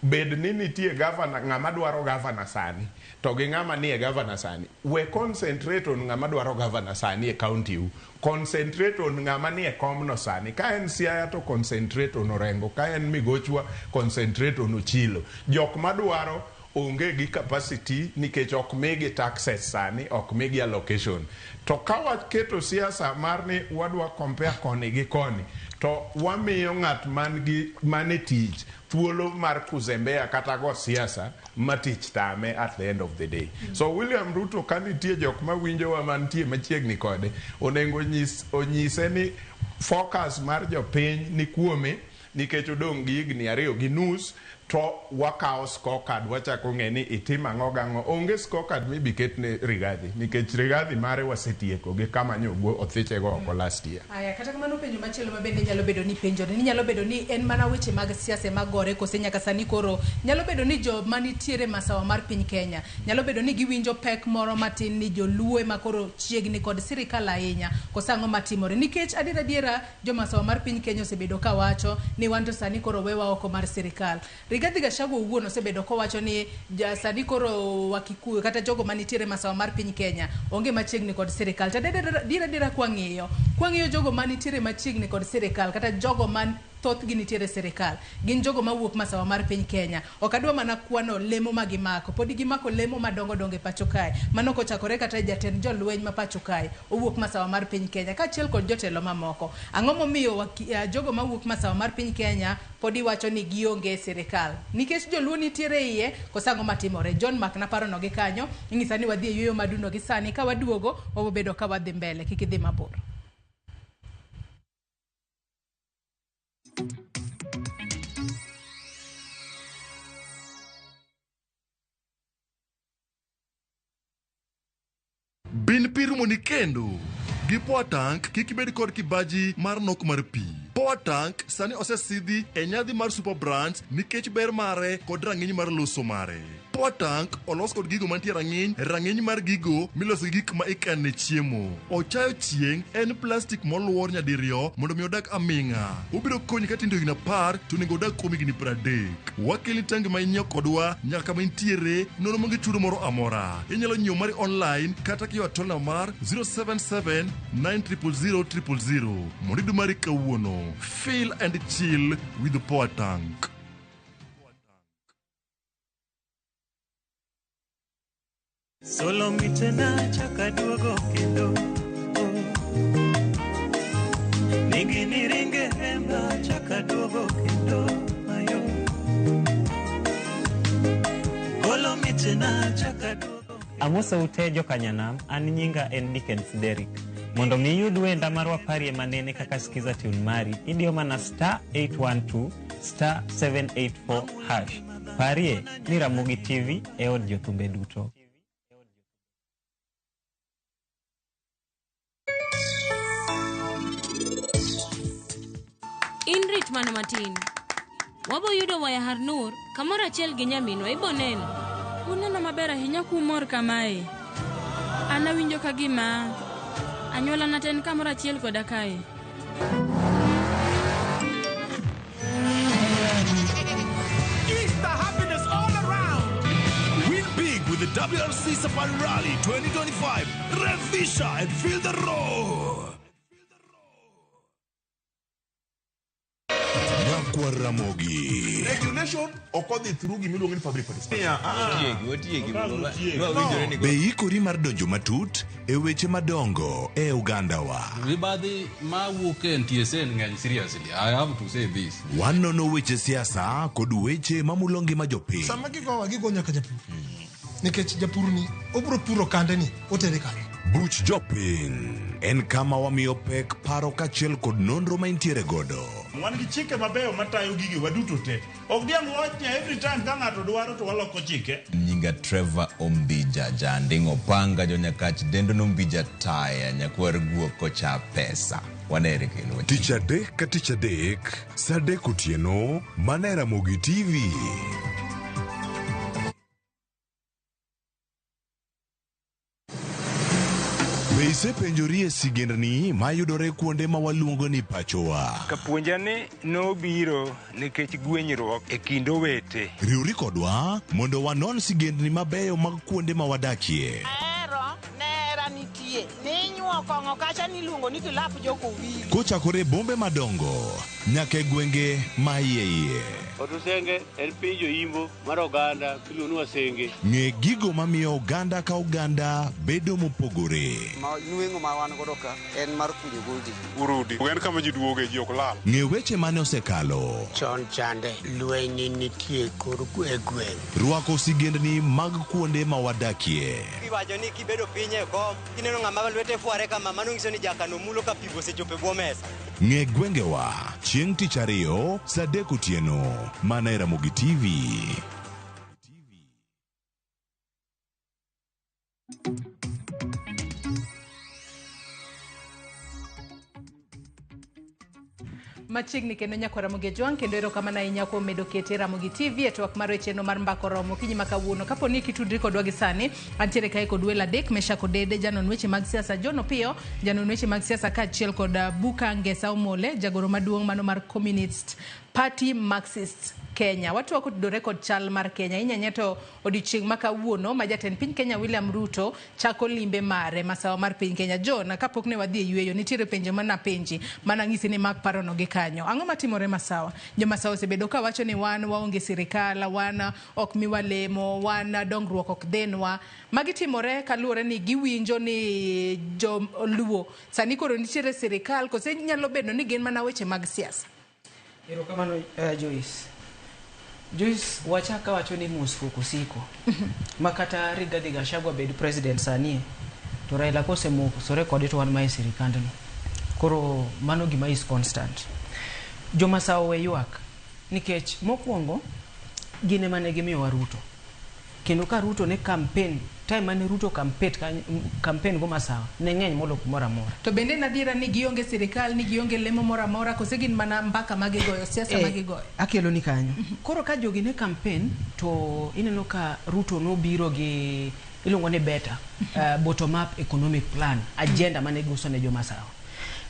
bed ni nitie governor, ng'ama dwaro governor sani, to gi ng'ama nie governor sani. We concentrate on ng'ama dwaro governor sani e county u. Concentrate on ng'ama nie komno sani. Ka en Siaya to concentrate on Orengo, ka en Migochwa concentrate on Ochilo. Jok madwaro onge gi capacity nikech ok migi taxes sani, ok migi allocation. To ka waketo siasa mar ni wadwa compare koni gi koni, to wamiyo ng'at man gi man e tich thuolo mar kuzembea kata go siasa ma tich tame at the end of the day. So William Ruto ka nitie jok mawinjowa mantie machiegni kode, onego onyise ni focus mar jopiny ni kuome nikech odong' gi higni 2.5 to wakawo scorecard wachako ng'e ni itimo ang'o gang'o. Onge scorecard mibi ketne Rigathi nikech Rigathi mare wasetieko gi kama nyogo othichego oko last year. Aya, kata kamano penjo machielo ma bende nyalo bedo ni penjore ni nyalo bedo ni en mana weche mag siasa ema gore kose nyaka sani koro nyalo bedo ni joma nitiere masawa mar piny Kenya nyalo bedo ni giwinjo pek moro matin ni joluo ema koro chiegni kod sirikal ahinya kose ang'o matimore nikech adier adiera jomasawa mar piny Kenya osebedo kawacho ni wan to sani koro wewa oko mar sirikal. Rigathi Gachagua owuon osebedo kowacho ni sani koro Wakikuyu kata jogo manitiere masawa mar piny Kenya onge machiegni kod sirikal. To adier adiera kwang'iyo jogo manitiere machiegni kod sirikal kata jogo man thothgi nitiere sirikal gin jogo mawuok masawa mar piny Kenya. Ok adwa mana kwano lemo ma gimako, podi gimako lemo madongo dongo e pacho kae. Mano kochakore kata jatend jolweny ma pacho kae owuok masawa mar piny Kenya kaachiel kod jotelo mamoko. Ang'o momiyo jogo mawuok masawa mar piny Kenya podi wacho ni gionge e sirikal? Nikech joluo nitiere iye koso ang'o matimore? John Mark naparono gi kanyo, ing'isa ni wadhi e yueyo maduno gi sani, ka waduogo wabobedo ka wadhi mbele, kik idhi mabor. Bin pi rumoni kendo. Gi Power Tank kik ibed kod kibaji mar nok mar pi. Power Tank sani osesidhi e nyadhi mar Super Brands nikech ber mare kod rang'iny mar loso mare. Power Tank olos kod gigo mantie rang'iny mar gigo miloso gi gik ma ikane chiemo. Ochayo chieng' en plastik moluor nyadiriyo mondo mi odag aming'a. Obiro konyi ka tindo higni 10 to onego odag kuom higni 30. Wakelni tangi ma inyiewo kodwa nyaka kama intiere nono maonge chudo moro amora. Inyalo nyiewo mari online kata kiyo atola mar 077 900 000 mondo iyud mari kawuono. Feel and chill with the Power Tank. Solo mitena chaka duogo kendo Nigi niringe hemba chaka duogo kendo ayo Golo mitena chaka duogo. Amoso ute jokanyanam, an nyinga en Dickens Derrick. Mondo mi iyud wenda mar waparie manene kaka Skiza tune mari, idiyo mana star 812 star 784 hash. Parie ni Ramogi TV e od jothumbe duto. In rit mana matin. Wabo yudo waya Harnur kamoro achiel gi nyaminwa ibo neno. Uneno maber ahinya kumor kamae. An awinjo ka gima anyuolana te en kamoro achiel koda kae. Easter happiness all around. Win big with the WRC Safari Rally 2025. Revisha and feel the roar. Ramogi. Regulation ok odhi through gimiluongo ni public participation. Be ikori mar donjo matut e weche madongo e ogandawa. Mibadhi mawuok e NTSA ng'eny seriously. I have to say this. Wanono weche siasa kod weche mamulo ngima jopiny. Sama gigowa gigo nyaka japur. Nikech japur ni obiro puro kande ni otere kanye. Buch Jopiny en kama wamiyo pek paro kaachiel kod nonro ma intiere godo. Wan gi chike mabeyo matayo gigi waduto te. Ok diang' wach ni every time ka ng'ato dwaro to waloko chike. Nyinga Trevor Ombija Janding' Opanga Jonyakach dendo nombija taya nyakwar guok kocha pesa. Wanere kendo. Tich adek ka tich adek, saa adek otieno, mana e Ramogi TV. Be isepenjori e sigendni mayudore kuonde ma waluongo ni pachowa? Kapuonja ni nobiro nikech gwenyruok e kind owete. Riwri kodwa mondo wanon sigendni mabeyo mag kuonde ma wadakie. Ahero nera nitie ninyuo kong'o kacha niluongo ni kilap jokowili. Kochakore e bombe madongo nyaka e gwenge ma iye iye. Otusenge en piny joimbo mar oganda miluongo ni Wasenge. Ng'e gigo mamiyo oganda ka oganda bedo mopogore. Ma nweng'o ma wan godo ka en mar kunyo goldi. Urudi. En kama ji duoge ji ok lal. Ng'e weche mane osekalo. Chon chande lweny nitie kor e gweng'. Rwako sigendni mag kuonde ma wadakie. Iwacho ni kibedo piny e kom, kineno ng'ama lwete fware kama, mano nyiso ni jakano mulo ka pigo osechopo e bwo mesa. Ng'e gwengewa chieng' tich ariyo saa adek otieno mana e Ramogi TV. Machiegni kendo nyakwa Ramogi Ojwang' kendo erokamano ahinya kuom medo kete Ramogi TV e twak mar chenro mar Mbaka Oromo okinyi ma kawuono. Kapo ni kitudri kodwa gi sani, antiere kae kod welo adek, Meshack Odede, janon weche mag siasa, John Opiyo, janon weche mag siasa kaachiel kod Buka Ngesa Omole, jagoro maduong' mano mar Communist Party Marxist Kenya. Watwak otudore kod chal mar Kenya. Inyanya to odiochieng' ma kawuono ma jatend piny Kenya William Ruto chako limbe mare masawa mar piny Kenya. John, kapok ne wadhi e yueyo, nitiere penjo mana penji mana ng'isi ni mak parono gi kanyo. Ang'o matimore masawa? Jomasawa osebedo ka wacho ni wan waonge sirikal, wan ok miwa lemo, wan dongruok ok dhinwa. Magi timore kaluwore ni giwinjo ni joluo sani koro nitiere sirikal, kose nyalo bedo ni gin mana weche mag siasa? Erokamano Joyce. Joyce, wachaka wacho ni mosruok osiko. Ma kata Rigathi Gachagua bed president sani, to Raila kosemosore kode to wan ma e sirikandno. Koro mano gima is constant. Jomasawa we ywak nikech mokwongo gin ema ne gimiyowa Ruto. Kendo ka Ruto ne campaign, time mane Ruto campaign go Masawa ne ng'eny molo kumoro amora. To bende en adiera ni gionge sirikal, ni gionge lemo moro amora, kose gin mana mbaka ma gigoyo, siasa ma gigoyo? Akelo ni kanyo. Koro ka jogi ne campaign to ineno ka Ruto nobiro gi iluongo ni better bottom up economic plan agenda mane giuso ne Jomasawa.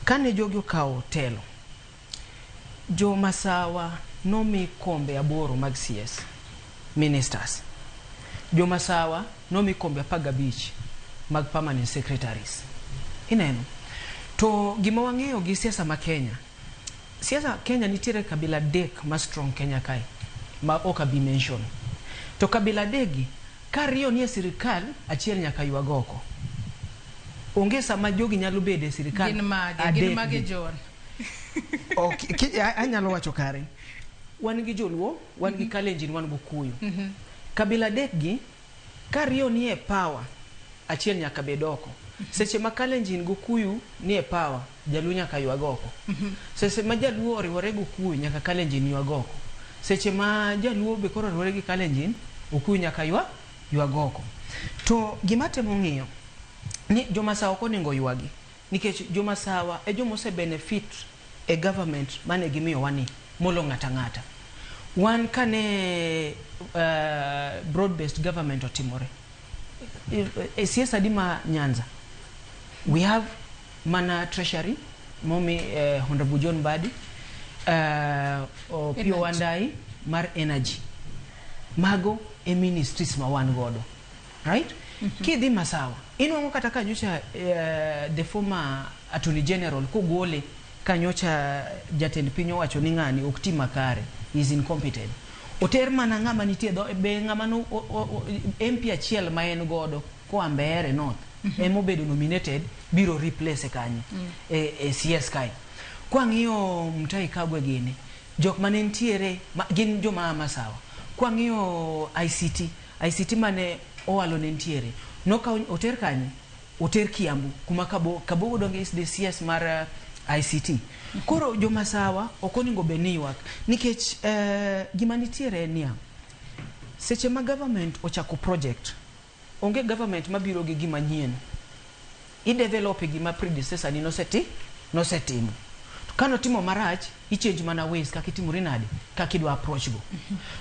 Kane jogi okawo telo, Jomasawa nomi kombe 8 mag CS ministers. Jomasawa nomi kombe 15 mag permanent secretaries. Ineno? To gima wang'eyo gi siasa ma Kenya, siasa Kenya nitiere kabila adek ma strong Kenya kae, ma ok abi mention. To kabila adek gi, ka ariyo nie sirikal, achiel nyaka ywag oko. Onge sama jogi nyalo bedo e sirikal. Gin mage? Gin mage, John? Ok, anyalo wacho kare. Wan gi Joluo, wan gi Kalenjin, wan gi Okuyu. Kabila adek gi, ka ariyo nie power, achiel nyaka bed oko. Seche ma Kalenjin gi Okuyu nie power, Jaluo nyaka ywag oko. Seche ma Jaluo oriwore gi Okuyu, nyaka Kalenjin ywag oko. Seche ma Jaluo be koro oriwore gi Kalenjin, Okuyu nyaka ywag oko. To gima temo ng'iyo, ni Jomasawa ok onego ywagi, nikech Jomasawa e joma ose benefit e government mane gimiyowa ni molo ng'ata ng'ata. Wan kane broad based government otimore e siasa adi ma Nyanza, we have mana treasury momi Honorable John Mbadi, Opiyo Wandayi mar energy. Mago e ministries ma wan godo, right? Kidhi Masawa inwang'o kata ka nyocha the former attorney general kogole ka nyocha jatend piny owacho ni ng'ani ok ti makare, is incompetent. Oter mana ng'ama nitie dho, be ng'ama no, MP achiel ma en godo koa Mbeere North emobedo nominated biro replace kanyo e CS kae. Kwang'iyo Mutahi Kagwe gini, jok mane nitiere gin joma Masawa. Kwang'iyo ICT mane owalo ne nitiere, nokaw oter kanye? Oter Kiambu kuma Kabogo donge is the CS mar ICT. Koro jomasawa ok onego bed ni ywak nikech gima nitiere en niya, seche ma government ochako project, onge government mabiro gi gima nyien. I develop gima predecessor ni nosetimo. To kanotimo marach, i change mana ways kaka itimori nade, kaka idwa approach go.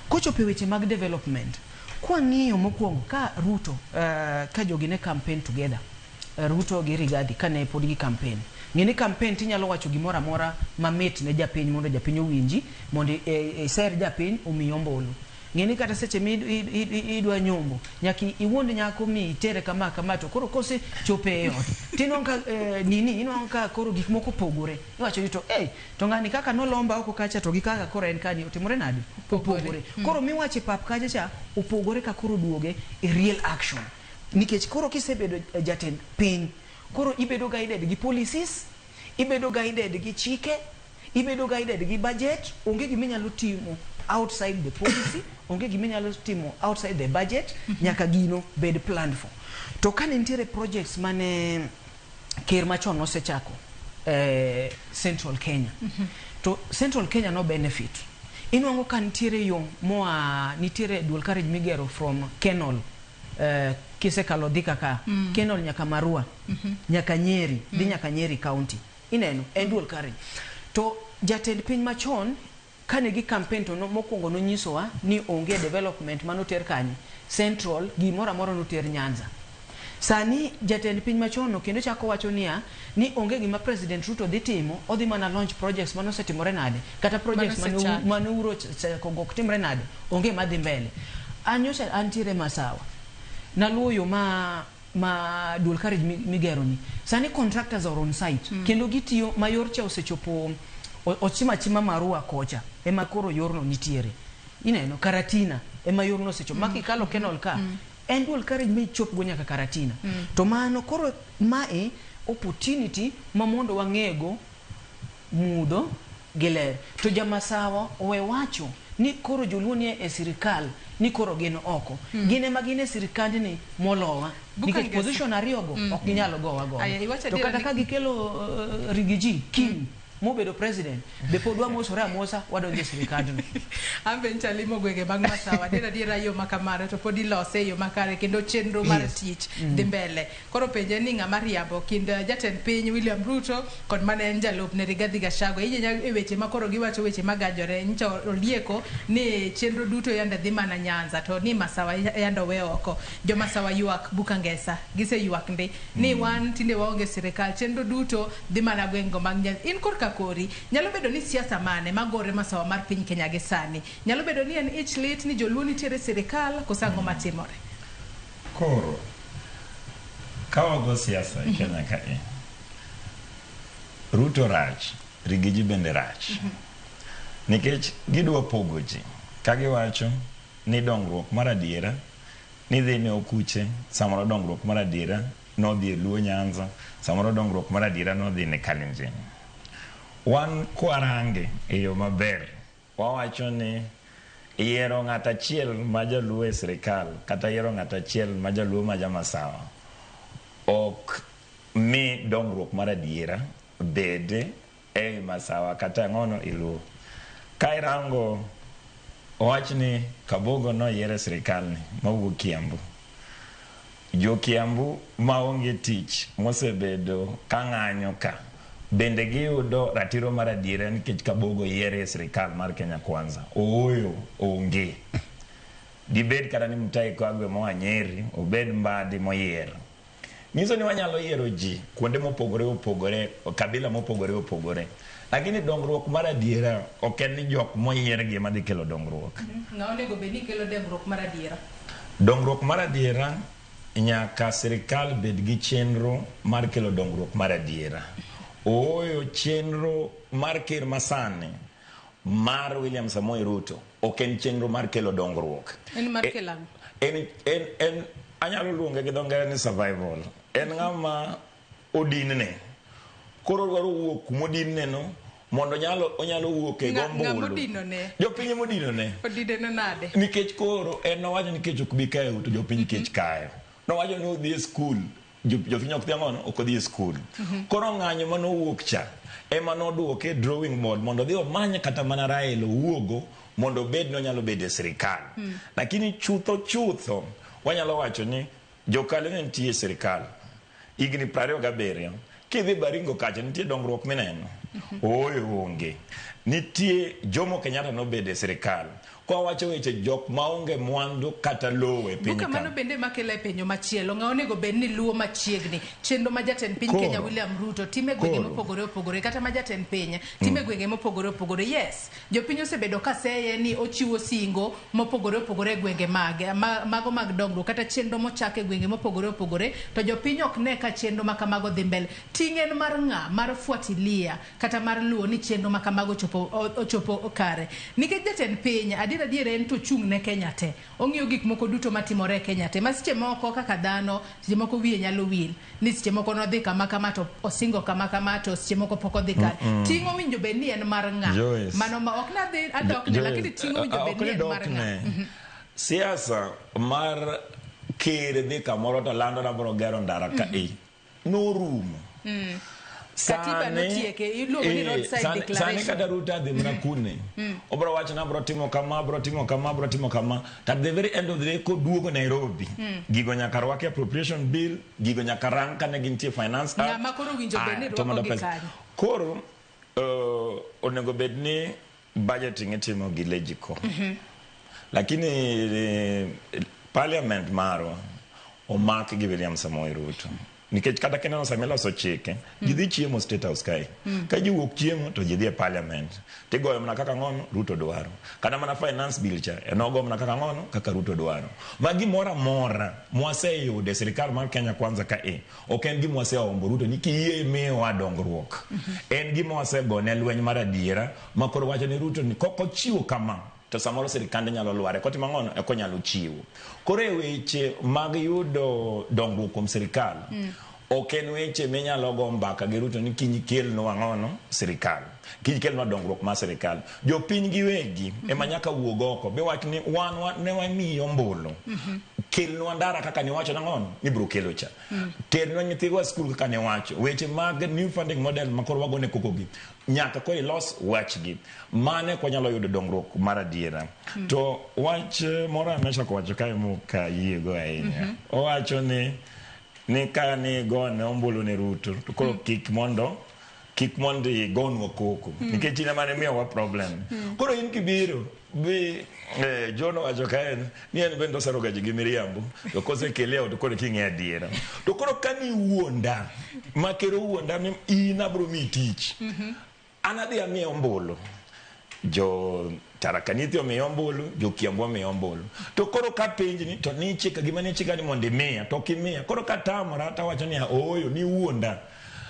Kochopo e weche mag development, kwang'iyo mokwongo ka Ruto ka jogi ne campaign together, Ruto gi Rigathi kane pod gi campaign. Ng'e ni campaign tinyalo wacho gimoro amora mamit ne japiny mondo japiny owinji, mondo iser japiny omiyi ombulu. Ng'e ni kata seche mi idwa nyombo, nyaka iwuond nyako mi itere kama kama, to koro kose chope e ot tinwang'o ka nini, inwang'o ka koro gik moko opogore. Iwacho ni to to ng'ani kaka nolomba oko kacha to gi kaka koro en kani otimore nade? Opogore. Koro miwacho e pap kacha cha opogore ka koro duoge e real action. Nikech koro kisebedo jatend piny, koro ibedo guided gi policies, ibedo guided gi chike, ibedo guided gi budget. Onge gima inyalo timo outside the policy, onge gima inyalo timo outside the budget, nyaka gino bed planned for. To kane nitiere projects mane ker machon nosechako Central Kenya, to Central Kenya no benefit. Inwang'o ka nitiere yo moa, nitiere dual carriage migero from Kenol, kisekalo Thika ka, Kenol nyaka Marua, nyaka Nyeri, dhi nyaka Nyeri County. Ineno, en dual carriage. To jatend piny machon kane gi campaign to mokwongo nonyisowa ni onge development manoter kanye Central, gimoro amora noter Nyanza. Sani jatend piny machon no kendo chako wacho niya ni onge gima President Ruto dhi timo, odhi mana launch projects manosetimore nade, kata projects Manosechaki. mane Uhuru ochako go ok timre nade, onge madhi mbele. An nyocha antiere Masawa, naluwo yo ma dual carriage migero ni. Sani contractors are on site kendo gitiyo ma yor cha osechopo ochima achima Marua kocha ema koro yorno nitiere. Ineno Karatina ema yorno osechopo ma kikalo Kenol ka en dual carriage michop go nyaka Karatina. To mano koro mae opportunity ma mondo wang'ego mudho gi ler. To jamasawa owe wacho ni koro joluo nie e sirikal ni koro gin oko. Gin ema gin e sirikandni molowa. Buka Nikech Ngesa. position ariyogo ok ginyal gowa godo. Aya, iwacho To adiera kata ka gikelo Riggy G King mobedo president, be pod wamosore amosa wadonjo e sirikandno. An be nyocha alimo gwenge mag Masawa. Adiera adiera yo ma kamano to pod ilose e yo makare kendo chenro mar tich dhi mbele. Koro penje ni ng'ama riambo kind jatend piny William Ruto kod mane en jalupne Rigathi Gachagua. Ije e weche ma koro giwacho weche magajore nyocha olieko ni chenro duto yande dhi mana Nyanza to ni Masawa yande owe oko. Jo Masawa ywak Buka Ngesa, giseywak ndi ni wan tinde waonge sirikal, chenro duto dhi mana gwengego mag Nyanza. In korka kori nyalo bedo ni siasa mane magore Masawa mar piny Kenya gi sani? Nyalo bedo ni en ich lit ni joluo nitiere e sirikal koso ang'o matimore? Koro ka wago siasa e Kenya kae, Ruto rach, Riggy G bende rach. Nikech gidwa pogo ji ka giwacho ni dongruok mar adiera ni dhi ne okuche, samoro dongruok mar adiera nodhi e Luo Nyanza, samoro dongruok mar adiera nodhi ne Kalenjin. Wan kwarange e yo maber, wawacho ni yiero ng'at achiel ma jaluo e sirikal kata yiero ng'at achiel ma jaluo ma jamasawa ok mi dongruok mar adiera bede ei Masawa kata ang'ono e Luo. Ka irango owach ni Kabogo noyier e sirikal ni mawuok Kiambu. Jo Kiambu maonge tich mosebedo ka ng'anyo ka bende giyudo ratiro mar adiera nikech Kabogo yiere e sirikal mar Kenya Kwanza? Ooyo, onge. Dibed kata ni Mutahi Kagwe moa Nyeri, obed Mbadi moyier. Nyiso ni wanyalo yiero ji kuonde mopogore opogore, kabila mopogore opogore. Lakini dongruok mar adiera ok en ni jok moyier gi ema dhi kelo dongruok. Ng'a onego bed ni kelo dongruok mar adiera? Dongruok mar adiera nyaka sirikal bed gi chenro mar kelo dongruok mar adiera. Ooyo, chenro mar ker masani mar William Samoei Ruto ok en chenro mar kelo dongruok. En mar kelo ang'o? En anyalo luonge gi dho ngere ni survival. En ng'ama odinne. Koro odwaro wuok kumodinne no mondo onyalo wuok e Ng'ama gombulu. odinone? Jopiny ema odinone. Odinone nade? Nikech koro en nowacho ni kech ok bi kayo to jopiny kech kayo. Nowacho ni odhi e skul Jopiny ok dhi ang'ono, ok odhi e skul. Koro ng'anyo manowuok cha ema noduoke e drawing board mondo odhi omany kata mana Raila owuogo mondo obed ni onyalo bedo e sirikal. Lakini chutho chutho wanyalo wacho ni jokale ne nitie e sirikal higni 27. Kidhi Baringo kacha nitie dongruok mineno? Ooyo onge. Nitie Jomo Kenyatta nobedo e sirikal. Kwawacho weche jok maonge mwandu kata lowo e piny Buka ka. mano bende makela e penjo machielo, ng'a onego bed ni luwo machiegni chenro ma jatend piny Koro. Kenya William Ruto timo e gwenge Koro. mopogore opogore kata ma jatend piny timo e gwenge mopogore opogore. Yes, jopiny osebedo ka seye ni ochiwo singo mopogore opogore e gwenge mage mago mag dongruok kata chenro mochak e gwenge mopogore opogore to jopiny ok ne ka chenro ma kamago dhi mbele. Ting' en mar ng'a mar fuatilia kata mar luwo ni chenro ma kamago ochopo kare. Nikech jatend piny adier adier en to ochung' ne Kenya te. Ong'iyo gik moko duto matimore e Kenya te. Ma seche moko kaka dhano seche moko wiye nyalo wil ni seche moko nodhi kama kama to osingo kama kama to seche moko pok odhi kare. Ting' owinjo bed ni en mar ng'a? Joyce. Mano ma ok nadhi adokne Joyce, lakini ting' owinjo bed ok ni ni en mar ng'a? dokne. Siasa mar ker dhi kamoro to lando nabro gero ndara ka e norumo. Katiba notieke, iluongo ni roadside Sani declaration. kata Ruto adhi mana kune. Obro wacho ni abro timo kama, abro timo kama, abro timo kama. To at the very end of the day koduogo Nairobi, gigo nyaka rwaki appropriation bill, gigo nyaka rang kane gintie finance act. Ng'ama koro owinjo bed ni Aya, to mondo rwakogi pesa. kanyo. Koro onego bed ni budgeting itimo gi Legico. Lakini parliament marwa omak gi William Samoei Ruto. Nikech kata kineno sama iloso chike, ji dhi chiemo State House kae. Ka ji wuok chiemo to ji dhi e parliament. Tigoyo mana kaka ng'ono Ruto dwaro. Kata mana finance bill cha, en ogo mana kaka ng'ono kaka Ruto dwaro. Ma gimoro amora mwaseyudo e sirikal mar Kenya Kwanza ka e, ok en gima waseombo Ruto ni kiyie imiyowa dongruok. En gima wasegone lweny mar adiera ma koro wacho ni Ruto ni kok ochiwo kama to samoro sirikande nyalo lware kotimo ang'ono eka onyalo chiwo. Koro e weche mag yudo dongruok kuom sirikal, ok en weche minyalo go mbaka gi Ruto ni kiny ikelnwa ang'ono sirikal, kiny ikelnwa dongruok mar sirikal. Jopiny giwegi ema nyaka wuog oko biwach ni wan ne wamiyi ombulu, kelnwa ndara kaka niwacho nang'ono nibiro kelo cha, ternwa nyithiwa skul kaka niwacho. Weche mag new funding model ma koro wagone koko gi nyaka koro ilos wachgi, mano eka wanyalo yudo dongruok mar adiera. To wach moro amechako wacho kae mokayiego ahinya, owacho ni ka nigone ombulu ne Ruto to koro kik mondo igonwa koko nikech in ema nimiyowa problem. Koro in kibiro bi John owacho kae ni en bende oseroga ji gi miriambo to kosekele e ot koro king'e adiera. To koro ka niwuonda ma ker owuonda ni in abro miyi tich, an adhi amiye ombulu, jo Tharaka Nithi omiye ombulu, jo Kiambu omiye ombulu. To koro ka penjni to nichika gima nichika ni mondo imiya to ok imiya. Koro katamora tawacho niya ooyo niwuonda.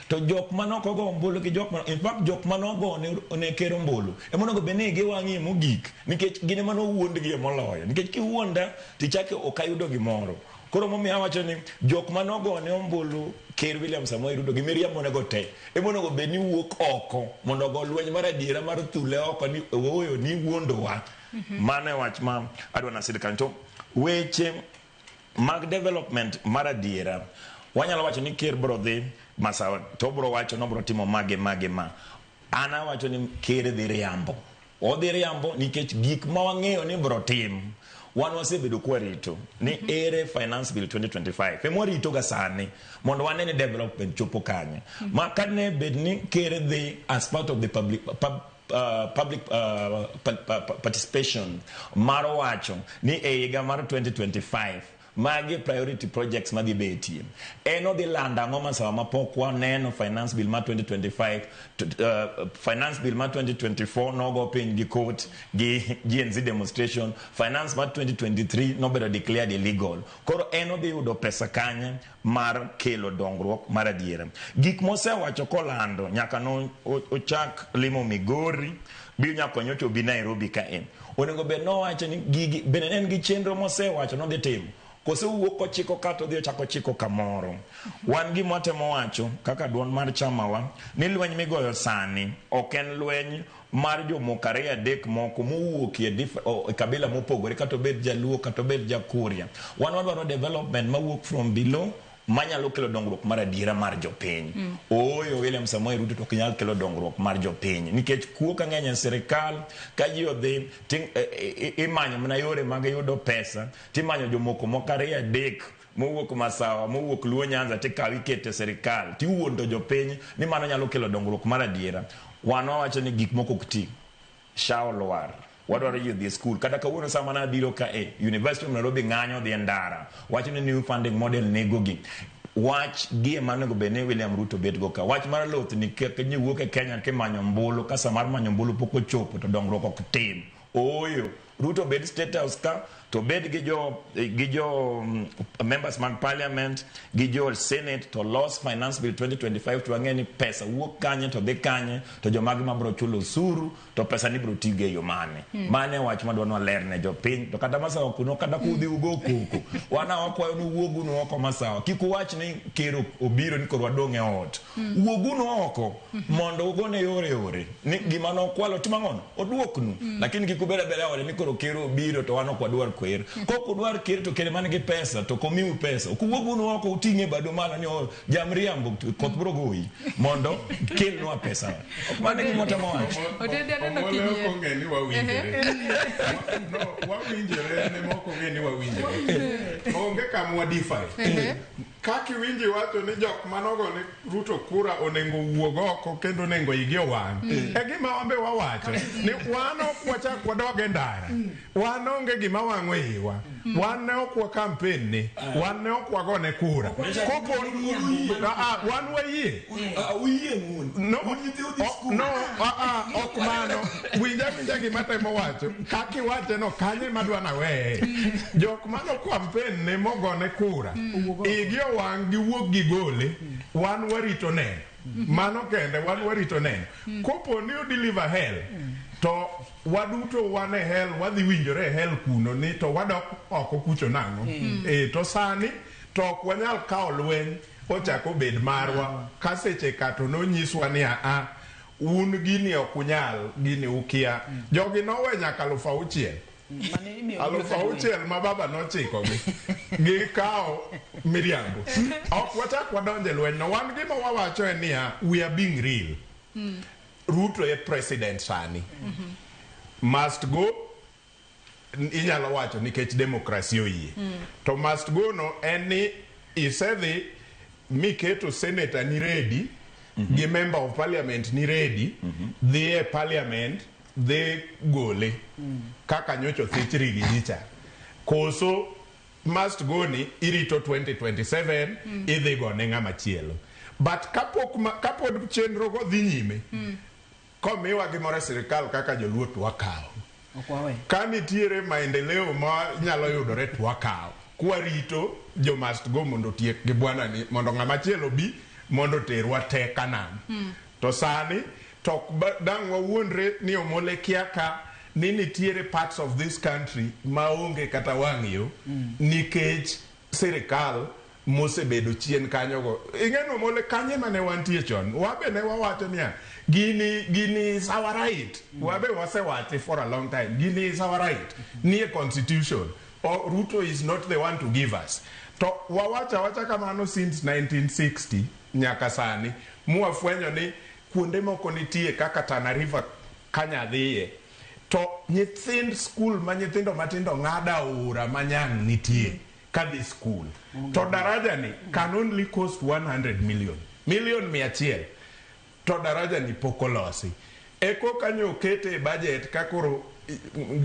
To jok mane ok ogo ombulu gi jok mane, in fact jok mane ogo ne ker ombulu ema onego bed ni giwang'ie mogik nikech gin ema nowuondgie moloyo. Nikech kiwuonda tichako ok ayudo gimoro. Koro momiyo awacho ni jok mane ogo ne ombulu ker William Samoei Ruto gi miriambo nego te ema onego bed ni wuok oko mondo ogo lweny mar adiera mar thule oko ni ooyo ni wuondowa. Mano e wach ma adwa nasid kanyo. To weche mag development mar adiera wanyalo wacho ni ker bro dhi Masawa to obro wacho ni obro timo mage mage ma. An awacho ni ker dhi riambo. Odhi riambo nikech gik ma wang'eyo ni bro tim wan wasebedo kwarito ni ere finance bill 2025 ema warito ga sani mondo wane ni development chopo kanye. Ma kane bed ni ker dhi as part of the public participation mar wacho ni e higa mar 2025 magi priority projects madhi betie. En odhi lando ang'o masawa mapok waneno finance bill mar 2025, finance bill mar 2024 nogo piny gi court gi GNZ demonstration, finance mar 2023 nobedo declared illegal. Koro en odhi yudo pesa kanye mar kelo dongruok mar adiera. Gik mosewacho kolando nyaka no ochak limo Migori, bi nyaka nyocha obi Nairobi ka en. Onego bed nowacho ni gigi bende ne en gi chenro mosewacho nodhi timo. Kose owuok kochiko ka to odhi ochako ochiko kamoro. Wan gima watemo wacho kaka duond mar chamawa ni lweny migoyo sani ok en lweny mar jomoko ariyo adek moko mowuok e kabila mopogore kata obed Jaluo kata obed Jakuria. Wan wadwaro development mawuok from below manyalo kelo dongruok mar adiera mar jopiny. Ooyo, William Samoei Ruto to ok nyal kelo dongruok mar jopiny nikech kuo ka ng'eny e sirikal, ka ji odhi imanyo mana yore mag yudo pesa, timanyo jomoko moko ariyo adek mowuok Masawa, mowuok Luo Nyanza, tikawo iketo e sirikal, tiwuondo jopiny ni mano nyalo kelo dongruok mar adiera. Wan wawacho ni gik moko ok ti. SHA olwar. Wadwaro ji odhi e skul. Kata kawuono sama nabiro ka e University of Nairobi ng'anyo dhi e ndara. Wacho ni new funding model nego gi. Wach gi ema onego bed ni William Ruto bet go ka. Wach mar loth ni kaka ji wuok e Kenya kimanyo ombulu ka sa mar manyo ombulu pok ochopo to dongruok ok tim. Ooyo. Ruto bed State House ka to bed gi jo members mag parliament gi jo senate to los finance bill 2025 to wang'e ni pesa wuok kanye to dhi kanye to jomage mabro chulo osuru to pesa ni bro tigo e yo mane. Mane wach madwa ni waler ne jopiny to kata Masawa kuno kata kudhi ugo koko wana wakwayo ni wuogunu oko Masawa kik uwach ni ker obiro ni koro wadong' e ot. Wuogunu oko mondo ugone yore yore ni gima nokwalo timo ang'ono oduoknu. Lakini kik ubed abeda ode ni koro ker obiro to wan ok wadwar ker. Kok udwar ker to ker man gi pesa to komiu pesa ok uwuogunu oko uting'e badu malo ni oh, jamriambo koth biro goyi mondo kelnwa pesa. Ok mano e gima watemo wacho. Otende aneno Omolo ok kinyiero. ong'e ni wawinjore. No, wawinjore en ema ok ong'e ni wawinjore. Onge kama wadify. Kaka iwinjo iwacho ni jok manogo ne Ruto kura onego wuog oko kendo onego igi owang'. E gima wan be wawacho ni wan ok wachak wadog e ndara. Wan onge gima wang'o e iwa. Wan ne ok wa campaign ne. Wan ne ok wagone kura. Kopo wan wayie. No, no, ok mano. Winja winja gima temo wacho. Kaka iwache no kanye madwa naweye. Jok mano campaign ne mogone kura. Igi owang' giwuok gigole. Wan warito neno. Mano kende wan warito neno. Kopo ni o deliver hell to waduto wan e hell wadhi winjore e hell kuno ni to wadok oko kucho nang'o. To sani to ok wanyal kawo lweny ochak obed marwa ka seche ka to nonyiswa ni aa un gini ok unyal gini ukia. Jogi nowe nyaka 6,000. 6,000 ma baba nochikogi gikawo miriambo. Ok wachak wadonje lweny no. Wan gima wawacho en niya we are being real. Ruto e president sani. Must go inyalo wacho nikech demokrasi oyie. To must go no en ni isedhi miketo senator ni ready gi member of parliament ni ready dhi e parliament dhi gole kaka nyocha othichri gi ji cha. Koso must go ni irito 2027 idhi gone ng'ama chielo. But kapod chenro go dhi nyime komiwa gimoro e sirikal kaka joluo to wakawo. Ka nitiere maendeleo ma nyalo yudore to wakawo. Kwarito jo must go mondo otiek gi bwana ni mondo ng'ama chielo bi mondo oterwa te Kanaan. To sani to dang' wawuondre ni Omole kia ka ni nitiere parts of this country maonge kata wang' yo nikech sirikal mosebedo chien kanyogo. Ing'e ni Omole kanye mane wantie chon. Wabe ne wawacho niya gini is our right. Wabe wasewache for a long time. Gini is our right. Nie constitution. Ruto is not the one to give us. To wawacha wacha kamano since 1960 nyaka sani. Mwafwenyo ni kuonde moko nitie kaka Tana River kanyadhiye. To nyithind skul ma nyithindo matindo ng'ado aora ma Nyang' nitie kadhi skul. To daraja ni can only cost 100 million. Million 100. To daraja ni pok olosi. Eko kanyo okete e budget ka koro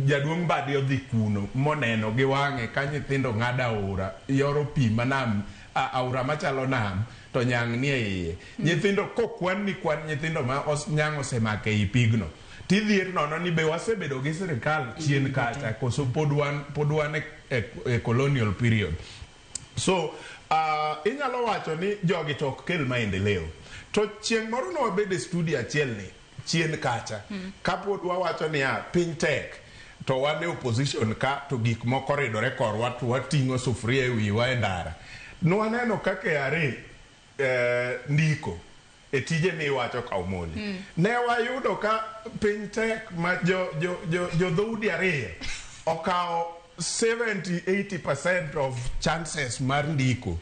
jaduong' Mbadi odhi kuno moneno gi wang'e ka nyithindo ng'ado aora yoro pi manam aora machalo nam to Nyang' nie iye. Nyithindo kokwan ni kwan nyithindo ma Nyang' osemako ei pigno. Tidhier nono ni be wasebedo gi sirikal chien kacha koso pod wan e colonial period. So inyalo wacho ni jogi to ok kel maendeleo. To chieng' moro ne wabedo e studio achiel ni chien kacha. Kapod wawacho niya piny tek to wan e opposition ka to gik moko ridore korwa to wating'o sufuria e wiwa e ndara. Nwaneno ka KRA ndiko e tije miwacho ka Omoli. Ne wayudo ka piny tek ma jo dhoudi ariyo okawo 70-80% of chances mar ndiko.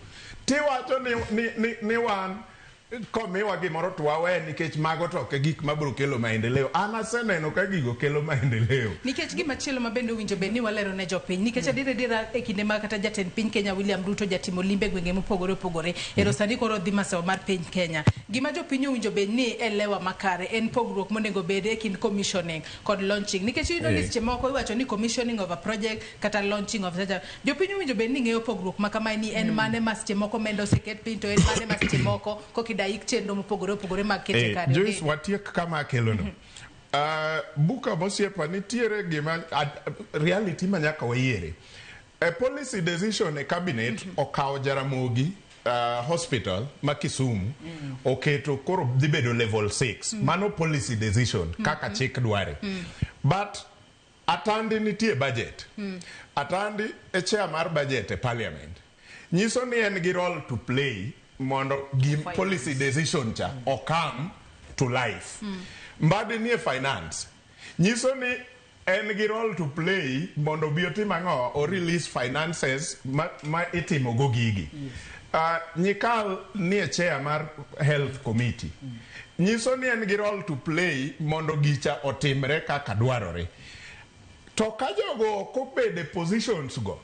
Tiwacho ni, ni, ni, ni wan komiwa gimoro to wawe nikech mago to ok e gik mabiro kelo maendeleo. An aseneno ka gigo kelo maendeleo. Nikech gima chielo ma bende owinjo bed ni walero ne jopiny, nikech adier adiera e kinde ma kata jatend piny Kenya William Ruto jatimo limbe e gwenge mopogore opogore, ero sani koro odhi masawa mar piny Kenya. Gima jopiny owinjo bed ni elewa makare en pogruok monego bed e kind commissioning kod launching. Nikech iyudo ni seche moko iwacho ni commissioning of a project kata launching of such a jopiny owinjo bed ni ng'eyo pogruok ma kamae ni en mane ma seche moko omenda oseket piny to en mane ma seche moko koka idaik chenro mopogore opogore mag kete kare. Joyce, watiek kama akelono. Buka mosiepa nitiere gima reality ma nyaka wayiere. A policy decision e cabinet okawo Jaramogi Hospital ma Kisumu oketo koro dhi bedo level 6. Mano policy decision kaka chik dware. But Atandi nitie budget. Atandi e chair mar budget e parliament. Nyiso ni en gi role to play mondo gi policy decision cha okam to life. Mbadi nie finance. Nyiso ni en gi role to play mondo obi otim ang'o o release finances ma, ma itimo go gigi. Nyikal nie chair mar health committee. Nyiso ni en gi role to play mondo gicha otimre kaka dwarore. To ka jogo ok obedo e positions go,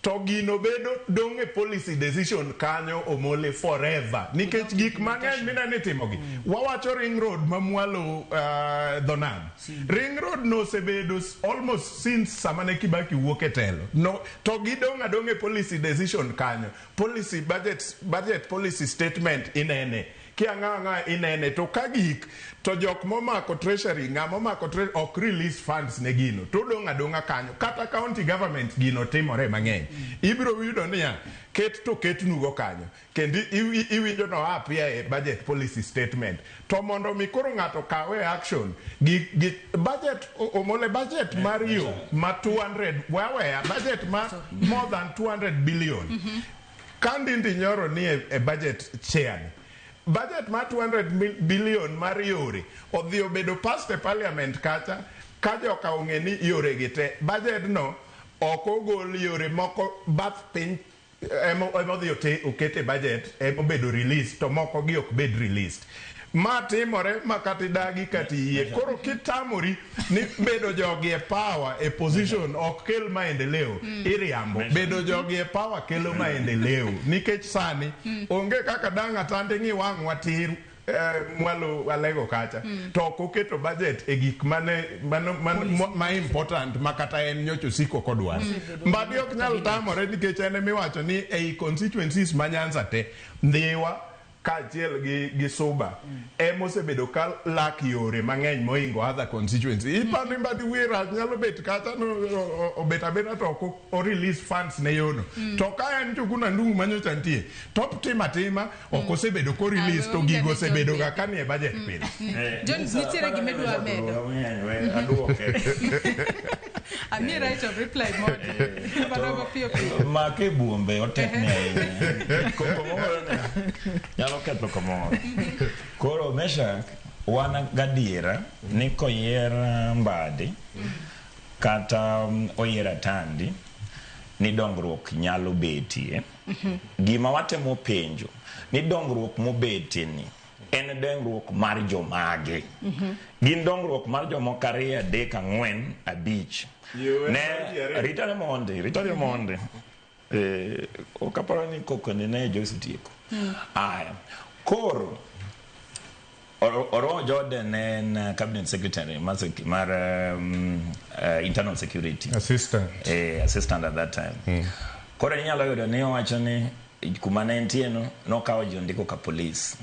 to gino bedo dong' e policy decision kanyo omole forever. Nikech gik mang'eny mineno itimogi. Wawacho ring road ma mwalo dho nam. Ring road no osebedo almost since sama ne Kibaki wuok e telo. No, to gidong' adong' e policy decision kanyo. Policy budget, budget policy statement inene. Kiang'o ang'o inene to ka gik to jok momako treasury ng'ama omako treasury ok release funds ne gino to odong' adong'a kanyo kata county government gino timore mang'eny ibiro yudo niya ket to ketnugo kanyo kendo iwinjo no appear e budget policy statement to mondo mi koro ng'ato kawe action gi, gi budget omole budget mar yo ma 200 waweya budget ma more than 200 billion ka Ndindi Nyoro ni e budget chair ni budget mar 200 billion mar yore odhi obedo passed e parliament kacha ka joka ong'e ni yore gi te budget no ok ogol yore moko bath piny emo odhi oket e budget emobedo released to moko gi ok bed released ma timore ma kata idagi kata iyie koro kitamori ni bedo jogi e power e position ok kel maendeleo iriambo bedo jogi e power kelo maendeleo nikech sani onge kaka dang' atande ng'i wang'wa tir mwalo alego kacha to ok oketo budget e gik mane ma important ma kata en nyocha osiko kodwaro Mbadi ok nyal tamore nikech en emiwacho ni ei constituencies ma Nyanza te Ndhiwa kaachiel gi Suba emosebedo ka lak yore mang'eny mohingo other constituency. Iparo ni Mbadi wiye rach nyalo bet kacha no obet abeta to ok o release funds ne yono. To ka en Njuguna Ndung'u manyocha nitie, top timo atima ok osebedo ko release to gigo osebedo ga ka nie budget pile. John, nitiere gima idwa medo? Aduoke. Amiyi right of reply mondo. Maromo piyo piyo. Make buombe otekni ahinya. Koko mogolone nyalo ketho kamoro. Koro Meshak, wan gadiera ni koyier Mbadi kata oyier Atandi ni dongruok nyalo betie. Gima watemo penjo ni dongruok mobetie ni en dongruok mar jomage. Gin dongruok mar jomoko 2, 3, 4, 5. Ne ritare mondi. Ok aparo ni koko ni ne Joyce otieko. Aya. Koro Oro Jordan en cabinet secretary mar internal security. Assistant. Assistant at that time. Koro inyalo yudo ni owacho ni kuma ne entie no nokawo ji ondiko ka police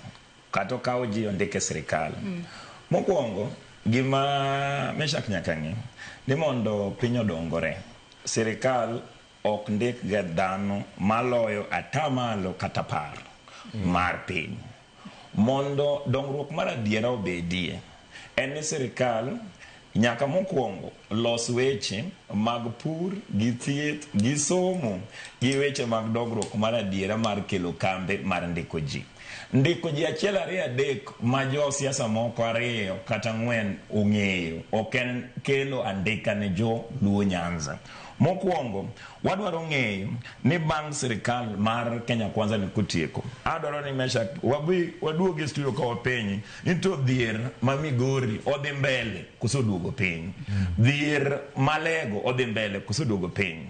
kata okawo ji ondiko e sirikal. Mokwongo gima Meshak nyaka ng'e ni mondo piny odongore sirikal ok ndik ga dhano maloyo atamalo kata 10 mar piny. Mondo dongruok mar adiera obedie en ni sirikal nyaka mokwongo los weche mag pur gi thieth gi somo gi weche mag dongruok mar adiera mar kelo kambe mar ndiko ji. Ndiko ji achiel ariyo adek ma josiasa moko ariyo kata ang'wen ong'eyo ok en kelo andika ne jo Luo Nyanza. Mokwongo, wadwaro ng'eyo ni bang' sirikal mar Kenya Kwanza ni kotieko, adwaro ni Meshack wabi waduog e studio ka wapenji ni to dhier ma Migori odhi mbele koso oduogo piny? Dhier Malego odhi mbele koso oduogo piny?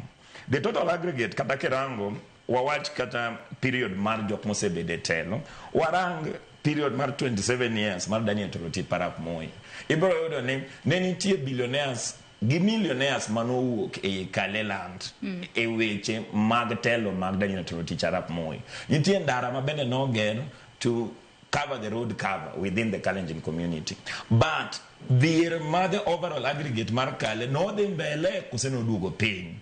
The total aggregate kata kirango wawach kata period mar jok mosebedo e telo, warang period mar 27 years mar Daniel Toroitich arap Moi. Ibiro yudo ni ne nitie billionaires gi millionaires manowuok e Kaleland e weche mag telo mag Daniel Toroitich arap Moi. Nitie ndara ma bende noger to cover the road cover within the Kalenjin community. But dhier mar the overall aggregate mar Kale nodhi mbele kose noduogo piny.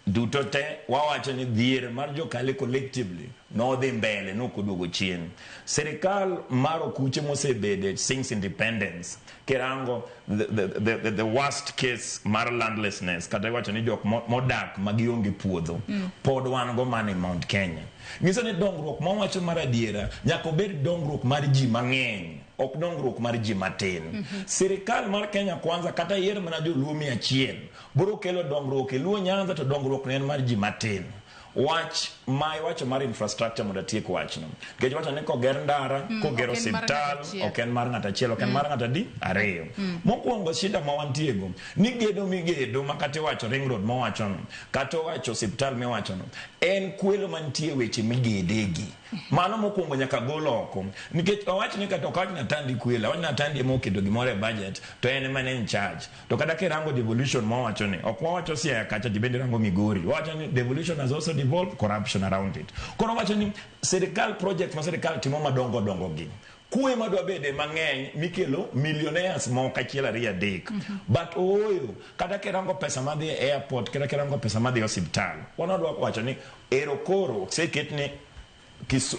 Duto te wawacho ni dhier mar jokale collectively nodhi mbele nokoduogo chien. Sirikal mar okuche mosebede since independence kirango the worst case mar landlessness kata iwacho ni jok modak ma gionge puodho pod wan go mana e Mount Kenya. Nyiso ni dongruok mawacho mar adiera nyaka obed dongruok mar ji mang'eny ok dongruok mar ji matin. Sirikal mar Kenya Kwanza kata yier mana joluo 100 biro kelo dongruok e Luo Nyanza to dongruok ne en mar ji matin. Wach ma iwacho mar infrastructure mondo atiek wachno. Nikech iwacho ni koger ndara, koger ok en mar osiptal, ng'ato achiel. ok en mar ng'ato achiel, ok en mar ng'ato adi? Ariyo. Mokwongo shida ma wantiego ni gedo migedo ma kata iwacho ring road mowachono, kata owacho osiptal miwachono, en kwelo mantie e weche migedegi. Mano mokwongo nyaka gol oko. Nikech owach ni kata ok awach ni Atandi kwelo, awach ni Atandi ema oketo gimoro e budget to en ema ne in charge. To kata kirango devolution mowacho ni, ok wawacho Siaya kacha, ji bende rango Migori. Wawacho ni devolution has also devolved corruption around it. Koro wawacho ni sirikal project ma sirikal timo madongo dongo gi, kwe madwa bede mang'eny mikelo millionaires moko achiel ariyo adek. But ooyo, kata kirango pesa madhi e airport, kata kirango pesa madhi e osiptal, wan wadwa wacho ni ero koro oseket ni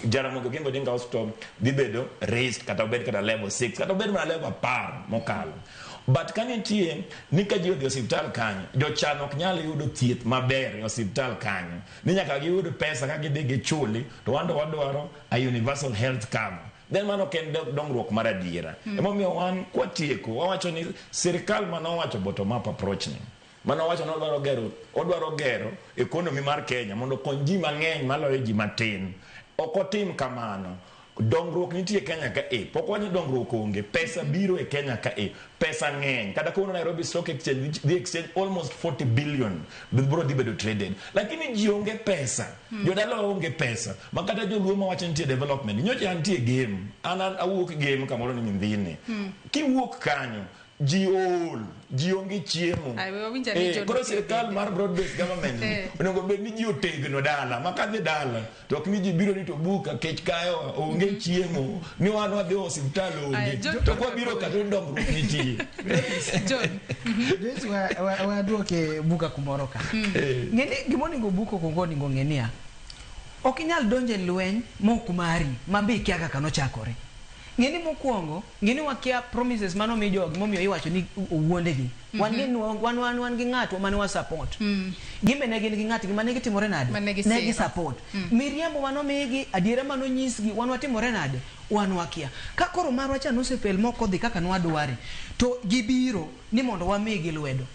Jaramogi Oginga Odinga Hospital dhi bedo raised kata obed kata level 6 kata obed mana level 10 mokalo. But ka nitie ni ka ji odhi e osiptal kanyo, jochan ok nyal yudo thieth maber e osiptal kanyo. Ni nyaka giyud pesa ka gidhi gichuli, to wan to wadwaro a universal health cover. Then mano ok en dongruok mar adiera. Emomiyo wan kwatieko, wawacho ni sirikal manowacho bottom up approach ni, manowacho ni odwaro gero economy mar Kenya mondo okony ji mang'eny maloyo ji matin. Ok otim kamano. Dongruok nitie Kenya ka e, pok wach ni dongruok onge, pesa biro e Kenya ka e, pesa ng'eny. Kata kawuono Nairobi Stock Exchange dhi exchange almost 40 billion biro dhi bedo traded. Lakini ji onge pesa. Jodala onge pesa. Ma kata joluo mawacho nitie development. Nyocha antie game. An awuok game kamoro ni Mindhine. Kiwuok kanyo, ji ool, ji onge chiemo. Ai, we wawinjo ni John Koro otiyo sirikal bende. mar broad based government ni, onego bed ni ji otegno dala, ma kadhi dala to ok ni ji biro ni to buka kech kayo onge chiemo, ni wan wadhi e osiptal onge. Aya, John To kwa biro kata dongruok nitie. John. Joyce, waduoke buka kumoro ka. Ng'eni gimonego buko kuongo onego ng'e niya, ok inyal donjo e lweny mok mari ma be ikia kaka nochakore. Ng'eni mokwongo, ng'eni wakia promises manomi jogi momiyo iwacho ni owuondegi. Wan gi ng'atwa mane wa support. Gin be ne gin gi ng'atgi mane gitimore nade? Mane Ne gi gisiro. support. Miriambo manomigi, adiera manonyisgi, wan watimore nade? Wan wakia. Ka koro marwa cha nosefail mok odhi kaka nwadware, to gibiro ni mondo wamigi lwedo.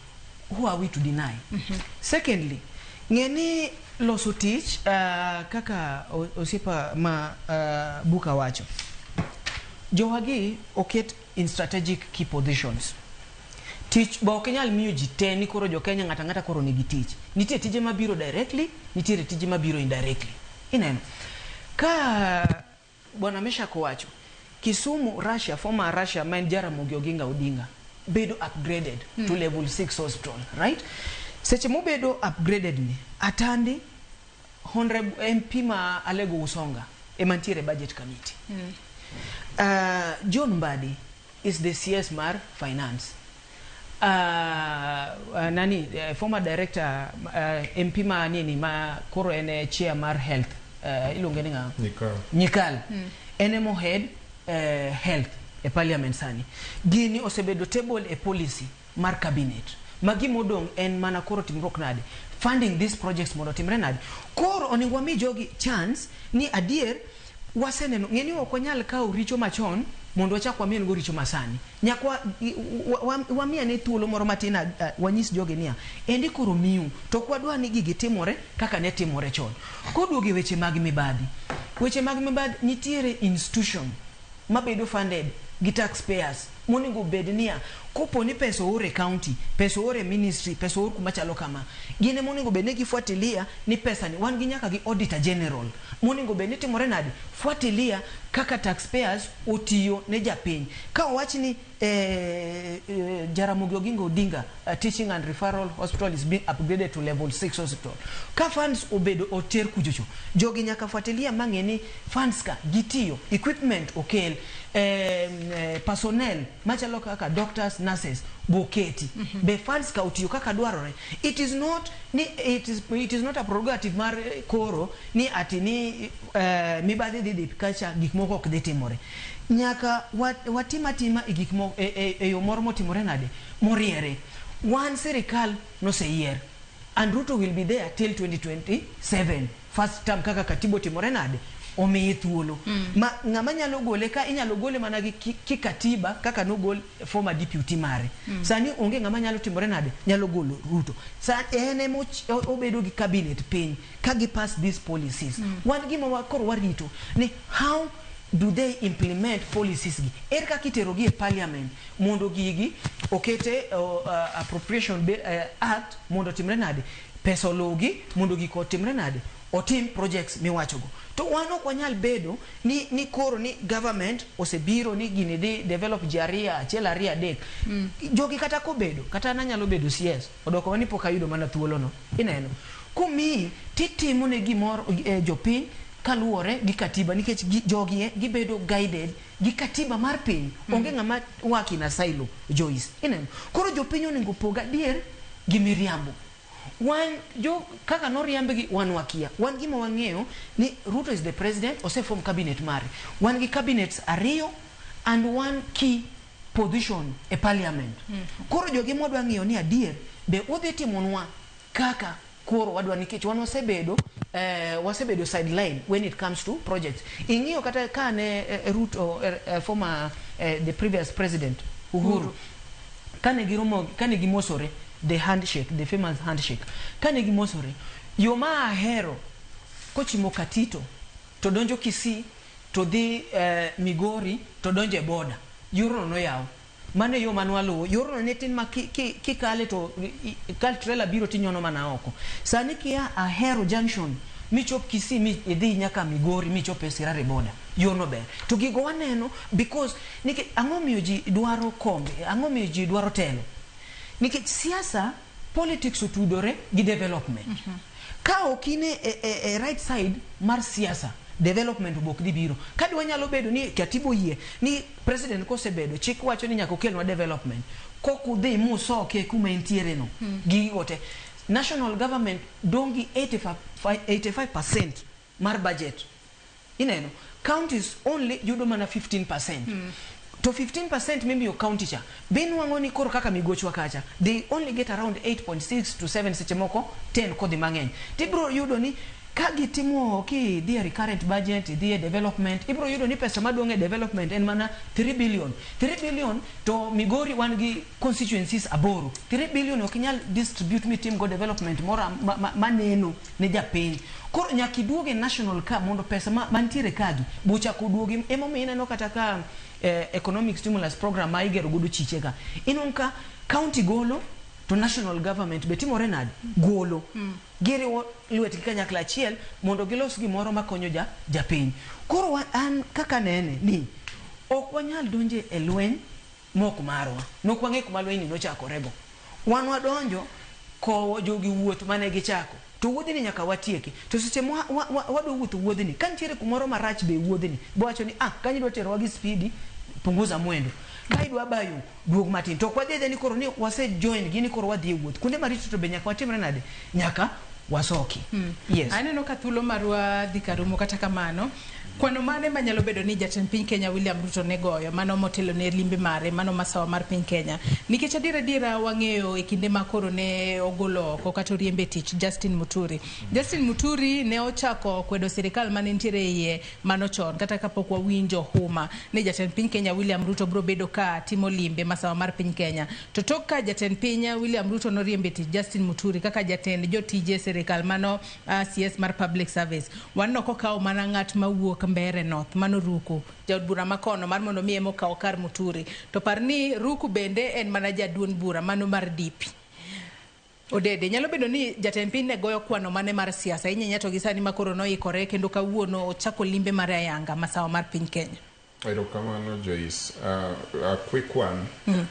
Who are we to deny? Secondly, ng'e ni loso tich kaka osiepa ma Buka wacho, jowagi oket in strategic key positions. Tich ba ok inyal miyo ji te ni koro jo Kenya ng'ato ang'ata koro nigi tich. Nitie tije mabiro directly, nitiere tije mabiro indirectly. Ineno? Ka Bwana Meshak owacho, Kisumu, Russia, former Russia ma en Jaramogi Oginga Odinga bedo upgraded to level 6 hospital, right? Seche mobedo upgraded ni, Atandi, Honorable MP ma Alego Usonga ema nitiere budget committee. John Mbadi is the CS mar finance. Nani former director MP ma nini ma koro en e chair mar health iluonge ni ng'a? Nyikal. Nyikal. En emo head health e parliament sani. Gini osebedo table e policy mar cabinet. Ma gima odong' en mana koro timruok nade? Funding these projects mondo otimre nade? Koro onego wami jogi chance ni adier waseneno, ng'e ni ok wanyal kawo richo machon mondo wachak wamien go richo masani. Nyaka wami ane thuolo moro matin wanyis jogi niya, endi koro miu, to ok wadwa ni gigi timore kaka ne timore chon. Koduogo e weche mag mibadhi, weche mag mibadhi nitiere institution mabedo funded gi taxpayers monego bed niya, kopo ni pesa oor e county, pesa oor e ministry, pesa oor kuma chalo kama, gin ema onego bed ni gifuatilia ni pesa ni, wan gi nyaka gi auditor general monego bed ni timore nade, fuatilia kaka taxpayers otiyo ne japiny. Ka owach ni Jaramogi Oginga Odinga Teaching and Referral Hospital is being upgraded to level 6 hospital, ka funds obedo oter kuchocho, jogi nyaka fuatilia mang'e ni funds ka gitiyo, equipment okel, personnel machalo kaka doctors, nurses boketi, be funds ka otiyo kaka dwarore. It is not ni it is not a prerogative mar koro ni ati ni mibadhi dhi kacha gik moko ok dhi timore. Nyaka watim atima e gik moko e yo moro motimore nade moriere. Wan sirikal noseyier and Ruto will be there till 2027 first term kaka katiba otimore nade omiye thuolo. Ma ng'ama nyalo gole ka inyalo gole mana gi kikatiba kaka nogol former deputy mare. Sani onge ng'ama nyalo timore nade nyalo golo Ruto. Sa en ema obedo gi cabinet piny ka gi pass these policies. Wan gima koro warito ni how do they implement policies gi, ere kaka itero gi e parliament mondo gigi okete appropriation bill, act mondo otimre nade, pesa oluwgi mondo gik otimre nade, otim projects miwachogo. To wan ok wanyal bedo ni koro ni government osebiro ni gini dhi develop ji ariyo achiel ariyo adek. Jogi kata kobedo kata an anyalo bedo CS odoko ni pok ayudo mana thuolo no, ineno komiyi titimo ne gimoro jopiny kaluwore gi katiba, nikech jogi gibedo guided gi katiba mar piny. Onge ng'ama work in a silo, Joyce, ineno. Koro jopiny onego pog adier gi miriambo. Wan jo kaka noriambgi wan wakia. Wan gima wang'eyo ni Ruto is the president, oseform cabinet mare. Wan gi cabinets ariyo and one key position e parliament. Koro jogi mwadwa ng'iyo ni adier be udhi timonwa kaka koro wadwa, nikech wan wasebedo sideline when it comes to projects. Ing'iyo kata kane Ruto, former, the previous president Uhuru, kane giromo, kane gimosore, the handshake, the famous handshake, kane gimosore, yo ma ahero kochimo Katito to donjo Kisii to dhi Migori to donjo e border, yorno noyaw. Mano e yo mane waluwo. Yorno ne tin ma kikale to kal trailer biro tinyono mana oko. Sani kia Ahero Junction michop Kisii mi idhi nyaka Migori michop e Sirare border, yorno ber. To gigo waneno because nikech ang'o miyo ji dwaro kombe, ang'o miyo ji dwaro telo? Nikech siasa, politics otudore gi development. Ka ok in e right side mar siasa, development ok dhi biro. Ka dwa nyalo bedo ni katiba oyie ni president kosebedo, chik wacho ni nyaka okelnwa development, kok udhi musoke kuma entiere no, gigo te. National government dong' gi 85% mar budget, ineno. Counties only yudo mana 15%. To 15% mimiyo county cha be inwang'o ni koro kaka migochwa kacha they only get around 8.6 to 7, seche moko 10 kodhi mang'eny. Tibiro yudo ni ka gitimo kidhi e recurrent budget, idhi e development, ibiro yudo ni pesa madong' e development en mana 3 billion. 3 billion to Migori wan gi constituencies aboro. 3 billion ok inyal distribute mitim go development moro maneno ne japiny. Koro nyaka iduog e national ka mondo pesa mantiere kagi bochak oduogi. Emomiyo ineno kata ka economic stimulus program ma igero godo chiche ka, inwang'o ka county golo to national government be timore nade golo. Giriwo lwetgi kanyakla achiel mondo gilos gimoro makonyo japiny. Koro an kaka nene ni ok wanyal donje e lweny mok marwa. Nok wang'e kuma lweny ni nochakorego. Wan wadonjo kowo jogi wuoth mane gichako, to wuodhni nyaka watieki. To seche ma wadwa wuotho wuodhni, ka nitiere kumoro marach be wuodhni bowacho ni ah, kanyo idwa terowa gi spidi, punguza mwendo, ka idwa bayo duog matin. To ok wadhi adhiya ni koro ni wase join gi ni koro wadhi e wuoth kuonde maricho, to be nyaka watimre nade, nyaka Wasoki. Yes. Aneno ka thuolo marwa dhi karumo kata kamano. Kwano mane manyalo bedo ni jatend piny Kenya William Ruto ne goyo mano motelo ne limbe mare mano masawa mar piny Kenya nikech adiera adiera wang'eyo e kinde ma koro ne ogolo oko kata oriembe tich Justin Muturi. Justin Muturi ne ochako kwedo sirikal mane nitiere iye mano chon kata kapok wawinjo huma ni jatend piny Kenya William Ruto biro bedo ka timo limbe masawa mar piny Kenya. To tok ka jatend piny William Ruto noriembe tich Justin Muturi kaka jatend jotije sirikal mano CS mar Public Service waneno kokawo mana ng'at mawuok Mbeere North mano Ruku jaod bura makono mar mondo mi ema okaw kar Muturi to par ni Ruku bende en mana jaduond bura mano mar DP. Odede nyalo bedo ni jatend piny ne goyo kwano mane mar siasa inyenya to gi sani makoro noikore kendo kawuono ochako limbe mare ayanga masawa mar piny Kenya. Erokamano Joyce. A quick one.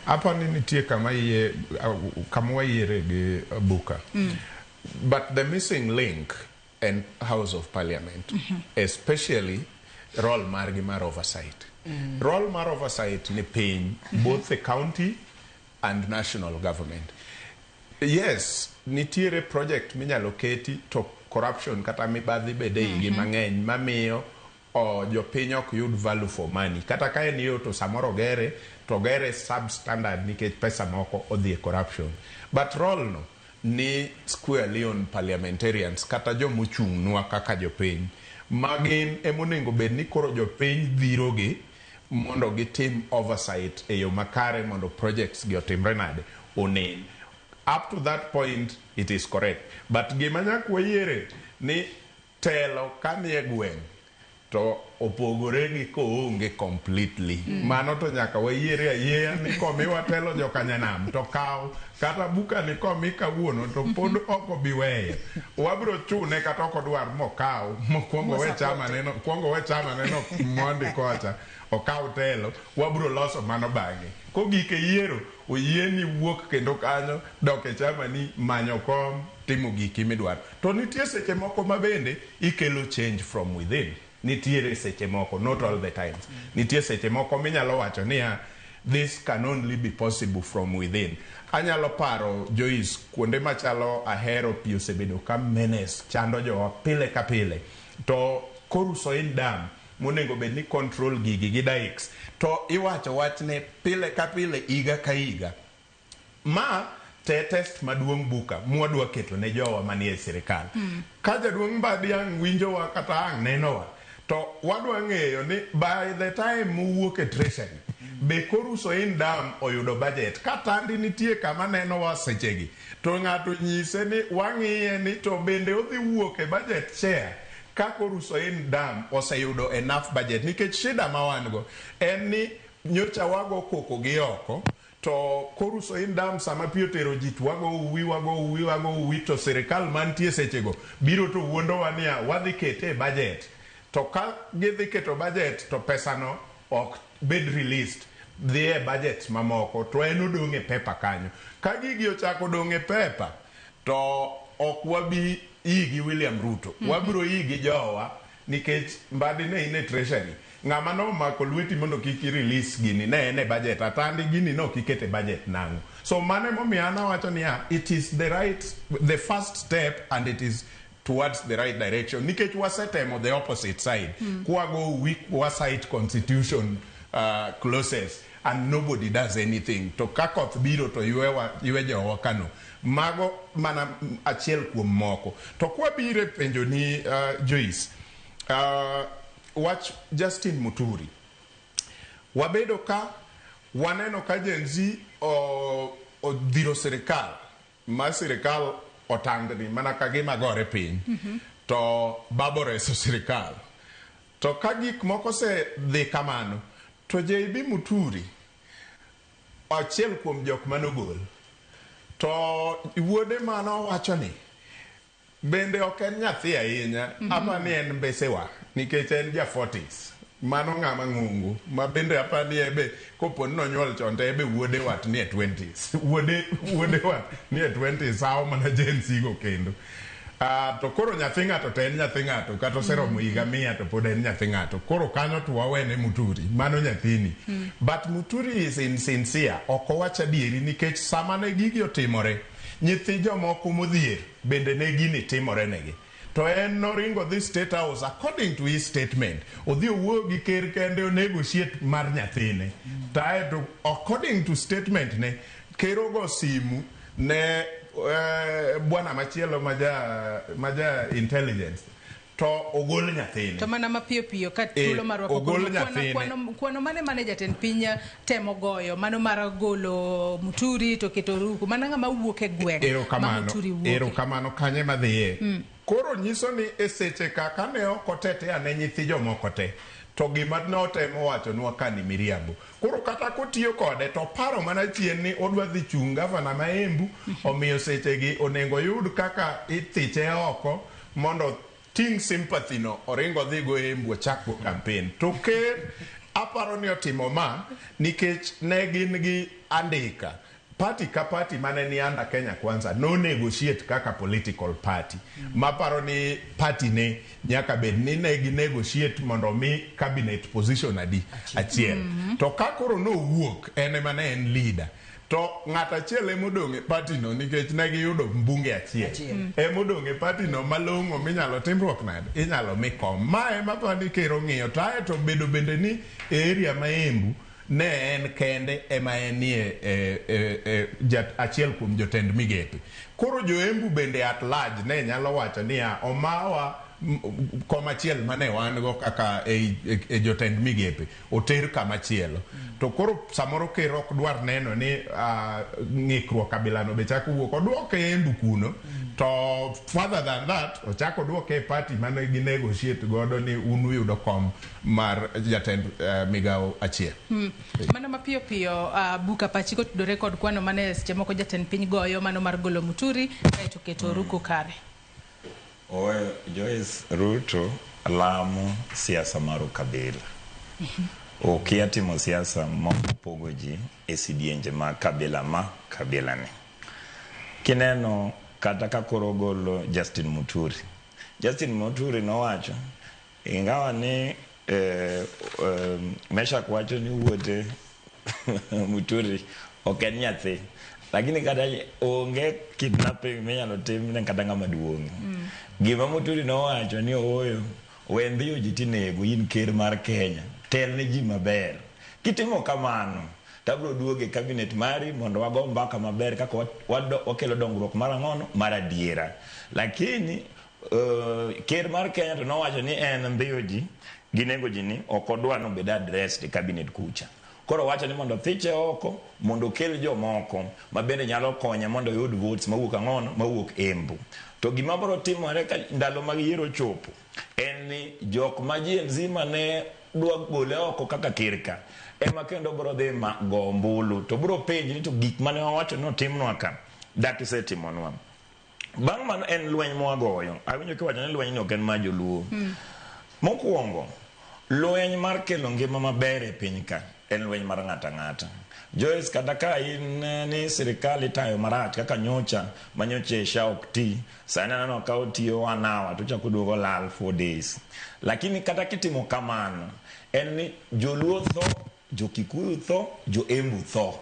Apani nitie kama iye kama wayiere gi Buka. But the missing link en House of Parliament, especially role margi mar oversight. Role mar oversight ni piny, both the county and national government. Yes, nitiere project minyalo keti to corruption kata mibadhi bede igi mang'eny mamiyo o jopiny ok yud value for money. Kata ka en yo to samoro gere to gere substandard nikech pesa moko odhi e corruption. But role no ni squarely on parliamentarians kata jomochung'nwa kaka jopiny ma gin emonego bed ni koro jopiny dhirogi mondo gitim oversight e yo makare mondo projects gi otimre nade onen. Up to that point it is correct. But gima nyaka wayiere ni telo kanie gweng' to opogore gi koonge completely. Mano to nyaka wayiere ayieya ni komiwa telo jokanyanam to kaw kata buka ni komi kawuono to pod ok obi weyo. Wabiro chune kata ok odwar mokaw mokwongo we chama neno kwongo we chama neno mondi kocha okaw telo wabiro loso mano bang'e. Kogik e yiero oyieni wuok kendo kanyo dok e chama ni manyo kom timo giki midwaro. To nitie seche moko ma bende ikelo change from within. Nitiere seche moko, not all the times. Nitie seche moko minyalo wacho niya, this can only be possible from within. Anyalo paro Joyce, kuonde machalo Ahero pi osebedo ka menace chando jowa pile ka pile. To Koru Soin Dam monego bed ni control gigi gi dikes. To iwacho wachne pile ka pile higa ka higa. Ma te test maduong' buka mwadwa keto ne jowa manie sirikal. Ka jaduong' Mbadi ang' winjowa kata ang' nenowa, to wadwa ng'eyo ni by the time muwuok e treasury, be Koru Soin Dam oyudo budget. Ka Tandi nitie kama nenowa sechegi, to ng'ato nyise ni wang'iye ni to bende odhi wuok e budget chair ka Koru Soin Dam oseyudo enough budget. Nikech shida ma wan go en ni nyocha wago koko gi oko, to Koru Soin Dam sama pi otero ji to wago uwi wago uwi wago uwi to sirikal mantie sechego biro to wuondowa niya wadhi kete e budget. To ka gidhi keto budget to pesano ok bed released dhi e budget mamoko to en odong' e paper kanyo. Ka gigi ochako dong' e paper to ok wabi yi gi William Ruto. Wabiro yi gi jowa nikech Mbadi ne in e treasury. Ng'ama nomako lweti mondo kik i release gini ne en e budget. Atandi gini ne ok iketo e budget nang'o. So mano emomiyo an awacho niya it is the right the first step and it is towards the right direction. Nikech wasetemo the opposite side. Kwago weak wacite constitution clauses and nobody does anything. To ka koth biro to ywewa ywe jowa kano. Mago mana achiel kuom moko. To kwabiro e penjo ni Joyce, wach Justin Muturi. Wabedo ka waneno ka Gen Z odhiro sirikal ma sirikal otangni mana ka gima gore piny. To baba oreso sirikal. To ka gik moko osedhi kamano, to JB Muturi achiel kuom jok manogol. To wuode manowacho ni bende ok en nyathi ahinya, apa ni en mbesewa nikech en ja 40s. Mano ng'ama ng'ongo ma bende apa ni ebe kopo ni nonyuol chon to ebe wuode wat ni e 20s. Wuode wat ni e 20s sawo mana Gen Z go kendo. To koro nyathi ng'ato to en nyathi ng'ato kata oseromo higa 100 to pod en nyathi ng'ato. Koro kanyo to wawene Muturi, mano nyathini. But Muturi is insincere, ok owach adieri nikech sama ne gigi otimore, Nyithi jomoko modhier bende ne gini timore negi. To en noringo dhi State House according to his statement. Odhi owuoyo gi ker kende o negotiate mar nyathine. To aeto according to statement ne, ker ogo simu ne bwana machielo maja maja intelligence to ogol nyathine. To mana mapiyo piyo ka thuolo marwa pok ogol orumo. Kwano, nyathine. kwano, kwano mane mane jatend piny temo goyo mano mar golo Muturi to keto Ruku mana ng'ama wuok e gweng' ma Erokamano. Muturi wuoke. Erokamano kanye madhiye. Koro nyiso ni e seche ka kane ok otetea ne nyithi jomoko te to gima notemo wachonwa ka ni miriambo. Koro kata kotiyo kode to paro mana chien ni odwa dhi chung' gavana ma Embu omiyo sechegi onego oyud kaka ithiche oko mondo ting' sympathy no oring odhi go Embu ochak go campaign. To ker aparo ni otimo ma nikech ne gin gi andika. Party ka party mane ni under Kenya Kwanza no negotiate kaka political party. Maparo ni party ne nyaka bed ni ne gi negotiate mondo mi cabinet position adi achiel. To ka koro nowuok en ema ne en leader. To ng'at achiel emodong' e party no nikech ne giyudo mbunge achiel. Emodong' e party no malong'o minyalo timruok nade? Inyalo mi kom. Ma ema aparo ni ker ong'iyo. To ae to bedo bende ni e area ma Embu ne en kende ema enie achiel kuom jotend migepe. Koro jo Embu bende at large ne nyalo wacho niya omawa kom achiel mane wan go kaka e jotend migepe oter kama chielo. To koro samoro ker ok dwar neno ni ng'ikruok kabilano be chako wuok oduoke Embu kuno. To further than that ochako oduoke e party mane gi negotiate godo ni un uyudo kom mar jatend migawo achiel. Mano mapiyo piyo buka pachi kotudore kod kwano mane seche moko jatend piny goyo mano mar golo Muturi kaeto keto Ruku kare. Oyo Joyce, Ruto lamo siasa mar ukabila. Okia timo siasa mopogo ji e sidienje mag kabila ma kabila ni. Kineno kata ka koro ogolo Justin Muturi. Justin Muturi nowacho ingawa ni Meshak wacho ni wuode Muturi ok en nyathi. Lakini kata onge kidnapping minyalo tim ne kata ng'ama duong'. Gima Muturi nowacho ni ooyo, we ndhiyo ji tinego in ker mar Kenya. Tel ne ji maber. Kitimo kamano, tabro duogo e cabinet mari mondo wago mbaka maber kaka wakelo dongruok mar ang'ono mar adiera. Lakini ker mar Kenya to nowacho ni en ndhiyo ji gi nego ji ni ok odwa ni obed addressed e cabinet kucha. Koro wacho ni mondo thiche oko mondo okel jomoko ma bende nyalo konye mondo oyud votes mawuok ang'ono mawuok Embu. To gima biro timore ka ndalo mag yiero ochopo en ni jok ma Gen Z mane dwa gole oko kaka ker ka ema kendo biro dhi ma go ombulu to biro penji ni to gik mane wawacho ni otimnwa ka dak isetimonwa. Bang' mano en lweny mwagoyo. Awinjo kiwacho ni lweny ni ok en mar joluo. Mokwongo, lweny mar kelo ngima maber e piny ka en lweny mar ng'ato ang'ata. Joyce, kata ka in ni sirikal itayo marach kaka nyocha ma nyocha SHA ok ti, sani aneno ka otiyo 1 hour to ochako oduogo olal 4 days. Lakini kata kitimo kamano, en ni joluo tho, jo Kikuyu tho, jo Embu tho.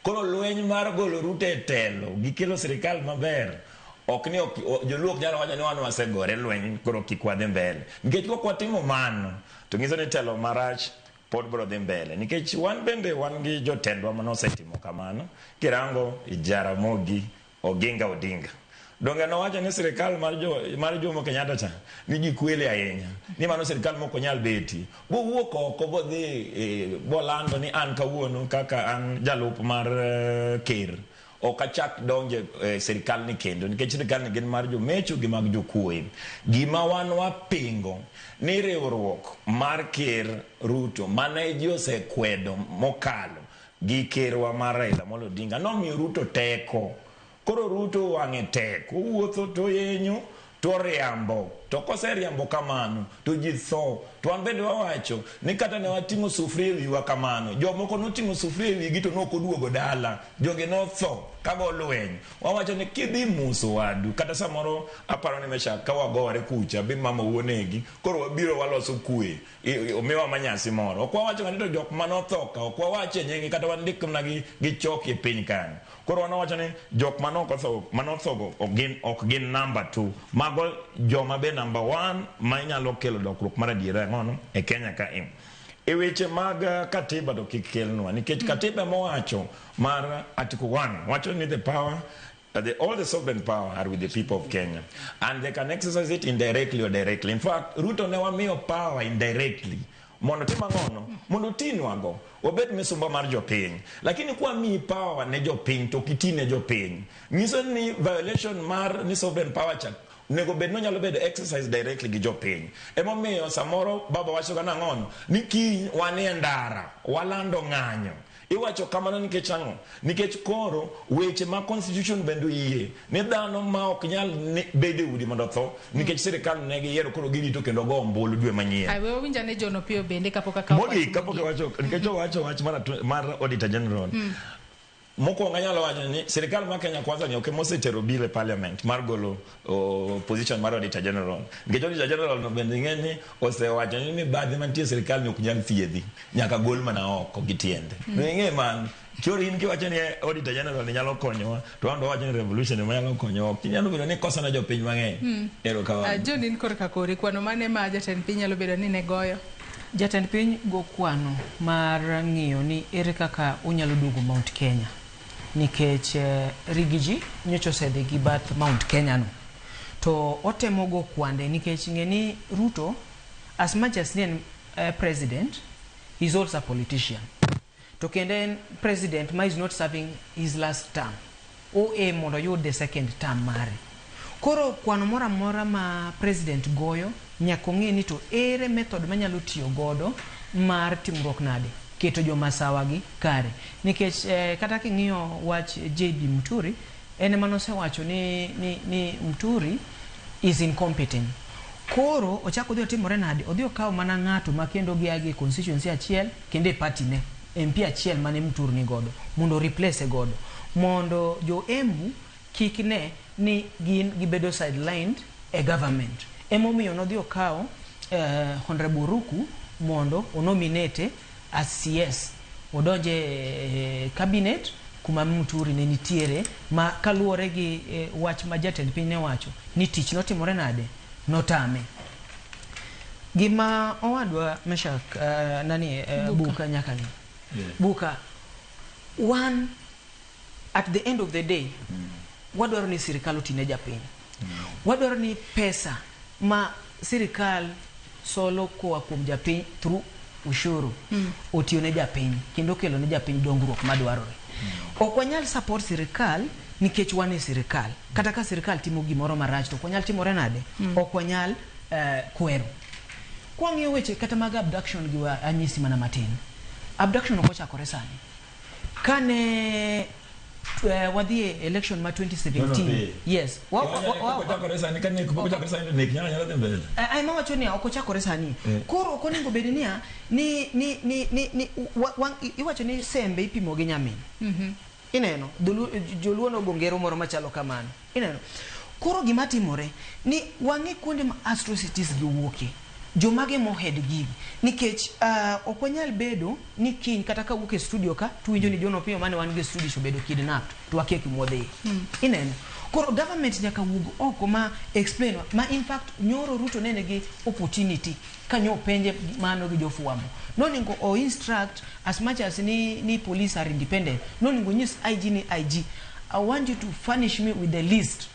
Koro lweny mar golo Ruto e telo gi kelo sirikal maber ok ni joluo ok nyal wacho ni wan wasegore lweny koro kik wadhi mbele. Nikech kok watimo mano to nyiso ni telo marach pod biro dhi mbele. Nikech wan bende wan gi jotendwa mane osetimo kamano. Kirango Jaramogi Oginga Odinga. Donge nowacho ni sirikal mar Jomo Kenyatta cha ni ji kwele ahinya. Ni mano sirikal mok onyal betie. Bowuok oko bodhi bolando ni an kawuono kaka an jalup mar ker. Ok achak donje sirikal ni kendo nikech sirikal ni gin mar jomecho gi mag jokuoye. Gima wan wapingo ni riwruok mar ker Ruto mane ji osekwedo mokalo gi kerwa mar Raila Amolo Odinga nomiyo Ruto teko. Koro Ruto wang'e tek, owuotho to oyenyo to oriambo. To koseriambo kamano to ji tho. To wan bende wawacho ni kata ne wating'o sufria e wiwa kamano, jomoko noting'o sufria e wigi to nok oduogo dala, jogi notho kago lweny. Wawacho ni kidhi muso wadu, kata samoro aparo ni Meshak ka wagore kucha bi mama wuonegi, koro wabiro waloso kwe, omiwa manyasi moro. Ok wawacho ni to jok manotho ka, ok wawache nyinggi kata wandik mana gi choki e piny kanyo. Koro wan wawacho ni jok manokotho manotho go ok gin ok gin number 2. Mago joma be number 1 ma inyalo kelo lokruok mar adiera ang'ono e Kenya ka e. E weche mag katiba to kik kelnwa nikech katiba mowacho mar article 1 wacho ni the power the, all the sovereign power are with the people of Kenya and they can exercise it indirectly or directly. In fact, Ruto ne wamiyo power indirectly mondo tim ang'ono mondo otinwago obed misumba mar jopiny lakini kwa miyi power ne jopiny to ok iti ne jopiny nyiso ni violation mar ni sovereign power cha onego bed ni onyalo bedo exercise directly gi jopiny emomiyo samoro baba wacho ga nang'ono ni kiny wanie ndara walando ng'anyo iwacho kamano nikech ang'o nikech koro weche ma constitution bende oyie ni dhano ma ok nyal bedo e udi mondo otho nikech sirikal ne giyiero koro girito kendo go ombulu dwe manyien Ai, we wawinj ane John Opiyo bende kapok akawo mogik kapok iwacho nikech owacho wach mar auditor general Mokwongo anyalo wacho ni sirikal ma Kenya Kwanza ni ok ema osetero bill e parliament mar golo position mar auditor general. Nikech auditor general no bende ing'e ni osewacho ni mibadhi mantie e sirikal ni ok nyal thiedhi, nyaka gol mana oko gi tiende. Ing'e mano. Koro in kiwacho ni auditor general ni nyalo konyowa, to wan to wawacho ni revolution ema nyalo konyowa. Ok nyalo bedo ni koso ne jopiny mang'eny. Erokamano. John in korka kori, kwano mane ma jatend piny nyalo bedo ni ne goyo? Jatend piny go kwano mar ng'iyo ni ere kaka onyalo duogo Mount Kenya nikech Rigiji nyocha osedhi gi bath Mount Kenya no to otemo go kwande nikech ng'e ni Ruto as much as ni en president he is also a politician to kendo en president ma is not serving his last term o aim mondo oyud the second term mare. Koro kwano moro amora ma president goyo nyaka ong'e ni to ere method manyalo tiyo godo mar timruok nade keto jomasawa gi kare nikech kata king'iyo wach JB Muturi en ema nosewacho ni Muturi is incompetent. Koro ochako odhi otimore nade odhi okawo mana ng'ato ma kendo gia gi constituency achiel kendo e party ne MP achiel mane Muturi ni godo mondo replace godo mondo jo Embu kik ne ni gin gibedo sidelined e government. Emomiyo nodhi okawo Honorable Ruku mondo onominate as CS odonje e cabinet kuma Muturi ne nitiere ma kaluwore gi wach ma jatend piny ne wacho ni tich notimore nade notame. Gima owadwa Meshak nani Buka nyaka ni Buka one at the end of the day wadwaro ni sirikal otine japiny. Wadwaro ni pesa ma sirikal solo koa kuom japiny through ushuru otiyo ne japiny kendo kelo ne japiny dongruok madwarore. Ok wanyal support sirikal nikech wan e sirikal. Kata ka sirikal timo gimoro marach to ok wanyal timore nade? Ok wanyal kwero. Kwang'iyo weche kata mag abduction gi anyisi mana matin. Abduction ok ochakore sani. Kane wadhi e election ma 2017 yes ai mawacho ni ok ochakore sani. Koro ok onego bed niya ni iwacho ni sembe ipimo gi nyamin. Ineno joluo nogo ngero moro machalo kamano. Ineno koro gima timore ni wang'i kuonde ma atrocities gi wuokie jomage mohed gigi nikech ok wanyal bedo ni kiny kata ka wuok e studio ka tuwinjo ni John Opiyo mane wan go e studio obedo kidnapped to wakia kumwadhiye. Ineno koro government nyaka wuog oko ma explain ma in fact nyoro Ruto ne nigi opportunity kanyo penje mano gi jofwambo noningo o instruct as much as ni police are independent noningo nyis IG ni IG I want you to furnish me with the list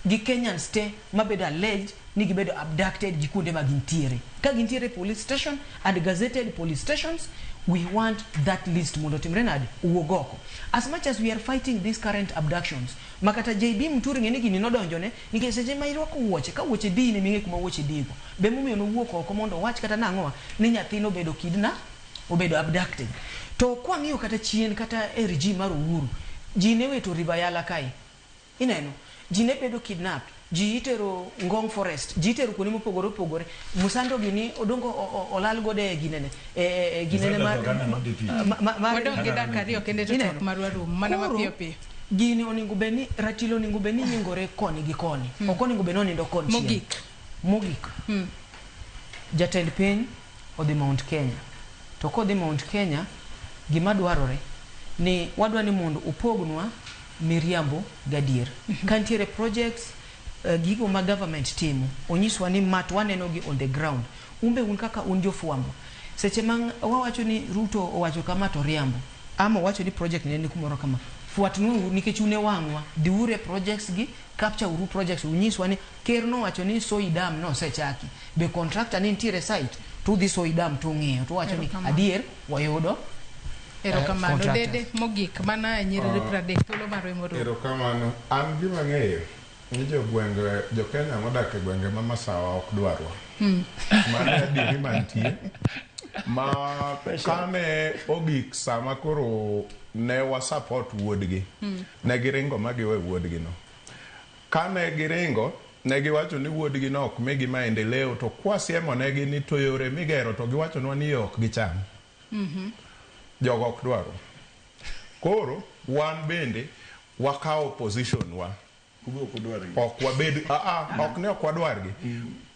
gi Kenyans te mabedo alleged ni gibedo abducted gi kuonde ma gintiere. Ka gintiere police station and gazetted police stations, we want that list mondo timre nade owuog oko. As much as we are fighting these current abductions, makata JB Muturi ng'e ni gini nodonjone nikech seche ma irwako wuoche ka wuoche dii ne ming'e kuma wuoche diigo. Be momiyo nowuok oko mondo owach kata nang'owa ni nyathi nobedo kidna obedo abducted. To kwang'iyo kata chien kata e regime mar Uhuru, ji ne wito River Yala kae. Ineno, ji ne bedo kidnapped. Ji itero Ngong Forest, ji itero kuonde mopogore opogore. Musando gini odongo olal godo e ginene. E ginene mar Wadong' gi dakika ariyo kende to Ineno? twak marwa rumo. Mana Koro, mapiyo piyo. Gini onego bed ni ratil onego bed ni nyingore koni gi koni. Ok onego bed ni onindo konchiel. Mogik. Mogik. Jatend piny odhi Mount Kenya. To kodhi Mount Kenya, gima dwarore ni wadwa ni mondo upognwa miriambo gadier. Ka nitiere projects, gigo ma government timo, onyiswa ni ma to waneno gi on the ground. Umbe un kaka un jofwambo. Seche ma wawacho ni Ruto owacho kama to riambo. Ama owacho ni project ne ni kumoro kama. Fuatnwa uru nikech un e wang'wa. Dhiuru e projects gi, capture uru projects unyiswa ni ker nowacho ni Soi Dam nosechaki. Be contractor ne nitiere site? To udhi Soi Dam to ung'iyo to uwacho ni Erokamano. adier wayudo Erokamano. contractors. Dede mogik mana e nyiriri 30 thuolo marwa emorumo. Erokamano. An gima ang'eyo ni jogwenge, jo-Kenya modak e gwenge ma masawa ok dwarwa. Mano e adieri mantie. Ma kane ogik sama koro ne wa support wuodgi, ne giringo ma giwe wuodgi no. Kane giringo, ne giwacho ni wuodgi no ok migi maendeleo to kwasiemo negi ni to yore migero to giwachonwa ni yo ok gicham. Jogo ok dwarwa. Koro wan bende wakawo position wa. Ok wabed ok ne ok wadwargi.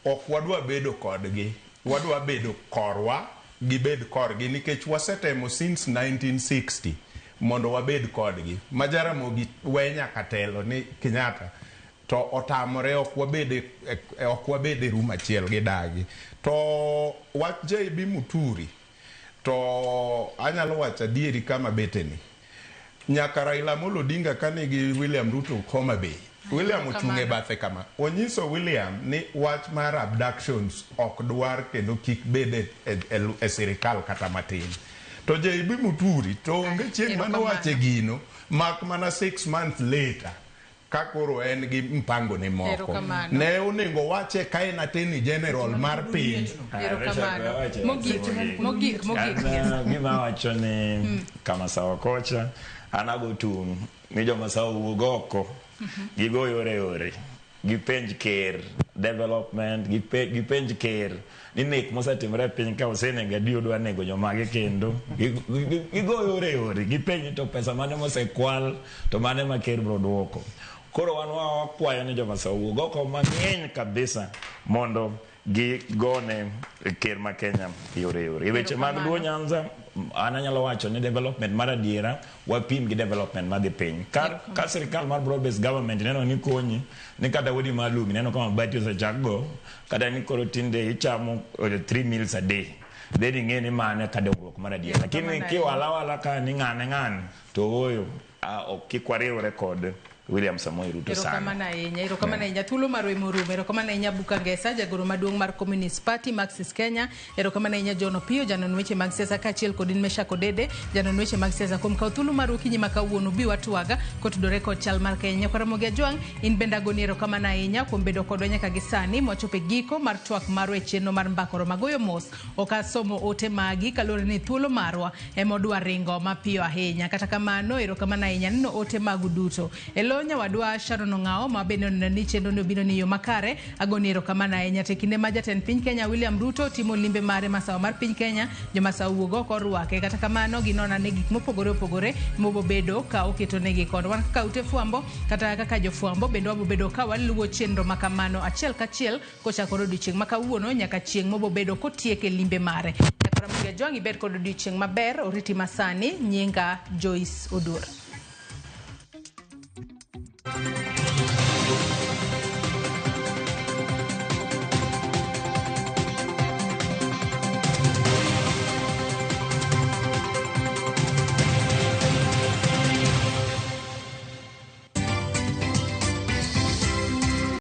Ok wadwa bedo kodgi. Wadwa bedo korwa gibed korgi nikech wasetemo since 1960 mondo wabed kodgi. Ma Jaramogi we nyaka telo ni Kenyatta to otamore ok wabed e room achiel gidagi. To wach JB Muturi to anyalo wacho adieri kama beteni. Nyaka Raila Amolo Odinga ka nigi William Ruto Homa Bay. William ochung' e bathe kama. Onyiso William ni wach mar abductions ok dwar kendo kik bed e sirikal kata matin. To JB Muturi to onge chieng' mane owache gino mak mana 6 months later ka koro en gi mpango ne moko. Erokamano. Ne onego wache ka en attorney general mar piny. Erokamano. Mogik, mogik, mogik. An, gima awacho ni kama sawa kocha an ago tung' ni joma sawa wuog oko gigo yore yore gipenj ker development gipenj ker ni nek mosetimore e piny ka osenego adi odwa nego jomage kendo gigo yore yore gipenj ni to pesa mane mosekwal to mane ma ker bro duoko. Koro wan wakwayo ni joma sawa wuog oko mang'eny kabisa mondo gigone ker ma Kenya yore yore. E weche mag Luo Nyanza, an anyalo wacho ni development mar adiera wapim gi development madhi piny. Ka sirikal mar broad based government neno ni konyi, ni kata odi mar lum ineno ka mabati osechak go, kata ni koro tinde ichamo three meals a day. Then ing'e ni mano ka dongruok mar adiera. Lakini kiwalawala ka ni ng'ane ng'ane to ooyo, ok kik wariwre kod William Samoei Ruto sana. Erokamano ahinya, erokamano ahinya. Thuolo marwa emorumo. Erokamano ahinya Buka Ngesa, jagoro maduong' mar Communist Party Marxist Kenya. Erokamano ahinya John Opiyo, janon weche mag siasa kaachiel kod in Meshack Odede, janon weche mag siasa kuom kawo thuolo mar okinyi ma kawuono bi watwaga kotudore kod chal mar Kenya. Nyakwar Ramogi Ajwang', in bende agoni erokamano ahinya kuom bedo kodwa nyaka gi sani mwachopo e giko mar twak marwa e chenro mar mbaka oromo. Agoyo mos ok asomo ote magi kaluwore ni thuolo marwa ema odwa ringo mapiyo ahinya. Kata kamano, erokamano ahinya neno ote magu duto. E lo nyawadwa Sharon Ong'ao ma bende oneno ni chenro ni obiro ni yo makare, agoni erokamano ahinya. To e kinde ma jatend piny Kenya William Ruto timo limbe mare masawa mar piny Kenya, jomasawa wuog oko orwake. Kata kamano, ginona ne gik mopogore opogore mobobedo ka oketo negi kod wan kaka ute fwambo kata kaka jofwambo bende wabobedo ka waluwo chenro ma kamano achiel kachiel kochakore odiochieng' ma kawuono nyaka chieng' mobobedo kotieke limbe mare. Nyakwar Ramogi Ajwang' ibed kod odiochieng' maber, oriti masani, nyinga Joyce Odur.